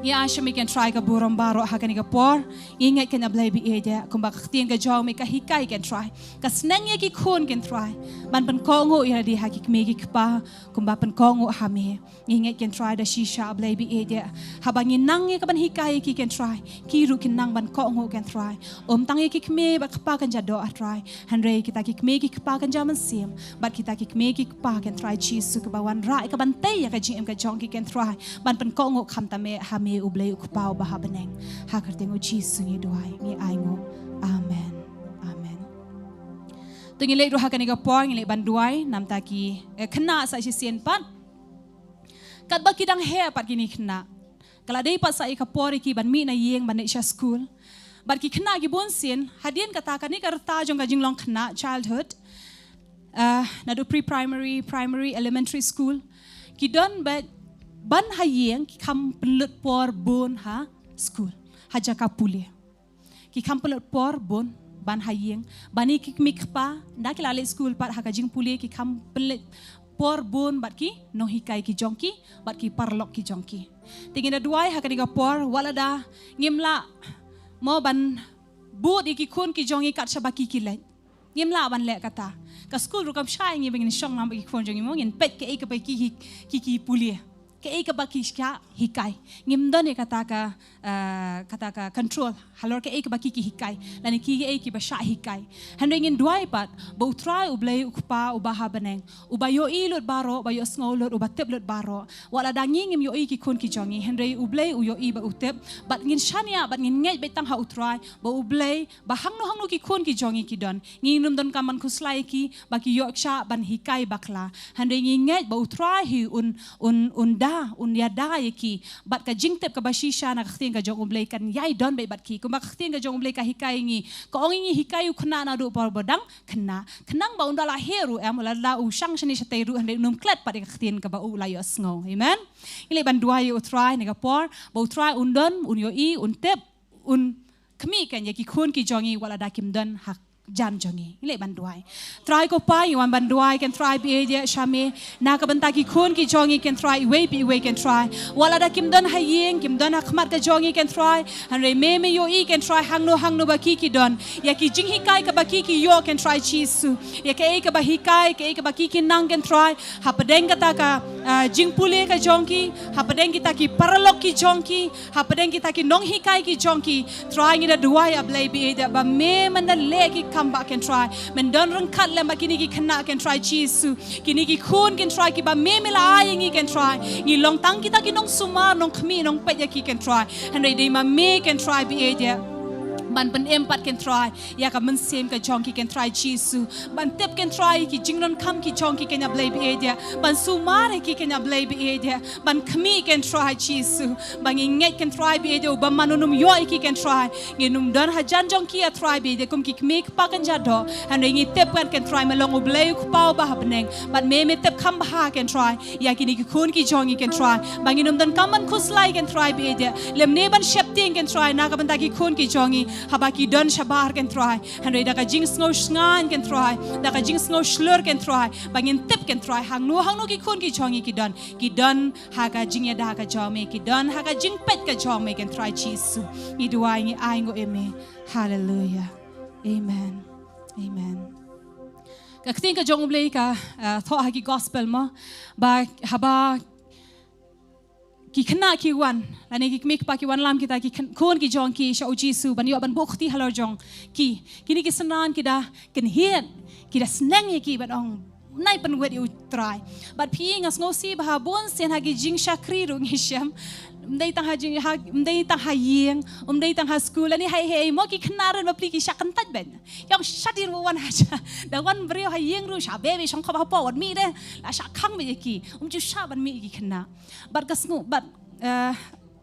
ngi ai sha me, Kynrad Trai, ka burom baroh ha kane ka por. Ngi ngeit, Kynrad Blei baieit eh, kumba ka ktien ka jong me ka hikai, Kynrad Trai, ka sneng ïa ki khun, Kynrad Trai, ban pynkohnguh ïa lade ha ki kmie ki kpa, kumba pynkohnguh ha me. Ngi ngeit, Kynrad Trai, da shisha, Blei baieit eh, haba ngi nang ïa ka ban hikai ïa ki, Kynrad Trai, ki ruh kin nang ban kohnguh, Kynrad Trai. Ym tang ïa ki kmie bad kpa kan ja doh, Trai, hynrei kita ki kmie ki kpa kan ja mynsiem, bad kita ki kmie ki kpa, Kynrad Trai Jisu, kiba wanrah ïa ka ban tei ïa ka jingim ka jong ki, Kynrad Trai, ban pynkohnguh khamtam eh ha me, U Blei U Kpa uba ha bneng. Ha ka kyrteng U Jisu ngi duwai, ngi ainguh. Amen. Amen. To ngi leit ruh ha kane ka por, ngi leit ban duwai namta ki, eh, khynnah sa shisien pat. Katba ki dang heh pat kine khynnah, ka la dei pat sa ïa ka por ïa ki ban mih na ïing ban leit sha skul. Bad ki khynnah ki bunsien, hadien kata, kane ka rta jong ka jinglong khynnah, childhood, ah, naduh pre-primary, primary, elementary school, ki don ba ban ha ïing, ki kham pynlut por bun ha skul, ha jaka pule. Ki kham pynlut por bun. ban ha ïing, ban ïa ki kmie kpa, da ki la leit skul pat ha ka jingpule ki kham pynleit por bun bad ki nonghikai ki jong ki, bad ki paralok ki jong ki. Te ngin da duwai ha kane ka por, wat lada ngim lah mo ban bud ïa ki khun ki jong ngi kat shaba ki ki leit. Ngim lah ban leh kata. Ka skul ruh kam shah ïa ngi ba ngin shong lang bad ki khun jong ngi mo, ngin peit kaei kaba ki hi-, ki ki pule. Kaei kaba ki shah hikai. Ngim don ïa kata ka, eh, kata ka control halor kaei kaba ki ki hikai lane ki, kaei kiba shah hikai. Hynrei ngin duwai pat ba U Trai U Blei U Kpa uba ha bneng, uba ïohi lut baroh, uba ïohsngew lut, uba tip lut baroh. Wat lada ngi ngim ïohi ki khun ki jong ngi, hynrei U Blei u ïohi bad u tip. Bad ngin shaniah bad ngin ngeit beit tang ha U Trai ba U Blei, ba hangno hangno ki khun ki jong ngi ki don, ngin ym donkam ban khuslai ïa ki ba ki ïoh shah ban hikai bakla. Hynrei ngi ngeit ba U Trai hi un, un, un da, un ïada ïa ki. Bad ka jingtip kaba shisha na ka ktien ka jong U Blei kan ïai don beit bad ki. Kumba ka ktien ka jong U Blei ka hikai ïa ngi, ka ong ïa ngi, hikai u khynnah naduh por ba u dang khynnah. Khnang ba un da la heh ruh em, u la, la u shang shane shatei ruh, hynrei un ym klet pat ïa ka ktien kaba u la ïohsngew. Amen. Ngi leit ban duwai ïa U Trai ha kane ka por ba U Trai un don, un ïohi, un tip, un khmih kan ïa ki khun ki jong ngi wat lada kim don ha jan jong ngi. Ngi leit ban duwai. Trai ko Pa, ngi wan ban duwai kan Trai, ba ïeit ïa sha Me na ka bynta ki khun ki jong ngi kan Trai, iwei pa iwei kan Trai. Wat lada kim don ha ïing, kim don ha khmat ka jong ngi kan Trai, hynrei Me, Me ïohi kan Trai hangno hangno ba ki ki don. Ïa ki jinghikai kaba ki ki ïoh kan Trai Jisu, ïa kaei kaba hikai, kaei kaba ki ki nang kan Trai, hapdeng kata ka, ah, jingpule ka jong ki, hapdeng kita ki paralok ki jong ki, hapdeng kita ki nonghikai ki jong ki. Trai, ngi da duwai, A Blei ba ïeit, ba Me, Men da leh ki kam ba kan Trai, Men don ryngkat lem bad kine ki khynnah kan Trai Jisu. Kine ki khun kan Trai kiba Me, Me la ai ïa ngi kan Trai, ngi long tang kita ki nongsumar, nongkhmih, nongpeit ïa ki kan Trai. Hynrei dei ma Me kan Trai ba ïeit, ban pynim pat kan Trai ïa ka mynsiem ka jong ki kan Trai Jisu. Ban tip kan Trai ki jingdonkam ki jong ki kan, A Blei ba ïeit, ban sumar ïa ki kan, A Blei ba ïeit, ban khmih kan Trai Jisu. Ba ngi ngeit kan Trai ba ïeit, uba man un ym ïoh ïa ki kan Trai, ngin ym don hajan jong ki, A Trai ba ïeit, kum ki kmie kpa kan jado. Hynrei ngi tip kan, kan Trai Me long U Blei U Kpa uba ha bneng, bad Me, Me tip kham bha kan Trai ïa kine ki khun ki jong ngi kan Trai, ba ngin ym donkam ban khuslai kan Trai ba ïeit, lymne ban sheptieng kan Trai na ka bynta ki khun ki jong ngi haba ki don shabar kan Trai. Hynrei da ka jingsngew shngaiñ kan Trai, da ka jingsngew shlur kan Trai, ba ngin tip kan Trai hangno hangno ki khun ki jong ngi ki don, ki don ha ka jingïada ka jong Me, ki don ha ka jingpeit ka jong Me kan Trai Jisu. Ngi duwai, ngi ainguh ïa Me. Haleluia. Amen. Amen. Ka ktien ka jong U Blei ka, ah, thoh ha ki gospel mo, ba haba ki khynnah ki wan, lane ki kmie kpa ki wanlam kita ki khyn-, khun ki jong ki sha U Jisu ban ïoh ban buh kti halor jong ki, kine ki synran ki da kynhied, ki da sneng ïa ki ban ong, nai pynwit ïa U Trai. Bad phi, nga sngewsih ba ha bun sien ha ki jingshakri ruh ngi shem, ym dei tang ha jing, ha, ym dei tang ha ïing, ym dei tang ha skul, lane ha ei ei mo, ki khynnah rit bapli ki shah kyntait bad ong, shadien wan hajan. Da wan briew ha ïing ruh, shah beh beh shongkhop hapoh, wat mih de. La shah khang bad ïa ki, ym ju shah ban mih ïa ki khynnah. Bad ka sngew, bad, eh,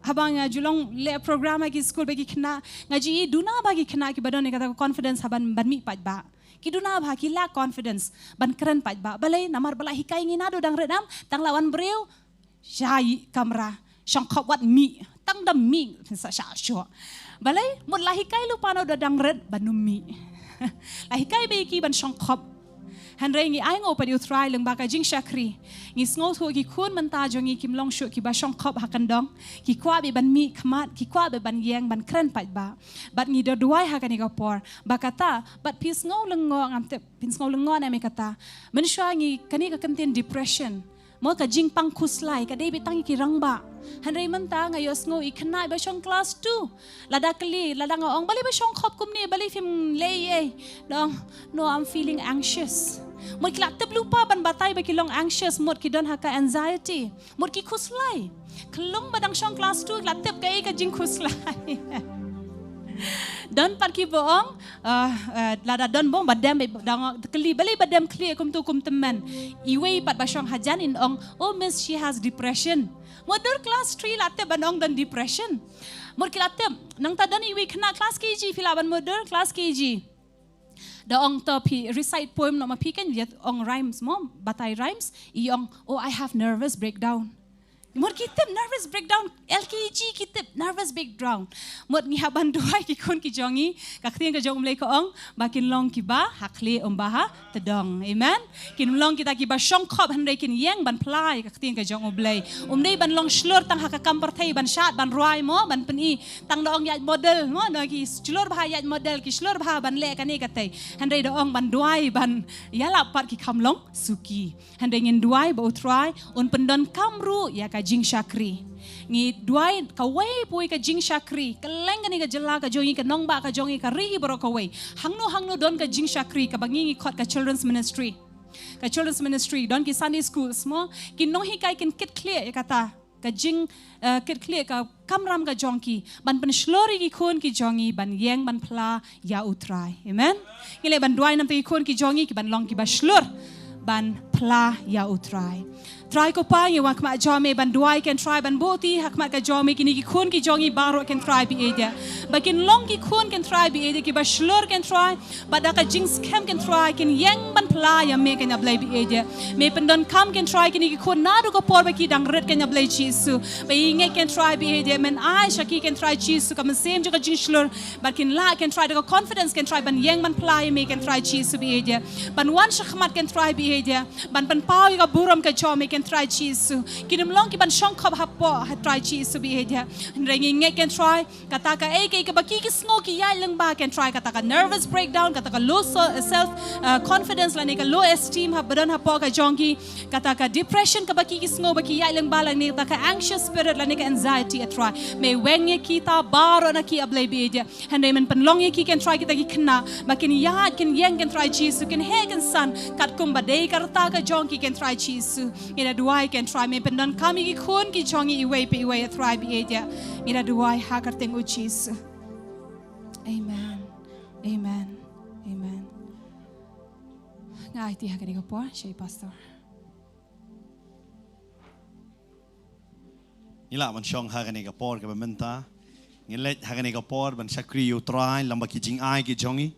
haba nga ju long leh program ha ki skul bad ki khynnah, nga ju i duna bha ki khynnah kiba don ïa kata ka confidence ha ban, ban mih paidbah. Ki duna bha, ki lack confidence ban kren paidbah. Balei? Namar ba la hikai ïa ngi naduh dang rit, em, tang la wan briew, shah ïa kamra, shongkhop, wat mih, tang da mih sa shah shoh. Balei? Mut la hikai lypa naduh dang rit ban ym mih. La hikai bha ïa ki ban shongkhop. Hynrei ngi ainguh pat ïa U Trai lyngba ka jingshakri. Ngi sngewthuh ki khun mynta jong ngi kim long shuh kiba shongkhop ha kyndong. Ki kwah bha ban mih khmat, ki kwah bha ban ïeng ban kren paidbah. Bad ngi da duwai ha kane ka por ba kata, bad phi sngew lyngngoh, ngam tip phi sngew lyngngoh ne em ïa kata. Mynshuwa ngi, kane ka kyntien depression, mo, ka jingpang khuslai, ka dei beit tang ïa ki rangbah. Hynrei mynta nga ïohsngew i khynnah ba shong class two, lada kylli, lada nga ong, balei ba shongkhop kumne, balei phim leh ei ei, da ong, no, I'm feeling anxious. Mut ki la tip lypa ban batai ba ki long anxious, mut ki don ha ka anxiety. Mut ki khuslai. Khlung ba dang shong class two, ki la tip kaei ka jingkhuslai. Don pat kiba ong, ah, eh, lada don bong ba dem, ba dang kylli, balei ba dem khlieh kumtu kum tymmen. Iwei pat ba shong hajan in ong, "Oh miss, she has depression." Mut dur class three la tip ban ong don depression. Mut ki la tip, nangta don iwei khynnah class K G, phi lah ban mut dur class K G. Da ong to phi recite poem noh ma phi, kan ïa ong rhymes mo, batai rhymes, i ong, "Oh, I have nervous breakdown." Mut ki tip nervous breakdown, L K G ki tip nervous breakdown. Mut ngi hap ban duwai ki khun ki jong ngi, ka ktien ka jong U Blei ka ong ba kin long kiba ha khlieh ym ba ha tdong. Amen. Kin long kita kiba shongkhop hynrei kin ïeng ban phla ïa ka ktien ka jong U Blei. Um dei ban long shlur tang ha ka kam pyrthei ban shad ban rwai mo, ban pyni tang da ong ïaid model mo, da ki shlur bha ïaid model, ki shlur bha ban leh kane katei. Hynrei da ong ban duwai ban ïalap pat ki kham long suki. Hynrei ngin duwai ba U Trai un pyndonkam ruh ïa ka jingshakri. Ngi duwai kawei pa kawei ka jingshakri, kylleng kane ka jylla ka jong ngi, ka nongbah ka jong ngi, ka ri baroh kawei. Hangno hangno don ka jingshakri, kaba ngi ngi khot ka children's ministry. Ka children's ministry, don ki Sunday schools mo, ki nonghikai kin kit khlieh ïa kata ka jing, eh, kit khlieh ka kamram ka jong ki ban pynshlur ïa ki khun ki jong ngi ban ïeng ban phla ïa U Trai. Amen. Ngi leh ban duwai namar ki khun ki jong ngi ki ban long kiba shlur ban phla ïa U Trai. Trai ko Pa, ngi wan ha khmat jong me ban duwai, ken Trai, ban buh ïa ki ha khmat ka jong me, kine ki khun ki jong ngi baroh, ken Trai, ba ïeit, ba kin long ki khun, ken Trai, ba ïeit, kiba shlur, ken Trai, ba da ka jingskhem, ken Trai, kin ïeng ban phla ïa me, ken Blei ba ïeit. Me pyndonkam, ken Trai, kine ki khun naduh ka por ba ki dang rit, ken Blei Jisu. Ba ngi ngeit, ken Trai, ba ïeit, men ai sha ki, ken Trai Jisu, ka mynsiem jong ka jingshlur, ba kin lah, ken Trai, da ka confidence, ken Trai, ban ïeng ban phla ïa me, ken Trai Jisu, ba ïeit, ban wan sha khmat, ken Trai, ba ïeit, ban pynpaw ïa ka burom ka jong me, ken Trai Jisu. Kin ym long ki ban shongkhop hapoh, ha Trai Jisu, ba ïeit. Hynrei ngi ngeit, ken Trai, kata kaei kaei kaba ki ki sngew ki ïaid lyngba, ken Trai, kata ka nervous breakdown, kata ka low so-, self, uh, confidence lane ka low esteem haba don hapoh ka jong ki, kata ka depression kaba ki ki sngew ba ki ïaid lyngba, lane kata ka anxious spirit lane ka anxiety, A Trai. Me weng ïa kita baroh na ki, A Blei ba ïeit. Hynrei men pynlong ïa ki, ken Trai, kita ki khynnah ba kin ïaid, kin ïeng, ken Trai Jisu, kin heh kin san katkum ba dei ka rta ka jong ki, ken Trai Jisu. Ngi da duwai, ken Trai, me pyndonkam ïa ki khun ki jong ngi iwei pa iwei, A Trai ba ïeit. Ngi da duwai ha ka kyrteng U Jisu. Amen. Amen. Amen. Nga aiti ha kane ka por sha i pastor. Ngi lah ban shong ha kane ka por kaba mynta. Ngin leit ha kane ka por ban shakri ïa U Trai lyngba ki jingai ki jong ngi.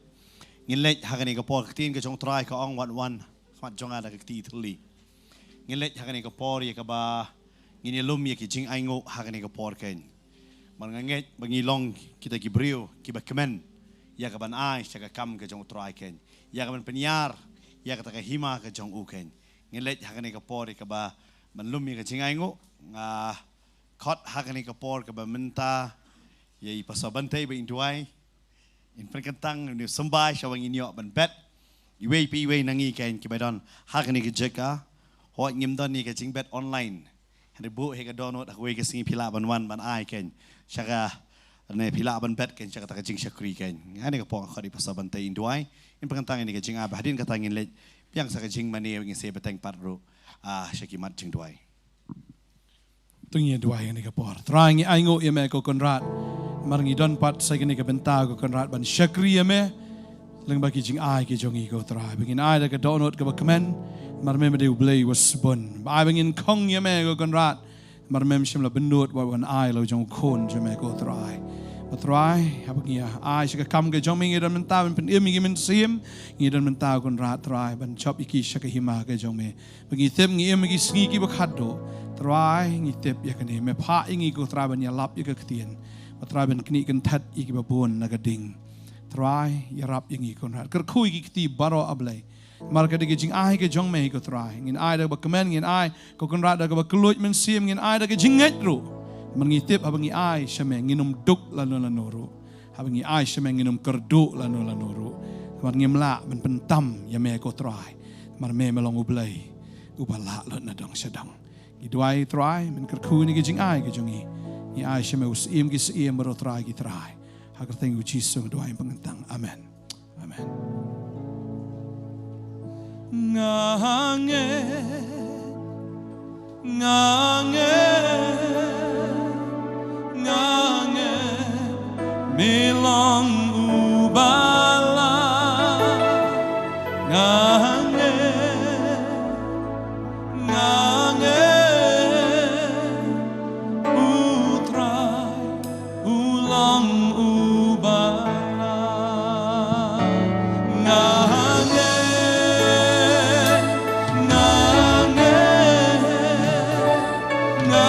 Ngin leit ha kane ka por, ka ktien ka jong U Trai ka ong, wat wan ha khmat jong nga da ka kti thylli. Ngin leit ha kane ka por ïa kaba ngin ïalum ïa ki jingainguh ha kane ka por, ken. Namar nga ngeit ba ngi long kita ki briew kiba kmen ïa ka ban ai sha ka kam ka jong U Trai, ken, ïa ka ban pynïar ïa kata ka hima ka jong U, ken. Ngin leit ha kane ka por ïa kaba ban lum ïa ka jingainguh. Nga khot ha kane ka por kaba mynta ïa i Pastor Bantei ba in duwai, in pynkyntang, in symbai, sha ba ngin ïoh ban bet iwei pa iwei na ngi, ken, kiba don ha kane ka jaka. Hooid, ngim don ïa ka jingbet online, hynrei buh hi ka download, ha kawei ka sngi phi lah ban wan ban ai, ken, sha ka, ne phi lah ban bet, ken, sha kata ka jingshakri, ken. Ha kane ka por nga khot ïa i Pastor Bantei in duwai, in pynkyntang ïa kane ka jingai, ba hadien kata ngin leit biang sha ka jingmane, ngin sa ïa bteng pat ruh, ah, sha ki mat jingduwai. To ngin ïa duwai ha kane ka por. Trai, ngi ainguh ïa me ko Kynrad, namar ngi don pat sa kane ka bynta ko Kynrad ban shakri ïa me lyngba ki jingai ki jong ngi ko Trai. Ba ngin ai da ka dohnud kaba kmen, namar me me dei U Blei uba sbun. Ba ai ba ngin khong ïa me ko Kynrad, namar mem shym la bynnud wat ban ai la u jong u khun jong me ko Trai. Ba Trai, haba ngi ïa ai sha ka kam ka jong me, ngi don mynta ban pynim ïa ki mynsiem, ngi don mynta ko Kynrad Trai ban jop ïa ki sha ka hima ka jong me. Ba ngi tip ngi im ha ki sngi kiba khatduh. Trai, ngi tip ïa kane, me phah ïa ngi ko Trai ban ïalap ïa ka ktien, ba Trai ban knieh kynthet ïa kiba bun na ka ding. Trai, ïarap ïa ngi ko Kynrad. Kyrkhu ïa ki kti baroh, A Blei. Namar ka dei ka jingai ka jong me ko Trai. Ngin ai da kaba kmen, ngin ai ko Kynrad da kaba kylluid mynsiem, ngin ai da ka jingngeit ruh. Namar ngi tip haba ngi ai sha me, ngin ym duk lano lano ruh. Haba ngi ai sha me, ngin ym kyrduh lano lano ruh. Namar ngim lah ban pyntam ïa me ko Trai. Namar me me long U Blei uba lah lut na dong sha dong. Ngi duwai Trai, men kyrkhu ïa kane ka jingai ka jong ngi. Ngi ai sha me, U Syiem ki syiem, bad U Trai ki trai. Ha ka kyrteng U Jisu nga duwai pynkyntang. Amen. Amen. Nga ngeit, nga ngeit, nga ngeit me long uba lah. Nga ngeit, nga ngeit, U Trai u long uba lah. Nga ngeit, nga ngeit, nga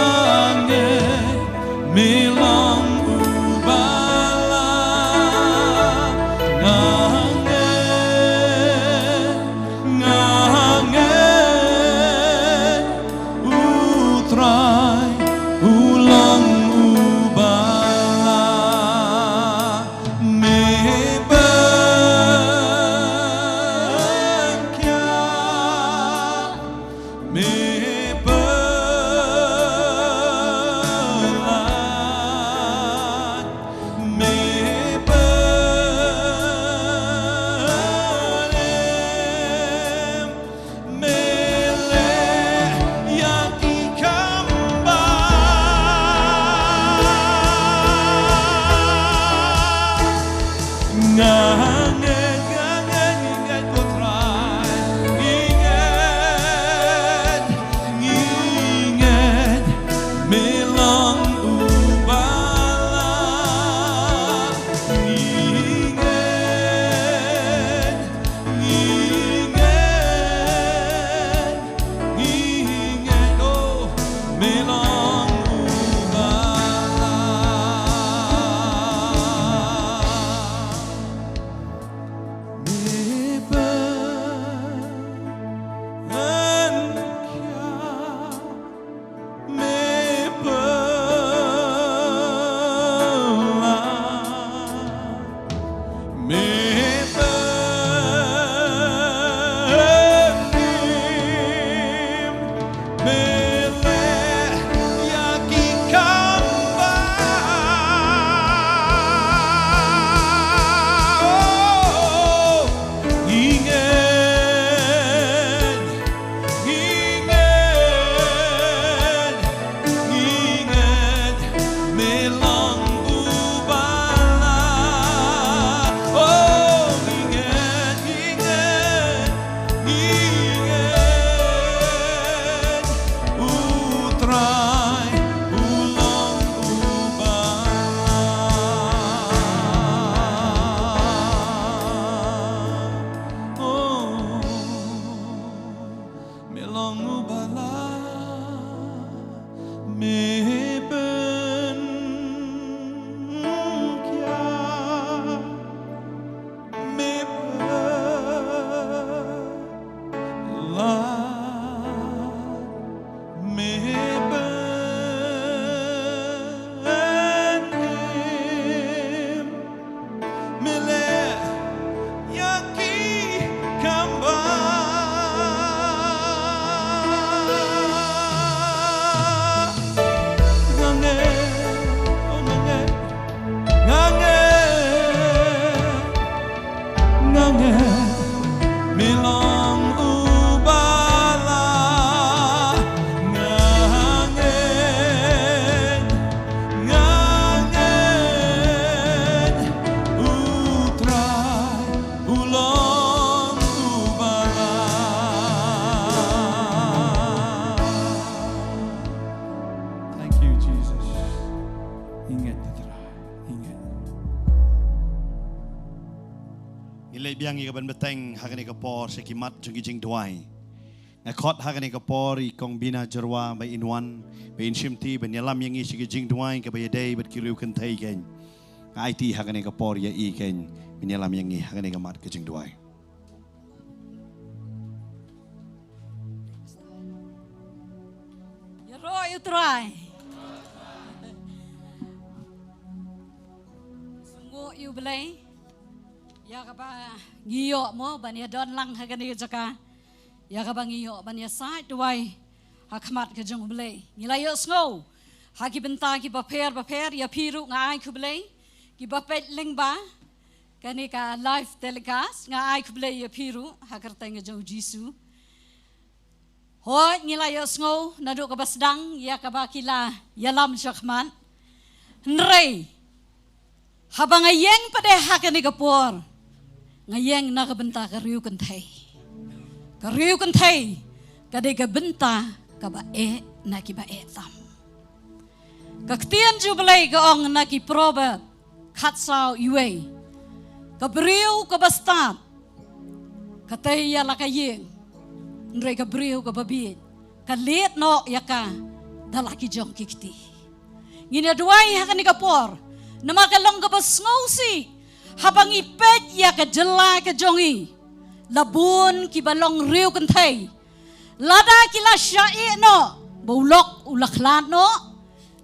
Me long u ba la nga ngeit, nga ngeit, u Trai u long u ba la. Thank you, Jesus. Ngi ngeit ïa u Trai. Ngi ngeit. Ngi leit biang ïa ka ban bteng ha kane ka por sha ki mat jong ki jingduwai. Nga khot ha kane ka por ïa i Kong Bina Jyrwa ba in wan, ba in shimti ban ïalam ïa ngi sha ki jingduwai kaba ïadei bad ki riew kynthei keiñ. Nga aiti ha kane ka por ïa i keiñ ban ïalam ïa ngi ha kane ka mat ka jingduwai. Ïaroh ïa u Trai. Sngewnguh ïa u Blei ïa kaba ngi ïoh mo ban ïadon lang ha kane ka jaka, ïa kaba ngi ïoh ban ïasaid duwai ha khmat ka jong u Blei. Ngi la ïohsngew ha ki bynta kiba pher bapher, ïa phi ruh nga ai khublei. Kiba peit lyngba kane ka live telecast, nga ai khublei ïa phi ruh ha ka kyrteng ka jong u Jisu. Hooid, ngi la ïohsngew naduh kaba sdang ïa kaba ki la ïalam shakhmat. Hynrei haba nga ïeng pat de ha kane ka por, nga ïeng na ka bynta ka riew kynthei. Ka riew kynthei ka dei ka bynta kaba eh na kiba eh tam. Ka ktien jong u Blei ka ong na ki Proverb khatsaw, iwei: Ka briew kaba stad ka tei ïa la ka ïing, hynrei ka briew kaba bieit ka leit noh ïa ka da la ki jong ki kti. Ngin ïa duwai ha kane ka por namar ka long kaba sngewsih haba ngi peit ïa ka jylla ka jong ngi, la bun kiba long riew kynthei. Lada ki la shah ïeh noh, ba u lok u la khlad noh,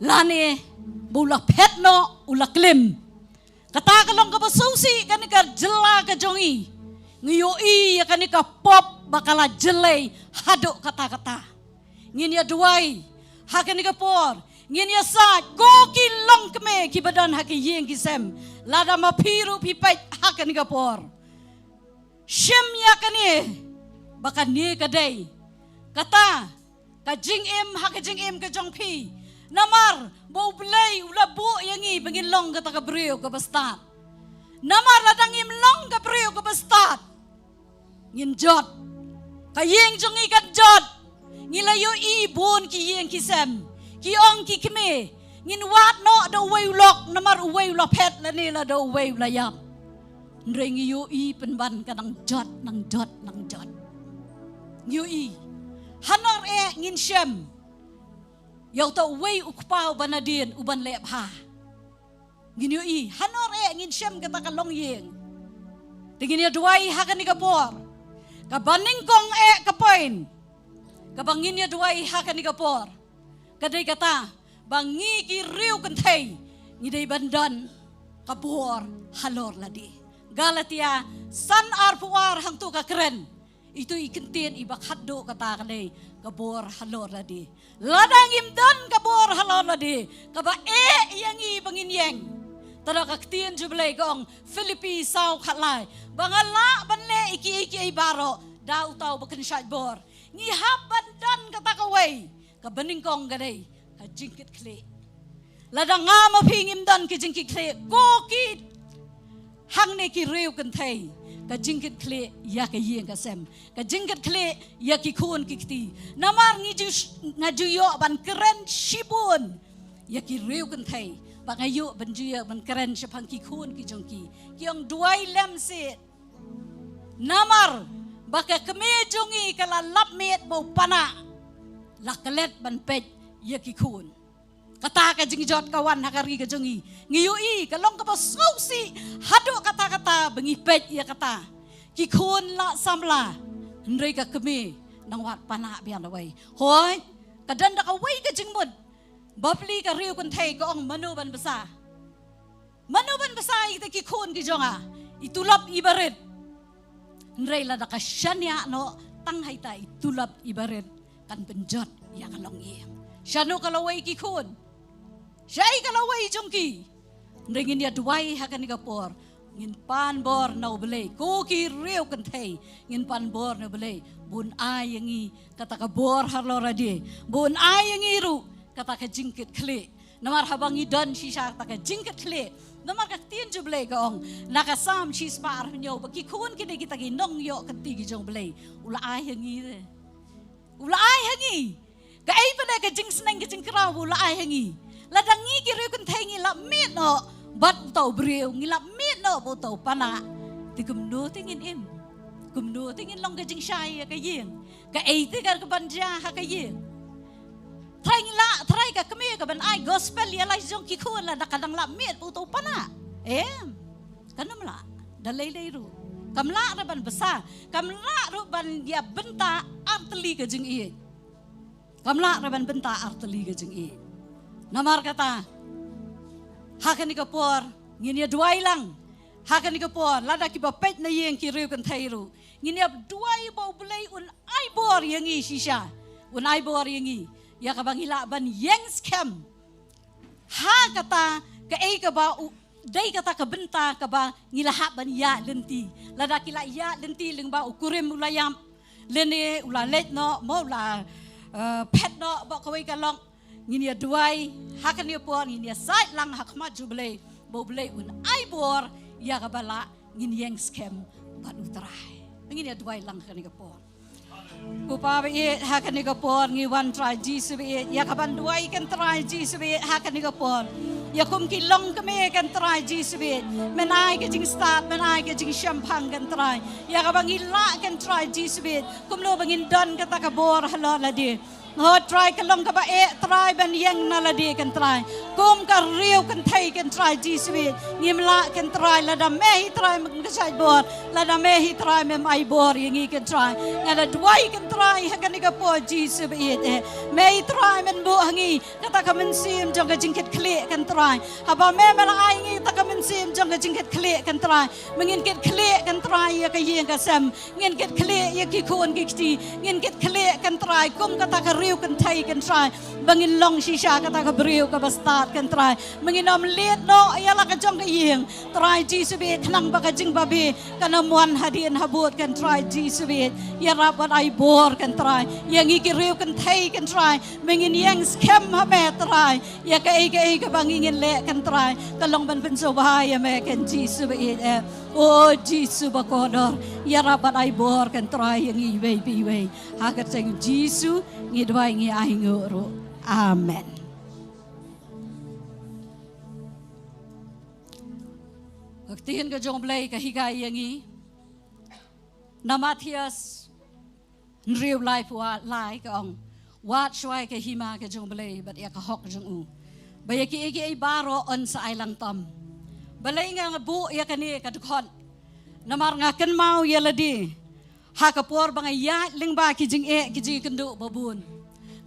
lane ba u la phet noh, u la klim. Kata ka long kaba sngewsih kane ka jylla ka jong ngi. Ngi ïohi ïa kane ka pop ba ka la jyllei haduh katta katta. Ngin ïa duwai ha kane ka por, ngin ïa said ko ki longkmie kiba don ha ki ïing ki sem. Lada ma phi ruh phi peit ha kane ka por, shim ïa kane ba kane ka dei kata ka jingim ha ka jingim ka jong phi. Namar ba u Blei u la buh ïa ngi ba ngin long kata ka briew kaba stad. Namar lada ngim long ka briew kaba stad, ngin jot. Ka ïing jong ngi kan jot. Ngi la ïohi bun ki ïing ki sem, ki ong ki kmie, ngin wad noh da uwei u lok namar uwei u la phet lane la da uwei u la ïap. Hynrei ngi ïohi pynban ka nang jot, nang jot, nang jot. Ngi ïohi. Hanor eh ngin shem ïa uta uwei u kpa uba nadien uban leh bha. Ngin ïohi, hanor eh ngin shem kata ka longïing. Te ngin ïa duwai ha kane ka por. Kaba nyngkong eh ka point kaba ngin ïa duwai ha kane ka por, ka dei kata ba ngi ki riew kynthei ngi dei ban don ka bor halor lade. Galatia san arphew ar hangto ka kren. Ito i kyntien iba khatduh kata ka dei ka bor halor lade. Lada ngim don ka bor halor lade, kaba eh ïa ngi ba ngin ïeng. Te da ka ktien jong u Blei ka ong, Philippi saw khatlai, ba nga lah ban leh ïa kiei kiei baroh da uta uba kynshait bor. Ngi hap ban don kata kawei, kaba nyngkong ka dei ka jingkitkhlieh. Lada nga ma phi ngim don ka jingkitkhlieh, ko ki hangne ki riew kynthei, ka jingkitkhlieh ïa ka ïing ka sem, ka jingkitkhlieh ïa ki khun ki kti. Namar ngi ju, nga ju ïoh ban kren shibun ïa ki riew kynthei, ba nga ïoh ban ju ïoh ban kren shaphang ki khun ki jong ki. Ki ong duwai lem seh. Namar ba ka kmie jong ngi ka la lap miet ba u Panah la klet ban peit ïa ki khun. Kata ka jingjot ka wan ha ka ri ka jong ngi. Ngi ïohi ka long kaba sngewsih haduh katta katta ba ngi peit ïa kata. Ki khun la samla, hynrei ka kmie nang wad Panah biang da wei. Hooid, ka don da kawei ka jingmut. Bapli ka riew kynthei ka ong mano ban bsa. Mano ban bsa ïa kita ki khun ki jong nga? I tulop iba rit. Hynrei lada ka shaniah noh, tang ha ita i tulop iba rit kan pynjot ïa ka longïing. Shano ka lawei ki khun? Shaei ka lawei jong ki? Hynrei ngin ïa duwai ha kane ka por Ngin pan bor na U Blei, ko ki riew kynthei, ngin pan bor na U Blei ba un ai ïa ngi kata ka bor halor lade, ba un ai ïa ngi ruh kata ka jingkitkhlieh. Namar haba ngi don shisha kata ka jingkitkhlieh, namar ka ktien jong U Blei ka ong na ka Salm shispah arphew hynñiew ba ki khun ki dei kita ki nongïoh kynti ki jong U Blei. U la ai ha ngi re. U la ai ha ngi. Kaei pat ka jingsneng ka jingkraw ba u la ai ha ngi. Lada ngi ki riew kynthei ngi lap miet noh bad uta u briew, ngi lap miet noh bad uta u panak, te kumno te ngin im? Kumno te ngin long ka jingshai ïa ka ïing? Kaei te ka ban jia ha ka ïing? Trai ngi lah, trai ka kmie ka ban ai gospel ïa la jong ki khun lada ka dang lap miet bad uta u panak? Em. Kan ym lah. Da lei lei ruh kam lah ruh ban bsa, kam lah ruh ban ïa bynta artylli ka jingïeit. Kam lah ruh ban bynta artylli ka jingïeit. Namar kata, ha kane ka por ngin ïa duwai lang. Ha kane ka por lada kiba peit na ïing ki riew kynthei ruh, ngin ïa duwai ba U Blei un ai bor ïa ngi shisha, un ai bor ïa ngi ïa kaba ngi lah ban ïeng skhem ha kata kaei kaba u dei kata ka bynta kaba ngi la hap ban ïaid lynti. Lada ki la ïaid lynti lyngba u kurim u la ïap, lane u la leit noh, mo u la, eh, phet noh bad kawei ka lok, ngin ïa duwai ha kane ka por, ngin ïa said lang ha khmat jong U Blei ba U Blei un ai bor ïa kaba lah ngin ïeng skhem bad U Trai. Ngin ïa duwai lang ha kane ka por. Ko Pa ba ïeit, ha kane ka por ngi wan Trai Jisu ba ïeit, ïa ka ban duwai kan Trai Jisu ba ïeit, ha kane ka por. Ïa kum ki longkmie kan Trai Jisu ba ïeit, men ai ka jingstad, men ai ka jingshemphang kan Trai. Ïa kaba ngi lah kan Trai Jisu ba ïeit, kumno ba ngin don kata ka bor halor lade. Ho Trai, ka long kaba eh Trai ban ïeng na lade kan Trai. Kum ka riew kynthei kan Trai Jisu ba ïeit, ngim lah kan Trai lada me hi Trai mem ka shait bor, lada me hi Trai mem ai bor ïa ngi kan Trai. Nga da duwai kan Trai ha kane ka por Jisu ba ïeit eh, me hi Trai men buh ha ngi kata ka mynsiem jong ka jingkitkhlieh kan Trai. Haba me me la ai ngi kata ka mynsiem jong ka jingkitkhlieh kan Trai, me ngin kitkhlieh kan Trai ïa ka ïing ka sem. Ngin kitkhlieh ïa ki khun ki kti, ngin kitkhlieh kan Trai kum kata ka riew kynthei kan Trai, ba ngin long shisha kata ka briew kaba stad kan Trai. Ba ngin ym leit noh ïa la ka jong ka ïing Trai Jisu ba ïeit, khnang ba ka jingbabe kan ym wan hadien habud kan Trai Jisu ba ïeit. Ïarap bad ai bor kan Trai ïa ngi ki riew kynthei kan Trai, ba ngin ïeng skhem ha me Trai. Ïa kaei kaei kaba ngi ngin leh kan Trai, ka long ban pynsngewbha ïa me kan Jisu ba ïeit eh. O Jisu ba kordor, ïarap bad ai bor kan Trai ïa ngi iwei pa iwei. Ha ka kyrteng Jisu ngi duwai ngi ainguh ruh. Amen. Ka ktien ka jong U Blei ka hikai ïa ngi na Mathaios hynriew laiphew lai ka ong, wad shuwa ïa ka hima ka jong U Blei bad ïa ka hok jong u, ba ïa kiei kiei baroh yn sa ai lang tam. Balei nga nga buh ïa kane ka dkhot? Namar nga kynmaw ïa lade ha ka por ba nga ïaid lyngba ki jingeh ki jingkynduh babun.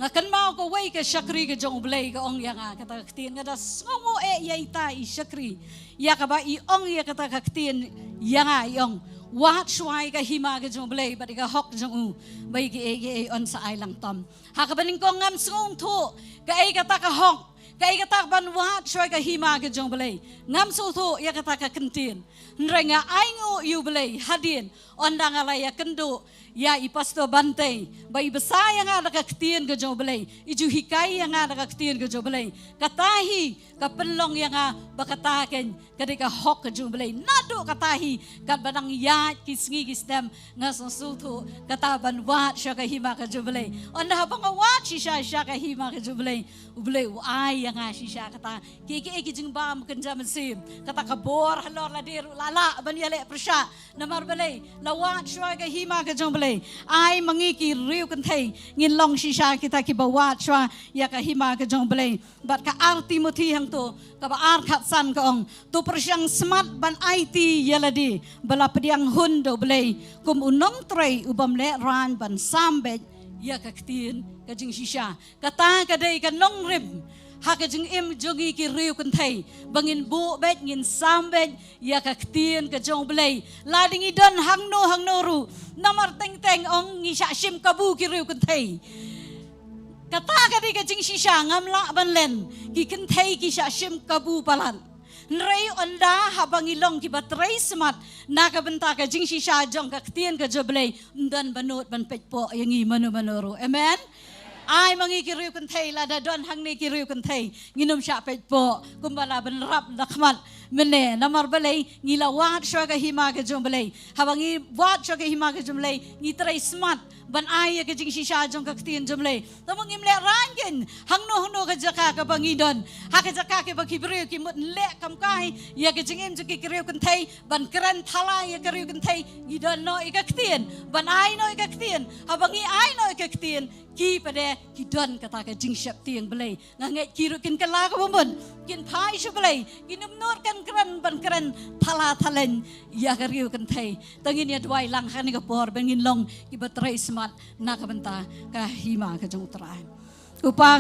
Nga kynmaw kawei ka shakri ka jong U Blei ka ong ïa nga kata ka ktien, nga da sngewnguh eh ïa ita i shakri ïa kaba i ong ïa kata ka ktien ïa nga, i ong, wad shuwa ïa ka hima ka jong U Blei bad ïa ka hok jong u, ba ïa kiei kiei yn sa ai lang tam. Ha kaba nyngkong ngam sngewthuh kaei kata ka hok, kaei kata ban wad shuwa ïa ka hima ka jong U Blei. Ngam sngewthuh ïa kata ka kyntien. Hynrei nga ainguh ïa U Blei hadien ynda nga la ïakynduh ïa i Pastor Bantei, ba i bsa ïa nga da ka ktien ka jong U Blei, i ju hikai ïa nga da ka ktien ka jong U Blei. Kata hi ka pynlong ïa nga ba kata keiñ ka dei ka hok ka jong U Blei. Naduh kata hi katba dang ïaid ki sngi ki snem nga sngewthuh kata ban wad sha ka hima ka jong U Blei. Ynda haba nga wad shisha sha ka hima ka jong U Blei, U Blei u ai ïa nga shisha kata. Kiei kiei ki jingbam kynja mynsiem, kata ka bor halor lade ruh la lah ban ïaleh pyrshah. Namar balei? La wad shuwa ka hima ka jong U Blei. Ai ma ngi ki riew kynthei ngin long shisha kita kiba wad shuwa ïa ka hima ka jong U Blei. Bad ka ar Timothi hangto kaba ar khatsan ka ong, to pyrshang smat ban aiti ïa lade ba la pdiang hun da U Blei kum u nongtrei u bym lehraiñ ban sam beit ïa ka ktien ka jingshisha. Kata ka dei ka nongrim ha ka jingim jong ngi ki riew kynthei, ba ngin buh beit, ngin sam beit ïa ka ktien ka jong U Blei. Lada ngi don hangno hangno ruh, namar teng teng ong ngi shah shim kabu ki riew kynthei. Kata ka dei ka jingshisha, ngam lah ban len, ki kynthei ki shah shim kabu palat. Hynrei ynda haba ngi long kiba trei smat na ka bynta ka jingshisha jong ka ktien ka jong U Blei, ym don ba nud ban peit poh ïa ngi mano mano ruh. Amen. Ai ma ngi ki riewkynthei, lada don hangne ki riewkynthei, ngin ym shah peit poh kumba la bynrap da khmat mynne, namar balei? Ngi la wad shuwa ka hima ka jong U Blei. Haba ngi wad shuwa ka hima ka jong U Blei, ngi trei smat ban ai ïa ka jingshisha jong ka ktien jong U Blei. Tang ba ngim lehraiñ kein hangno hangno ka jaka kaba ngi don, ha ka jaka kaba ki briew ki mut leh kam kai ïa ka jingim jong ki riewkynthei, ban kren thala ïa ka riewkynthei, ngi don noh ïa ka ktien ban ai noh ïa ka ktien. Haba ngi ai noh ïa ka ktien, ki pat de ki don kata ka jingsheptieng Blei. Nga ngeit ki ruh kin kylla kaba mut, kin phai sha U Blei, kin ym nud kan kren ban kren thala thalaiñ ïa ka riewkynthei. Tang ngin ïa duwai lang ha kane ka por ba ngin long kiba trei smat na ka bynta ka hima ka jong U Trai. Ko Pa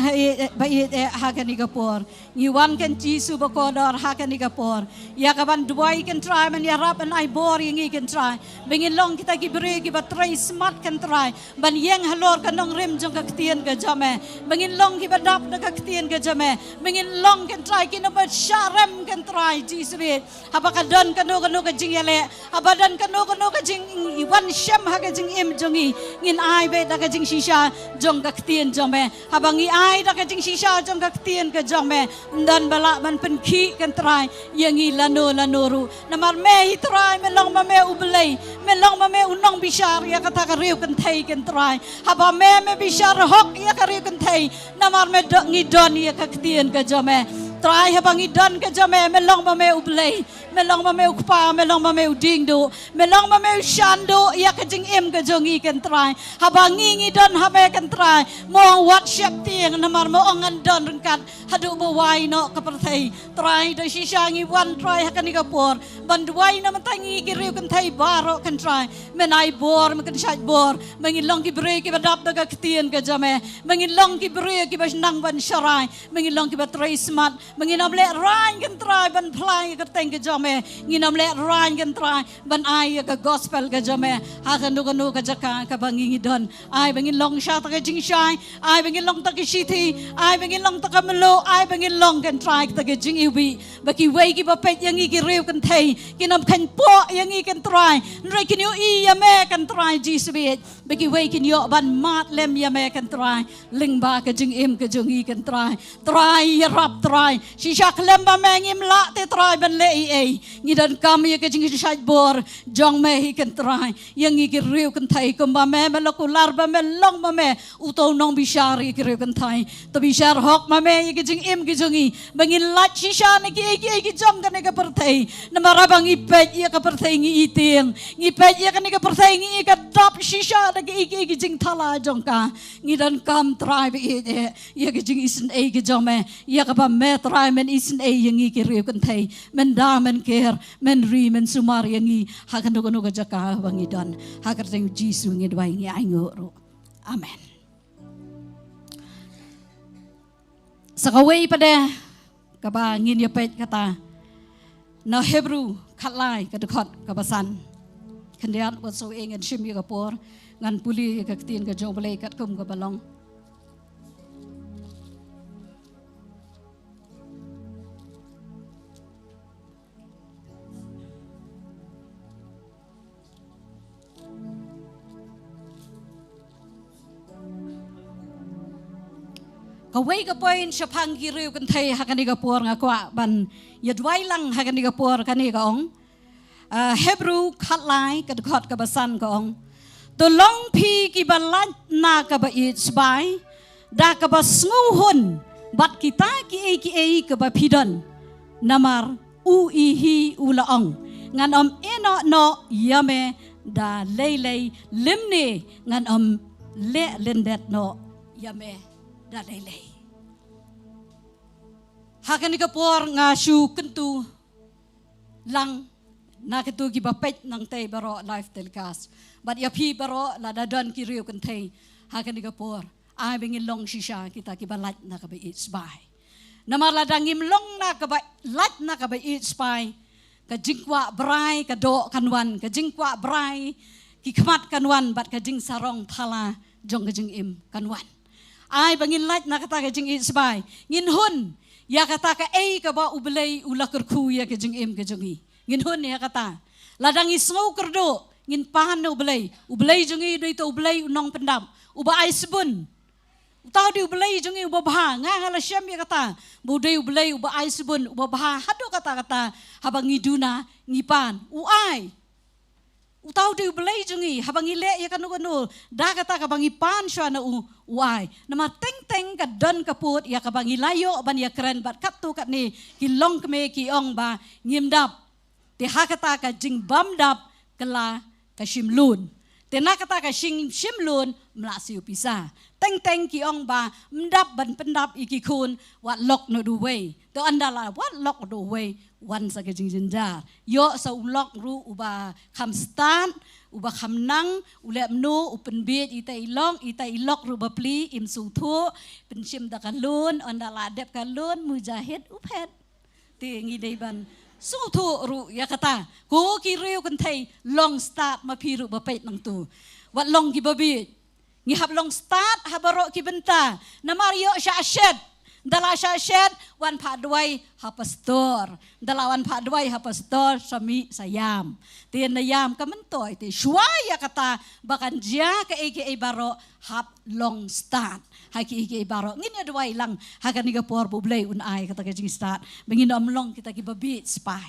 ba ïeit, eh, ha kane ka por ngi wan kan Jisu ba kordor ha kane ka por ïa kaban duwai kan Trai, ban ïarap ban ai bor ïa ngi kan Trai, ba ngin long kita ki briew kiba trei smat kan Trai, ban ïeng halor ka nongrim jong ka ktien ka jong Me, ba ngin long kiba dap da ka ktien ka jong Me, ba ngin long kan Trai ki nongba shah rem kan Trai Jisu beit. Haba ka don kano kano ka jingïaleh, haba don kano kano ka jingwan shem ha ka jingim jong ngi, ngin ai beit da ka jingshisha jong ka ktien jong Me. Haba ngi ai da ka jingshisha jong ka ktien ka jong Me, ym don ba lah ban pynkhih kan Trai ïa ngi lano lano ruh. Namar Me hi Trai, Me long ma Me U Blei, Me long ma Me u nongbishar ïa kata ka riewkynthei kan Trai. Haba Me, Me bishar hok ïa ka riewkynthei, namar Me don, ngi don ïa ka ktien ka jong Me. Trai, haba ngi don ka jong Me, Me long ma Me U Blei, Me long ma Me u Kpa, Me long ma Me u diengduh, Me long ma Me u shanduh ïa ka jingim ka jong ngi kan Trai. Haba ngi, ngi don ha Me kan Trai, Me ong wat sheptieng, namar Me ong ngan don ryngkat haduh ba wai noh ka pyrthei. Trai, da shisha ngi wan Trai ha kane ka por ban duwai na bynta ngi ki riewkynthei baroh kan Trai. Men ai bor, Men kynshait bor, ba ngin long ki briew kiba dap da ka ktien ka jong Me, ba ngin long ki briew kiba nang ban sharai, ba ngin long kiba trei smat, ba ngin ym lehraiñ kan Trai ban phla ïa ka kyrteng ka jong Me, ngin ym lehraiñ kan Trai ban ai ïa ka gospel ka jong Me ha kano kano ka jaka kaba ngi, ngi don. Ai ba ngin long sha ta ka jingshai, ai ba ngin long ta ka shithi, ai ba ngin long ta ka mluh, ai ba ngin long kan Trai ta ka jingiwbih, ba kiwei kiba peit ïa ngi ki riewkynthei kin ym kheiñ poh ïa ngi kan Trai, hynrei kin ïohi ïa Me kan Trai Jisu beit, ba kiwei kin ïoh ban mad lem ïa Me kan Trai lyngba ka jingim ka jong ngi kan Trai. Trai, ïarap Trai, shisha khlem bad Me ngim lah te Trai ban leh ei ei. Ngi donkam ïa ka jingshait bor jong Me hi kan Trai, ïa ngi ki riewkynthei, kumba Me, Me la kular ba Me long ma Me uto u nongbishar ïa ki riewkynthei. To bishar hok ma Me ïa ka jingim ka jong ngi, ba ngin lait shisha na kiei kiei ki jong kane ka pyrthei. Namar haba ngi peit ïa ka pyrthei ngi i tieng, ngi peit ïa kane ka pyrthei ngi i ka dap shisha da kiei kiei ki jingthala jong ka. Ngi donkam Trai ba ïeit eh ïa ka jingisynei ka jong Me, ïa kaba Me Trai Men isynei ïa ngi ki riewkynthei, Men da Men ker, Men ri Men sumar ïa ngi ha kano kano ka jaka ba ngi don. Ha ka kyrteng Jisu ngi duwai, ngi ainguh ruh. Amen. Sa kawei pat de kaba ngin ïa peit kata na Hebru khatlai ka dkhot kaba san. Khyndiat wat shu ïa ngan shim ïa ka por, ngan pule ïa ka ktien ka jong U Blei katkum kaba long. Kawei ka point shaphang ki riewkynthei ha kane ka por nga kwah ban ïa duwai lang ha kane ka por, kane ka ong, ah, Hebru khatlai ka dkhot kaba san ka ong, to long phi kiba lait na kaba ïeit sbai da kaba sngewhun bad kita kiei kiei kaba phi don. Namar U I hi U la ong, ngan ym ïehnoh noh ïa me da lei lei, lymne ngan ym leh lyndet noh ïa me da lei lei. Ha kane ka por nga shu kyntu lang na kito kiba peit nangtei baroh live telecast, bad ïa phi baroh lada don ki riewkynthei ha kane ka por, ai ba ngin long shisha kita kiba lait na kaba ïeit sbai. Namar lada ngim long na kaba lait na kaba ïeit sbai, ka jingkwah brai ka doh kan wan, ka jingkwah brai ki khmat kan wan, bad ka jingsarong thala jong ka jingim kan wan. Ai ba ngin lait na kata ka jingïeit sbai, ngin hun Ïa kata kaei kaba U Blei u la kyrkhu ïa ka jingim ka jong ngi. Ngin hun ïa kata. Lada ngi sngew kyrduh, ngin pan na U Blei. U Blei jong ngi dei to U Blei u nongpyndap, uba ai sbun. Uta u dei U Blei jong ngi uba bha, nga nga la shem ïa kata. Ba u dei U Blei uba ai sbun, uba bha haduh katta katta, haba ngi duna, ngi pan. U ai. Uta u dei U Blei jong ngi, haba ngi leh ïa kano kano, da kata kaba ngi pan shuwa na u, u ai. Namar teng teng ka don ka pud ïa kaba ngi la ïoh ban ïakren bad katto katne ki longkmie ki ong ba ngim dap. Te ha kata ka jingbymdap ka la ka shim lun. Te na kata ka shim, shim lun, mlak siew pisa. Teng teng ki ong ba ym dap ban pyndap ïa ki khun, wat lok noh da uwei. Te ynda la wat lok da uwei, wan sa ka jingjynjar. Ïoh sa u lok ruh uba kham stad, uba kham nang, u leh mano, u pynbiej ita i lok, ita i lok ruh bapli, im sngewthuh, pynshim da ka lun, ynda la dep ka lun, mujahid, u phet. Te ngi dei ban sngewthuh ruh ïa kata. Ko ki riew kynthei, long stad ma phi ruh ba peit nangtu. Wat long kiba biej. Ngi hap long stad ha baroh ki bynta. Namar ïoh shah shet. Da la shah shet, wan phah duwai ha pastor. Da la wan phah duwai ha pastor, sa mih sa ïam. Te na ïam ka myntoi, te shuwa ïa kata ba kan jia kaei kaei baroh, hap long stad. Ha kiei kiei baroh. Ngin ïa duwai lang ha kane ka por ba U Blei un ai kata ka jingstad. Ba ngin ym long kita kiba biej spah.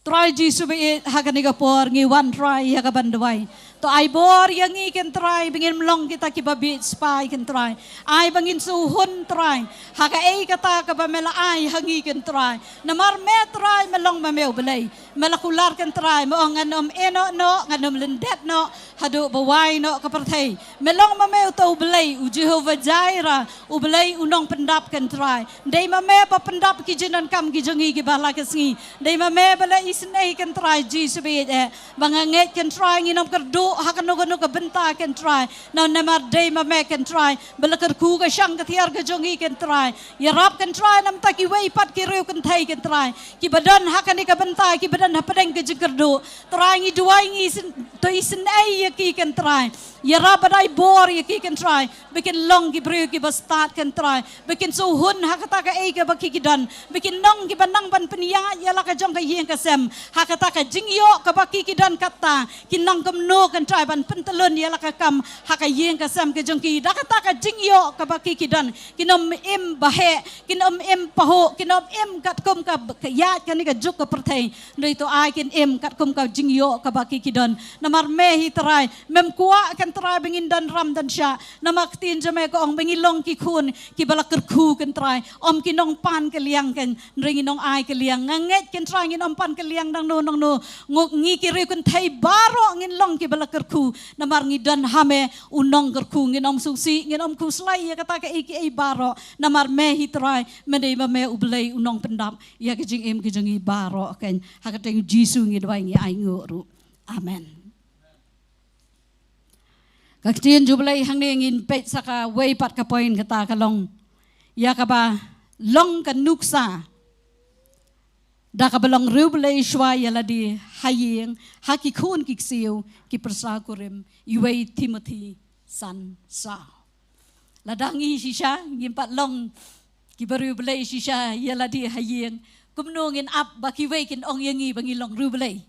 Trai Jisu baieit, ha kane ka por ngi wan Trai ïa ka ban duwai. To ai bor ïa ngi Kynrad Trai, ba ngin ym long kita kiba biej spah Kynrad Trai. Ai ba ngin sngewhun Trai ha kaei kata kaba me la ai ha ngi Kynrad Trai. Namar me Trai me long ma me U Blei. Me la kular Kynrad Trai, me ong ngan ym ïehnoh noh, ngan ym lyndet noh haduh ba wai noh ka pyrthei. Me long ma me uta U Blei, u Jehovah Jireh, U Blei u nongpyndap Kynrad Trai. Dei ma me ba pyndap ki jingdonkam ki jong ngi kiba la ka sngi. Dei ma me ba la isynei Kynrad Trai Jisu baieit eh. Ba nga ngeit Kynrad Trai ngin ym kyrduh ha kano kano ka bynta Kynrad Trai. Namar dei ma me Kynrad Trai ba la kyrkhu ka shang ka thiar ka jong ngi Kynrad Trai. Ïarap Kynrad Trai namar kiwei pat ki riew kynthei Kynrad Trai, kiba don ha kane ka bynta, kiba don hapdeng ka jingkyrduh. Trai ngi duwai ngi syn-, to isynei ïa ki Kynrad Trai. Ïarap bad ai bor ïa ki Kynrad Trai. Ba kin long ki briew kiba stad Kynrad Trai. Ba kin sngewhun ha kata kaei kaba ki ki don. Ba kin long kiba nang ban pynïaid ïa la ka jong ka ïing ka sem. Ha kata ka jingïoh kaba ki ki don kata. Kin nang kumno Kynrad Trai ban pyntlun ïa la ka kam ha ka ïing ka sem ka jong ki. Da kata ka jingïoh kaba ki ki don. Kin ym im ba heh, kin ym im pahuh, kin ym im katkum ka, ka ïaid kane ka juk ka pyrthei. Hynrei to ai kin im katkum ka jingïoh kaba ki ki don. Namar me hi Trai, mem kwah Kynrad Trai ba ngin don ram don shah. Namar ka ktien jong me ka ong ba ngi long ki khun kiba la kyrkhu Kynrad Trai. Ym ki nongpan ka liang Kynrad Trai, ngi nong ai ka liang. Nga ngeit Kynrad Trai ngin ym pan ka liang nangno nangno. Ngi ki riew kynthei baroh ngin long kiba la kyrkhu. Namar ngi don ha me u nongkyrkhu, ngin ym sngewsih, ngin ym khuslai ïa kata kaei kaei baroh. Namar me hi Trai, me dei ma me U Blei u nongpyndap ïa ka jingim ka jong ngi baroh Kynrad Trai. Ha ka kyrteng Jisu ngi duwai ngi ainguh ruh. Amen. Ka ktien jong U Blei hangne ngin peit sa kawei pat ka point, kata ka long ïa kaba long ka nuksa da kaba long riewblei shuwa ïa lade ha ïing, ha ki khun ki ksiew, ki pyrsa kurim, iwei Timothi san saw. Lada ngi shisha ngim pat long kiba riewblei shisha ïa lade ha ïing, kumno ngin ap ba kiwei kin ong ïa ngi ba ngi long riewblei?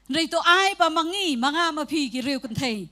Hynrei to ai ba ma ngi, ma nga ma phi ki riew kynthei,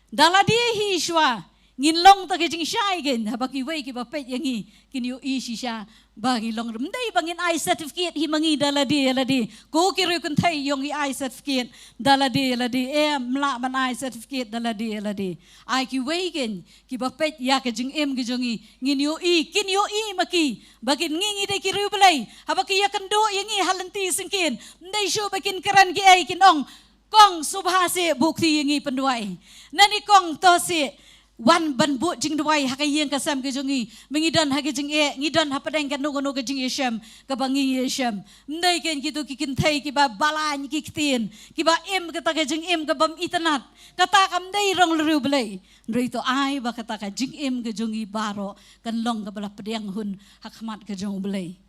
da lade hi shuwa ngin long ta ka jingshai Kynrad Trai, haba kiwei kiba peit ïa ngi kin ïohi shisha ba ngi long riewblei. Ym dei ba ngin ai certificate hi ma ngi da lade ïa lade. Ko ki riew kynthei, ïoh ngi ai certificate da lade ïa lade? Em, ym lah ban ai certificate da lade ïa lade. Ai kiwei Kynrad Trai kiba peit ïa ka jingim ka jong ngi, ngin ïohi, kin ïohi ma ki ba kin, ngi, ngi dei ki riewblei. Haba ki ïakynduh ïa ngi ha lynti syngkien, ym dei shuh ba kin kren kiei, kin ong, "Kong, sngewbha seh, buh kti ïa ngi pynduwai." Nangne, "Kong, to seh, wan ban buh jingduwai ha ka ïing ka sem ka jong ngi. Ba ngi don ha ka jingeh, ngi don hapdeng kano kano ka jingïashem kaba ngi ïashem." Ym dei Kynrad Trai, kito ki kynthei kiba balang ki ktien, kiba im kata ka jingim kabym itynnad. Kata kam dei rong riewblei. Hynrei to ai ba kata ka jingim ka jong ngi baroh kan long kaba la pdiang hun ha khmat ka jong U Blei.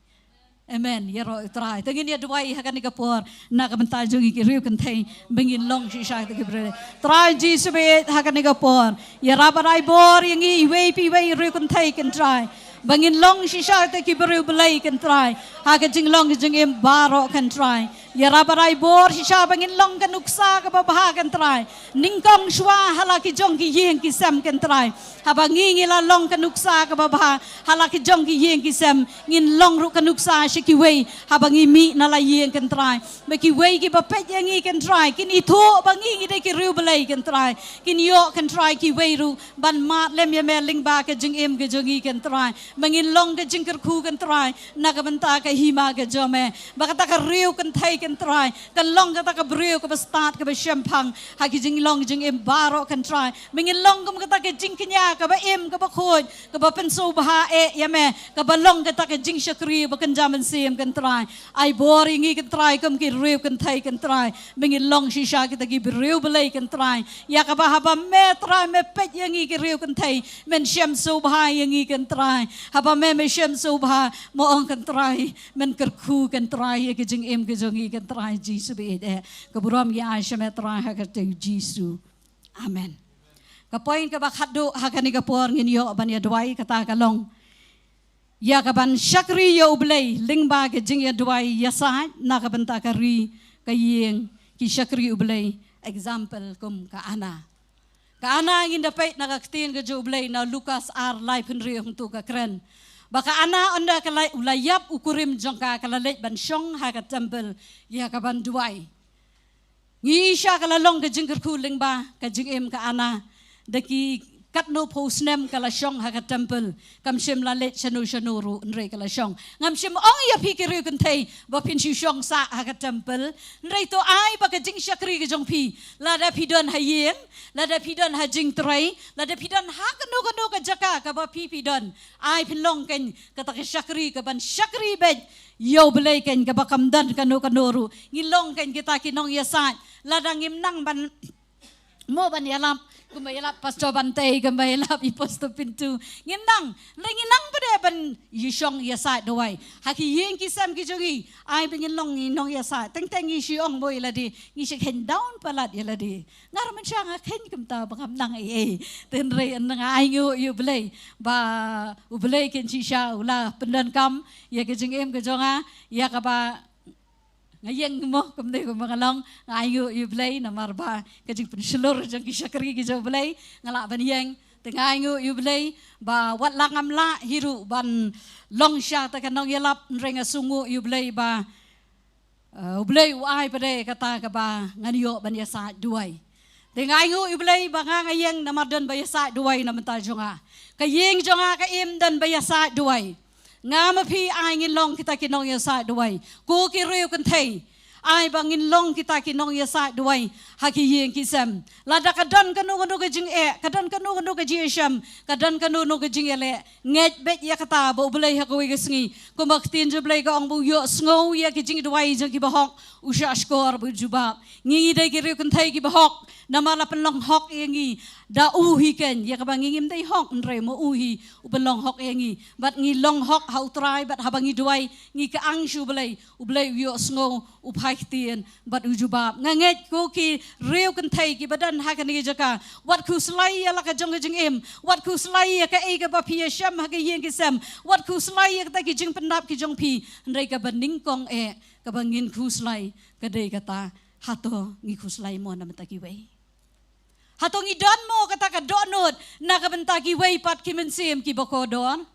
Amen. Ïaroh ïa U Trai. To ngin ïa duwai ha kane ka por na ka bynta jong ngi ki riew kynthei ba ngin long shisha kita ki briew. Trai Jisu baieit, ha kane ka por ïarap bad ai bor ïa ngi iwei pa iwei riew kynthei Kynrad Trai. Ba ngin long shisha kita ki briew Blei kan Trai, ha ka jinglong ka jingim baroh kan Trai. Ïarap bad ai bor shisha ba ngin long ka nuksa kaba bha kan Trai. Nyngkong shuwa ha la ki jong ki ïing ki sem kan Trai. Haba ngi ngi la long ka nuksa kaba bha ha la ki jong ki ïing ki sem, ngin long ruh ka nuksa sha kiwei haba ngi mih na la ïing kan Trai. Ba kiwei kiba peit ïa ngi kan Trai kin ithuh ba ngi ngi dei ki briew Blei kan Trai. Kin ïoh kan Trai kiwei ruh ban mad lem ïa me lyngba ka jingim ka jong ngi kan Trai. Ba ngin long ka jingkyrkhu kan Trai na ka bynta ka hima ka jong me. Ba kata ka briew kynthei kan Trai kan long kata ka briew kaba stad kaba shemphang ha ki jinglong jingim baroh kan Trai. Ba ngin long kum kata ka jingkñia kaba im kaba khuid kaba pynsngewbha eh ïa me, kaba long kata ka jingshakri ba kynja mynsiem kan Trai. Ai bor ïa ngi kan Trai kum ki briew kynthei kan Trai. Ba ngin long shisha kita ki briew Blei kan Trai. Ïa kaba haba me Trai me peit ïa ngi ki briew kynthei, men sngewbha ïa ngi kan Trai. Haba me me sngewbha, mo ong kan Trai, men kyrkhu kan Trai ïa ka jingim ka jong ngi kan Trai Jisu ba ïeit eh. Ka burom ngi ai sha me Trai ha ka kyrteng Jisu. Amen. Ka point kaba khatduh ha kane ka por ngin ïoh ban ïa duwai kata ka long ïa kaban shakri ïa U Blei lyngba ka jingïaduwai ïasaid na ka bynta ka ri ka ïing ki shakri U Blei, example kum ka Anna. Ka Anna ngin da peit na ka ktien ka jong U Blei na Lukas ar laiphew hynriew hangto ka kren ba ka Anna ynda ka la, u la ïap u kurim jong ka, ka la leit ban shong ha ka temple ïa kaban duwai. Ngi shisha ka la long ka jingkyrkhu lyngba ka jingim ka Anna. Da ki katno phew snem ka la shong ha ka temple. Kam shym la leit shano shano ruh, hynrei ka la shong. Ngam shym ong ïa phi ki briew kynthei ba phin shu shong sah ha ka temple. Hynrei to ai ba ka jingshakri ka jong phi, lada phi don ha ïing, lada phi don ha jingtrei, lada phi don ha kano kano ka jaka kaba phi phi don, ai phin long kan kata ka shakri kaban shakri beit ïa U Blei kan kaba kam don kano kano ruh. Ngi long kan kita ki nongïasaid. Lada ngim nang ban, mo ban ïalap kumba ïalap Pastor Bantei, kumba ïalap i Pastor Pintu, ngim nang. Lada ngim nang pat de ban ïashong ïasaid duwai ha ki ïing ki sem ki jong ngi. Ai ba ngin long ngi nongïasaid. Teng teng ngi shu ong mo ïa lade, ngi shu kheiñ down palat ïa lade. Nga ruh mynshuwa nga kheiñ kumta ba ngam nang ei ei. Te hynrei nga ainguh ïa U Blei ba U Blei kan shisha u la pyndonkam ïa ka jingim ka jong nga, ïa kaba nga ïeng mo kumne kumba nga long. Nga ainguh ïa U Blei namar ba ka jingpynshlur jong ki shakri ki jong U Blei nga lah ban ïeng. Te nga ainguh ïa U Blei ba wat la ngam lah hi ruh ban long sha ta ka nongïalap, hynrei nga sngewnguh ïa U Blei ba Uh, U Blei u ai pat de kata kaba ngan ïoh ban ïasaid duwai. Te nga ainguh ïa U Blei ba nga nga ïeng namar don ba ïasaid duwai na bynta jong nga. Ka ïing jong nga ka im don ba ïasaid duwai. Nga ma phi ai ngin long kita ki nongïasaid duwai. Ko ki briew kynthei, ai ba ngin long kita ki nongïasaid duwai ha ki ïing ki sem. Lada ka don kano kano ka jingeh, ka don kano kano ka jingïashem, ka don kano kano ka jingïaleh, ngeit beit ïa kata ba U Blei ha kawei ka sngi, kumba ka ktien jong U Blei ka ong, ba u ïohsngew ïa ki jingduwai jong ki bahok, u shahshkor bad u jubab. Ngi ngi dei ki briew kynthei ki bahok, namar la pynlong hok ïa ngi da u hi ken. Ïa kaba ngi ngim dei hok, hynrei ma u hi u pynlong hok ïa ngi. Bad ngi long hok ha U Trai, bad haba ngi duwai ngi kyang sha U Blei, U Blei u ïohsngew, u phai ktien bad u jubab. Nga ngeit ko ki briew kynthei kiba don ha kane ka jaka, wat khuslai ïa la ka jong ka jingim, wat khuslai ïa kaei kaba phi ïashem ha ka ïing ki sem, wat khuslai ïa kita ki jingpyndap ki jong phi, hynrei kaba nyngkong eh kaba ngin khuslai ka dei kata, hato ngi khuslai mo na bynta kiwei? Hato ngi don mo kata ka dohnud na ka bynta kiwei pat ki mynsiem kiba kordor?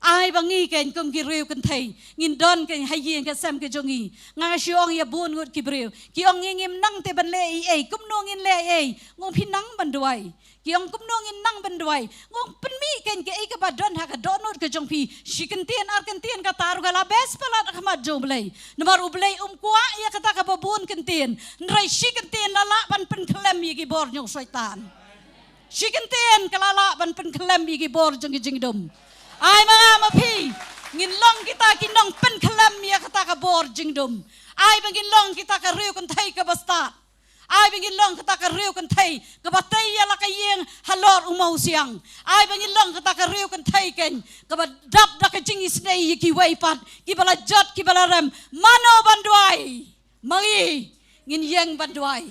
Ai ba ngi ken kum ki briew kynthei ngin don ken ha ïing ka sem ka jong ngi. Nga shu ong ïa bun ngut ki briew, ki ong ngi ngim nang te ban leh ei ei. Kumno ngin leh ei ei? Nga ong phi nang ban duwai. Ki ong kumno ngin nang ban duwai? Nga ong pynmih ken kaei kaba don ha ka dohnud ka jong phi. Shi kyntien ar kyntien kata ruh ka la best palat ha khmat jong U Blei. Namar U Blei um kwah ïa kata kaba bun kyntien, hynrei shi kyntien la lah ban pynkhlem ïa ki bor jong u Soitan. Shi kyntien ka la lah ban pynkhlem ïa ki bor jong ki jingdum. Ai ma nga ma phi ngin long kita ki nongpynkhlem ïa kata ka bor jingdum. Ai ba ngin long kita ka briew kynthei kaba stad. Ai ba ngin long kita ka briew kynthei kaba tei ïa la ka ïing halor u mawsiang. Ai ba ngin long kita ka briew kynthei ken kaba dap da ka jingisynei ïa kiwei pat, kiba la jot kiba la rem. Mano ban duwai? Ma ngi ngin ïeng ban duwai.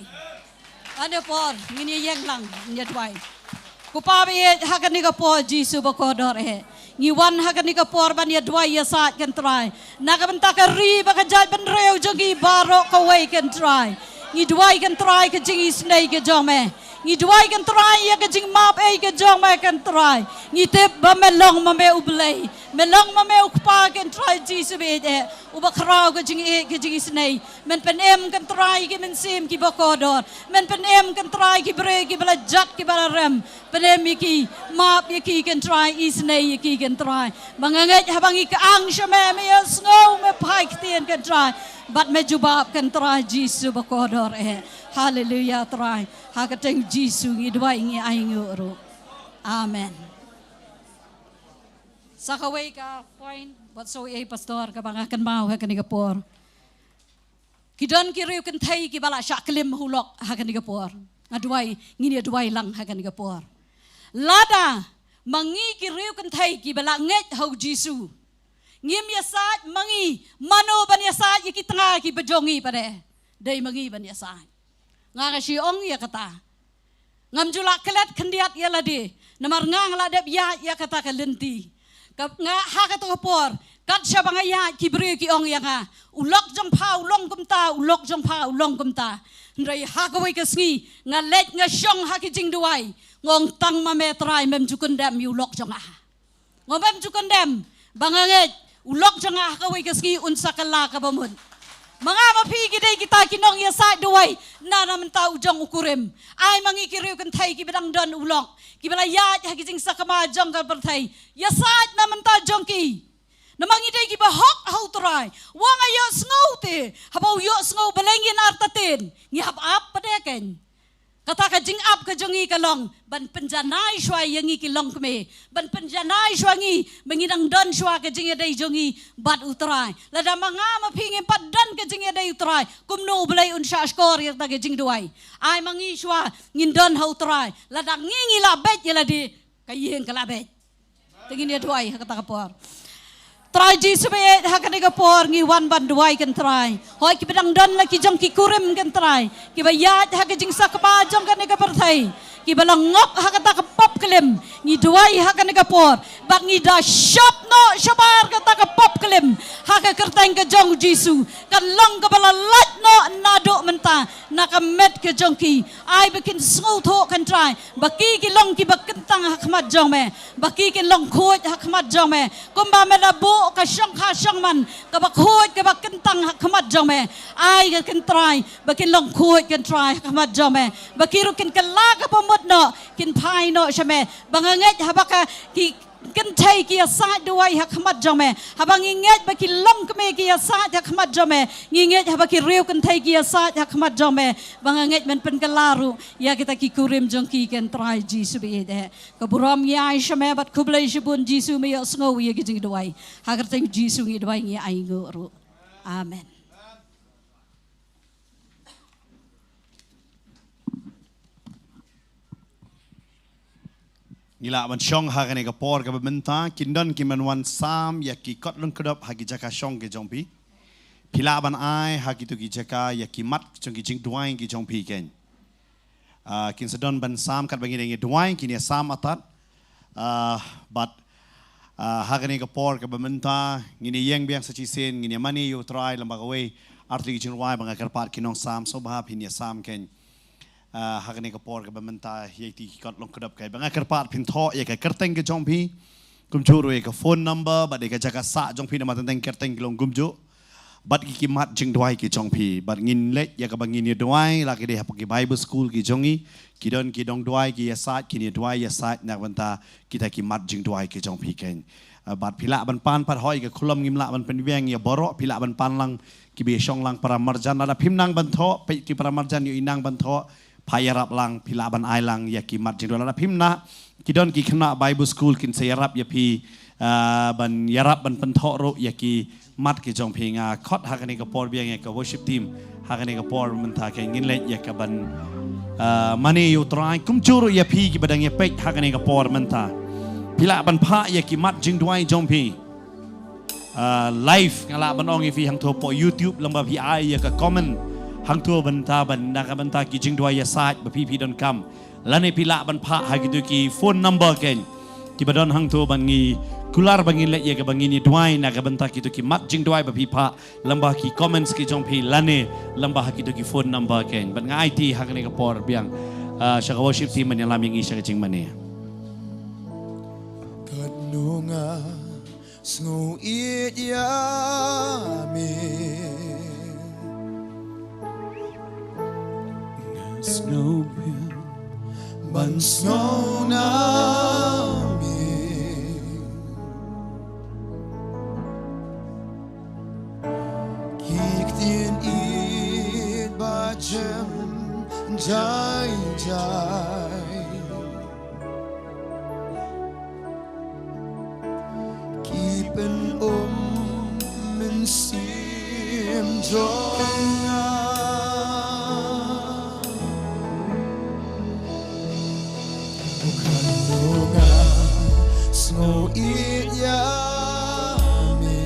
Ane por ngin ïeng lang ngin ïa duwai. Ko Pa ba ïeit, ha kane ka por Jisu ba kordor eh, ngi wan ha kane ka por ban ïa duwai ïa said, ko Trai, na ka bynta ka ri bad ka jaitbynriew jong ngi baroh kawei, ko Trai. Ngi duwai, ko Trai, ka jingisynei ka jong me. Ngi duwai, ko Trai, ïa ka jingmap ei ka jong me, ko Trai. Ngi tip ba me long ma me U Blei, me long ma me U Kpa, ko Trai Jisu ba ïeit eh, uba khraw ka jingïeit ka jingisynei. Men pynim, ko Trai, ki mynsiem kiba kordor. Men pynim, ko Trai, ki briew kiba la jot kiba la rem. Pynim ïa ki, map ïa ki, ko Trai, isynei ïa ki, ko Trai. Ba nga ngeit haba ngi kyang sha me, me ïohsngew, me phai ktien, ko Trai, bad me jubab, ko Trai Jisu ba kordor eh. Haleluia Trai. Ha ka kyrteng Jisu ngi duwai, ngi ainguh ruh. Amen. Sa kawei ka point, wat so ei pastor, kaba nga kynmaw ha kane ka por. Ki don ki riew kynthei kiba la shah klim ha u lok ha kane ka por. Nga duwai, ngin ïa duwai lang ha kane ka por. Lada ma ngi ki riew kynthei kiba la ngeit ha u Jisu ngim ïasaid ma ngi, mano ban ïasaid ïa ki tnga kiba jong ngi pat de? Dei ma ngi ban ïasaid. Nga nga shu ong ïa kata. Ngam ju lah klet khyndiat ïa lade, namar nga nga la dep ïaid ïa kata ka lynti. Ka nga ha kata ka por, kat shaba nga ïaid, ki briew ki ong ïa nga, u lok jong pha u long kumta, u lok jong pha u long kumta. Hynrei ha kawei ka sngi nga leit nga shong ha ki jingduwai, nga ong, tang ma me Trai, mem ju kyndem ïa u lok jong nga. Nga mem ju kyndem, ba nga ngeit u lok jong nga ha kawei ka sngi un sa kylla kaba mut. Ma nga ma phi ki dei kita ki nongïasaid duwai na, na mynta u jong u kurim. Ai ma ngi ki riew kynthei kiba dang don u lok, kiba la ïaid ha ki jingsakma jong ka pyrthei, ïasaid na mynta jong ki. Namar ngi dei kiba hok ha u Trai. Wat nga ïohsngew te, haba u ïohsngew balei ngin artatien, ngi hap ap pat de kein. Kata ka jingap ka jong ngi ka long ban pynjanai shuwa ïa ngi ki longkmie, ban pynjanai shuwa ngi ba ngi dang don shuwa ka jingïadei jong ngi bad u Trai. Lada ma nga ma phi ngim pat don ka jingïadei u Trai, kumno u Blei un shah shkor ïa kata ka jingduwai? Ai ma ngi shuwa ngin don ha u Trai. Lada ngi ngi lah beit ïa lade, ka ïing ka lah beit. Te ngin ïa duwai ha kata ka por. Trai Jisu ba ïeit, ha kane ka por ngi wan ban duwai, ko Trai. Hooid, kiba dang don la ki jong ki kurim, ko Trai, kiba ïaid ha ka jingsakma jong kane ka pyrthei, kiba la ngop ha kata ka pop klim. Ngi duwai ha kane ka por, bad ngi da shop noh shabar kata ka pop klim ha ka kyrteng ka jong u Jisu. Kan long kaba la lait noh naduh mynta na ka met ka jong ki. Ai ba kin sngewthuh, ko Trai, ba ki ki long kiba kyntang ha khmat jong me, ba ki kin long khuid ha khmat jong me. Kumba me la buh ka shongkha shongman kaba khuid kaba kyntang ha khmat jong me. Ai, ko Trai, ba kin long khuid, ko Trai, ha khmat jong me, ba ki ruh kin kylla kaba mut noh, kin phai noh sha me. Ba nga ngeit haba ka ki kynthei ki ïasaid duwai ha khmat jong me, haba ngi ngeit ba ki longkmie ki ïasaid ha khmat jong me, ngi ngeit haba ki riew kynthei ki ïasaid ha khmat jong me, ba nga ngeit men pynkylla ruh ïa kita ki kurim jong ki, ko Trai Jisu ba ïeit eh. Ka burom ngi ai sha me bad khublei shibun Jisu, me ïohsngew ïa ki jingduwai. Ha ka kyrteng Jisu ngi duwai, ngi ainguh ruh. Amen. Ngi lah ban shong ha kane ka por kaba mynta, kin don ki ban wan sam ïa ki kot lyngkdop ha ki jaka shong ki jong phi. Phi lah ban ai ha kito ki jaka ïa ki mat jong ki jingduwai ki jong phi kein. Ah, kin sa don ban sam katba ngi dang ïa duwai, kin ïa sam artat. Ah, bad, ah, ha kane ka por kaba mynta ngin ïa ïeng biang sa shisien, ngin ïa mane ïa u Trai lyngba kawei artylli ki jingrwai, ba nga kyrpad ki nongsam sngewbha phin ïa sam kein. Ah, ha kane ka por kaba mynta ïa kito ki kot lyngkdop kein, ba nga kyrpad phin thoh ïa ka kyrteng ka jong phi, kumjuh ruh ïa ka phone number bad ïa ka jaka sah jong phi, namar teng teng ki kyrteng ki long kumjuh. Bad ki, ki mat jingduwai ki jong phi, bad ngin leit ïa kaba ngin ïa duwai, la ki dei hapoh ki Bible school ki jong ngi, ki don ki nongduwai ki ïasaid, kin ïa duwai ïasaid na ka bynta kita ki mat jingduwai ki jong phi kein. Ah, bad phi lah ban pan pat, hooid ka khulom ngim lah ban pynbiang ïa baroh, phi lah ban pan lang, kiba ïa shong lang para marjan, lada phim nang ban thoh, peit ki para marjan ïohi nang ban thoh, pha ïarap lang, phi lah ban ai lang ïa ki mat jingduwai. Lada phim nah, ki don ki khynnah Bible school kin sa ïarap ïa phi, ah, ban ïarap ban pynthoh ruh ïa ki mat ki jong phi. Nga khot ha kane ka por biang ïa ka worship team ha kane ka por mynta, kein ngin leit ïa ka ban, ah, mane ïa u Trai, kumjuh ruh ïa phi kiba dang ïa peit ha kane ka por mynta. Phi lah ban phah ïa ki mat jingduwai jong phi. Ah, live, nga lah ban ong ïa phi hangto hapoh YouTube, lymba phi ai ïa ka comment hangto, bynta ban, na ka bynta ki jingduwai ïasaid ba phi, phi donkam. Lane phi lah ban phah ha kito ki phone number kein kiba don hangto ban ngi kular ba ngin leit ïa kaba ngin ïa duwai na ka bynta kito ki mat jingduwai ba phi phah lyngba ki comments ki jong phi lane lyngba ha kito ki phone number kein. Bad nga aiti ha kane ka por biang, ah, sha ka worship team ban ïalam ïa ngi sha ka jingmane. Katno nga sngew ïeit ïa me. Nga sngew biang ban sngew na me. Ki ktien ïeit ba jem jai jai. Ki pynum mynsiem jong nga. Katno nga sngew ïeit ïa me.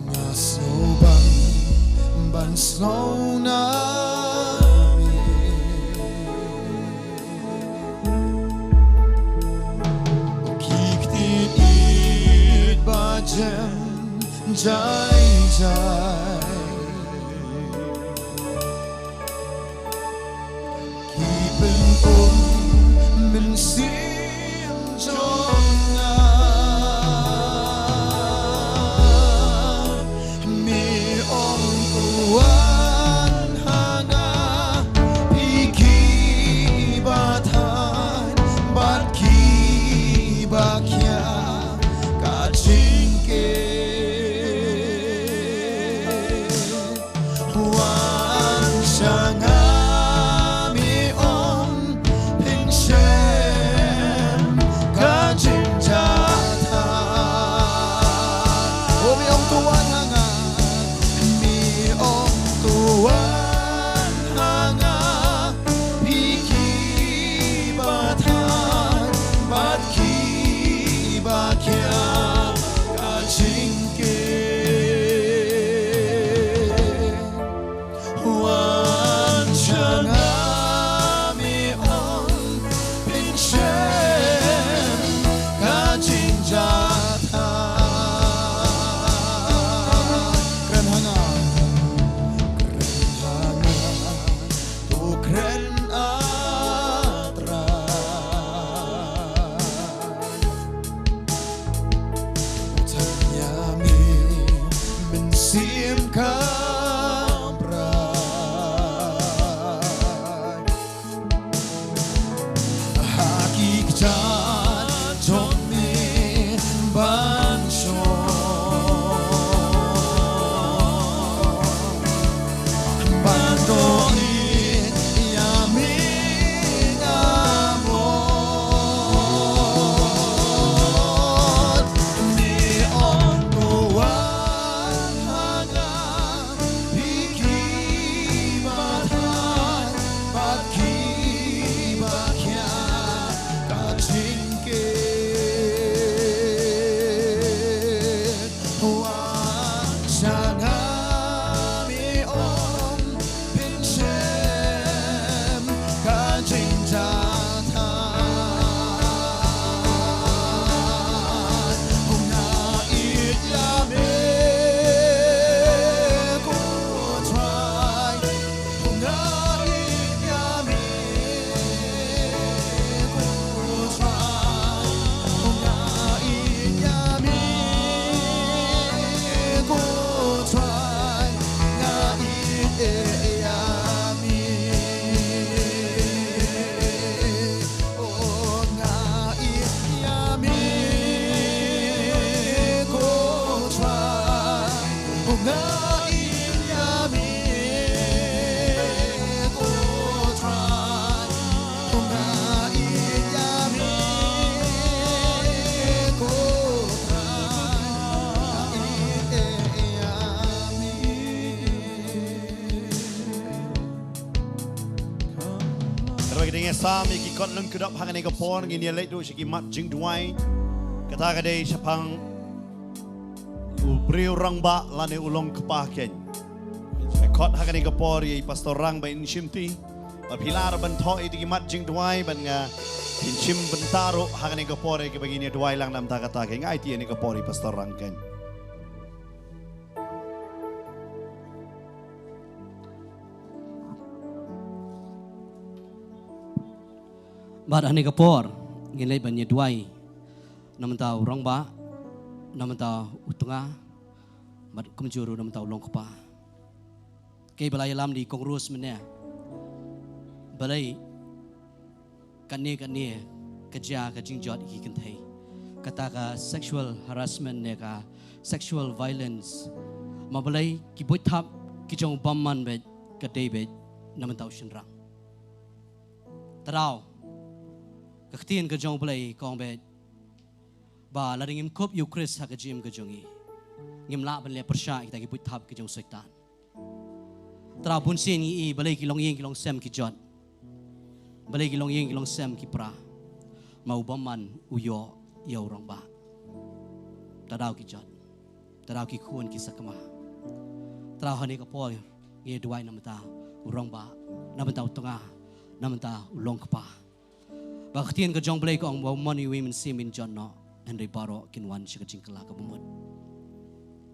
Nga sngew bang ban sngew na me. Ki ktien ïeit ba jem jai jai. Ki pynum mynsiem jong nga. Me ong to wan ha nga, phi kiba thait bad kiba khia ka jingkit. Wan sha nga, me ong, phin shem ka jingjia thaw. O me ong to wan ha nga, me ong to wan ha nga, phi kiba thait bad kiba khia ka jingkit. Wan sha nga, me ong, phin shem ka jingjia thaw. Kren ha nga, kren ha nga, to kren, ah Trai. Tang ïa me mynsiem ka bright. Ha ki kjat jong me ban shong. Ban dohnud ïa me nga mut. Me ong to wan ha nga, phi kiba thait bad kiba khia ka jingkit. Wan sha nga, me ong, phin shem ka jingjia thaw. Nga ïeit ïa me ko Trai. Nga ïeit ïa me ko Trai. Nga ïeit ïa me ko Trai. Nga ïeit ïa me. Oh, nga ïeit ïa me ko Trai. Oh, nga ïeit ïa me ko Trai. Oh, nga ïeit ïa me ko Trai. Nga ïeit ïa me. Kata ka dei ïa sam ïa ki kot lyngkdop ha kane ka por, ngin ïa leit ruh sha ki mat jingduwai. Kata ka dei shaphang u briew rangbah lane u long kpa keiñ. Khot ha kane ka por ïa i Pastor Rang ba in shim ti. Ba phi lah ban thoh ïa ki mat jingduwai ban nga in shim bynta ruh ha kane ka por ïa kiba ngin ïa duwai lang namar kata ka ngai ti ïa kane ka por i Pastor Rang kan. Bad ha kane ka por ngin leit ban ïa duwai namar u rangbah, namar u tnga, bad kumjuh ruh namar u longkpa. Kaei ba la ïalam da i Kong Rose mynne. Balei kane kane ka jia ka jingjot ïa ki kynthei. Kata ka sexual harassment ne ka sexual violence. Ma balei ki buit thap ki jong u bymman beit ka dei beit namar u shynrang. Te daw ka ktien ka jong u Blei ka ong beit ba lada ngim kup ïa u Khrist ha ka jingim ka jong ngi, ngim lah ban leh pyrshah ïa kita ki buit thap ki jong u Soitan. Te daw bun sien ngi i balei ki longïing ki longsem ki jot. Balei ki longïing ki longsem ki pra. Ma u bymman u ïoh ïa u rangbah. Te daw ki jot. Te daw ki khun ki sakma. Te daw ha kane ka por ngi duwai namar u rangbah, namar u tnga, namar u longkpa. Ba ka ktien ka jong u Blei ka ong ba mon iwei i mynsiem in jot noh, hynrei baroh kin wan sha ka jingkylla kaba mut.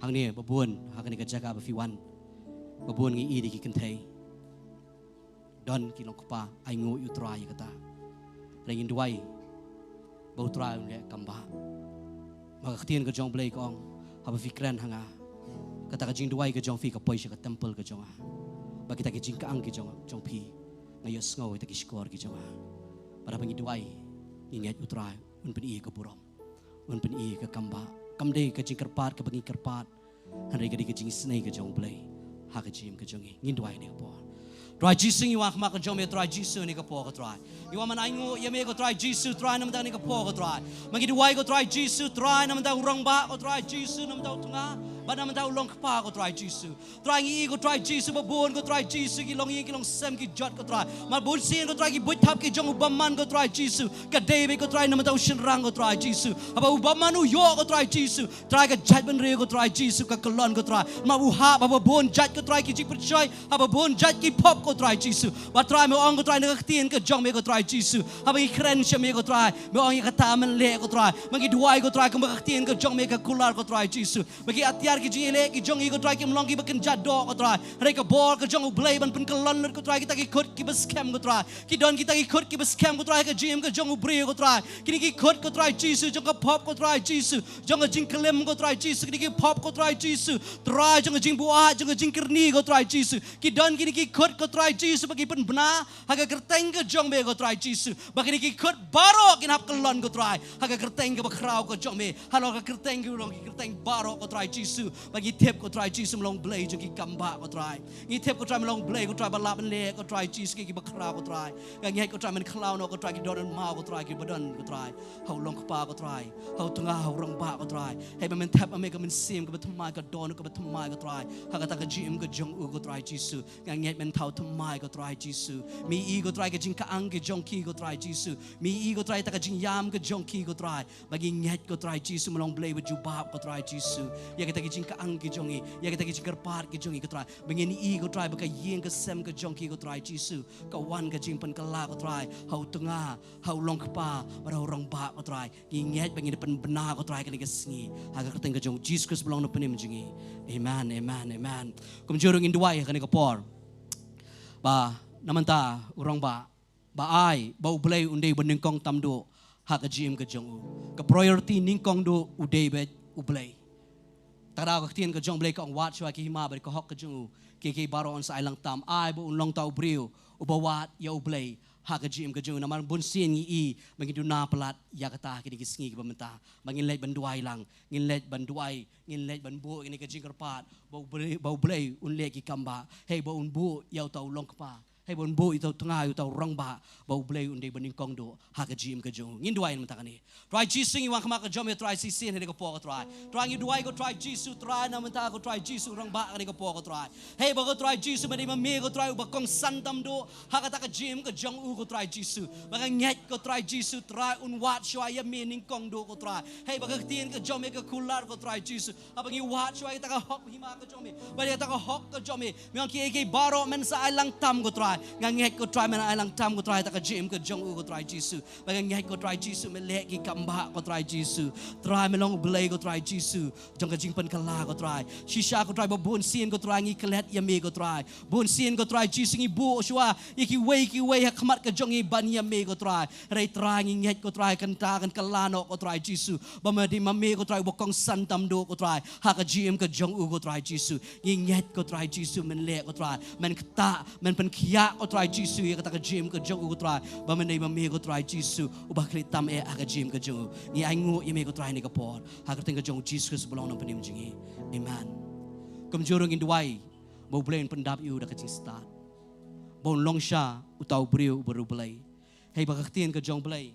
Hangne ba bun ha kane ka jaka ba phi wan, ba bun ngi i da ki kynthei. Don ki longkpa, ainguh ïa u Trai ïa kata. Hynrei ngin duwai ba u Trai un leh kam bah. Ma ka ktien ka jong u Blei ka ong, haba phi kren ha nga, kata ka jingduwai ka jong phi ka poi sha ka temple ka jong nga. Ba kita ki jingkyang ki jong, jong phi, nga ïohsngew ïa kita ki shkor ki jong nga. Bad haba ngi duwai, ngi ngeit u Trai un pyni ïa ka burom, un pyni ïa ka kam bah. Kam dei ka jingkyrpad kaba ngi kyrpad, hynrei ka dei ka jingisynei ka jong u Blei ha ka jingim ka jong ngi. Ngin duwai ha kane ka por. Trai Jisu, ngi wan ha khmat ka jong me Trai Jisu ha kane ka por ko Trai. Ngi wan ban ainguh ïa me ko Trai Jisu, Trai, namar kane ka por ko Trai. Ma ngi duwai ko Trai Jisu, Trai, namar u rangbah ko Trai Jisu, namar u tnga, bad namar u longkpa ko Trai Jisu. Trai, ngi i ko Trai Jisu ba bun ko Trai Jisu ki longïing ki longsem ki jot ko Trai. Ma bun sien ko Trai ki buit thap ki jong u bymman ko Trai Jisu. Ka dei beit ko Trai namar u shynrang ko Trai Jisu. Haba u bymman u ïoh ko Trai Jisu, Trai, ka jaitbynriew ko Trai Jisu ka kyllon ko Trai. Ma u hap ba bun jait ko Trai ki jingpyrshah, haba bun jait ki pop ko Trai Jisu. Ba Trai, me ong ko Trai na ka ktien ka jong me ko Trai Jisu, haba ngi kren sha me ko Trai, me ong ïa kata men leh ko Trai. Ma ngi duwai ko Trai kumba ka ktien ka jong me ka kular ko Trai Jisu. Ba ki atiar ki jingïaleh ki jong ngi ko Trai kim long kiba kynja doh ko Trai. Hynrei ka bor ka jong u Blei ban pynkyllon lut ko Trai kita ki khut kiba skhem ko Trai. Ki don kita ki khut kiba skhem ko Trai ha ka jingim ka jong u briew ko Trai. Kine ki khut ko Trai Jisu jong ka pop ko Trai Jisu, jong ka jingklim ko Trai Jisu, kine ki pop ko Trai Jisu, Trai, jong ka jingbuaid, jong ka jingkyrni ko Trai Jisu. Ki don kine ki khut ko Trai Jisu ba ki pynbna ha ka kyrteng ka jong me ko Trai Jisu. Ba kine ki khut baroh kin hap kyllon ko Trai ha ka kyrteng kaba khraw ka jong me, halor ka kyrteng ki long ki kyrteng baroh ko Trai Jisu. Ba ngi tip ko Trai Jisu me long Blei jong ki kam bah ko Trai. Ngi tip ko Trai me long Blei ko Trai ba lah ban leh ko Trai Jisu ki, kiba khraw ko Trai. Nga ngeit ko Trai men khlaw noh ko Trai ki don maw ko Trai kiba don ko Trai. Ha u longkpa ko Trai, ha u tnga, ha u rangbah ko Trai. Hei ba men thep ma me ka mynsiem kaba thymmai, ka dohnud kaba thymmai ko Trai. Ha kata ka jingim ka jong u ko Trai Jisu. Nga ngeit men thaw thymmai ko Trai Jisu. Me i ko Trai ka jingkyang ka jong ki ko Trai Jisu. Me i ko Trai ta ka jingïam ka jong ki ko Trai. Ba ngi ngeit ko Trai Jisu me long Blei ba jubab ko Trai Jisu. Ïa kita ki jingkyang ki jong ngi, ïa kita ki jingkyrpad ki jong ngi ko Trai. Ba ngin i ko Trai ba ka ïing ka sem ka jong ki ko Trai Jisu ka wan ka jingpynkylla ko Trai. Ha u tnga, ha u longkpa, bad ha u rangbah ko Trai. Ngi ngeit ba ngin pynbna ko Trai kane ka sngi ha ka kyrteng ka jong u Jisu Khrist ba long u nongpynim jong ngi. Amen, amen, amen. Kumjuh ruh ngin duwai ha kane ka por ba namar u rangbah, ba ai ba u Blei un dei ba nyngkong tam duh ha ka jingim ka jong u. Ka priority nyngkong duh u dei beit u Blei. Te daw ka ktien ka jong u Blei ka ong wad shwa ki hima bad ka hok ka jong u, kiei kiei baroh yn sa ai lang tam. Ai ba un long uta u briew uba wad ïa u Blei ha ka jingim ka jong u. Namar bun sien ngi i ba ngi duna palat ïa kata ha kine ki sngi kiba mynta. Ba ngin leit ban duwai lang, ngin leit ban duwai, ngin leit ban buh ïa kane ka jingkyrpad ba u Blei, ba u Blei un leh ki kam bah. Hei ba un buh ïa uta u longkpa Hei ban buh ïa uta u tnga, ïa uta u rangbah, ba U Blei un dei ba nyngkong duh ha ka jingim ka jong u. Ngin duwai na ka bynta kane. Trai Jisu, ngi wan khmat ka jong me Trai shisien ha kane ka por ko Trai. Trai ngi duwai ko Trai Jisu, Trai na ka bynta ko Trai Jisu rangbah ha kane ka por ko Trai. Hei ba ko Trai Jisu, me dei ma me ko Trai uba kongsan tam duh ha kata ka jingim ka jong u ko Trai Jisu. Ba nga ngeit ko Trai Jisu, Trai un wad shuwa ïa me nyngkong duh ko Trai. Hei ba ka ktien ka jong me ka kular ko Trai Jisu. Haba ngi wad shuwa ïa kata ka hok hima ka jong me, ba ïa kata ka hok ka jong me, me ong kiei kiei baroh men sa ai lang tam ko Trai. Nga ngeit ko Trai men ai lang tam ko Trai, kata ka jingim ka jong u ko Trai Jisu. Ba nga ngeit ko Trai Jisu, me leh ki kam bah ko Trai Jisu. Trai me long U Blei ko Trai Jisu, jong ka jingpynkylla ko Trai. Shisha ko Trai ba bun sien ko Trai ngi klet ïa me ko Trai. Bun sien ko Trai Jisu ngi buh shuwa ïa kiwei kiwei ha khmat ka jong ngi ban ïa me ko Trai. Hynrei Trai ngi ngeit ko Trai kan ta kan kylla noh ko Trai Jisu. Ba ma dei ma me ko Trai uba kongsan tam duh ko Trai ha ka jingim ka jong u ko Trai Jisu. Ngi ngeit ko Trai Jisu men leh ko Trai, men ktah, men pynkhiah ko Trai Jisu ïa kata ka jingim ka jong u ko Trai. Ba ma dei ma me ko Trai Jisu uba khlieh tam eh ha ka jingim ka jong u. Ngi ainguh ïa me ko Trai ha kane ka por. Ha ka kyrteng ka jong u Jisu Khrist ba long u nongpynim jong ngi. Amen. Kumjuh ruh ngin duwai ba U Blei un pyndap ïa u da ka jingstad. Ba un long shisha uta u briew uba riewblei. Hei ba ka ktien ka jong U Blei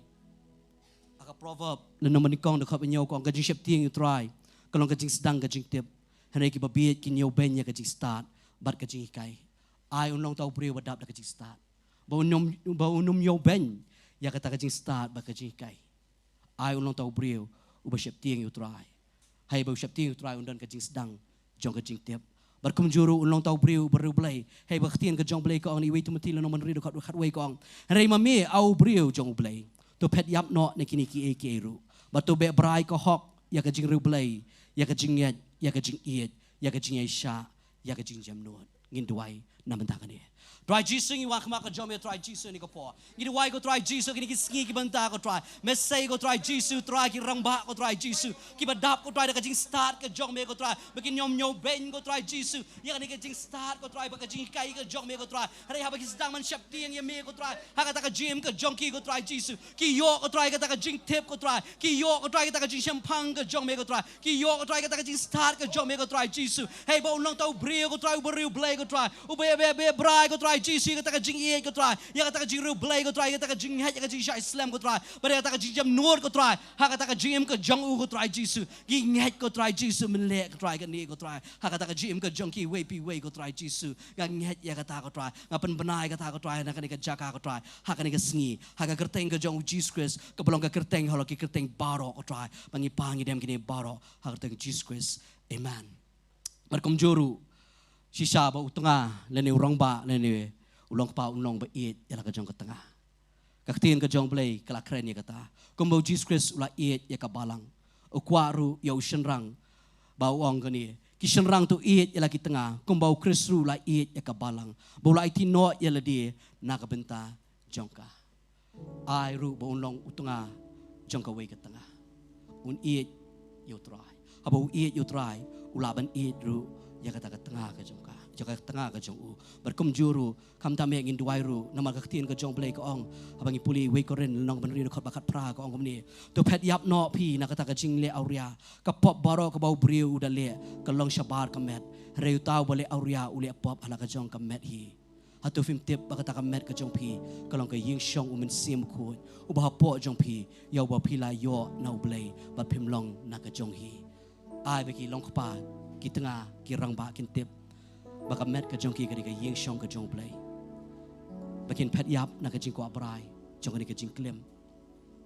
ha ka Proverb lynnong ba nyngkong dkhot ba hynñiew ka ong ka jingsheptieng ïa u Trai ka long ka jingsdang ka jingtip. Hynrei kiba bieit ki ñiewbeiñ ïa ka jingstad bad ka jinghikai. Ai un long uta u briew ba dap da ka jingstad. Ba un ym, ba un ym ñiewbeiñ ïa kata ka jingstad bad ka jinghikai. Ai un long uta u briew uba sheptieng ïa u Trai. Hei ba u sheptieng ïa u Trai un don ka jingsdang jong ka jingtip. Bad kumjuh ruh un long uta u briew uba riewblei. Hei ba ka ktien ka jong U Blei ka ong na wei Timothi lynnong ba hynriew dkhot khatwei ka ong, hynrei ma me, A u briew jong U Blei, to phet ïap noh na kine kiei kiei ruh. Bad to beh brai ka hok ïa ka jingriewblei, ïa ka jingngeit, ïa ka jingïeit, ïa ka jingïaishah, ïa ka jingjemnud. Ngin duwai na ka bynta kane. Trai Jisu ngi wan khmat ka jong me Trai Jisu ha kane ka por. Ngi duwai ko Trai Jisu kine ki sngi ki bynta ko Trai. Me sei ko Trai Jisu, Trai ki rangbah ko Trai Jisu, kiba dap ko Trai da ka jingstad ka jong me ko Trai. Ba kin ym ñiewbeiñ ko Trai Jisu ïa kane ka jingstad ko Trai, bad ka jinghikai ka jong me ko Trai. Hynrei haba ki sdang ban sheptieng ïa me ko Trai ha kata ka jingim ka jong ki ko Trai Jisu, ki ïoh ko Trai kata ka jingtip ko Trai. Ki ïoh ko Trai kata ka jingshemphang ka jong me ko Trai. Ki ïoh ko Trai kata ka jingstad ka jong me ko Trai Jisu. Hei ba un long uta u briew ko Trai uba riewblei ko Trai, uba beh, beh, beh brai ko Trai Jisu ïa kata ka jingïeit ko Trai, ïa kata ka jingriewblei ko Trai, ïa kata ka jingngeit, ïa ka jingshah slem ko Trai, bad ïa kata ka jingjemnud ko Trai ha kata ka jingim ka jong u ko Trai Jisu. Ngi ngeit ko Trai Jisu men leh ko Trai kane ko Trai ha kata ka jingim ka jong kiwei pa iwei ko Trai Jisu. Nga ngeit ïa kata ko Trai. Nga pynbna ïa kata ko Trai na kane ka jaka ko Trai ha kane ka sngi, ha ka kyrteng ka jong u Jisu Khrist kaba long ka kyrteng halor ki kyrteng baroh ko Trai. Ba ngi pang ngi dem kine baroh ha ka kyrteng u Jisu Khrist. Amen. Bad kumjuh ruh shisha ba u tnga lane u rangbah lane u longkpa un long ba ïeit ïa la ka jong ka tnga. Ka ktien ka jong U Blei ka la kren ïa kata. Kumba u Jisu Khrist u la ïeit ïa ka balang, u kwah ruh ïa u shynrang ba u ong kane, ki shynrang to ïeit ïa la ki tnga kumba u Khrist ruh u la ïeit ïa ka balang, ba u la aiti noh ïa lade na ka bynta jong ka. Ai ruh ba un long u tnga jong kawei ka tnga, un ïeit ïa u Trai. Haba u ïeit ïa u Trai, u lah ban ïeit ruh ïa kata ka tnga ka jong ka, ïa ka tnga ka jong u. Bad kumjuh ruh, khamtam eh ngin duwai ruh, namar ka ktien ka jong U Blei ka ong, haba ngi pule wei Korinth lynnong ba hynriew dkhot ba khatphra ka ong kumne, to phet ïap noh phi na kata ka jingleh awria. Ka pop baroh kaba u briew u da leh ka long shabar ka met, hynrei uta uba leh awria u leh pop ha la ka jong ka met hi. Hato phim tip ba kata ka met ka jong phi ka long ka ïingshong u Mynsiem Bakhuid, uba hapoh jong phi, ïa uba phi la ïoh na U Blei, bad phim long na ka jong hi. Ai ba ki longkpa, ki tnga, ki rangbah kin tip ba ka met ka jong ki ka dei ka ïingshong ka jong U Blei, ba kin phet ïap na ka jingkwah brai jong kane ka jingklim.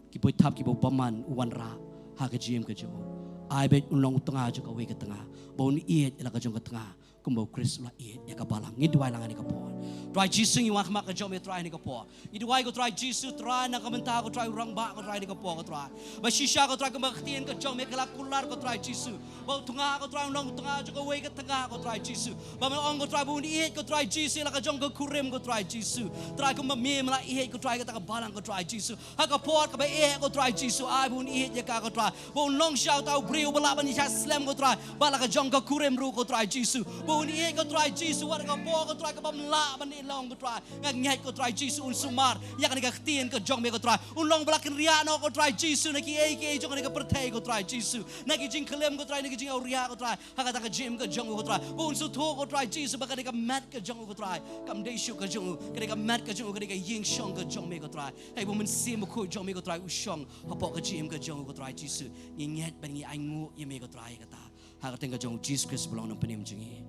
Ki boi thap, ki boi bymman u wanrah ha ka jingim ka jong u. Ai ba un long u tnga jong kawei ka tnga, ba un ïeit ïa la ka jong ka tnga kumba u Khrist u la ïeit ïa ka balang. Ngi duwai lang ha kane ka por. Trai Jisu, ngi wan khmat ka jong me Trai ha kane ka por. Ngi duwai ko Trai Jisu, Trai na ka bynta ko Trai u rangbah ko Trai ha kane ka por ko Trai. Ba shisha ko Trai, kumba ka ktien ka jong me ka la kular ko Trai Jisu, ba u tnga ko Trai un long u tnga jong kawei ka tnga ko Trai Jisu. Ba me ong ko Trai ba un ïeit ko Trai Jisu ïa la ka jong ka kurim ko Trai Jisu. Trai kumba me me la ïeit ko Trai ïa kata ka balang ko Trai Jisu, ha ka por kaba eh ko Trai Jisu, ai ba un ïeit ïa ka ko Trai, ba un long shisha uta u briew ba lah ban ïashah slem ko Trai bad la ka jong ka kurim ruh ko Trai Jisu. Ba un ïeit ko Trai Jisu wat ha ka por ko Trai kaba ym lah ban ïeit long, ko Trai. Nga ngeit, ko Trai Jisu, un sumar ïa kane ka ktien ka jong me, ko Trai. Un long ba la kynriah noh, ko Trai Jisu, na kiei kiei jong kane ka pyrthei, ko Trai Jisu, na ki jingklim, ko Trai, na ki jingawria, ko Trai, ha kata ka jingim ka jong u, ko Trai. Ba un sngewthuh, ko Trai Jisu, ba kane ka met ka jong u, ko Trai, kam dei shuh ka jong u. Kane ka met ka jong u ka dei ka ïing shong ka jong me, ko Trai. Hei, ba u Mynsiem Bakhuid jong me, ko Trai, u shong hapoh ka jingim ka jong u, ko Trai Jisu. Ngi ngeit bad ngi ainguh ïa me, ko Trai, ïa kata, ha ka kyrteng ka jong u Jisu Khrist ba long u nongpynim jong ngi.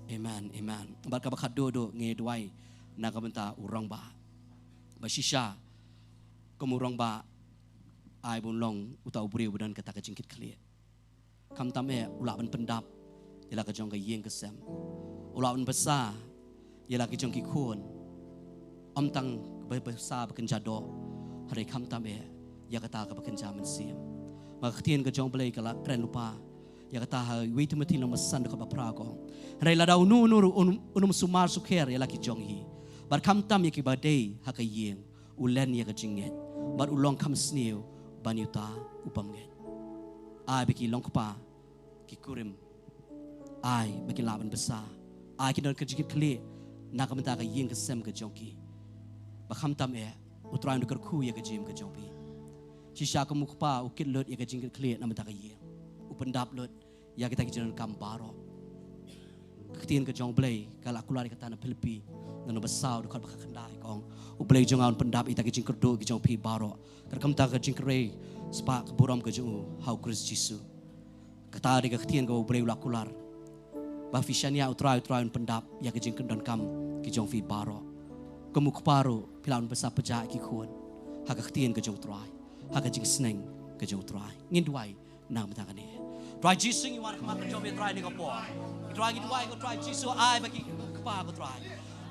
Amen, amen. Bad kaba khatduh duh, ngi duwai na ka bynta u rangbah. Ba shisha, kum u rangbah, ai ba un long uta u briew ba don kata ka jingkitkhlieh. Khamtam eh u lah ban pyndap ïa la ka jong ka ïing ka sem. U lah ban bsa ïa la ki jong ki khun. Ym tang ba bsa ba kynja doh, hynrei khamtam eh ïa kata kaba kynja mynsiem. Ma ka ktien ka jong u Blei ka la kren lypa ïa kata ha wei Timothi lynnong ba san dkhot ba phra, ka ong: Hynrei lada uno uno ruh un, un ym sumar sukher ïa la ki jong hi, bad khamtam ïa kiba dei ha ka ïing, u len ïa ka jingngeit, bad u long kham sniew ban ïa uta u bym ngeit. Ai ba ki long kpa, ki kurim, ai ba kin lah ban bsa, ai kin don ka jingkitkhlieh na ka bynta ka ïing ka sem ka jong ki. Ba khamtam eh u Trai un da kyrkhu ïa ka jingim ka jong phi. Shisha kum u kpa u kit lut ïa ka jingkitkhlieh na ka bynta ka ïing, u pyndap lut ïa kita ki jingdonkam baroh. Ka ktien ka jong u Blei ka la kular ïa kata na Philippi lynnong ba saw dkhot ba khyndai, ka ong: U Blei jong nga un pyndap ïa kita ki jingkyrduh ki jong phi baroh, katkum kata ka jingkyrhai spah ka burom ka jong u ha u Khrist Jisu. Kata dei ka ktien kaba u Blei u la kular. Ba phi shaniah u Trai, u Trai un pyndap ïa ka jingkyrdonkam ki jong phi baroh. Kum u kpa ruh phi lah ban bsa pjah ïa ki khun ha ka ktien ka jong u Trai, ha ka jingsneng ka jong u Trai. Ngin duwai na ka bynta kane. Trai Jisu, ngi wan khmat ka jong me, Trai, ha kane ka por. Trai, ngi duwai, ko Trai Jisu, ai ba ki kpa, ko Trai,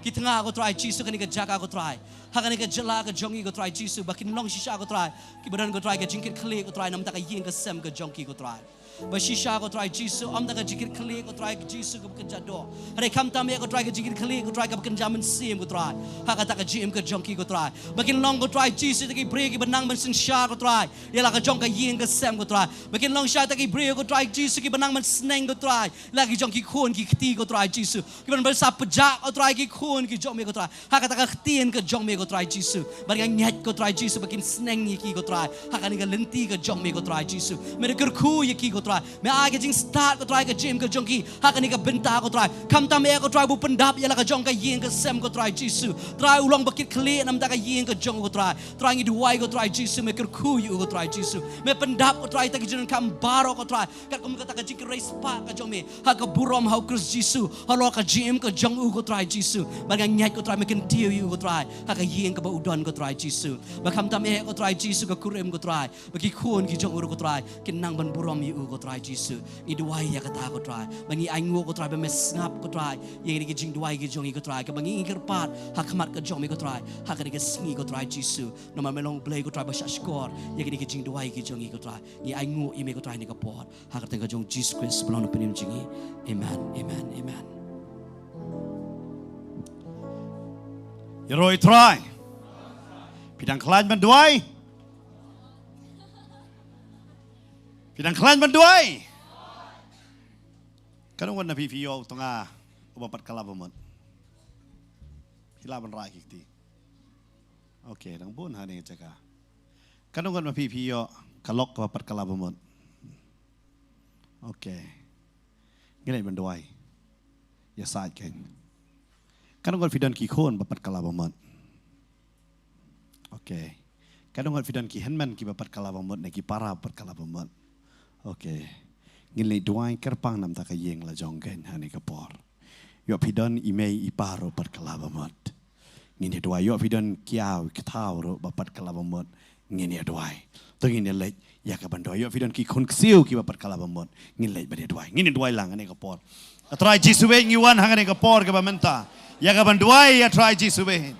ki tnga, ko Trai Jisu, kane ka jaka, ko Trai, ha kane ka jylla ka jong ngi, ko Trai Jisu, ba kin long shisha, ko Trai, kiba don, ko Trai, ka jingkitkhlieh, ko Trai, na ka bynta ka ïing ka sem ka jong ki, ko Trai. Ba shisha, ko Trai Jisu, ym tang ka jingkitkhlieh, ko Trai Jisu, kaba kynja doh, hynrei khamtam eh, ko Trai, ka jingkitkhlieh, ko Trai, kaba kynja mynsiem, ko Trai, ha kata ka jingim ka jong ki, ko Trai. Ba kin long, ko Trai Jisu, kita ki briew kiba nang ban synshar, ko Trai, ïa la ka jong ka ïing ka sem, ko Trai. Ba kin long shisha kita ki briew, ko Trai Jisu, kiba nang ban sneng, ko Trai, ïa la ki jong ki khun ki kti, ko Trai Jisu, kiban bsa pjah, ko Trai, ki khun ki jong me, ko Trai, ha kata ka ktien ka jong me, ko Trai Jisu. Bad nga ngeit, ko Trai Jisu, ba kin sneng ïa ki, ko Trai, ha kane ka lynti ka jong me, ko Trai Jisu. Me da kyrkhu ïa ki, ko Trai. Me ai ka jingstad, ko Trai, ka jingim ka jong ki ha kane ka bynta, ko Trai. Khamtam eh, ko Trai, ba u pyndap ïa la ka jong ka ïing ka sem, ko Trai Jisu. Trai, u long ba kit khlieh na ka bynta ka ïing ka jong u, ko Trai. Trai, ngi duwai, ko Trai Jisu, me kyrkhu ïa u, ko Trai Jisu. Me pyndap, ko Trai, ïa kita ki jingdonkam baroh, ko Trai, katkum kata ka jingkyrhai spah ka jong me ha ka burom ha u Khrist Jisu, halor ka jingim ka jong u, ko Trai Jisu. Bad nga ngeit, ko Trai, me kyntiew ïa u, ko Trai, ha ka ïing kaba u don, ko Trai Jisu. Ba khamtam eh, ko Trai Jisu, ka kurim, ko Trai, ba ki khun ki jong u ruh, ko Trai, kin nang ban burom ïa u, ko Trai Jisu. Ngi duwai ïa kata, ko Trai, ba ngi ainguh, ko Trai, ba me sngap, ko Trai, ïa kine ki jingduwai ki jong ngi, ko Trai, kaba ngi kyrpad ha khmat ka jong me, ko Trai, ha kane ka sngi, ko Trai Jisu. Namar me long u Blei, ko Trai, ba shah shkor ïa kine ki jingduwai ki jong ngi, ko Trai. Ngi ainguh ïa me, ko Trai, ha kane ka por, ha ka kyrteng ka jong u Jisu Khrist ba long u nongpynim jong ngi. Amen, amen, amen. Ïaroh ïa u Trai. Phi dang khlaiñ ban duwai? Phi dang khlaiñ ban duwai? Katno ngut na phi phi ïoh u tnga uba pat kylla bamut? Phi lah ban rah ki kti. Okay, dang bun ha kane ka jaka. Katno ngut na phi phi ïoh ka lok kaba pat kylla bamut? Okay. Ngin leit ban duwai. Ïa sait kein. Katno ngut phi don ki khun ba pat kylla bamut? Okay. Katno ngut phi don ki hynmen kiba pat kylla bamut ne ki para ba pat kylla bamut? Okay. Ngin leit duwai kyrpang na ka bynta ka ïing la jong kein ha kane ka por. Ïoh phi don i mei i pa ruh pat kylla bamut, ngin ïa duwai. Ïoh phi don ki kynthei ki kynthei ruh ba pat kylla bamut, ngin ïa duwai. To ngin ïa leit ïa ka ban duwai. Ïoh phi don ki khun ksiew kiba pat kylla bamut, ngin leit ban ïa duwai. Ngin ïa duwai lang ha kane ka por. A Trai Jisu beit, ngi wan ha kane ka por kaba mynta ïa ka ban duwai, a Trai Jisu beit.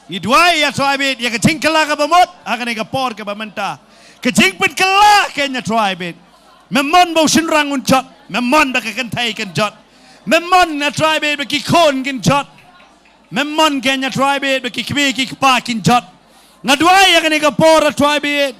Ngi duwai, a Trai beit, ïa ka jingkylla kaba mut ha kane ka por kaba mynta. Ka jingpynkylla kein, a Trai beit. Mem mon ba u shynrang un jot. Mem mon ba ka kynthei kan jot. Mem mon, a Trai beit, ba ki khun kin jot. Mem mon kein, a Trai beit, ba ki kmie ki kpa kin jot. Nga duwai ïa kane ka por, a Trai beit.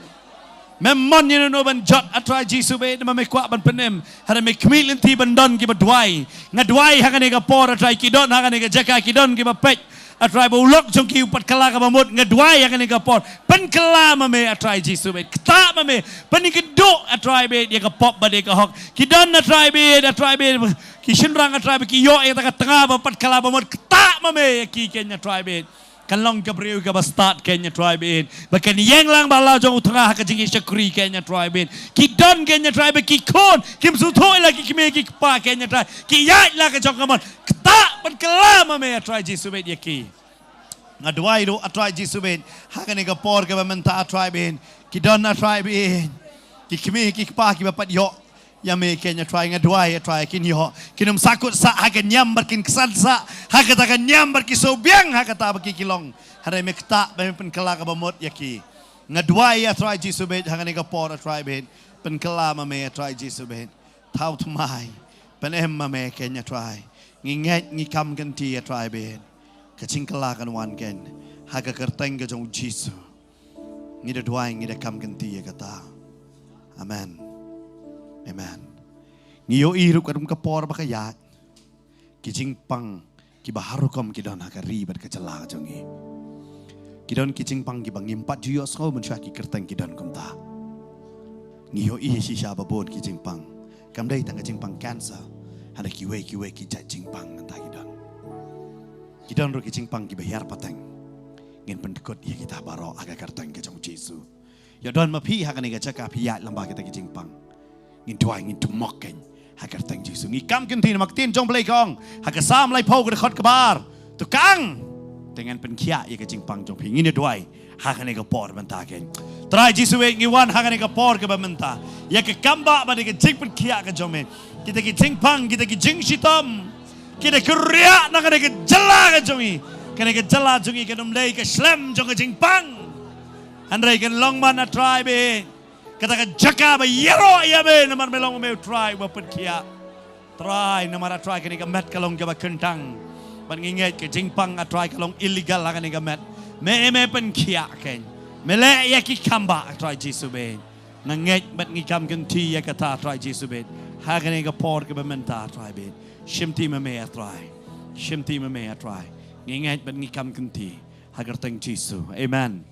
Mem mon ïa no ban jot, A Trai Jisu bad, namar me kwah ban pynim. Hynrei me khmih lynti ban don kiba duwai. Nga duwai ha kane ka por, A Trai, ki don ha kane ka jaka, ki don kiba peit. A Trai, ba u lok jong ki u pat kylla kaba mut, nga duwai ha kane ka por. Pynkylla ma me, A Trai Jisu bad. Ktah ma me, pynïakynduh, A Trai bad, ïa ka pop bad ïa ka hok. Ki don, A Trai bad, A Trai bad, ki shynrang, A Trai bad, ki ïoh ïa kata ka tnga ba pat kylla ba mut, ktah ma me ïa ki, keiñ, A Trai bad. Kan long ka briew kaba stad, keiñ, A Trai bad. Ba kan ïeng lang ba la jong u tnga ha ka jingïashakri, keiñ, A Trai bad. Ki don, keiñ, A Trai bad, ki khun, kim sngewthuh la ki kmie ki kpa, keiñ, A Trai. Ki ïaid la ka jong ka mon. Ktah, pynkylla ma me, A Trai Jisu bad, ïa ki. Nga duwai ruh, A Trai Jisu bad, ha kane ka por kaba mynta, A Trai bad, ki don, A Trai bad, ki kmie ki kpa kiba pat ïoh ïa me, keiñ, A Trai, nga duwai, A Trai, kin ïoh, kin ym sahkut sah ha ka niam bad kin ksan sah ha kata ka niam bad ki sngewbiang ha kata ba ki ki long. Hynrei me ktah ba me pynkylla kaba mut ïa ki. Nga duwai, A Trai Jisu bad, ha kane ka por, A Trai bad, pynkylla ma me, A Trai Jisu bad. Thaw thymmai, pynim ma me, keiñ, A Trai. Ngi ngeit, ngi kam kynti, A Trai bad, ka jingkylla kan wan, keiñ, ha ka kyrteng ka jong u Jisu. Ngi da duwai, ngi da kam kynti ïa kata. Amen. Amen. Ngi ïohi ruh ka dum ka por ba ka ïaid, ki jingpang kiba har rukom ki don ha ka ri bad ka jylla ka jong ngi. Ki don ki jingpang kiba ngim pat ju ïohsngew mynshuwa ki kyrteng, ki don kumta. Ngi ïohi shisha ba bun ki jingpang. Kam dei tang ka jingpang cancer, hynrei kiwei kiwei ki jait jingpang mynta ki don. Ki don ruh ki jingpang kiba hiar pateng. Ngin pyndkut ïa kita baroh ha ka kyrteng ka jong u Jisu. Ïa don ma phi ha kane ka jaka phi ïaid lyngba kita ki jingpang. Ngin duwai, ngin thmu, keiñ, ha ka kyrteng Jisu. Ngi kam kynti namar ka ktien jong u Blei ka ong ha ka Salm laiphew ka dkhot kaba ar. To kang, te ngan pynkhiah ïa ka jingpang jong phi. Ngin ïa duwai ha kane ka por mynta, keiñ. Trai Jisu bad, ngi wan ha kane ka por kaba mynta ïa ka kam ba, bad ïa ka jingpynkhiah ka jong me. Kita ki jingpang, kita ki jingshitom, kita ki riak na kane ka jylla ka jong ngi. Kane ka jylla jong ngi kan ym dei ka shlem jong ka jingpang. Hynrei kan long man, A Trai bad, kata ka jaka ba ïaroh ïa me, namar me long me u Trai uba pynkhiah. Trai, namar, A Trai, kane ka met ka long kaba kyntang. Bad ngi ngeit ka jingpang, A Trai, ka long illegal ha kane ka met. Me, me pynkhiah, keiñ. Me leh ïa ki kam ba, A Trai Jisu bad. Nga ngeit bad ngi kam kynti ïa kata, A Trai Jisu bad. Ha kane ka por kaba mynta, A Trai bad. Shimti ma me, A Trai. Shimti ma me, A Trai. Ngi ngeit bad ngi kam kynti ha ka kyrteng Jisu. Amen.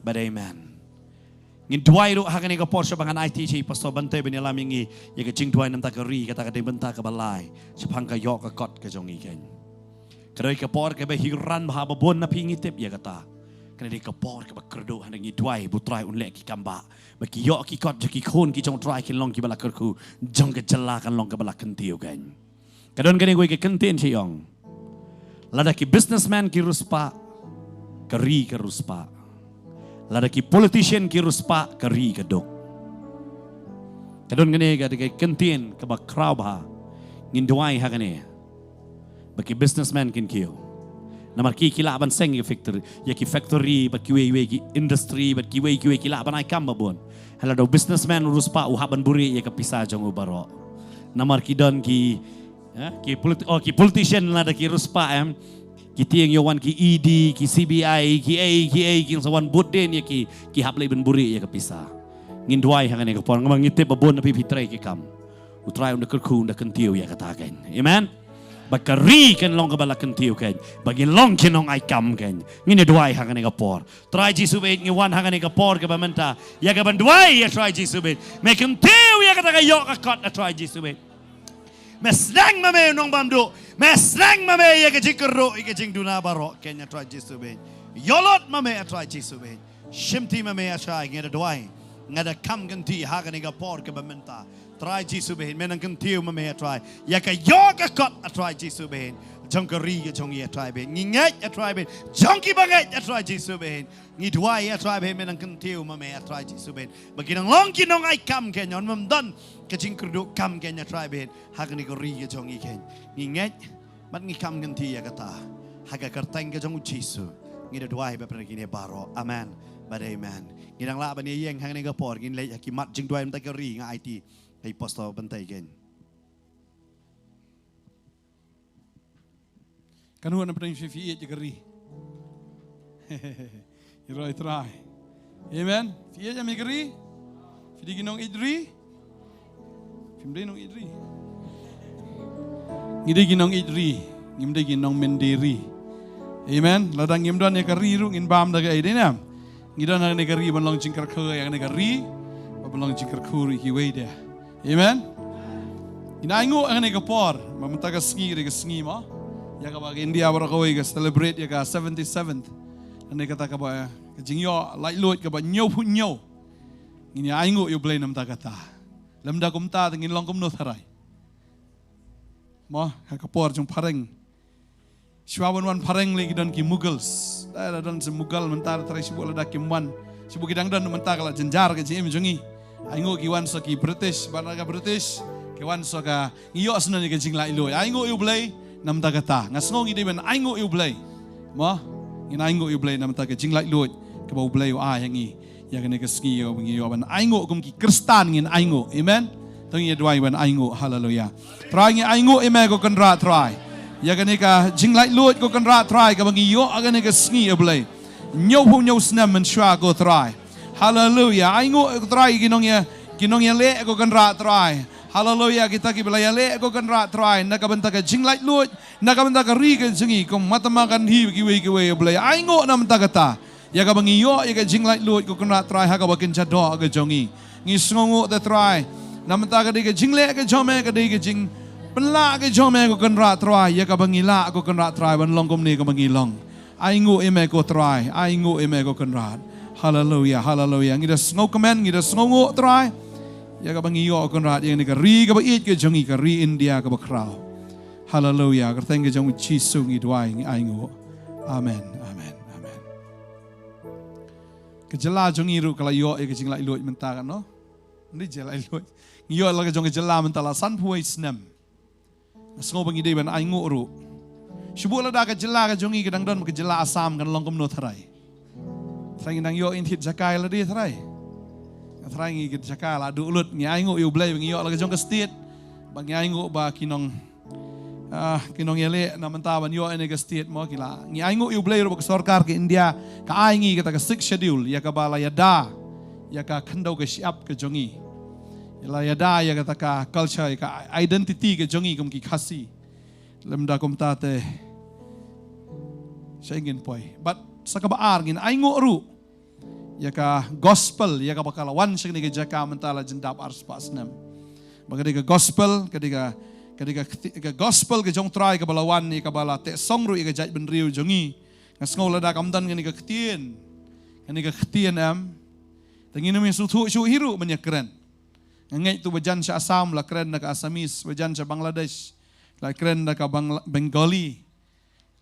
Bad amen. Ngin duwai ruh ha kane ka por, shuwa ba ngan aiti sha i Pastor Bante ban ïalam ïa ngi ïa ka jingduwai na ka bynta ka ri, kata ka dei bynta kaba lai shaphang ka ïoh ka kot ka jong ngi, keiñ. Ka dei ka por kaba hiar bha, ba bun na phi ngi tip ïa kata. Ka dei ka por kaba kyrduh, hynrei ngi duwai ba u Trai un leh ki kam ba, ba ki ïoh ki kot jong ki khun ki jong u Trai kin long kiba la kyrkhu, jong ka jylla kan long kaba la kyntiew, keiñ. Ka don kane kawei ka kyntien sha ïong. Lada ki businessman ki riewspah, ka ri ka riewspah. Lada ki politician ki riewspah, ka ri ka duk. Ka don kane ka, ka kyntien kaba khraw bha. Ngin duwai ha kane ba ki businessman kin kiew. Namar ki, ki lah ban seng ïa ki factory, ïa ki factory, bad kiwei kiwei ki industry, bad kiwei kiwei ki lah ban ai kam ba bun. Hynrei lada u businessman u riewspah, u hap ban buhrieh ïa ka pisa jong u baroh. Namar ki don ki, eh, ki politi-, oh, ki politician lada ki riewspah, em, ki tieng ïa wan ki E D, ki C B I, ki ei, ki ei, ki sa wan bud dien ïa ki, ki hap leit ban buhrieh ïa ka pisa. Ngin duwai ha kane ka por, namar ngi tip ba bun na phi phi trei ki kam. U Trai un da kyrkhu, un da kyntiew ïa kata, keiñ. Amen. Ba ka ri kan long kaba la kyntiew, keiñ. Ba ngin long ki nong ai kam, keiñ. Ngin ïa duwai ha kane ka por. Trai Jisu bad, ngi wan ha kane ka por kaba mynta ïa ka ban duwai, A Trai Jisu bad. Me kyntiew ïa kata ka ïoh ka kot, A Trai Jisu bad. Me sneng ma me u nongbamduh. Me sneng ma me ïa ka jingkyrduh, ïa ka jingduna baroh, keiñ, A Trai Jisu bad. Ïoh lut ma me, A Trai Jisu bad. Shimti ma me, A Trai, nga da duwai, nga da kam kynti ha kane ka por kaba mynta. Trai Jisu bad, me nang kyntiew ma me, A Trai, ïa ka ïoh ka kot, A Trai Jisu bad, jong ka ri ka jong ngi, A Trai bad. Ngi ngeit, A Trai bad, jong kiba ngeit, A Trai Jisu bad. Ngi duwai, A Trai bad, me nang kyntiew ma me, A Trai Jisu bad, ba ki nang long ki nong ai kam, keiñ, un ym don ka jingkyrduh kam, keiñ, A Trai bad, ha kane ka ri ka jong ngi, keiñ. Ngi ngeit bad ngi kam kynti ïa kata ha ka kyrteng ka jong u Jisu. Ngi da duwai bad pyrkhat ïa kine baroh. Amen bad amen. Ngi dang lah ban ïeng ha kane ka por, ngin leit ha ki mat jingduwai na ka bynta ka ri, nga aiti ha i Pastor Bante, keiñ. Kan wan na pdeng phi, phi ïeit ïa ka ri. Ïaroh ïa u Trai. Amen. Phi ïeit ïa ka ri? Phi dei ki nongïeit ri? Phim dei nongïeit ri. Ngi dei ki nongïeit ri. Ngim dei ki nongmyndai ri. Amen. Lada ngim don ïa ka ri ruh ngin bam da kaei, dei ne em? Ngi don ha kane ka ri ban long jingkyrkhu ïa kane ka ri, ban long jingkyrkhu ruh ïa kiwei de. Amen. Ngin ainguh ha kane ka por, ba mynta ka sngi ka dei ka sngi mo, ïa kaba ka India baroh kawei ka celebrate ïa ka seventy-seventh. Kane kata kaba ka jingïoh laitluid kaba hynñiewphew hynñiew. Ngin ïa ainguh ïa U Blei na bynta kata. Lymda kumta te ngin long kumno tharai? Mo, ha ka por jong phareng. Shuwa ban wan phareng lei ki don ki Mughals. Da, da don ki Mughal mynta, tharai shibun lada kim wan. Shibun ki dang don mynta ka la jynjar ka jingim jong ngi. Ainguh ki wan sa ki British, bad na ka British ki wan sa ka, ngi ïoh shuh ïa ka jinglaitluid. Ainguh ïa U Blei na bynta kata. Nga sngew ngi dei ban ainguh ïa U Blei. Mo, ngin ainguh ïa U Blei na bynta ka jinglaitluid kaba U Blei u ai ha ngi ïa kane ka sngi, ïa kaba ngi ïoh ban ainguh kum ki Khristan, ngin ainguh. Amen. To ngin ïa duwai ban ainguh. Haleluia. Trai, ngi ainguh ïa me ko Kynrad Trai, ïa kane ka jinglaitluid ko Kynrad Trai kaba ngi ïoh ha kane ka sngi, A Blei. Hynñiewphew hynñiew snem mynshuwa ko Trai. Haleluia. Ainguh ko Trai ki nongïa, ki nongïaleh ko Kynrad Trai. Haleluia. Kita kiba la ïaleh ko Kynrad Trai na ka bynta ka jinglaitluid, na ka bynta ka ri ka jong ngi, kum Mahatma Gandhi, kiwei kiwei, A Blei. Ainguh na bynta kata, ïa kaba ngi ïoh ïa ka jinglaitluid ko Kynrad Trai ha kaba kynja doh ka jong ngi. Ngi sngewnguh te Trai, na bynta ka dei ka jingleh ka jong me, ka dei ka jingpynlah ka jong me ko Kynrad Trai, ïa kaba ngi lah ko Kynrad Trai ban long kumne kaba ngi long. Ainguh ïa me ko Trai, ainguh ïa me ko Kynrad. Haleluia, haleluia. Ngi da sngewkmen, ngi da sngewnguh Trai, ïa kaba ngi ïoh ko Kynrad, ïa kane ka ri kaba ïeit ka jong ngi, ka ri India kaba khraw. Haleluia. Kyrteng ka jong U Jisu ngi duwai, ngi ainguh. Amen, amen, amen. Ka jylla jong ngi ruh ka la ïoh ïa ka jinglaitluid mynta, katno? Ngi jylla laitluid. Ngi ïoh la ka jong ka jylla mynta la sanphew wei snem. Nga sngew ba ngi dei ban ainguh ruh. Shibun lada ka jylla ka jong ngi ka dang don ka jylla Assam, kan long kumno tharai? Tharai ngi dang ïoh ïa ki thied jaka ïa lade tharai. Tharai ngi ki jaka la duh lut, ngi ainguh ïa U Blei ba ngi ïoh la ka jong ka state. Ba ngi ainguh ba ki nong, ah, ki nongïaleh na mynta ban ïoh ïa kane ka state mo ki la. Ngi ainguh ïa U Blei ruh ba ka sorkar ka India ka ai ngi kata ka Sixth Schedule, ïa kaba la ïada ïa ka khyndew ka shyiap ka jong ngi. La ïada ïa kata ka culture, ïa ka identity ka jong ngi kum ki Khasi. Lymda kumta te shaei ngin poi? Bad sa kaba ar, ngin ainguh ruh ïa ka gospel, ïa kaba ka la wan sha kane ka jaka mynta la jyndap arspah snem. Ba ka dei ka gospel, ka dei ka, ka dei ka kti-, ka gospel ka jong U Trai kaba la wan, ïa kaba la teh song ruh ïa ka jaitbynriew jong ngi. Nga sngew lada kam don kane ka ktien, kane ka ktien em, te ngin ym ïasngewthuh shuh hi ruh ban ïakren. Nga ngeit tu ba jan sha Assam la kren da ka Assamese, ba jan sha Bangladesh la kren da ka Bangla-, Bengali.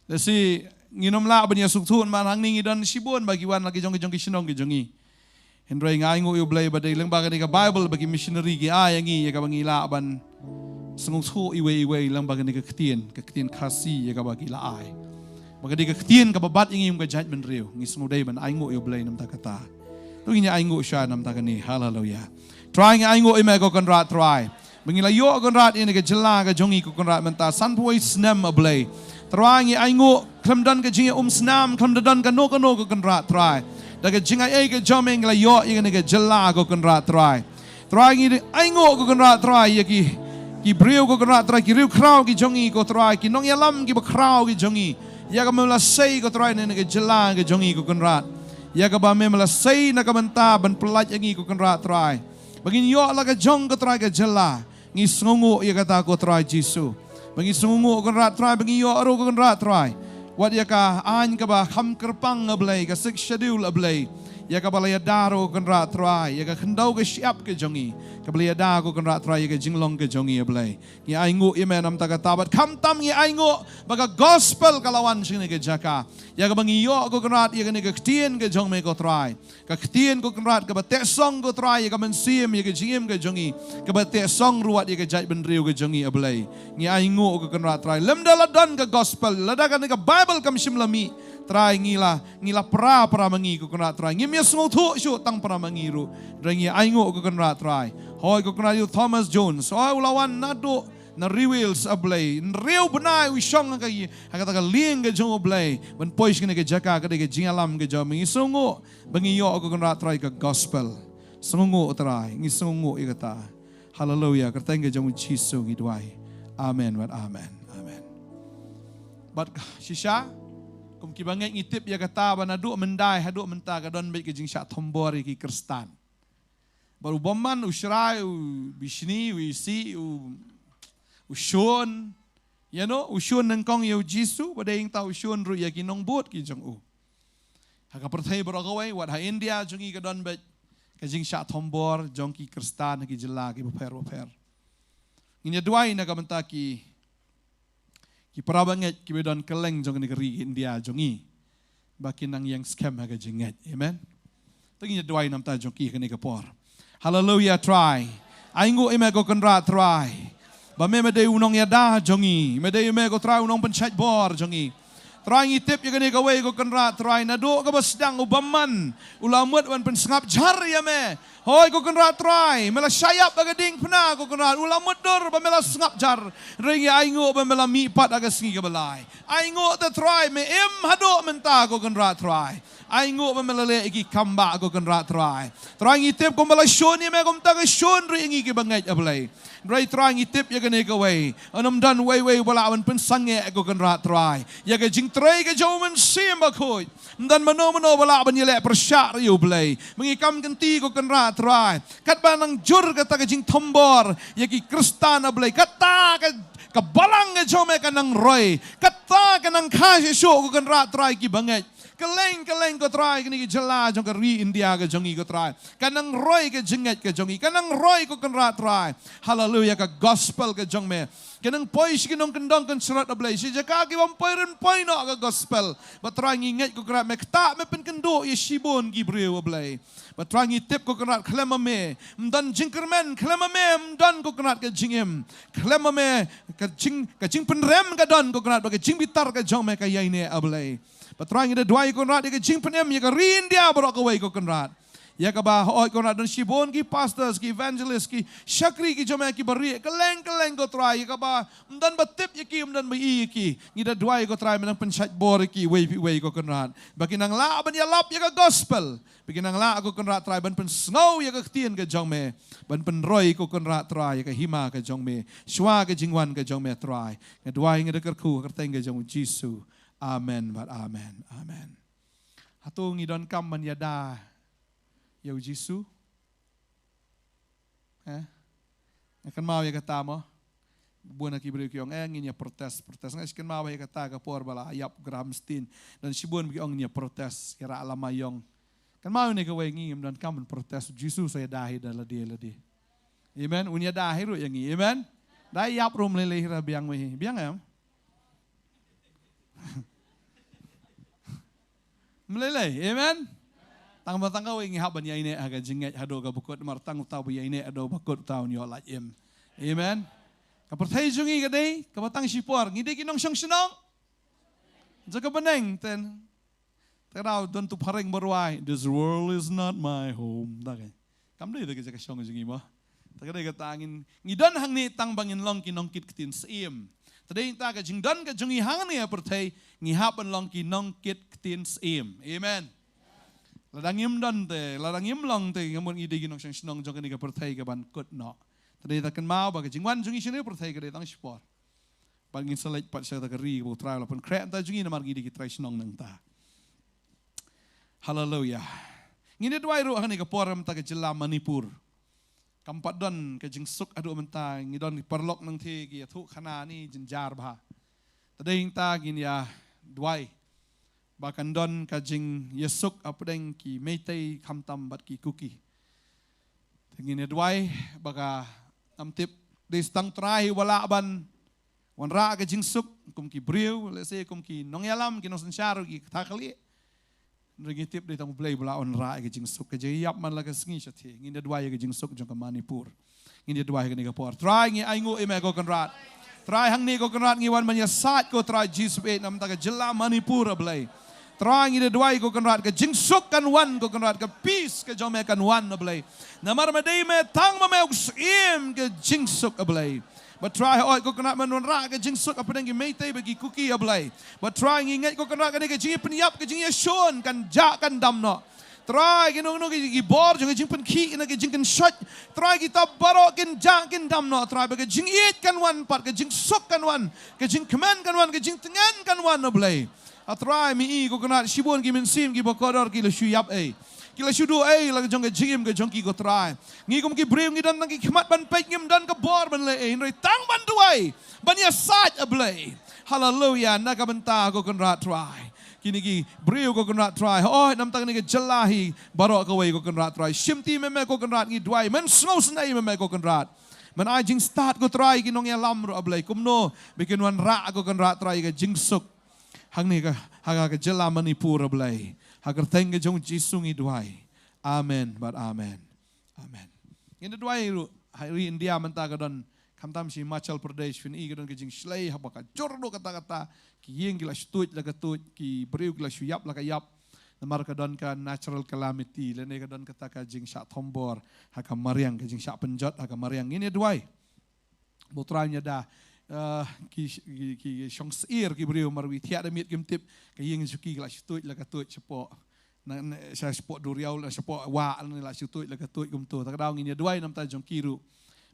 Lehse ngin ym lah ban ïasngewthuh, namar hangne ngi don shibun ba ki wan la ki jong ki jong ki shnong ki jong ngi. Hynrei nga ainguh ïa U Blei ba dei lyngba kane ka Baibl ba ki missionary ki ai ïa ngi, ïa kaba ngi lah ban sngewthuh iwei iwei lyngba kane ka ktien, ka ktien Khasi ïa kaba ki la ai. Ba ka dei ka ktien kaba bat ïa ngi kum ka jaitbynriew. Ngi sngewdei ban ainguh ïa U Blei na bynta kata. To ngin ïa ainguh sha na bynta kane. Haleluia. Trai, ngi ainguh ïa me ko Kynrad Trai, ba ngi la ïoh ko Kynrad ïa kane ka jylla ka jong ngi ko Kynrad mynta sanphew wei snem, A Blei. Trai, ngi ainguh, khlem don ka jingïaumsnam, khlem da don kano kano ko Kynrad Trai, da ka jingai ei ka jong me ngi la ïoh ïa kane ka jylla ko Kynrad Trai. Trai, ngi ainguh ko Kynrad Trai ïa ki, ki briew ko Kynrad Trai, ki riewkhraw ki jong ngi ko Trai, ki nongïalam kiba khraw ki jong ngi, ïa kaba me la sei ko Trai na kane ka jylla ka jong ngi ko Kynrad. Ïa kaba me la sei na ka bynta ban pyllait ïa ngi ko Kynrad Trai, ba ngin ïoh la ka jong ko Trai ka jylla. Ngi sngewnguh ïa kata ko Trai Jisu. Ba ngi sngewnguh ko Kynrad Trai, ba ngi ïoh ruh ko Kynrad Trai, wat ïa ka aiñ kaba kham kyrpang, A Blei, ka Sixth Schedule, A Blei, ïa kaba la ïada ruh ko Kynrad Trai, ïa ka khyndew ka shyiap ka jong ngi, kaba la ïada ko Kynrad Trai ïa ka jinglong ka jong ngi, A Blei. Ngi ainguh ïa me na bynta kata, bad khamtam ngi ainguh ba ka gospel ka la wan sha kane ka jaka, ïa kaba ngi ïoh ko Kynrad ïa kane ka ktien ka jong me ko Trai. Ka ktien ko Kynrad kaba teh song ko Trai ïa ka mynsiem, ïa ka jingim ka jong ngi, kaba teh song ruh wat ïa ka jaitbynriew ka jong ngi, A Blei. Ngi ainguh ko Kynrad Trai, lymda la don ka gospel, lada kane ka Baibl kam shym la mih, Trai, ngi la, ngi la pra pra ma ngi ko Kynrad Trai. Ngim ïasngewthuh shuh tang pra ma ngi ruh. Trai, ngi ainguh ko Kynrad Trai. Hooid ko Kynrad ïa u Thomas Jones, hooid u la wan naduh na Ri Wales, A Blei. Hynriew bnai u shong ha ka, ha kata ka lieng ka jong u, A Blei, ban poi sha kane ka jaka, ka dei ka jingïalam ka jong me. Ngi sngewnguh ba ngi ïoh ko Kynrad Trai ka gospel. Sngewnguh Trai, ngi sngewnguh ïa kata. Haleluia, kyrteng ka jong u Jisu ngi duwai. Amen, wat amen. Amen. Bad shisha, kum kiba ngeit ngi tip ïa kata ba naduh myndai haduh mynta ka don beit ka jingshah thombor ïa ki Khristan. Bad u bymman, u Shrai, u Bishni, u Isi, u, u Shun, ïa no, u Shun nyngkong ïa u Jisu, ba dei hangta u Shun ruh ïa ki nongbud ki jong u. Ha ka pyrthei baroh kawei, wat ha India jong ngi ka don beit ka jingshah thombor jong ki Khristan ha ki jylla ki bapher bapher. Ngin ïa duwai na ka bynta ki, ki para bangeit kiba don kylleng jong kane ka ri India jong ngi, ba kin nang ïeng skhem ha ka jingngeit. Amen. To ngin ïa duwai namar jong ki ha kane ka por. Haleluia, Trai. Ai nguh ïa me ko Kynrad Trai, ba me, me dei u nongïada jong ngi, me dei me ko Trai u nongpynshait bor jong ngi. Trai, ngi tip ïa kane kawei ko Kynrad Trai, naduh kaba sdang u bymman u la mut ban pynsngap jar ïa me. Hoi ko Kynrad Trai, me la shah ïap ha ka diengphna ko Kynrad, u la mutdur ba me la sngap jar. Hynrei ngi ai nguh ba me la mihpat ha ka sngi kaba lai. Ai nguh te Trai, me im haduh mynta ko Kynrad Trai. Ai nguh ba me la leh ïa ki kam bah ko Kynrad Trai. Trai, ngi tip kumba la shun ïa me, kumta ka shun ruh ïa ngi kiba ngeit, A Blei. Hynrei Trai, ngi tip ïa kane kawei, ym don uwei uwei uba lah ban pynsangeh ko Kynrad Trai ïa ka jingtrei ka jong u Mynsiem Bakhuid. Ym don mano mano ba lah ban ïaleh pyrshah ruh ïa u Blei. Ba ngi kam kynti ko Kynrad Trai, katba nang jur kata ka jingthombor ïa ki Khristan, A Blei, kata ka, ka balang ka jong me kan nang roi. Kata kan nang kha shuh shuh ko Kynrad Trai ki bangeit. Kylleng kylleng ko Trai kane ka jylla jong ka ri India ka jong ngi ko Trai, kan nang roi ka jingngeit ka jong ngi, kan nang roi ko Kynrad Trai. Haleluia, ka gospel ka jong me kan nang poi sha ki nongkyndong kynshrat, A Blei, sha jaka ki bym poi rynpoi noh ka gospel. Bad Trai, ngi ngeit ko Kynrad, me ktah me pynkynduh ïa shibun ki briew, A Blei. Bad Trai, ngi tip ko Kynrad, khlem ma me ym don jingkyrmen, khlem ma me ym don ko Kynrad ka jingim, khlem ma me ka jing, ka jingpynrem ka don ko Kynrad, bad ka jingbitar ka jong me ka ïaineh, A Blei. Bad Trai, ngi da duwai ko Kynrad ïa ka jingpynim ïa ka ri India baroh kawei ko Kynrad, ïa kaba hooid ko Kynrad don shibun ki pastors, ki evangelist, ki shakri ki jong me kiba rieh kylleng kylleng ko Trai, ïa kaba ym don ba tip ïa ki, ym don ba i ïa ki. Ngi da duwai ko Trai, me nang pynshait bor ïa ki uwei pa uwei ko Kynrad, ba kin nang lah ban ïalap ïa ka gospel, ba kin nang lah ko Kynrad Trai ban pynsngew ïa ka ktien ka jong me, ban pynroi ko Kynrad Trai ïa ka hima ka jong me shuwa ka jingwan ka jong me Trai. Nga duwai, nga da kyrkhu ha ka kyrteng ka jong u Jisu. Amen bad amen. Amen. Hato ngi donkam ban ïada ïa u Jisu? Eh? Nga kynmaw ïa kata mo. Bun na ki briew ki ong, eh, ngin ïa protest, protest. Nga shu kynmaw ïa kata ka por ba la ïap Graham Staines. Don shibun ba ki ong ngin ïa protest, ïa rah lama ïong. Kynmaw ïa kane kawei, ngi ngim donkam ban protest, u Jisu sa ïada hi da lade lade. Amen. Un ïada hi ruh ïa ngi. Amen. Da ïap ruh ym lei lei hi, ra biang wei hi. Biang em? Ym lei lei, amen. Tang ba tang kawei ngi hap ban ïaineh ha ka jingngeit haduh kaba kut, namar tang uta uba ïaineh haduh ba kut uta un ïoh lait im. Amen. Ka pyrthei jong ngi ka dei kaba tang shipor, ngi dei ki nongshong shnong jong ka bneng, ten. Te ka daw don tu phareng ba rwai, "This world is not my home." Da ka Kam dei da ka jaka shong jong ngi mo. Te ka dei kata, ngin, ngi don hangne tang ba ngin long ki nongkit ktien syiem. Te dei ta ka jingdon ka jong ngi hangne ha pyrthei, ngi hap ban long ki nongkit ktien syiem. Amen. Lada ngim don te, lada ngim long te, nga mut ngi dei ki nongshong shnong jong kane ka pyrthei kaban kut noh. Te dei ta kynmaw ba ka jingwan jong ngi shane ha pyrthei ka dei tang shipor. Bad ngin sa leit pat sha kata ka ri kaba U Trai u la pynkhreh na ka bynta jong ngi namar ngi dei ki trai shnong na ka bynta. Haleluia. Ngin ïa duwai ruh ha kane ka por na ka bynta ka jylla Manipur. Kam pat don ka jingsuk haduh mynta, ngi don ki paralok nangtei ki ïathuh khana ne jynjar bha. Te dei hangta ngin ïa duwai ba kan don ka jingïasuk hapdeng ki Meitei khamtam bad ki Kuki. Te ngin ïa duwai ba ka, ngam tip, dei sa tang U Trai uba lah ban wanrah ka jingsuk, kum ki briew, lehse kum ki nongïalam, ki nongsynshar, ki kata ka lieh. Hynrei ngi tip dei tang U Blei uba lah wanrah ka jingsuk. Ka jingïap man la ka sngi sha thie. Ngin ïa duwai ïa ka jingsuk jong ka Manipur. Ngin ïa duwai ha kane ka por. Trai, ngi ainguh ïa me ko Kynrad. Trai, hangne ko Kynrad ngi wan ban ïasaid ko Trai Jisu, eh, na ka bynta ka jylla Manipur, A Blei. Trai, ngi ïa duwai ko Kynrad, ka jingsuk kan wan ko Kynrad, ka peace ka jong me kan wan, A Blei. Namar me dei me, tang ma me u syiem ka jingsuk, A Blei. Bad Trai, hooid ko Kynrad, men wanrah ka jingsuk hapdeng ki Meitei bad ki Kuki, A Blei. Bad Trai, ngi ngeit ko Kynrad, kane ka jingïapynïap, ka jingïashun kan jah kan dam noh. Trai, ki nongno ki, ki bor jong ka jingpynkhih, na ka jingkynshoh. Trai, kita baroh kin jah kin dam noh, Trai, ba ka jingïeit kan wan pat, ka jingsuk kan wan, ka jingkmen kan wan, ka jingtngen kan wan, A Blei. A Trai, me i ko Kynrad, shibun ki mynsiem kiba kordor ki la shu ïap ei, ki la shu duh ei la ka jong ka jingim ka jong ki ko Trai. Ngi kum ki briew ngi don tang ki khmat ban peit, ngim don ka bor ban leh ei, hynrei tang ban duwai, ban ïasaid, A Blei. Haleluya, na ka bynta ko Kynrad Trai. Kine ki briew ko Kynrad Trai. Hooid, namta kane ka jylla hi baroh kawei ko Kynrad Trai. Shimti ma me ko Kynrad, ngi duwai, men sngewsynei ma me ko Kynrad. Men ai jingstad ko Trai ki nongïalam ruh, A Blei. Kumno ba kin wanrah ko Kynrad Trai ka jingsuk hangne ka, ha ka jylla Manipur, A Blei. Ha ka kyrteng ka jong u Jisu ngi duwai. Amen bad amen. Amen. Ngin da duwai ruh ha ri India mynta, ka don, khamtam sha Himachal Pradesh, phin i ka don ka jingshlei haba ka jur ruh katta katta, ki ïing ki la shu tuid la ka tuid, ki briew ki la shu ïap la ka ïap. Namar ka don ka natural calamity, lane ka don kata ka jingshah thombor ha ka mariang, ka jingshah pynjot ha ka mariang. Ngin ïa duwai ba u Trai un ïada, eh, ki, ki, ki shong syiar ki briew, namar wi thiah da miet kim tip, ka ïing jong ki ka la shu tuid la ka tuid shapoh, na, na, sha, shapoh duriaw, la shapoh wah, la, la shu tuid la ka tuid kumto. Ta ka daw ngin ïa duwai namta jong ki ruh.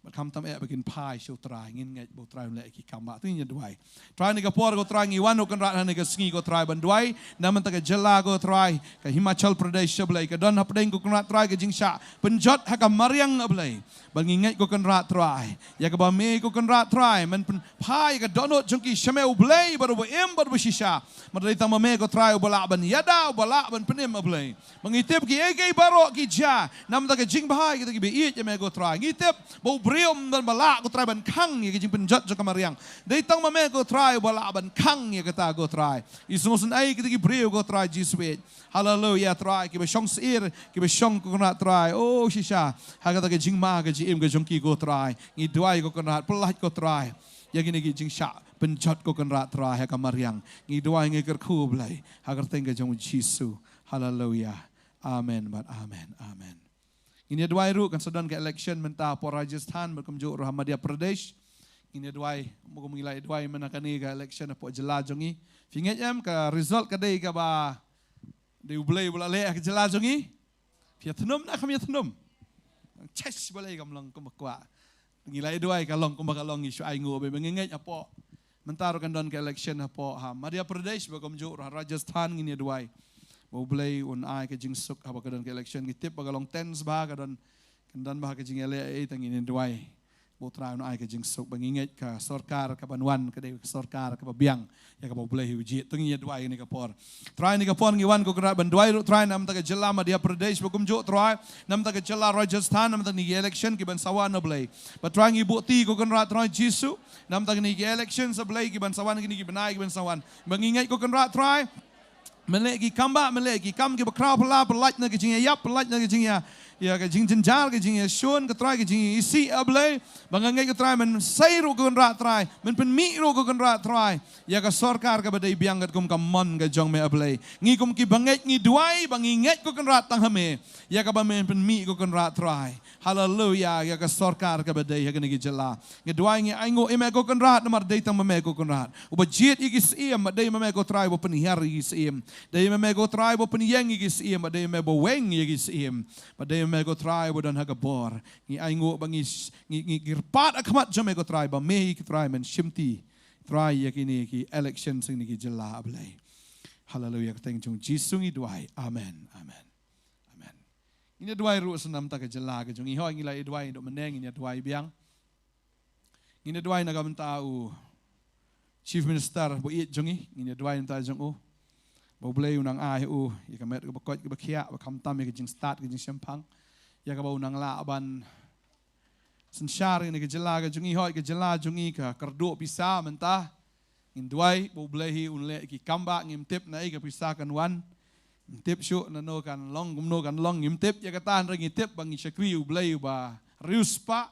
Bad khamtam eh ba kin phai sha u Trai, ngin ngeit ba u Trai un leh ki kam ba. To ngin ïa duwai. Trai, ha kane ka por ko Trai ngi wan ko Kynrad ha kane ka sngi ko Trai ban duwai namta ka jylla ko Trai ka Himachal Pradesh, A Blei, ka don hapdeng ko Kynrad Trai ka jingshah pynjot ha ka mariang, A Blei. Bad ngi ngeit ko Kynrad Trai, ïa kaba me ko Kynrad Trai men pynphai ka dohnud jong ki sha me U Blei bad uba im bad uba shisha. Namar dei tang ma me ko Trai uba lah ban ïada, uba lah ban pynim, A Blei. Ba ngi tip kiei kiei baroh ki jia namta ka jingbha ïa kita kiba ïeit ïa me ko Trai. Ngi tip ba u briew um don ba lah ko Trai ban khang ïa ka jingpynjot jong ka mariang. Dei tang ma me ko Trai uba lah ban khang ïa kata ko Trai. Ngi sngewsynei kita ki briew ko Trai Jisu. Haleluya Trai, kiba shong syiar, kiba shong ko Kynrad Trai. Oh shisha ha kata ka jingma ka jingim ka jong ki ko Trai. Ngi duwai ko Kynrad, pyllait ko Trai ïa kine ki jingshah pynjot ko Kynrad Trai ha ka mariang. Ngi duwai ngi kyrkhu, Blei, ha ka kyrteng ka jong u Jisu. Haleluya. Amen bad amen. Amen. Ngin ïa duwai ruh, kan sa don ka election mynta hapoh Rajasthan bad kumjuh ruh ha Madhya Pradesh. Ngin ïa duwai, kumba ngi la ïa duwai mynta kane ka election hapoh jylla jong ngi. Phi ngeit em ka result ka dei kaba dei U Blei uba la leh ha ka jylla jong ngi? Phi ïa thnum ne kham ïa thnum? Chest balei kam long kumba kwah. Ngi la ïa duwai ka long kumba ka long, ngi shu ai nguh ba ngi ngeit hapoh mynta ruh kan don ka election hapoh ha Madhya Pradesh bad kumjuh ruh ha Rajasthan. Ngin ïa duwai ba U Blei un ai ka jingsuk haba ka don ka election. Ngi tip ba ka long tense bha, ka don, kan don bha ka jingïaleh ei, tang ngin ïa duwai ba U Trai un ai ka jingsuk. Ba ngi ngeit ka sorkar kaban wan ka dei ka sorkar kaba biang ïa kaba U Blei hi u jied. To ngin ïa duwai ha kane ka por. Trai, ha kane ka por ngi wan ko Kynrad ban duwai ruh Trai namta ka jylla Madhya Pradesh bad kumjuh Trai namta ka jylla Rajasthan namta kine ki election kiban sa wan, A Blei. Bad Trai ngi buh ti ko Kynrad Trai Jisu namta kine ki election, A Blei, kiban sa wan, kine ki bnai kiban sa wan. Ba ngi ngeit ko Kynrad Trai men leh ki kam ba, men leh ki kam kiba khraw, pyllait, pyllait na ka jingïaïap, pyllait na ka jingïa, ïa ka jingjynjar, ka jingïashun ko Trai, ka jingïaisih, A Blei. Ba nga ngeit ko Trai men sei ruh ko Kynrad Trai, men pynmih ruh ko Kynrad Trai ïa ka sorkar kaba dei biang katkum ka mon ka jong me, A Blei. Ngi kum kiba ngeit ngi duwai ba ngi ngeit ko Kynrad tang ha me ïa kaba men pynmih ko Kynrad Trai. Haleluya, ïa ka sorkar kaba dei ha kine ki jylla. Ngi duwai ngi ainguh ïa me ko Kynrad namar dei tang ma me ko Kynrad uba jied ïa ki syiem, bad dei ma me ko Trai uba pynhiar ïa ki syiem. Dei ma me ko Trai uba pynïeng ïa ki syiem, bad dei ma me uba weng ïa ki syiem. Bad dei ma me ko Trai uba don ha ka bor. Ngi ainguh ba ngi, ngi, ngi kyrpad ha khmat jong me ko Trai ba me ko Trai men shimti Trai ïa kine ki election sha kine ki jylla, A Blei. Haleluya, ha ka kyrteng jong Jisu ngi duwai. Amen. Amen. Amen. Ngin ïa duwai ruh sa namta ka jylla ka jong ngi. Hooid ngi la ïa duwai haduh mynne, ngin ïa duwai biang. Ngin ïa duwai na ka bynta u Chief Minister ba ïeit jong ngi. Ngin ïa duwai namta jong u ba U Blei un nang ai u ïa ka met kaba koit kaba khiah, ba khamtam ïa ka jingstad ka jingshemphang, ïa kaba un nang lah ban synshar ïa kane ka jylla ka jong ngi. Hooid ka jylla jong ngi ka kyrduh pisa mynta. Ngin duwai ba U Blei hi un leh ki kam ba ngim tip naei ka pisa kan wan. Ngim tip shuh nano kan long, kumno kan long, ngim tip ïa kata, hynrei ngi tip ba ngi shakri U Blei uba riewspah.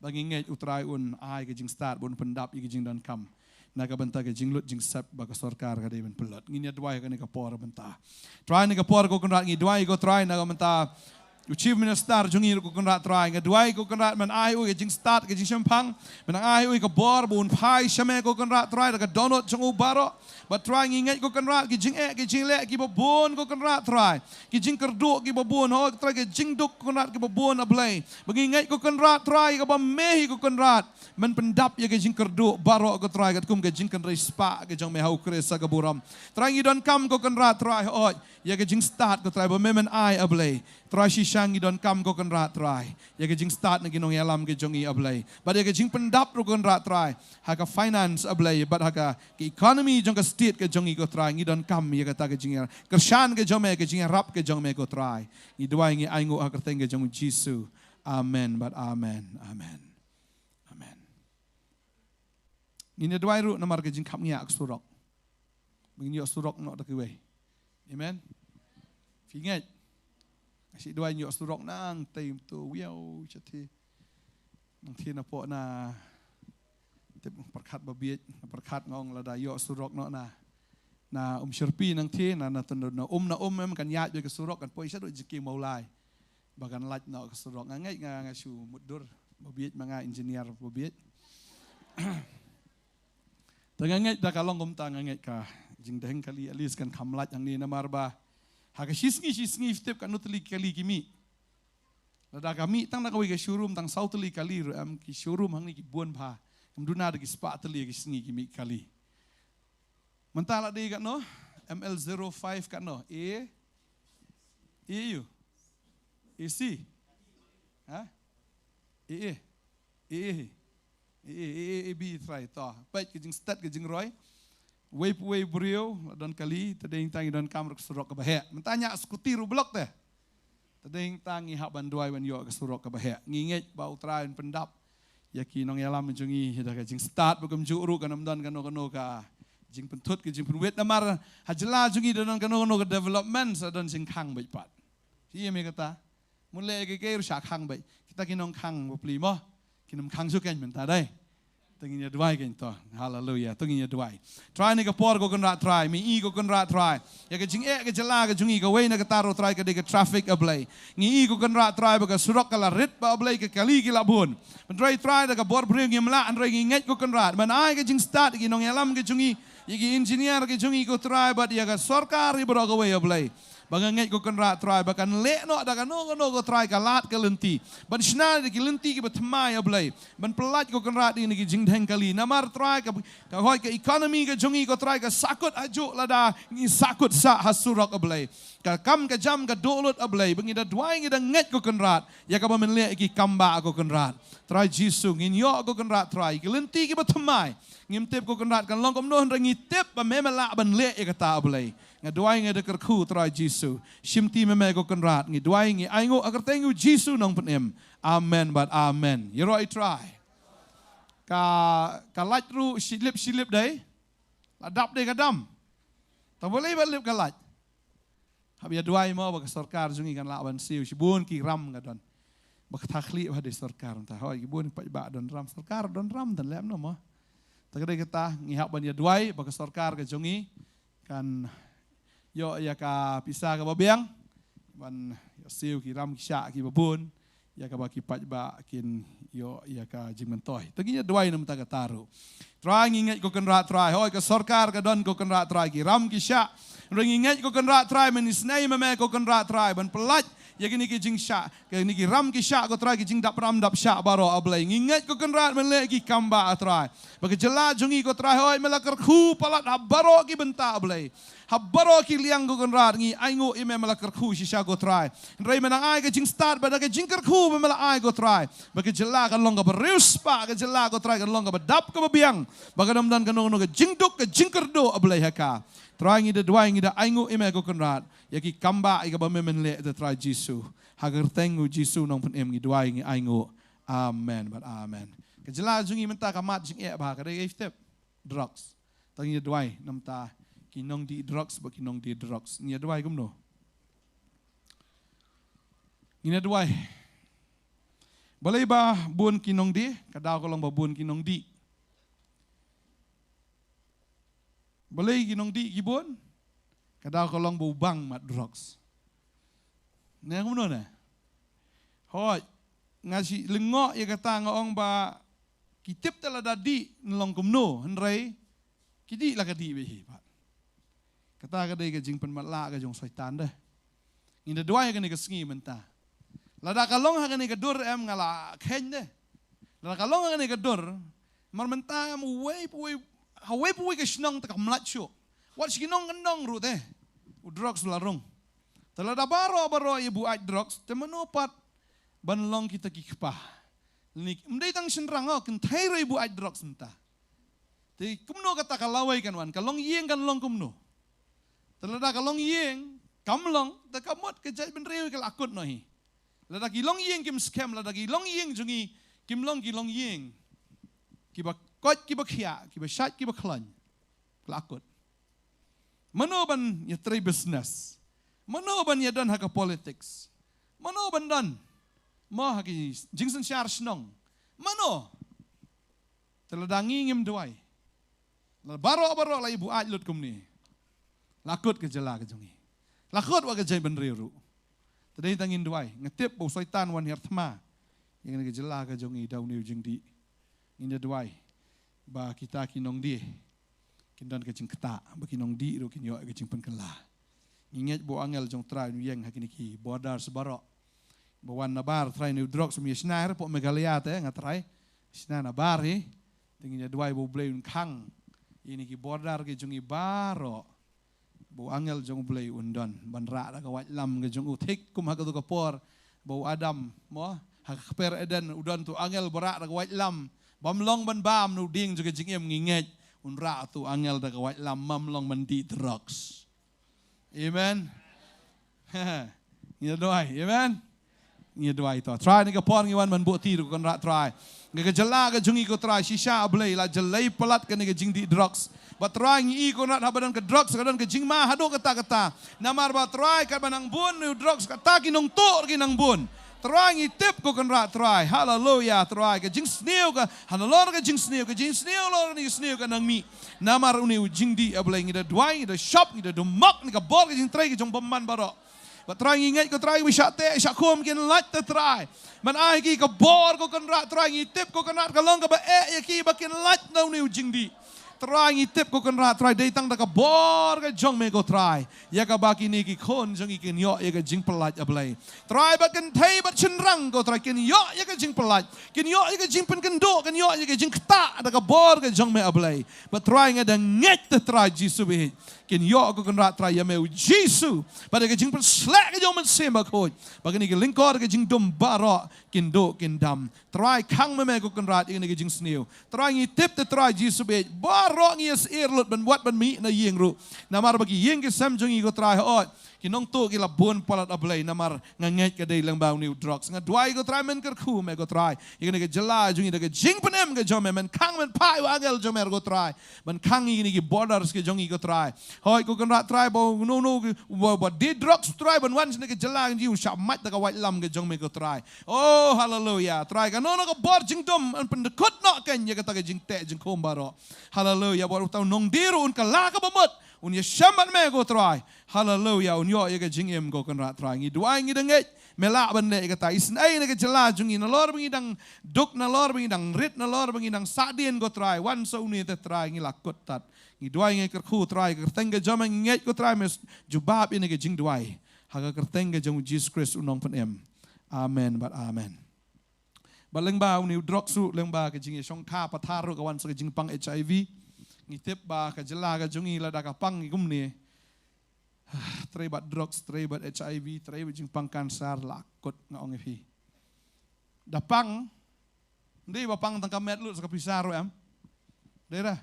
Ba ngi ngeit U Trai un ai ka jingstad, ba un pyndap ïa ka jingdonkam na ka bynta ka jinglut jingsep ba ka sorkar ka dei ban pynlut. Ngin ïa duwai ha kane ka por mynta. Trai, ha kane ka por ko Kynrad ngi duwai ko Trai na ka bynta U Chief Minister jong ngi ruh ko Kynrad Trai, nga duwai ko Kynrad men ai u ka jingstad ka jingshemphang, men ai u ka bor ba un phai sha me ko Kynrad Trai da ka dohnud jong u baroh. Bad Trai ngi ngeit ko Kynrad ki jingeh ki jingleh kiba bun ko Kynrad Trai, ki jingkyrduh kiba bun, ho Trai ki jingduk ko Kynrad kiba bun A Blei. Ba ngi ngeit ko Kynrad Trai kaba me hi ko Kynrad, men pyndap ïa ka jingkyrduh baroh ko Trai katkum ka jingkynriah spah ka jong me ha u Khrist ha ka burom. Trai ngi donkam ko Kynrad Trai hooid ïa ka jingstad ko Trai ba me men ai A Blei. Trai shisha ngi donkam ko Kynrad Trai ïa ka jingstad na ki nongïalam ka jong ngi A Blei. Bad ïa ka jingpyndap ruh ko Kynrad Trai ha ka finance A Blei, bad ha ka, ka economy jong ka state ka jong ngi ko Trai. Ngi donkam ïa kata ka jingïa, kyrshan ka jong me, ka jingïarap ka jong me ko Trai. Ngi duwai ngi ainguh ha ka kyrteng ka jong u Jisu. Amen bad amen. Amen. Amen. Ngin ïa duwai ruh namar ka jingkhapngiah ka surok. Ba ngin ïoh surok noh da kiwei. Amen. Phi ngeit? Nga shu duwai ngi ïoh surok nangtei, to wiaw shathie. Nangthie napoh na tip pyrkhat ba bieit, pyrkhat nga ong lada ïoh surok noh na, na Umshyrpi nangthie, na, na, na, na um, na um em kan ïaid beit ka surok, kan poi shaduh Jingkieng Mawlai. Ba kan lait noh ka surok. Nga ngeit nga, nga shu mutdur ba bieit, ma nga engineer ba bieit. Te nga ngeit da ka long kumta, nga ngeit ka jingdheng kali at least kan kham lait hangne namar ba ha ka shisngi shisngi phi tip katno tylli ki kali ki mih. Lada ka mih tang na kawei ka showroom tang saw tylli kali ruh em, ki showroom hangne ki bun bha. Kam duna da ki spah tylli ha ka shisngi ki mih kali. Mynta la dei katno? M L zero five katno? A, A U, A C, ha? A A, A A, A A, A A, A B, Trai, to. Peit ka jingstet ka jingroi. Wei pa wei briew la don kali, te dei tang ngi donkam ruh ka surok kaba heh. Mynta ñiah scooty ruh block te. Te dei tang ngi hap ban duwai ban ïoh ka surok kaba heh. Ngi ngeit ba u Trai un pyndap ïa ki nongïalam jong ngi da ka jingstad, ba kumjuh ruh kan ym don kano kano ka jingpynthut ka jingpynwit namar ha jylla jong ngi da don kano kano ka development sa don jingkhang beit pat. Phi ïa me kata? Mut leh ïa kiei kiei ruh shah khang beit. Kita ki nongkhang bapli mo, kin ym khang shuh kein mynta dei. To ngin ïa duwai kein to. Haleluia. To ngin ïa duwai. Trai, ha kane ka por ko Kynrad Trai, me i ko Kynrad Trai ïa ka jingeh ka jylla ka jong ngi, kawei na kata ruh Trai ka dei ka traffic A Blei. Ngi i ko Kynrad Trai ba ka surok ka la rit bha A Blei, ka kali ki la bun. Hynrei Trai da ka bor briew ngim lah, hynrei ngi ngeit ko Kynrad men ai ka jingstad ïa ki nongïalam ka jong ngi, ïa ki engineer ka jong ngi ko Trai, bad ïa ka sorkar ïa baroh kawei A Blei. Ba nga ngeit ko Kynrad Trai ba kan leh noh da kano kano ko Trai ka lad ka lynti ban shna da ki lynti kiba thymmai A Blei, ban pyllait ko Kynrad ïa kine ki jingdheng kali. Namar Trai ka, ka hoi ka economy ka jong ngi ko Trai ka sahkut hajuh lada ngi sahkut sah ha surok A Blei. Ka kam ka jam ka duh lut A Blei, ba ngi da duwai ngi da ngeit ko Kynrad ïa kaba men leh ïa ki kam bah ko Kynrad. Trai Jisu ngin ïoh ko Kynrad Trai ki lynti kiba thymmai. Ngim tip ko Kynrad kan long kumno, hynrei ngi tip ba me me lah ban leh ïa kata A Blei. Nga duwai nga da kyrkhu Trai Jisu. Shimti me me ko Kynrad, ngi duwai ngi ainguh ha ka kyrteng u Jisu Nongpynim. Amen bad amen. Ïaroh i Trai. Ka, ka lait ruh shilip shilip dei. La dap dei ka dam. Tang balei ba lip ka lait? Hap ïa duwai mo ba ka sorkar jong ngi kan lah ban siew, shibun ki ram ka don. Ba kata khlieh ba dei sorkar mynta, hoi ki bun ki paidbah don ram, sorkar don ram, don lem no mo. Te ka dei kata ngi hap ban ïa duwai ba ka sorkar ka jong ngi kan ïoh ïa ka pisa kaba biang ban ïoh siew ki ram ki shah kiba bun, ïa kaba ki paidbah kin ïoh ïa ka jingmyntoi. To ngin ïa duwai na mynta kata ruh. Trai ngi ngeit ko Kynrad Trai, hoi ka sorkar ka don ko Kynrad Trai, ki ram ki shah. Hynrei ngi ngeit ko Kynrad Trai, men isynei ma me ko Kynrad Trai ban pyllait ïa kine ki jingshah, kine ki ram ki shah ko Trai, ki jingdap ram dap shah baroh A Blei. Ngi ngeit ko Kynrad men leh ki kam bah Trai. Ba ka jylla jong ngi ko Trai hoi me la kyrkhu palat ha baroh ki bynta A Blei. Ha baroh ki liang ko Kynrad ngi ainguh ïa me, me la kyrkhu shisha ko Trai. Hynrei me nang ai ka jingstad bad da ka jingkyrkhu ba me la ai ko Trai, ba ka jylla kan long kaba riewspah, ka jylla ko Trai kan long kaba dap kaba biang, ba kan ym don kano kano ka jingduk ka jingkyrduh A Blei ha ka. Trai ngi da duwai ngi da ainguh ïa me ko Kynrad ïa ki kam bah ïa kaba me men leh te Trai Jisu. Ha ka kyrteng u Jisu Nongpynim ngi duwai ngi ainguh. Amen bad amen. Ka jylla jong ngi mynta ka mad jingeh bha, ka dei ka iftep drugs. To ngin ïa duwai na mynta ki nongdih drugs bad ki nongdie drugs. Ngin ïa duwai kumno? Ngin ïa duwai. Balei ba bun ki nongdie? Ka daw ka long ba bun ki nongdih. Balei ki nongdih ki bun? Ka daw ka long ba u bang mad drugs. Ne kumno ne? Hooid, nga shu lyngngoh ïa kata, nga ong ba ki tip te lada dih ngi long kumno, hynrei ki dih la ka dih beit hi pat. Kata ka dei ka jingpynmatlah ka jong Soitan de. Ngin da duwai ha kane ka sngi mynta. Lada ka long ha kane ka dur em, nga la kheiñ de. Lada ka long ha kane ka dur, mar mynta em uwei pa uwei, ha uwei pa uwei ka shnong te ka mlad shuh. Wat shi ki nongkyndong ruh te u drugs u la rung. Te lada baroh baroh ïa buaid drugs, te mano pat ban long kita ki kpa? Lane ym dei tang shynrang, oh, kynthei ruh ïa buaid drugs mynta. Te kumno kata ka lawei kan wan, ka longïing kan long kumno? Te lada ka longïing kam long, te ka mut ka jaitbynriew ka la kut noh hi. Lada ki longïing kim skhem, lada ki longïing jong ngi kim long ki longïing kiba koit kiba khiah, kiba shait kiba khlaiñ, ka la kut. Mano ban ïatrei business? Mano ban ïadon ha ka politics? Mano ban don mo ha ki jingsynshar shnong? Mano? Te lada ngi ngim duwai, la baroh baroh la ïa buaid lut kumne, la kut ka jylla ka jong ngi, la kut wat ka jaitbynriew ruh. Te dei tang ngin duwai. Nga tip ba u Soitan wan hiar thma ïa kane ka jylla ka jong ngi da une u jingdih. Ngin da duwai ba kita ki nongdie kin don ka jingktah, ba ki nongdih ruh kin ïoh ka jingpynkylla. Ngi ngeit ba u angel jong Trai un ïeng ha kine ki borders baroh, ba wan nabar Trai, une u drugs um ïa shna hapoh Meghalaya te, nga Trai, shna nabar hi. Te ngin ïa duwai ba U Blei un khang ïa kine ki border ki jong ngi baroh, ba u angel jong U Blei un don ban rah da ka waitlam ka jong u, thik kum ha kato ka por ba u Adam, mo, ha ka kper Eden, u don tu angel ba rah da ka waitlam, bym long ban bam na u dieng jong ka jingim. Ngi ngeit un rah tu angel da ka waitlam, bym long ban dih drugs. Amen. Ngi duwai, amen. Ngi duwai to Trai, ha kane ka por ngi wan ban buh ti ruh ko Kynrad Trai. Nga ka jylla ka jong ngi ko Trai, shisha A Blei la jyllei palat kane ka jingdih drugs. Bad Trai ngi i ko Kynrad, haba don ka drugs ka don ka jingma haduh katta katta. Namar ba Trai katba nang bun une u drugs, kata ki nongtuh ruh ki nang bun. Trai ngi tip ko Kynrad Trai. Haleluya Trai. Ka jingsniew ka, ha nalor ka jingsniew, ka jingsniew halor kane ka sniew ka nang mih namar une u jingdih. A Blei, ngi da duwai, ngi da shop, ngi da dumok na ka bor ka jingtrei ka jong bymman baroh. Bad Trai ngi ngeit ko Trai ba shah teh shah khum kin lait te Trai. Ban ai ki ka bor ko Kynrad Trai, ngi tip ko Kynrad ka long kaba eh ïa ki ba kin lait na une u jingdih. Trai ngi tip ko Kynrad Trai, dei tang da ka bor ka jong me ko Trai, ïa kaba kine ki khun jong ngi kin ïoh ïa ka jingpyllait A Blei. Trai ba kynthei bad shynrang ko Trai kin ïoh ïa ka jingpyllait, kin ïoh ïa ka jingpynkynduh, kin ïoh ïa ka jingktah da ka bor ka jong me A Blei. Bad Trai nga da ngeit te Trai Jisu baieit, kin ïoh ko Kynrad Trai ïa me U Jisu, bad ïa ka jingpynsleh ka jong U Mynsiem Bakhuid, ba kine ki lyngkor ka jingdum baroh kin duh kin dam. Trai khang me me ko Kynrad ïa kane ka jingsniew. Trai ngi tip te Trai Jisu baieit, baroh ngi ïa syier lut ban wat ban mih na ïing ruh. Namar ba ki ïing ki sem jong ngi ko Trai, hooid, ki nongtuh ki la bun palat A Blei, namar nga ngeit ka dei lyngba une u drugs. Nga duwai ko Trai men kyrkhu me ko Trai ïa kane ka jylla jong ngi da ka jingpynim ka jong me, men khang men phah ïa u angel jong me ko Trai ban khang ïa kine ki borders ki jong ngi ko Trai. Hooid ko Kynrad Trai, ba uno uno ki, ba, ba dih drugs Trai ban wan sha kane ka jylla ka jong ngi un shah mait da ka waitlam ka jong me ko Trai. Oh haleluya Trai, kano kano ka bor jingdum yn pyndkut noh kein ïa kata ka jingteh jingkhum baroh. Haleluya. Bad uta u nongdie ruh un kylla kaba mut, un ïashem bad me ko Trai. Haleluya. Un ïoh ïa ka jingim ko Kynrad Trai. Ngi duwai, ngi da ngeit me lah ban leh ïa kata. Isynei na ka jylla jong ngi, nalor ba ngi dang duk, nalor ba ngi dang rit, nalor ba ngi dang sahdien ko Trai, wan sa une te Trai, ngi la kut tad. Ngi duwai, ngi kyrkhu Trai, ka kyrteng ka jong me ngi ngeit ko Trai, me jubab ïa kane ka jingduwai ha ka kyrteng ka jong U Jisu Khrist U Nongpynim. Amen bad amen. Bad lyngba une u drugs ruh, lyngba ka jingïashongkha pathar ruh ka wan sa ka jingpang HIV. Ngi tip ba ka jylla ka jong ngi lada ka pang kumne, trei bad drugs, trei bad HIV, trei bad jingpang cancer, la kut nga ong ïa phi. Da pang, ym dei ba pang tang ka met lut, sa ka pisa ruh em. Dei da.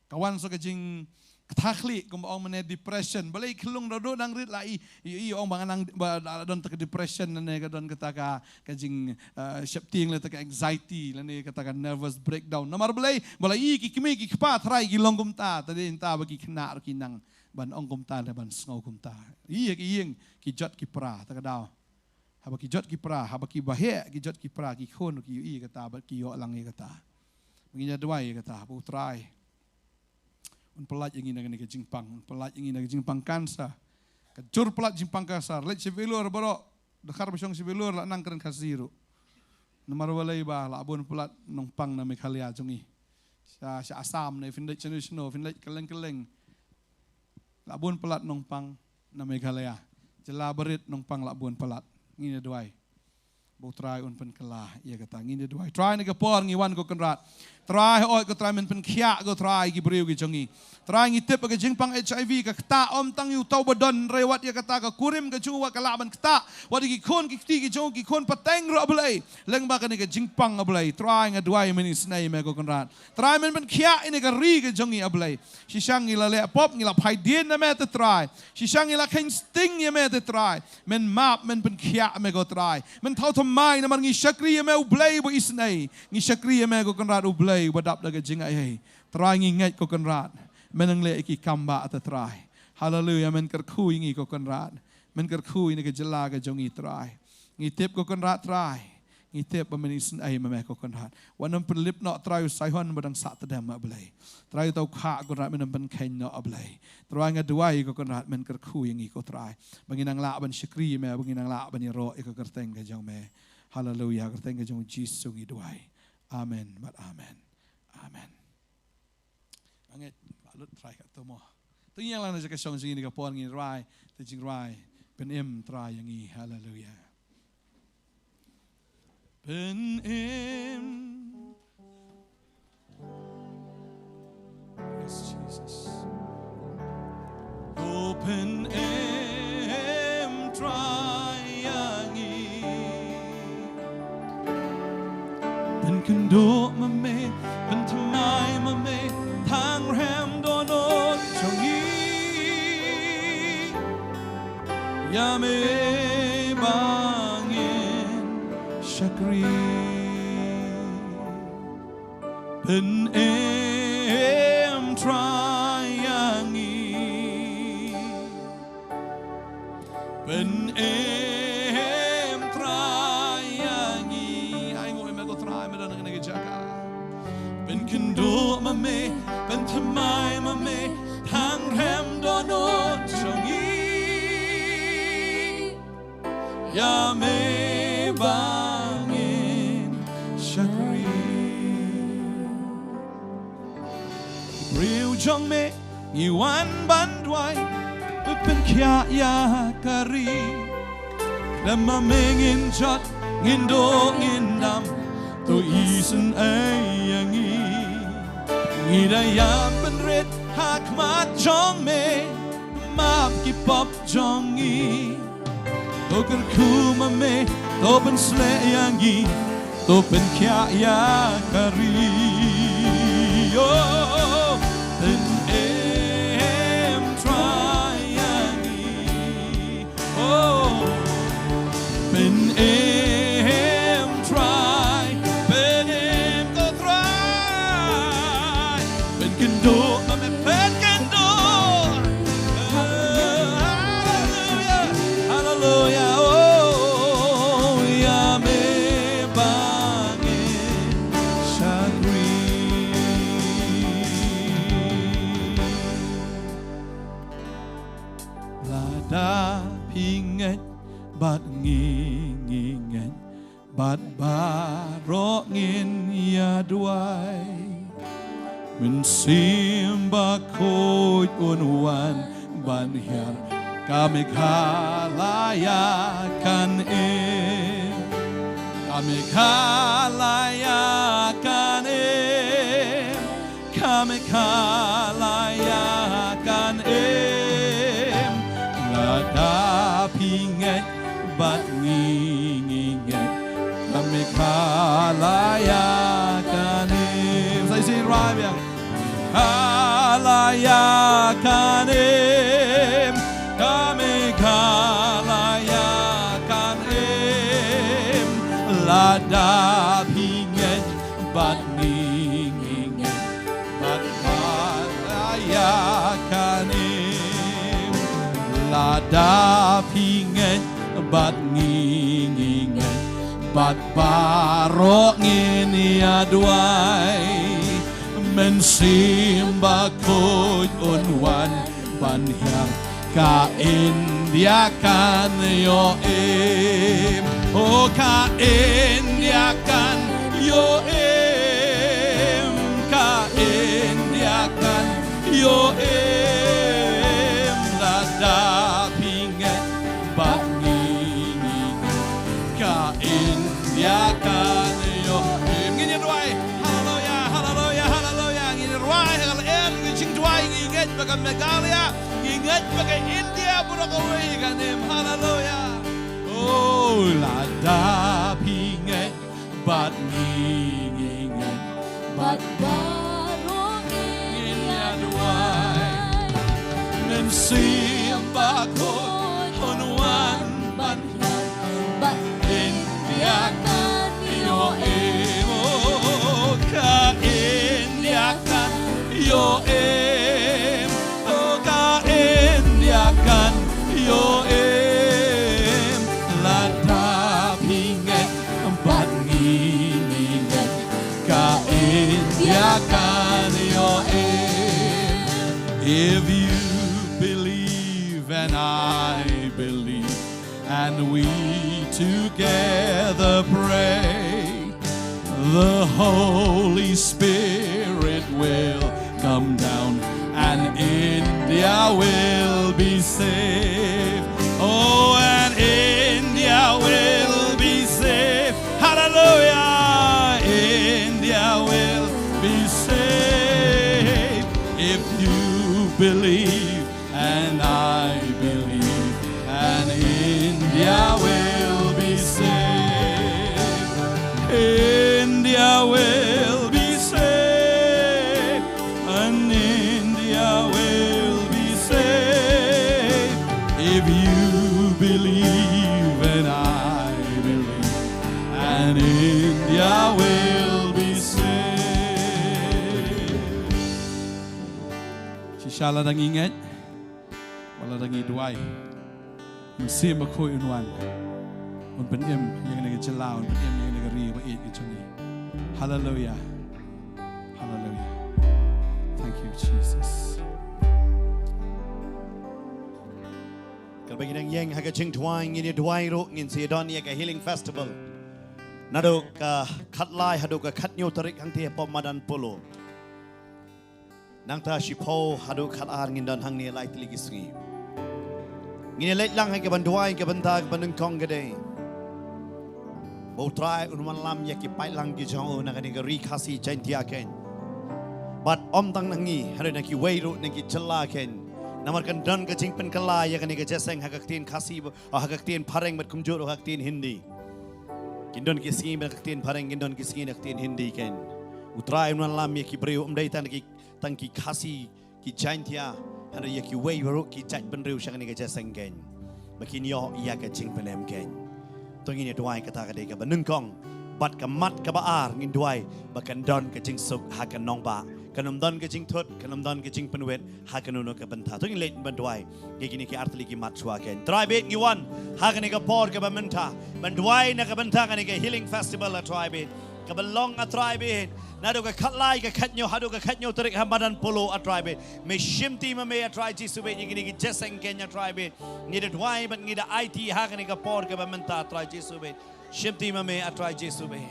Ka wan sa ka jingkthah khlieh, kumba ong mynne depression. Balei khyllung da duh nang rit la i, i, i ong ba nga nang, ba la don ta ka depression ne ka don kata ka, ka jing, eh, sheptieng lane ta ka anxiety lane kata ka nervous breakdown. Namar balei, ba la i ki kmie ki kpa Trai ki long kumta, te dei mynta ba ki khynnah ruh ki nang ban ong kumta ne ban sngew kumta. Ïa ki ïing ki jot ki pra, ta ka daw. Haba ki jot ki pra, haba ki baheh ki jot ki pra, ki khun ki ïohi ïa kata bad ki ïoh lang ïa kata. Ba ngin ïa duwai ïa kata ba U Trai un pyllait ïa ngi na kane ka jingpang, un pyllait ïa ngi na ka jingpang cancer. Ka jur palat jingpang cancer, leit sha Vellore baroh. Dkhar ba shong shi Bilur la nang kren Khasi ruh. Namar balei ba la bun palat nongpang na Meghalaya jong ngi. Sha, sha Assam ne phin leit shano shano, phin leit kylleng kylleng. La bun palat nongpang na Meghalaya. Jylla barit nongpang la bun palat. Ngin ïa duwai ba U Trai un pynkylla ïa kata. Ngin ïa duwai. Trai, ha kane ka por ngi wan ko Kynrad. Trai, hooid ko Trai, men pynkhiah ko Trai ki briew ki jong ngi. Trai, ngi tip ba ka jingpang H I V ka ktah ym tang ïa uto ba don, hynrei wat ïa kata ka kurim ka jong u wat ka lah ban ktah wat ïa ki khun ki kti ki jong u, ki khun pateng ruh, A Blei. Lyngba kane ka jingpang, A Blei. Trai, nga duwai men isynei ïa me ko Kynrad. Trai, men pynkhiah ïa kane ka ri ka jong ngi, A Blei. Shisha ngi la leh pop, ngi la phai dien na me te Trai. Shisha ngi la kheiñ sting ïa me te Trai. Men map, men pynkhiah ïa me ko Trai. Men thaw thymmai namar ngi shakri ïa me U Blei ba isynei. Ngi shakri ïa me ko Kynrad U Blei ba dap da ka jingaiei. Trai, ngi ngeit ko Kynrad, men nang leh ïa ki kam ba te Trai. Haleluia, men kyrkhu ïa ngi ko Kynrad. Men kyrkhu ïa kane ka jylla ka jong ngi Trai. Ngi tip ko Kynrad Trai. Ngi tip ba men isynei ïa me ko Kynrad. Wat nym pynlip noh Trai u Saihon ba dang sah tdem, A Blei. Trai, uta u kha ko Kynrad men nym pynkheiñ noh, A Blei. Trai, nga duwai ko Kynrad, men kyrkhu ïa ngi ko Trai. Ba ngin nang lah ban shakri ïa me, ba ngin nang lah ban ïaroh ïa ka kyrteng ka jong me. Haleluia, kyrteng ka jong U Jisu ngi duwai. Amen bad amen. Amen. Nga ngeit ba lut Trai katto mo. To ngin ïalang na ka shong jong ngi ha kane ka por, ngin rwai te jingrwai Pynim Trai ïa ngi. Haleluia. Pynim. Yes, Jesus. To pynim Trai ïa ngi. Pynkynduh ma me, pynthymmai ma me, tang rhem dohnud jong ngi. Ïa me ba ngin shakri. Pynim Trai ïa ngi. Pynim Trai ïa ngi. Ai nguh ïa me ko Trai, me don ha kane ka jaka. Pynkynduh ma me, pynthymmai ma me, tang rhem dohnud jong ngi. Ïa me ba ngin shakri. Briew jong me ngi wan ban duwai, pynkhiah ïa ka ri. Khlem ma me ngin jot, ngin duh ngin dam, to isynei ïa ngi. Ngi da ïam pynrit ha khmat jong me, map ki pop jong ngi. To kyrkhu ma me, to pynshlur ïa ngi, to pynkhiah ïa ka ri. Oh, pynim Trai ïa ngi. Oh, pynim Trai, pynim ko Trai. Pynkynduh ma me, pynkynduh. Haleluia, haleluia. Oh, ïa me ba ngin shakri. Lada phi ngeit bad ngi ngi ngeit, bad baroh ngin ïa duwai. Mynsiem Bakhuid un wan ban hiar, ka Meghalaya kan im. Ka Meghalaya kan im. Ka Meghalaya kan im. Lada phi ngeit bad ngi ngi ngeit, ka Meghalaya kan im. Sa shisien rwai biang. Meghalaya kan im. Ka Meghalaya kan im. Lada phi ngeit bad ngi ngi ngeit, ka Meghalaya kan im. Lada phi ngeit bad ngi ngi ngeit, bad baroh ngin ïa duwai. Mynsiem Bakhuid un wan ban hiar, Ka India kan ïoh im, oh ka India kan ïoh im, ka India kan ïoh im, lada phi ngeit bad ngi ngi ngeit, ka India kan ïoh im. Ngin ïa duwai, haleluya, haleluya, haleluya. Ngin ïa duwai ha ka lyer, ngin jingduwai, ngi ngeit ba ka Meghalaya, ngi ngeit ba ka India baroh kawei kan im. Haleluya. Oh, lada phi ngeit bad ngi ngi ngeit, bad baroh ngin ïa duwai. Mynsiem Bakhuid un wan ban ïaid bad India kan ïoh im, oh ka India kan ïoh im, oh ka India kan ïoh im, lada phi ngeit bad ngi ngi ngeit, ka India kan ïoh im. If you believe and I believe, and we together pray, the Holy Spirit will come down and India will be saved. Oh, and India will be saved. Hallelujah. India will be saved. If you believe and I believe, and India will be saved. India will be saved, and India will be saved. If you believe and I believe, and India will be saved. Shisha lada ngi ngeit, wat lada ngi duwai, Mynsiem Bakhuid un wan, un pynim ïa kane ka jylla, un pynim ïa kane ka ri ba ïeit ka jong ngi. Haleluya. Haleluya. Thank you, Jesus. Katba ngi dang ïeng ha ka jingduwai, ngin ïa duwai ruh, ngin sa ïa don ïa ka Healing Festival naduh ka khatlai haduh ka khathynñiew tarik hangtei hapoh Madan Polo. Nangta shiphew haduh khatar ngin don hangne lai tylli ki sngi. Ngin ïa leit lang ha ka ban duwai, ka bynta kaba nyngkong ka dei ba U Trai un wanlam ïa ki paidlang ki jong u na kane ka ri Khasi Jaintia kein. Bad ym tang na ngi, hynrei na kiwei ruh na ki jylla kein. Namar kan don ka jingpynkylla ïa kane ka jingïaseng ha ka ktien Khasi, ha ka ktien Phareng bad kumjuh ruh ha ka ktien Hindi. Kin don ki sngi bad ka ktien Phareng, kin don ki sngi na ka ktien Hindi kein. U Trai un wanlam ïa ki briew, ym dei tang ki, tang ki Khasi, ki Jaintia, hynrei ïa kiwei baroh ki jaitbynriew sha kane ka jingïaseng kein, ba kin ïoh ïa ka jingpynim kein. To ngin ïa duwai, kata ka dei kaba nyngkong. Bad ka mat kaba ar, ngin duwai ba kan don ka jingsuk ha ka nongbah. Kan ym don ka jingthut, kan ym don ka jingpynwit ha kano kano ka bynta. To ngin leit ban duwai ïa kine ki artylli ki mat shuwa kein. Trai bad ngi wan ha kane ka por kaba mynta ban duwai na ka bynta kane ka Healing Festival, A Trai bad, kaba long, A Trai bad, naduh ka khatlai, ka khathynñiew haduh ka khathynñiew tarik ha Madan Polo, A Trai bad. Me shimti ma me, A Trai Jisu bad, ïa kine ki jingïaseng kein, A Trai bad. Ngi da duwai bad ngi da aiti ha kane ka por kaba mynta, A Trai Jisu bad. Shimti ma me, A Trai Jisu bad.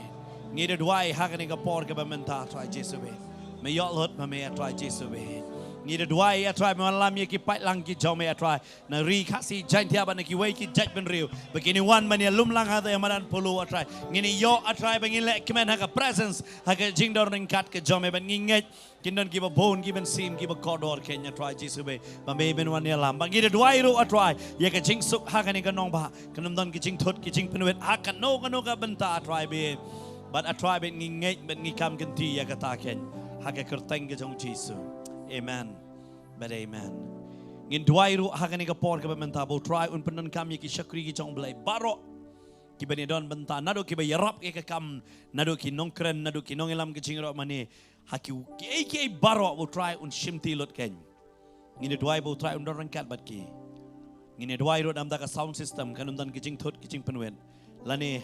Ngi da duwai ha kane ka por kaba mynta, A Trai Jisu bad. Me ïoh lut ma me, A Trai Jisu bad. Ngi da duwai, A Trai, me wanlam ïa ki paidlang ki jong me, A Trai, na ri Khasi Jaintia bad na kiwei ki jaitbynriew, ba kin ïa wan ban ïa lum lang hangta ha Madan Polo, A Trai. Ngin ïoh, A Trai, ba ngin leh kmen ha ka presence, ha ka jingdon ryngkat ka jong me, bad ngi ngeit kin don kiba bun, kiba mynsiem, kiba kordor kein, A Trai Jisu bad, ba me men wan ïalam. Bad ngi da duwai ruh, A Trai, ïa ka jingsuk ha kane ka nongbah. Kan ym don ki jingthut, ki jingpynwit ha kano kano ka bynta, A Trai bad. Bad, A Trai bad, ngi ngeit bad ngi kam kynti ïa kata kein, ha ka kyrteng ka jong Jisu. Amen bad amen. Ngin duwai ruh ha kane ka por kaba mynta ba U Trai un pyndonkam ïa ki shakri ki jong U Blei baroh, kiba ïadon bynta, naduh kiba ïarap ïa ka kam, naduh ki nongkren, naduh ki nongïalam ka jingïarap mane, ha ki, kiei kiei baroh, ba U Trai un shimti lut kein. Ngin ïa duwai ba U Trai un don ryngkat bad ki. Ngin ïa duwai ruh namar ka sound system, kan ym don ki jingthut, ki jingpynwit. Lane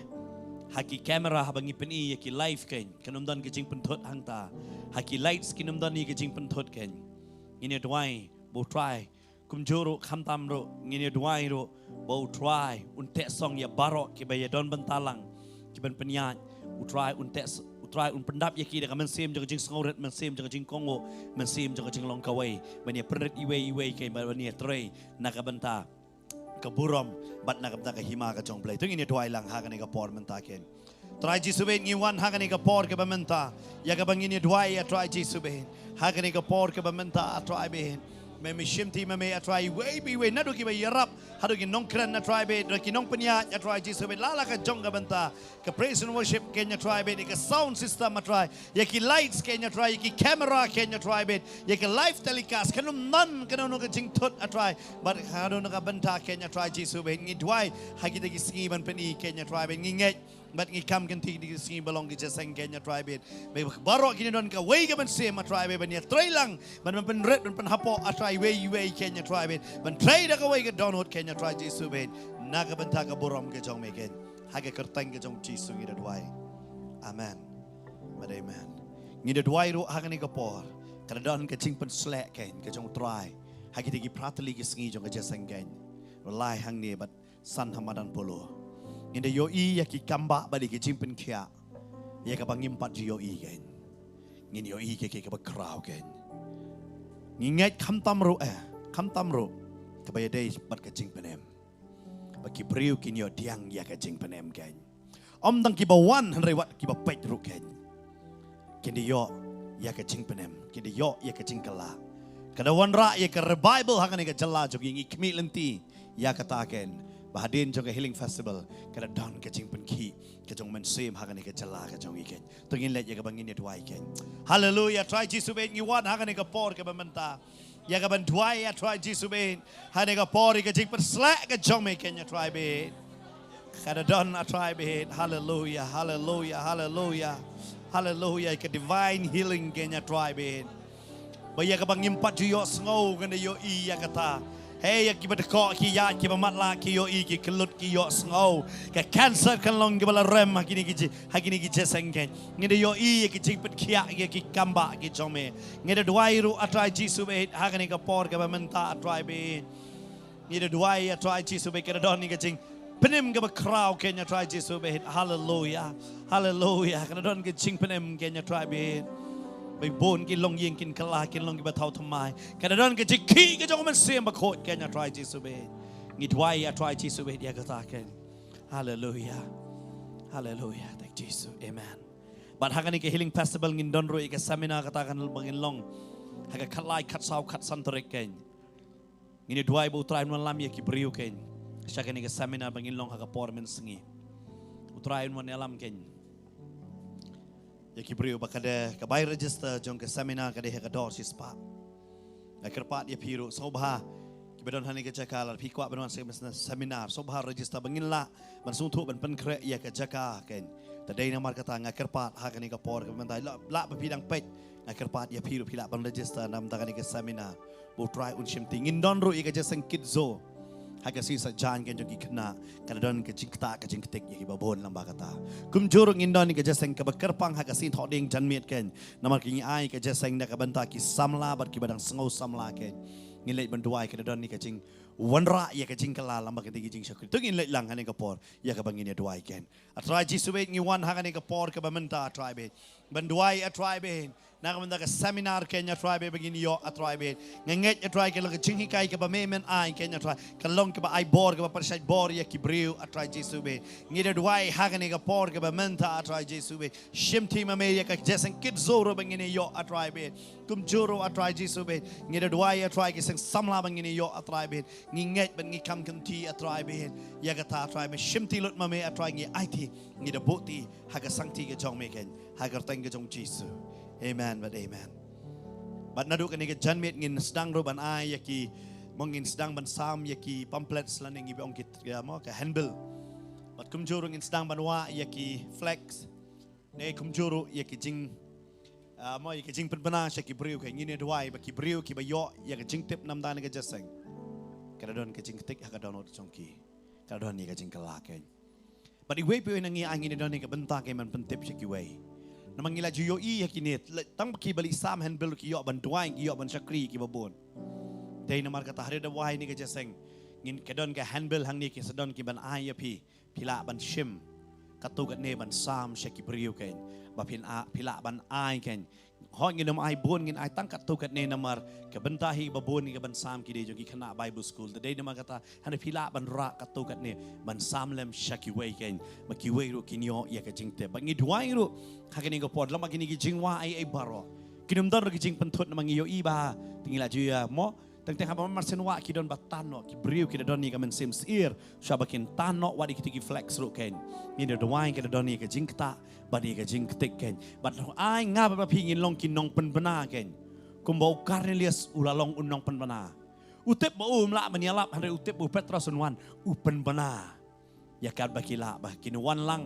ha ki camera haba ngi pyni ïa ki live kein, kan ym don ki jingpynthut hangta. Ha ki lights kin ym don ïa ki jingpynthut kein. Ngin ïa duwai ba U Trai Kumjuh ruh khamtam ruh ngin ïa duwai ruh ba U Trai un teh song ïa baroh kiba ïa don bynta lang, kiban pynïaid. U Trai un teh, U Trai un pyndap ïa ki da ka mynsiem jong ka jingsngewrit, mynsiem jong ka jingkohnguh, mynsiem jong ka jinglong kawei, ban ïa pynrit iwei iwei kein, ban ïa trei na ka bynta ka burom bad na ka bynta ka hima ka jong U Blei. To ngin ïa duwai lang ha kane ka por mynta kein. Trai Jisu bad ngi wan ha kane ka por kaba mynta ïa kaba ngin ïa duwai, A Trai Jisu bad, ha kane ka por kaba mynta, A Trai bad. Me me shimti, me me, A Trai, iwei pa iwei, naduh kiba ïarap haduh ki nongkren, A Trai bad, da ki nongpynïaid, A Trai Jisu bad, la la ka jong ka bynta, ka praise and worship kein, A Trai bad, ïa ka sound system, A Trai, ïa ki lights kein, A Trai, ïa ki camera kein, A Trai bad, ïa ka live telecast, kan ym don kano kano ka jingthut, A Trai, bad kano kano ka bynta kein, A Trai Jisu bad. Ngi duwai ha kita ki sngi ban pyni kein, A Trai bad, ngi ngeit bad ngi kam kynti kita ki sngi ba long ki jingïaseng kein, A Trai bad. Ba baroh kin don kawei ka mynsiem, A Trai bad, ban ïa trei lang, ban, ban pynrit, ban pynhapoh, A Trai, iwei iwei kein, A Trai bad, ban trei da kawei ka dohnud kein, A Trai Jisu bad, na ka bynta ka burom ka jong me kein. Ha ka kyrteng ka jong U Jisu ngi da duwai. Amen bad amen. Ngi da duwai ruh ha kane ka por, ka da don ka jingpynsleh kein ka jong U Trai ha kita ki phra tylli ki sngi jong ka jingïaseng kein. Lai hangne bad san ha madan Polo. Ngin da ïohi ïa ki kambah bad ïa ki jingpynkhiah ïa kaba ngim pat ju ïohi kein. Ngin ïohi ïa ki kaba khraw kein. Ngi ngeit khamtam ruh, eh, khamtam ruh kaba ïadei bad ka jingpynim, ba ki briew kin ïoh pdiang ïa ka jingpynim kein. Ym tang kiba wan, hynrei wat kiba peit ruh kein, kin da ïoh ïa ka jingpynim, kin da ïoh ïa ka jingkylla. Ka da wanrah ïa ka revival ha kane ka jylla jong ngi. Ngi khmih lynti ïa kata kein, ba hadien jong ka Healing Festival ka da don ka jingpynkhih ka jong U Mynsiem ha kane ka jylla ka jong ngi kein. To ngin leit ïa kaba ngin ïa duwai kein. Haleluia. Trai Jisu bad, ngi wan ha kane ka por kaba mynta ïa kaban duwai, A Trai Jisu bad, ha kane ka por ïa ka jingpynsleh ka jong me kein, A Trai bad. Ka da don, A Trai bad. Haleluia, haleluia, haleluia, haleluia. Ka divine healing kein, A Trai bad, ba ïa kaba ngim pat ju ïohsngew ngan da ïohi ïa kata. Hei, ïa kiba dkoh ki ïaid, kiba matlah ki ïohi, ki kyllut ki ïohsngew. Ka cancer kan long kaba la rem ha kine ki ji-, ha kine ki jingïaseng kein. Ngin da ïohi ïa ki jingpynkhiah ïa ki kambah ki jong me. Ngin da duwai ruh, A Trai Jisu bad, ha kane ka por kaba mynta, A Trai bad. Ngin da duwai, A Trai Jisu bad, ka da don ïa ka jingpynim kaba khraw kein, A Trai Jisu bad. Haleluia. Haleluia. Ka da don ka jingpynim kein, A Trai bad. Ba bun ki longïing kin kylla, kin long kiba thaw thymmai. Ka da don ka jingkhih ka jong U Mynsiem Bakhuid kein, A Trai Jisu bad. Ngi duwai, A Trai Jisu bad, ïa kata kein. Haleluia. Haleluia. Thank you, Jisu. Amen. Bad ha kane ka Healing Festival ngin don ruh ïa ka seminar kata kan ba ngin long ha ka khatlai, khatsaw, khatsan tarik kein. Ngin ïa duwai ba U Trai un wanlam ïa ki briew kein sha kane ka seminar ba ngin long ha ka por mynsngi. U Trai un wanlam kein ïa ki briew. Ba ka dei, ka bai register jong ka seminar ka dei ha ka dor shispah. Nga kyrpad ïa phi ruh, sngewbha kiba don ha kane ka jaka, lada phi kwah ban wan sha ka seminar, sngewbha register ba ngin lah ban sngewthuh ban pynkhreh ïa ka jaka kein. Te dei namar kata nga kyrpad ha kane ka por kaba mynta, lah, lah ba phi dang peit, nga kyrpad ïa phi ruh phi lah ban register namar kane ka seminar. Ba U Trai un shimti. Ngin don ruh ïa ka jingïaseng Kids Zoo ha ka sngi Saitjaiñ kein jong ki khynnah. Ka da don ka jingktah ka jingktik ïa kiba bun lem bad kata. Kumjuh ruh ngin don ïa ka jingïaseng kaba kyrpang ha ka sngi Thohdieng janmiet kein. Namar ka ngi ai ka jingïaseng na ka bynta ki samla bad kiba dang sngew samla kein. Ngin leit ban duwai, ka da don ïa ka jingwanrah ïa ka jingkylla lem bad kita ki jingshakri. To ngin leit lang ha kane ka por ïa kaba ngin ïa duwai kein. A Trai Jisu bad, ngi wan ha kane ka por kaba mynta, A Trai bad, ban duwai, A Trai bad, na ka bynta ka seminar kein, A Trai bad, ba ngin ïoh, A Trai bad. Nga ngeit, A Trai, ka long ka jinghikai kaba me men ai kein, A Trai, ka long kaba ai bor, kaba pynshait bor ïa ki briew, A Trai Jisu bad. Ngi da duwai ha kane ka por kaba mynta, A Trai Jisu bad, shimti ma me ïa ka jingïaseng Kids Zoo ruh ba ngin ïoh, A Trai bad. Kumjuh ruh, A Trai Jisu bad, ngi da duwai, A Trai, ka jingïaseng samla ba ngin ïoh, A Trai bad. Ngi ngeit bad ngi kham kynti, A Trai bad, ïa kata, A Trai bad, shimti lut ma me, A Trai, ngi aiti, ngi da buhti ha ka sangti ka jong me kein, ha ka kyrteng ka jong Jisu. Amen bad amen. Bad naduh kane ka janmiet ngin sdang ruh ban ai ïa ki, mo, ngin sdang ban sam ïa ki pamphlets lane ngi ba ong ki, ïa mo, ka handbill. Bad kumjuh ruh ngin sdang ban wah ïa ki flags. Ne kumjuh ruh ïa ki jing, ah, mo, ïa ki jingpynbna sha ki briew kein. Ngin ïa duwai ba ki briew kiba ïoh ïa ka jingtip namar kane ka jingïaseng, ka da don ka jingktik ha ka dohnud jong ki. Ka da don ïa ka jingkylla kein. Bad iwei pa iwei na ngi, ah, ngin ïa don ïa ka bynta kein ban pyntip sha kiwei. Namar ngi la ju ïohi ïa kine, tang ba kiba leit sam handbill ki ïoh ban duwai, ki ïoh ban shakri kiba bun. Dei namar kata hynrei da wai ïa kane ka jingïaseng, ngin, ka don ka handbill hangne, ki sa don ki ban ai ïa phi. Phi lah ban shim katto katne ban sam sha ki briew kein, ba phin a, phi lah ban ai kein. Hooid, ngin ym ai bun, ngin ai tang katto katne namar ka bynta hi ba bun ki ban sam ki dei jong ki khynnah Bible school. Te dei namar kata hynrei phi lah ban rah katto katne ban sam lem sha kiwei kein, ba kiwei ruh kin ïoh ïa ka jingtip. Ba ngi duwai ruh ha kane ka por lem ba kine ki jingwah ei ei baroh kin ym don ruh ki jingpynthut namar ngi ïohi ba te ngi la ju ïa mo teng teng haba mar shen wah ki don ba tan noh, ki briew ki da don ïa ka mynsiem syier sha ba kin tan noh wat ïa kito ki flex ruh kein. Ngi da duwai ki da don ïa ka jingktah bad ïa ka jingktik kein. Bad ai nga bad phi ngin long ki nongpynbna kein. Kumba u Kornelius u la long u nongpynbna. U tip ba um lah ban ïalap hynrei u tip ba u Petros un wan, u pynbna ïa kat ba ki lah ba kin wan lang.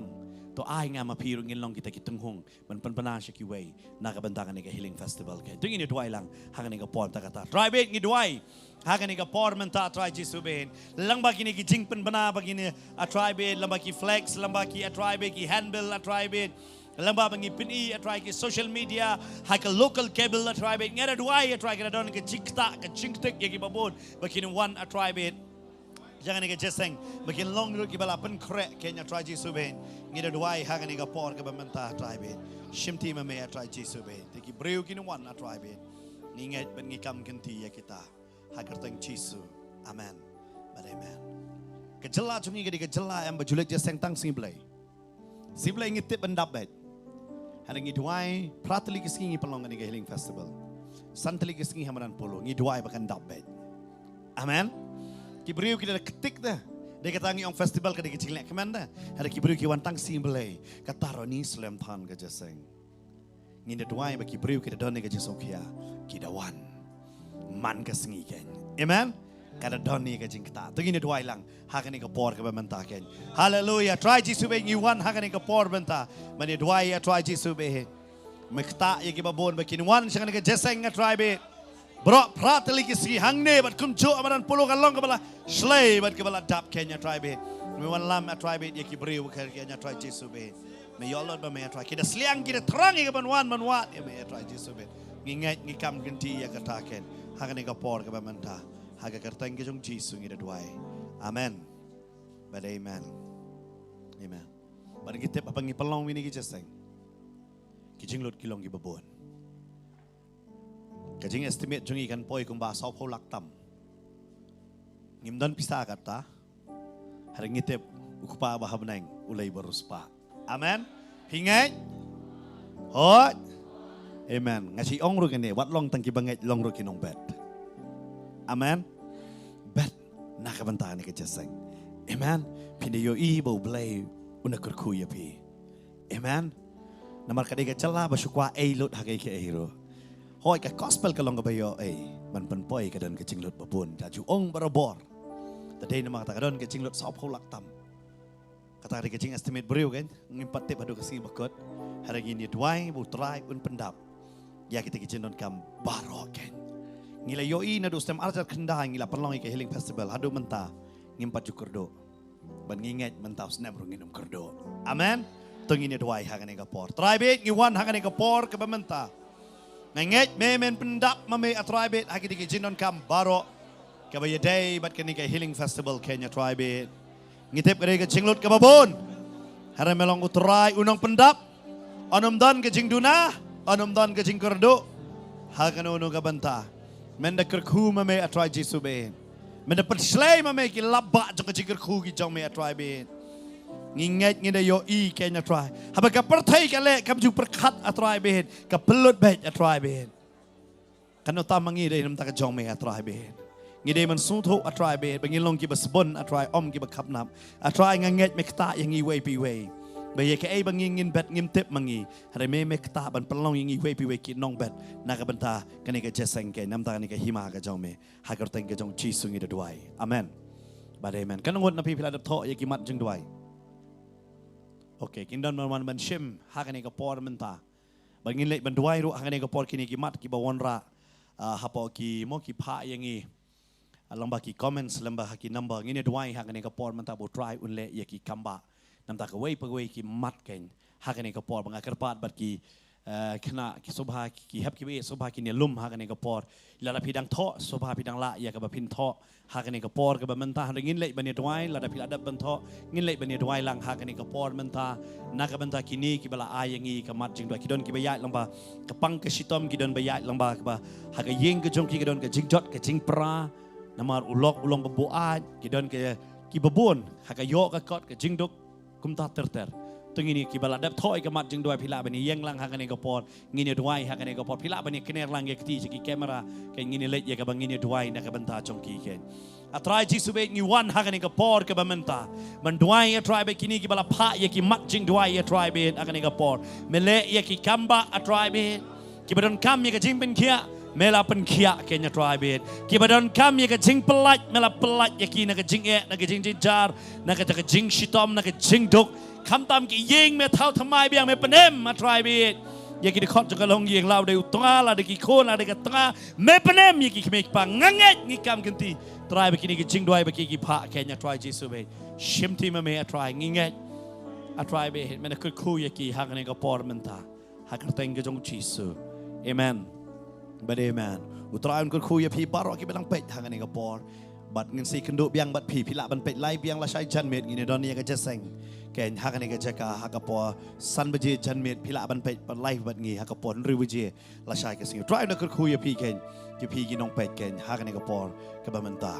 To ai nga ma phi ruh ngin long kita ki tynghung ban pynbna sha kiwei na ka bynta kane ka healing festival kein. To ngin ïa duwai lang ha kane ka por. Ta kata Trai bad ngi duwai ha kane ka por mynta Trai Jisu bad lem ba kine ki jingpynbna ba kine A Trai bad, lem ba ki flex, lem ba ki A Trai bad, ki handbill A Trai bad, lem ba ba ngi pyni A Trai ki social media, ha ka local cable A Trai bad. Ngi da duwai A Trai ki da don ka jingktah, ka jingktik ïa ki ba bun ba kin wan A Trai bad. Jong kane ka jingïaseng ba kin long ruh ki ba la pynkhreh kein A Trai Jisu bad. Ngi da duwai ha kane ka por kaba mynta A Trai bad. Shimti ma me A Trai Jisu bad. Te ki briew kin wan A Trai bad. Ngi ngeit bad ngi kam kynti ïa kita ha ka kyrteng Jisu. Amen bad amen. Ka jylla jong ngi ka dei ka jylla em ba ju leit jingïaseng tang sngi Blei. Sngi Blei ngi tip ban dap bad. Hynrei ngi duwai phra tylli ki sngi ngi pynlong kane ka healing festival. San tylli ki sngi ha madan Polo ngi duwai ba kan dap bad. Amen. Ki briew ki da ktik da. Dei kata ngi ong festival ka dei ka jingleh kmen da. Hynrei ki briew ki wan tang sngi Blei. Kata ruh ngi slem than ka jingïaseng. Ngin da duwai ba ki briew ki da don ïa ka jingsngewkhia ki da wan man ka sngi kein. Amen. Ka da don ïa ka jingktah. To ngin da duwai lang ha kane ka por kaba mynta kein. Haleluia. Trai Jisu bad ngi wan ha kane ka por mynta. Ban ïa duwai ïa Trai Jisu bad. Me ktah ïa ki ba bun ba kin wan sha kane ka jingïaseng A Trai bad. Baroh phra tylli ki sngi hangne bad kumjuh ha madan Polo ka long kaba la shlei bad kaba la dap kein A Trai bad. Me wanlam A Trai bad ïa ki briew ka kein A Trai Jisu bad. Me ïoh lut ba me A Trai. Ki da sliang ki da thrang ïa ka ban wan ban wad ïa me A Trai Jisu bad. Ngi ngeit ngi kam kynti ïa kata kein ha kane ka por kaba mynta. Ha ka kyrteng ka jong Jisu ngi da duwai. Amen bad amen. Amen. Bad ngi tip haba ngi pynlong ïa kine ki jingïaseng ki jinglut ki long ki ba bun. Ka jingestimate jong ngi kan poi kumba sawphew lak tam. Ngim don pisa kata. Hynrei ngi tip u Kpa ba ha bneng u leh ba riewspah. Amen. Phi ngeit? Hooid. Amen. Nga shu ong ruh kane, wat long tang ki ba ngeit, long ruh ki nongbet. Amen. Bet na ka bynta kane ka jingïaseng. Amen. Phin da ïohi ba U Blei un da kyrkhu ïa phi. Amen. Namar ka dei ka jylla ba shu kwah ei lut ha kaei kaei ruh. Hooid ka gospel ka long kaba ïoh ei ban pynpoi ka don ka jinglut ba bun. Ka ju ong barabor. Te dei namar kata ka don ka jinglut sawphew lak tam. Kata ka dei ka jingestimate briew kein. Ngim pat tip haduh ka sngi ba kut. Hynrei ngin ïa duwai ba U Trai un pyndap ïa kita ki jingdonkam baroh kein. Ngi la ïohi naduh snem arhajar khyndai ngi la pynlong ïa ka healing festival haduh mynta ngim pat ju kyrduh. Bad ngi ngeit mynta u snem ruh ngin ym kyrduh. Amen. To ngin ïa duwai ha kane ka por. Trai bad ngi wan ha kane ka por kaba mynta. Nga ngeit me men pyndap ma me A Trai bad ha kine ki jingdonkam baroh kaba ïadei bad kane ka healing festival kein A Trai bad. Ngi tip ka dei ka jinglut kaba bun. Hynrei me long U Trai u nongpyndap. Yn ym don ka jingduna, yn ym don ka jingkyrduh ha kano kano ka bynta. Men da kyrkhu ma me A Trai Jisu bad. Men da pynshlei ma me ki lap bah jong ka jingkyrkhu ki jong me A Trai bad. Ngi ngeit ngi da ïohi kein A Trai. Haba ka pyrthei ka leh kam ju pyrkhat A Trai bad, ka pynlut bad A Trai bad. Kan ym tam ma ngi dei namar ka jong me A Trai bad. Ngi dei ban sngewthuh A Trai bad ba ngin long ki ba sbun A Trai, ym ki ba khapnap. A Trai nga ngeit me ktah ïa ngi iwei pa iwei. Ba ïa kaei ba ngi ngin bet ngim tip ma ngi. Hynrei me me ktah ban pynlong ïa ngi iwei pa iwei ki nongbet na ka bynta kane ka jingïaseng kein namar kane ka hima ka jong me. Ha ka kyrteng ka jong Jisu ngi da duwai. Amen. Bad amen. Kan ngut na phi phi la dep thoh ïa ki mat jingduwai. Okay, kin don ban wan ban shim ha kane ka por mynta. Bad ngin leit ban duwai ruh ha kane ka por kine ki mat kiba wanrah, ah, hapoh ki mo ki phah ïa ngi. Ah, lyngba ki comments lyngba ha ki number ngin ïa duwai ha kane ka por mynta ba U Trai un leh ïa ki kam ba. Namar kawei pa kawei ki mat kein ha kane ka por ba nga kyrpad bad ki, Eh, khynnah ki sngewbha ki hep ki ba ïeit sngewbha kin ïa lum ha kane ka por. Lada phi dang thoh sngewbha phi dang lah ïa kaba phin thoh ha kane ka por kaba mynta. Hynrei ngin leit ban ïa duwai, lada phi la dep ban thoh ngin leit ban ïa duwai lang ha kane ka por mynta. Na ka bynta kine kiba la ai ïa ngi ka mat jingduwai, ki don kiba ïaid lang ba ka pang ka shitom, ki don ba ïaid lang ba kaba ha ka ïing ka jong ki ka don ka jingjot ka jingpra. Namar u lok u long ba buaid, ki don ka kiba bun ha ka ïoh ka kot ka jingduk. Kumta ter ter. To ngin ïa kiba la dep thoh ïa ka mat jingduwai phi lah ban ïeng lang ha kane ka por. Ngin ïa duwai ha kane ka por. Phi lah ban ïa kner lang ïa kti sha ki camera. Kane ngin ïa leit ïa kaba ngin ïa duwai na ka bynta jong ki kane. A Trai Jisu bad ngi wan ha kane ka por kaba mynta ban duwai A Trai bad kine kiba la phah ïa ki mat jingduwai A Trai bad ha kane ka por. Me leh ïa ki kam ba A Trai bad. Kiba donkam ïa ka jingpynkhiah, me la pynkhiah kane A Trai bad. Kiba donkam ïa ka jingpyllait, me la pyllait ïa ki na ka jingeh, na ka jingjynjar, na ka, ka jingshitom, na ka jingduk. Khamtam ki ïing me thaw thymmai biang, me pynem A Trai bad. Ïa ki dkhot jong ka longïing, lada u tnga, lada ki khun, lada ka tnga, me pynem ïa ki kmie ki kpa, nga ngeit ngi kam kynti. Trai bad kine ki jingduwai ba ki ki phah kane A Trai Jisu bad. Shimti ma me A Trai, ngi ngeit. A Trai bad, me na kyrkhu ïa ki ha kane ka por mynta. Ha ka kyrteng ka jong u Jisu. Amen. Bad amen. U Trai un kyrkhu ïa phi baroh kiba dang peit ha kane ka por. Bad ngin sa ïakynduh biang bad phi, phi lah ban peit live biang lashai janmiet, ngin ïa don ïa ka jingïaseng. Kane ha kane ka jaka ha ka por san baje janmiet phi lah ban peit bad live bad ngi ha ka por hynriew baje lashai ka sngi. U Trai un kyrkhu ïa phi kane, ïa phi ki nongpeit kane ha kane ka por kaba mynta.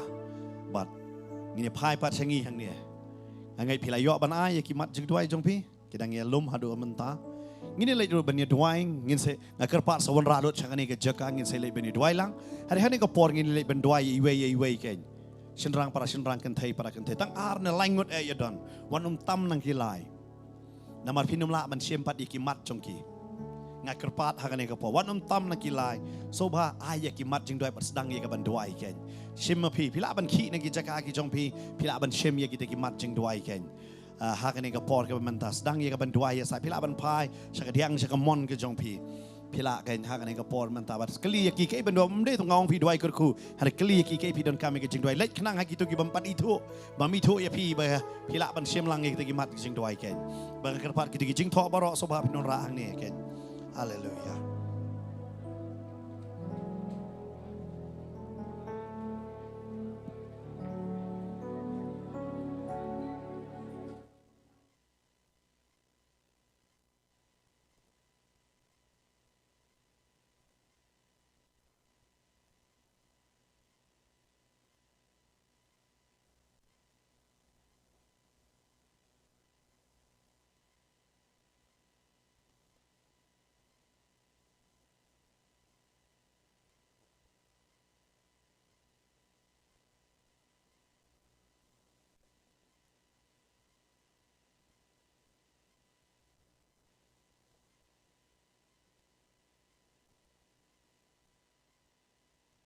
Bad ngin ïa phai pat sha ngi hangne. Nga ngeit phi la ïoh ban ai ïa ki mat jingduwai jong phi. Ki dang ïa lum haduh mynta. Ngin ïa leit ruh ban ïa duwai, ngin sa, nga kyrpad sa wanrah lut sha kane ka jaka, ngin sa leit ban ïa duwai lang. Hynrei ha kane ka por ngin ïa leit ban duwai ïa iwei ïa iwei kane. Shynrang para shynrang, kynthei para kynthei. Tang ar ne lai ngut eh ïa don. Wat nym tam na ki lai. Namar phin ym lah ban shim pat ïa ki mat jong ki. Nga kyrpad ha kane ka por. Wat nym tam na ki lai. Sngewbha ai ïa ki mat jingduwai bad sdang ïa ka ban duwai kane. Shim ma phi, phi lah ban khih na ki jaka ki jong phi, phi lah ban shim ïa kita ki mat jingduwai kane. Ah, ha kane ka por kaba mynta sdang ïa ka ban duwai ïa sa, phi lah ban phai sha ka diang sha ka mon ka jong phi. Phi lah kane ha kane ka por mynta bad kylli ïa ki, kaei ban duwai, ym dei tang ong phi duwai kyrkhu. Hynrei kylli ïa ki kaei phi donkam ïa ka jingduwai. Leit khnang ha kito ki bym pat ithuh, bym ithuh ïa phi ba phi lah ban shim lang ïa kita ki mat ka jingduwai kane. Ba nga kyrpad kita ki jingthoh baroh sngewbha phin wanrah hangne kane. Haleluya.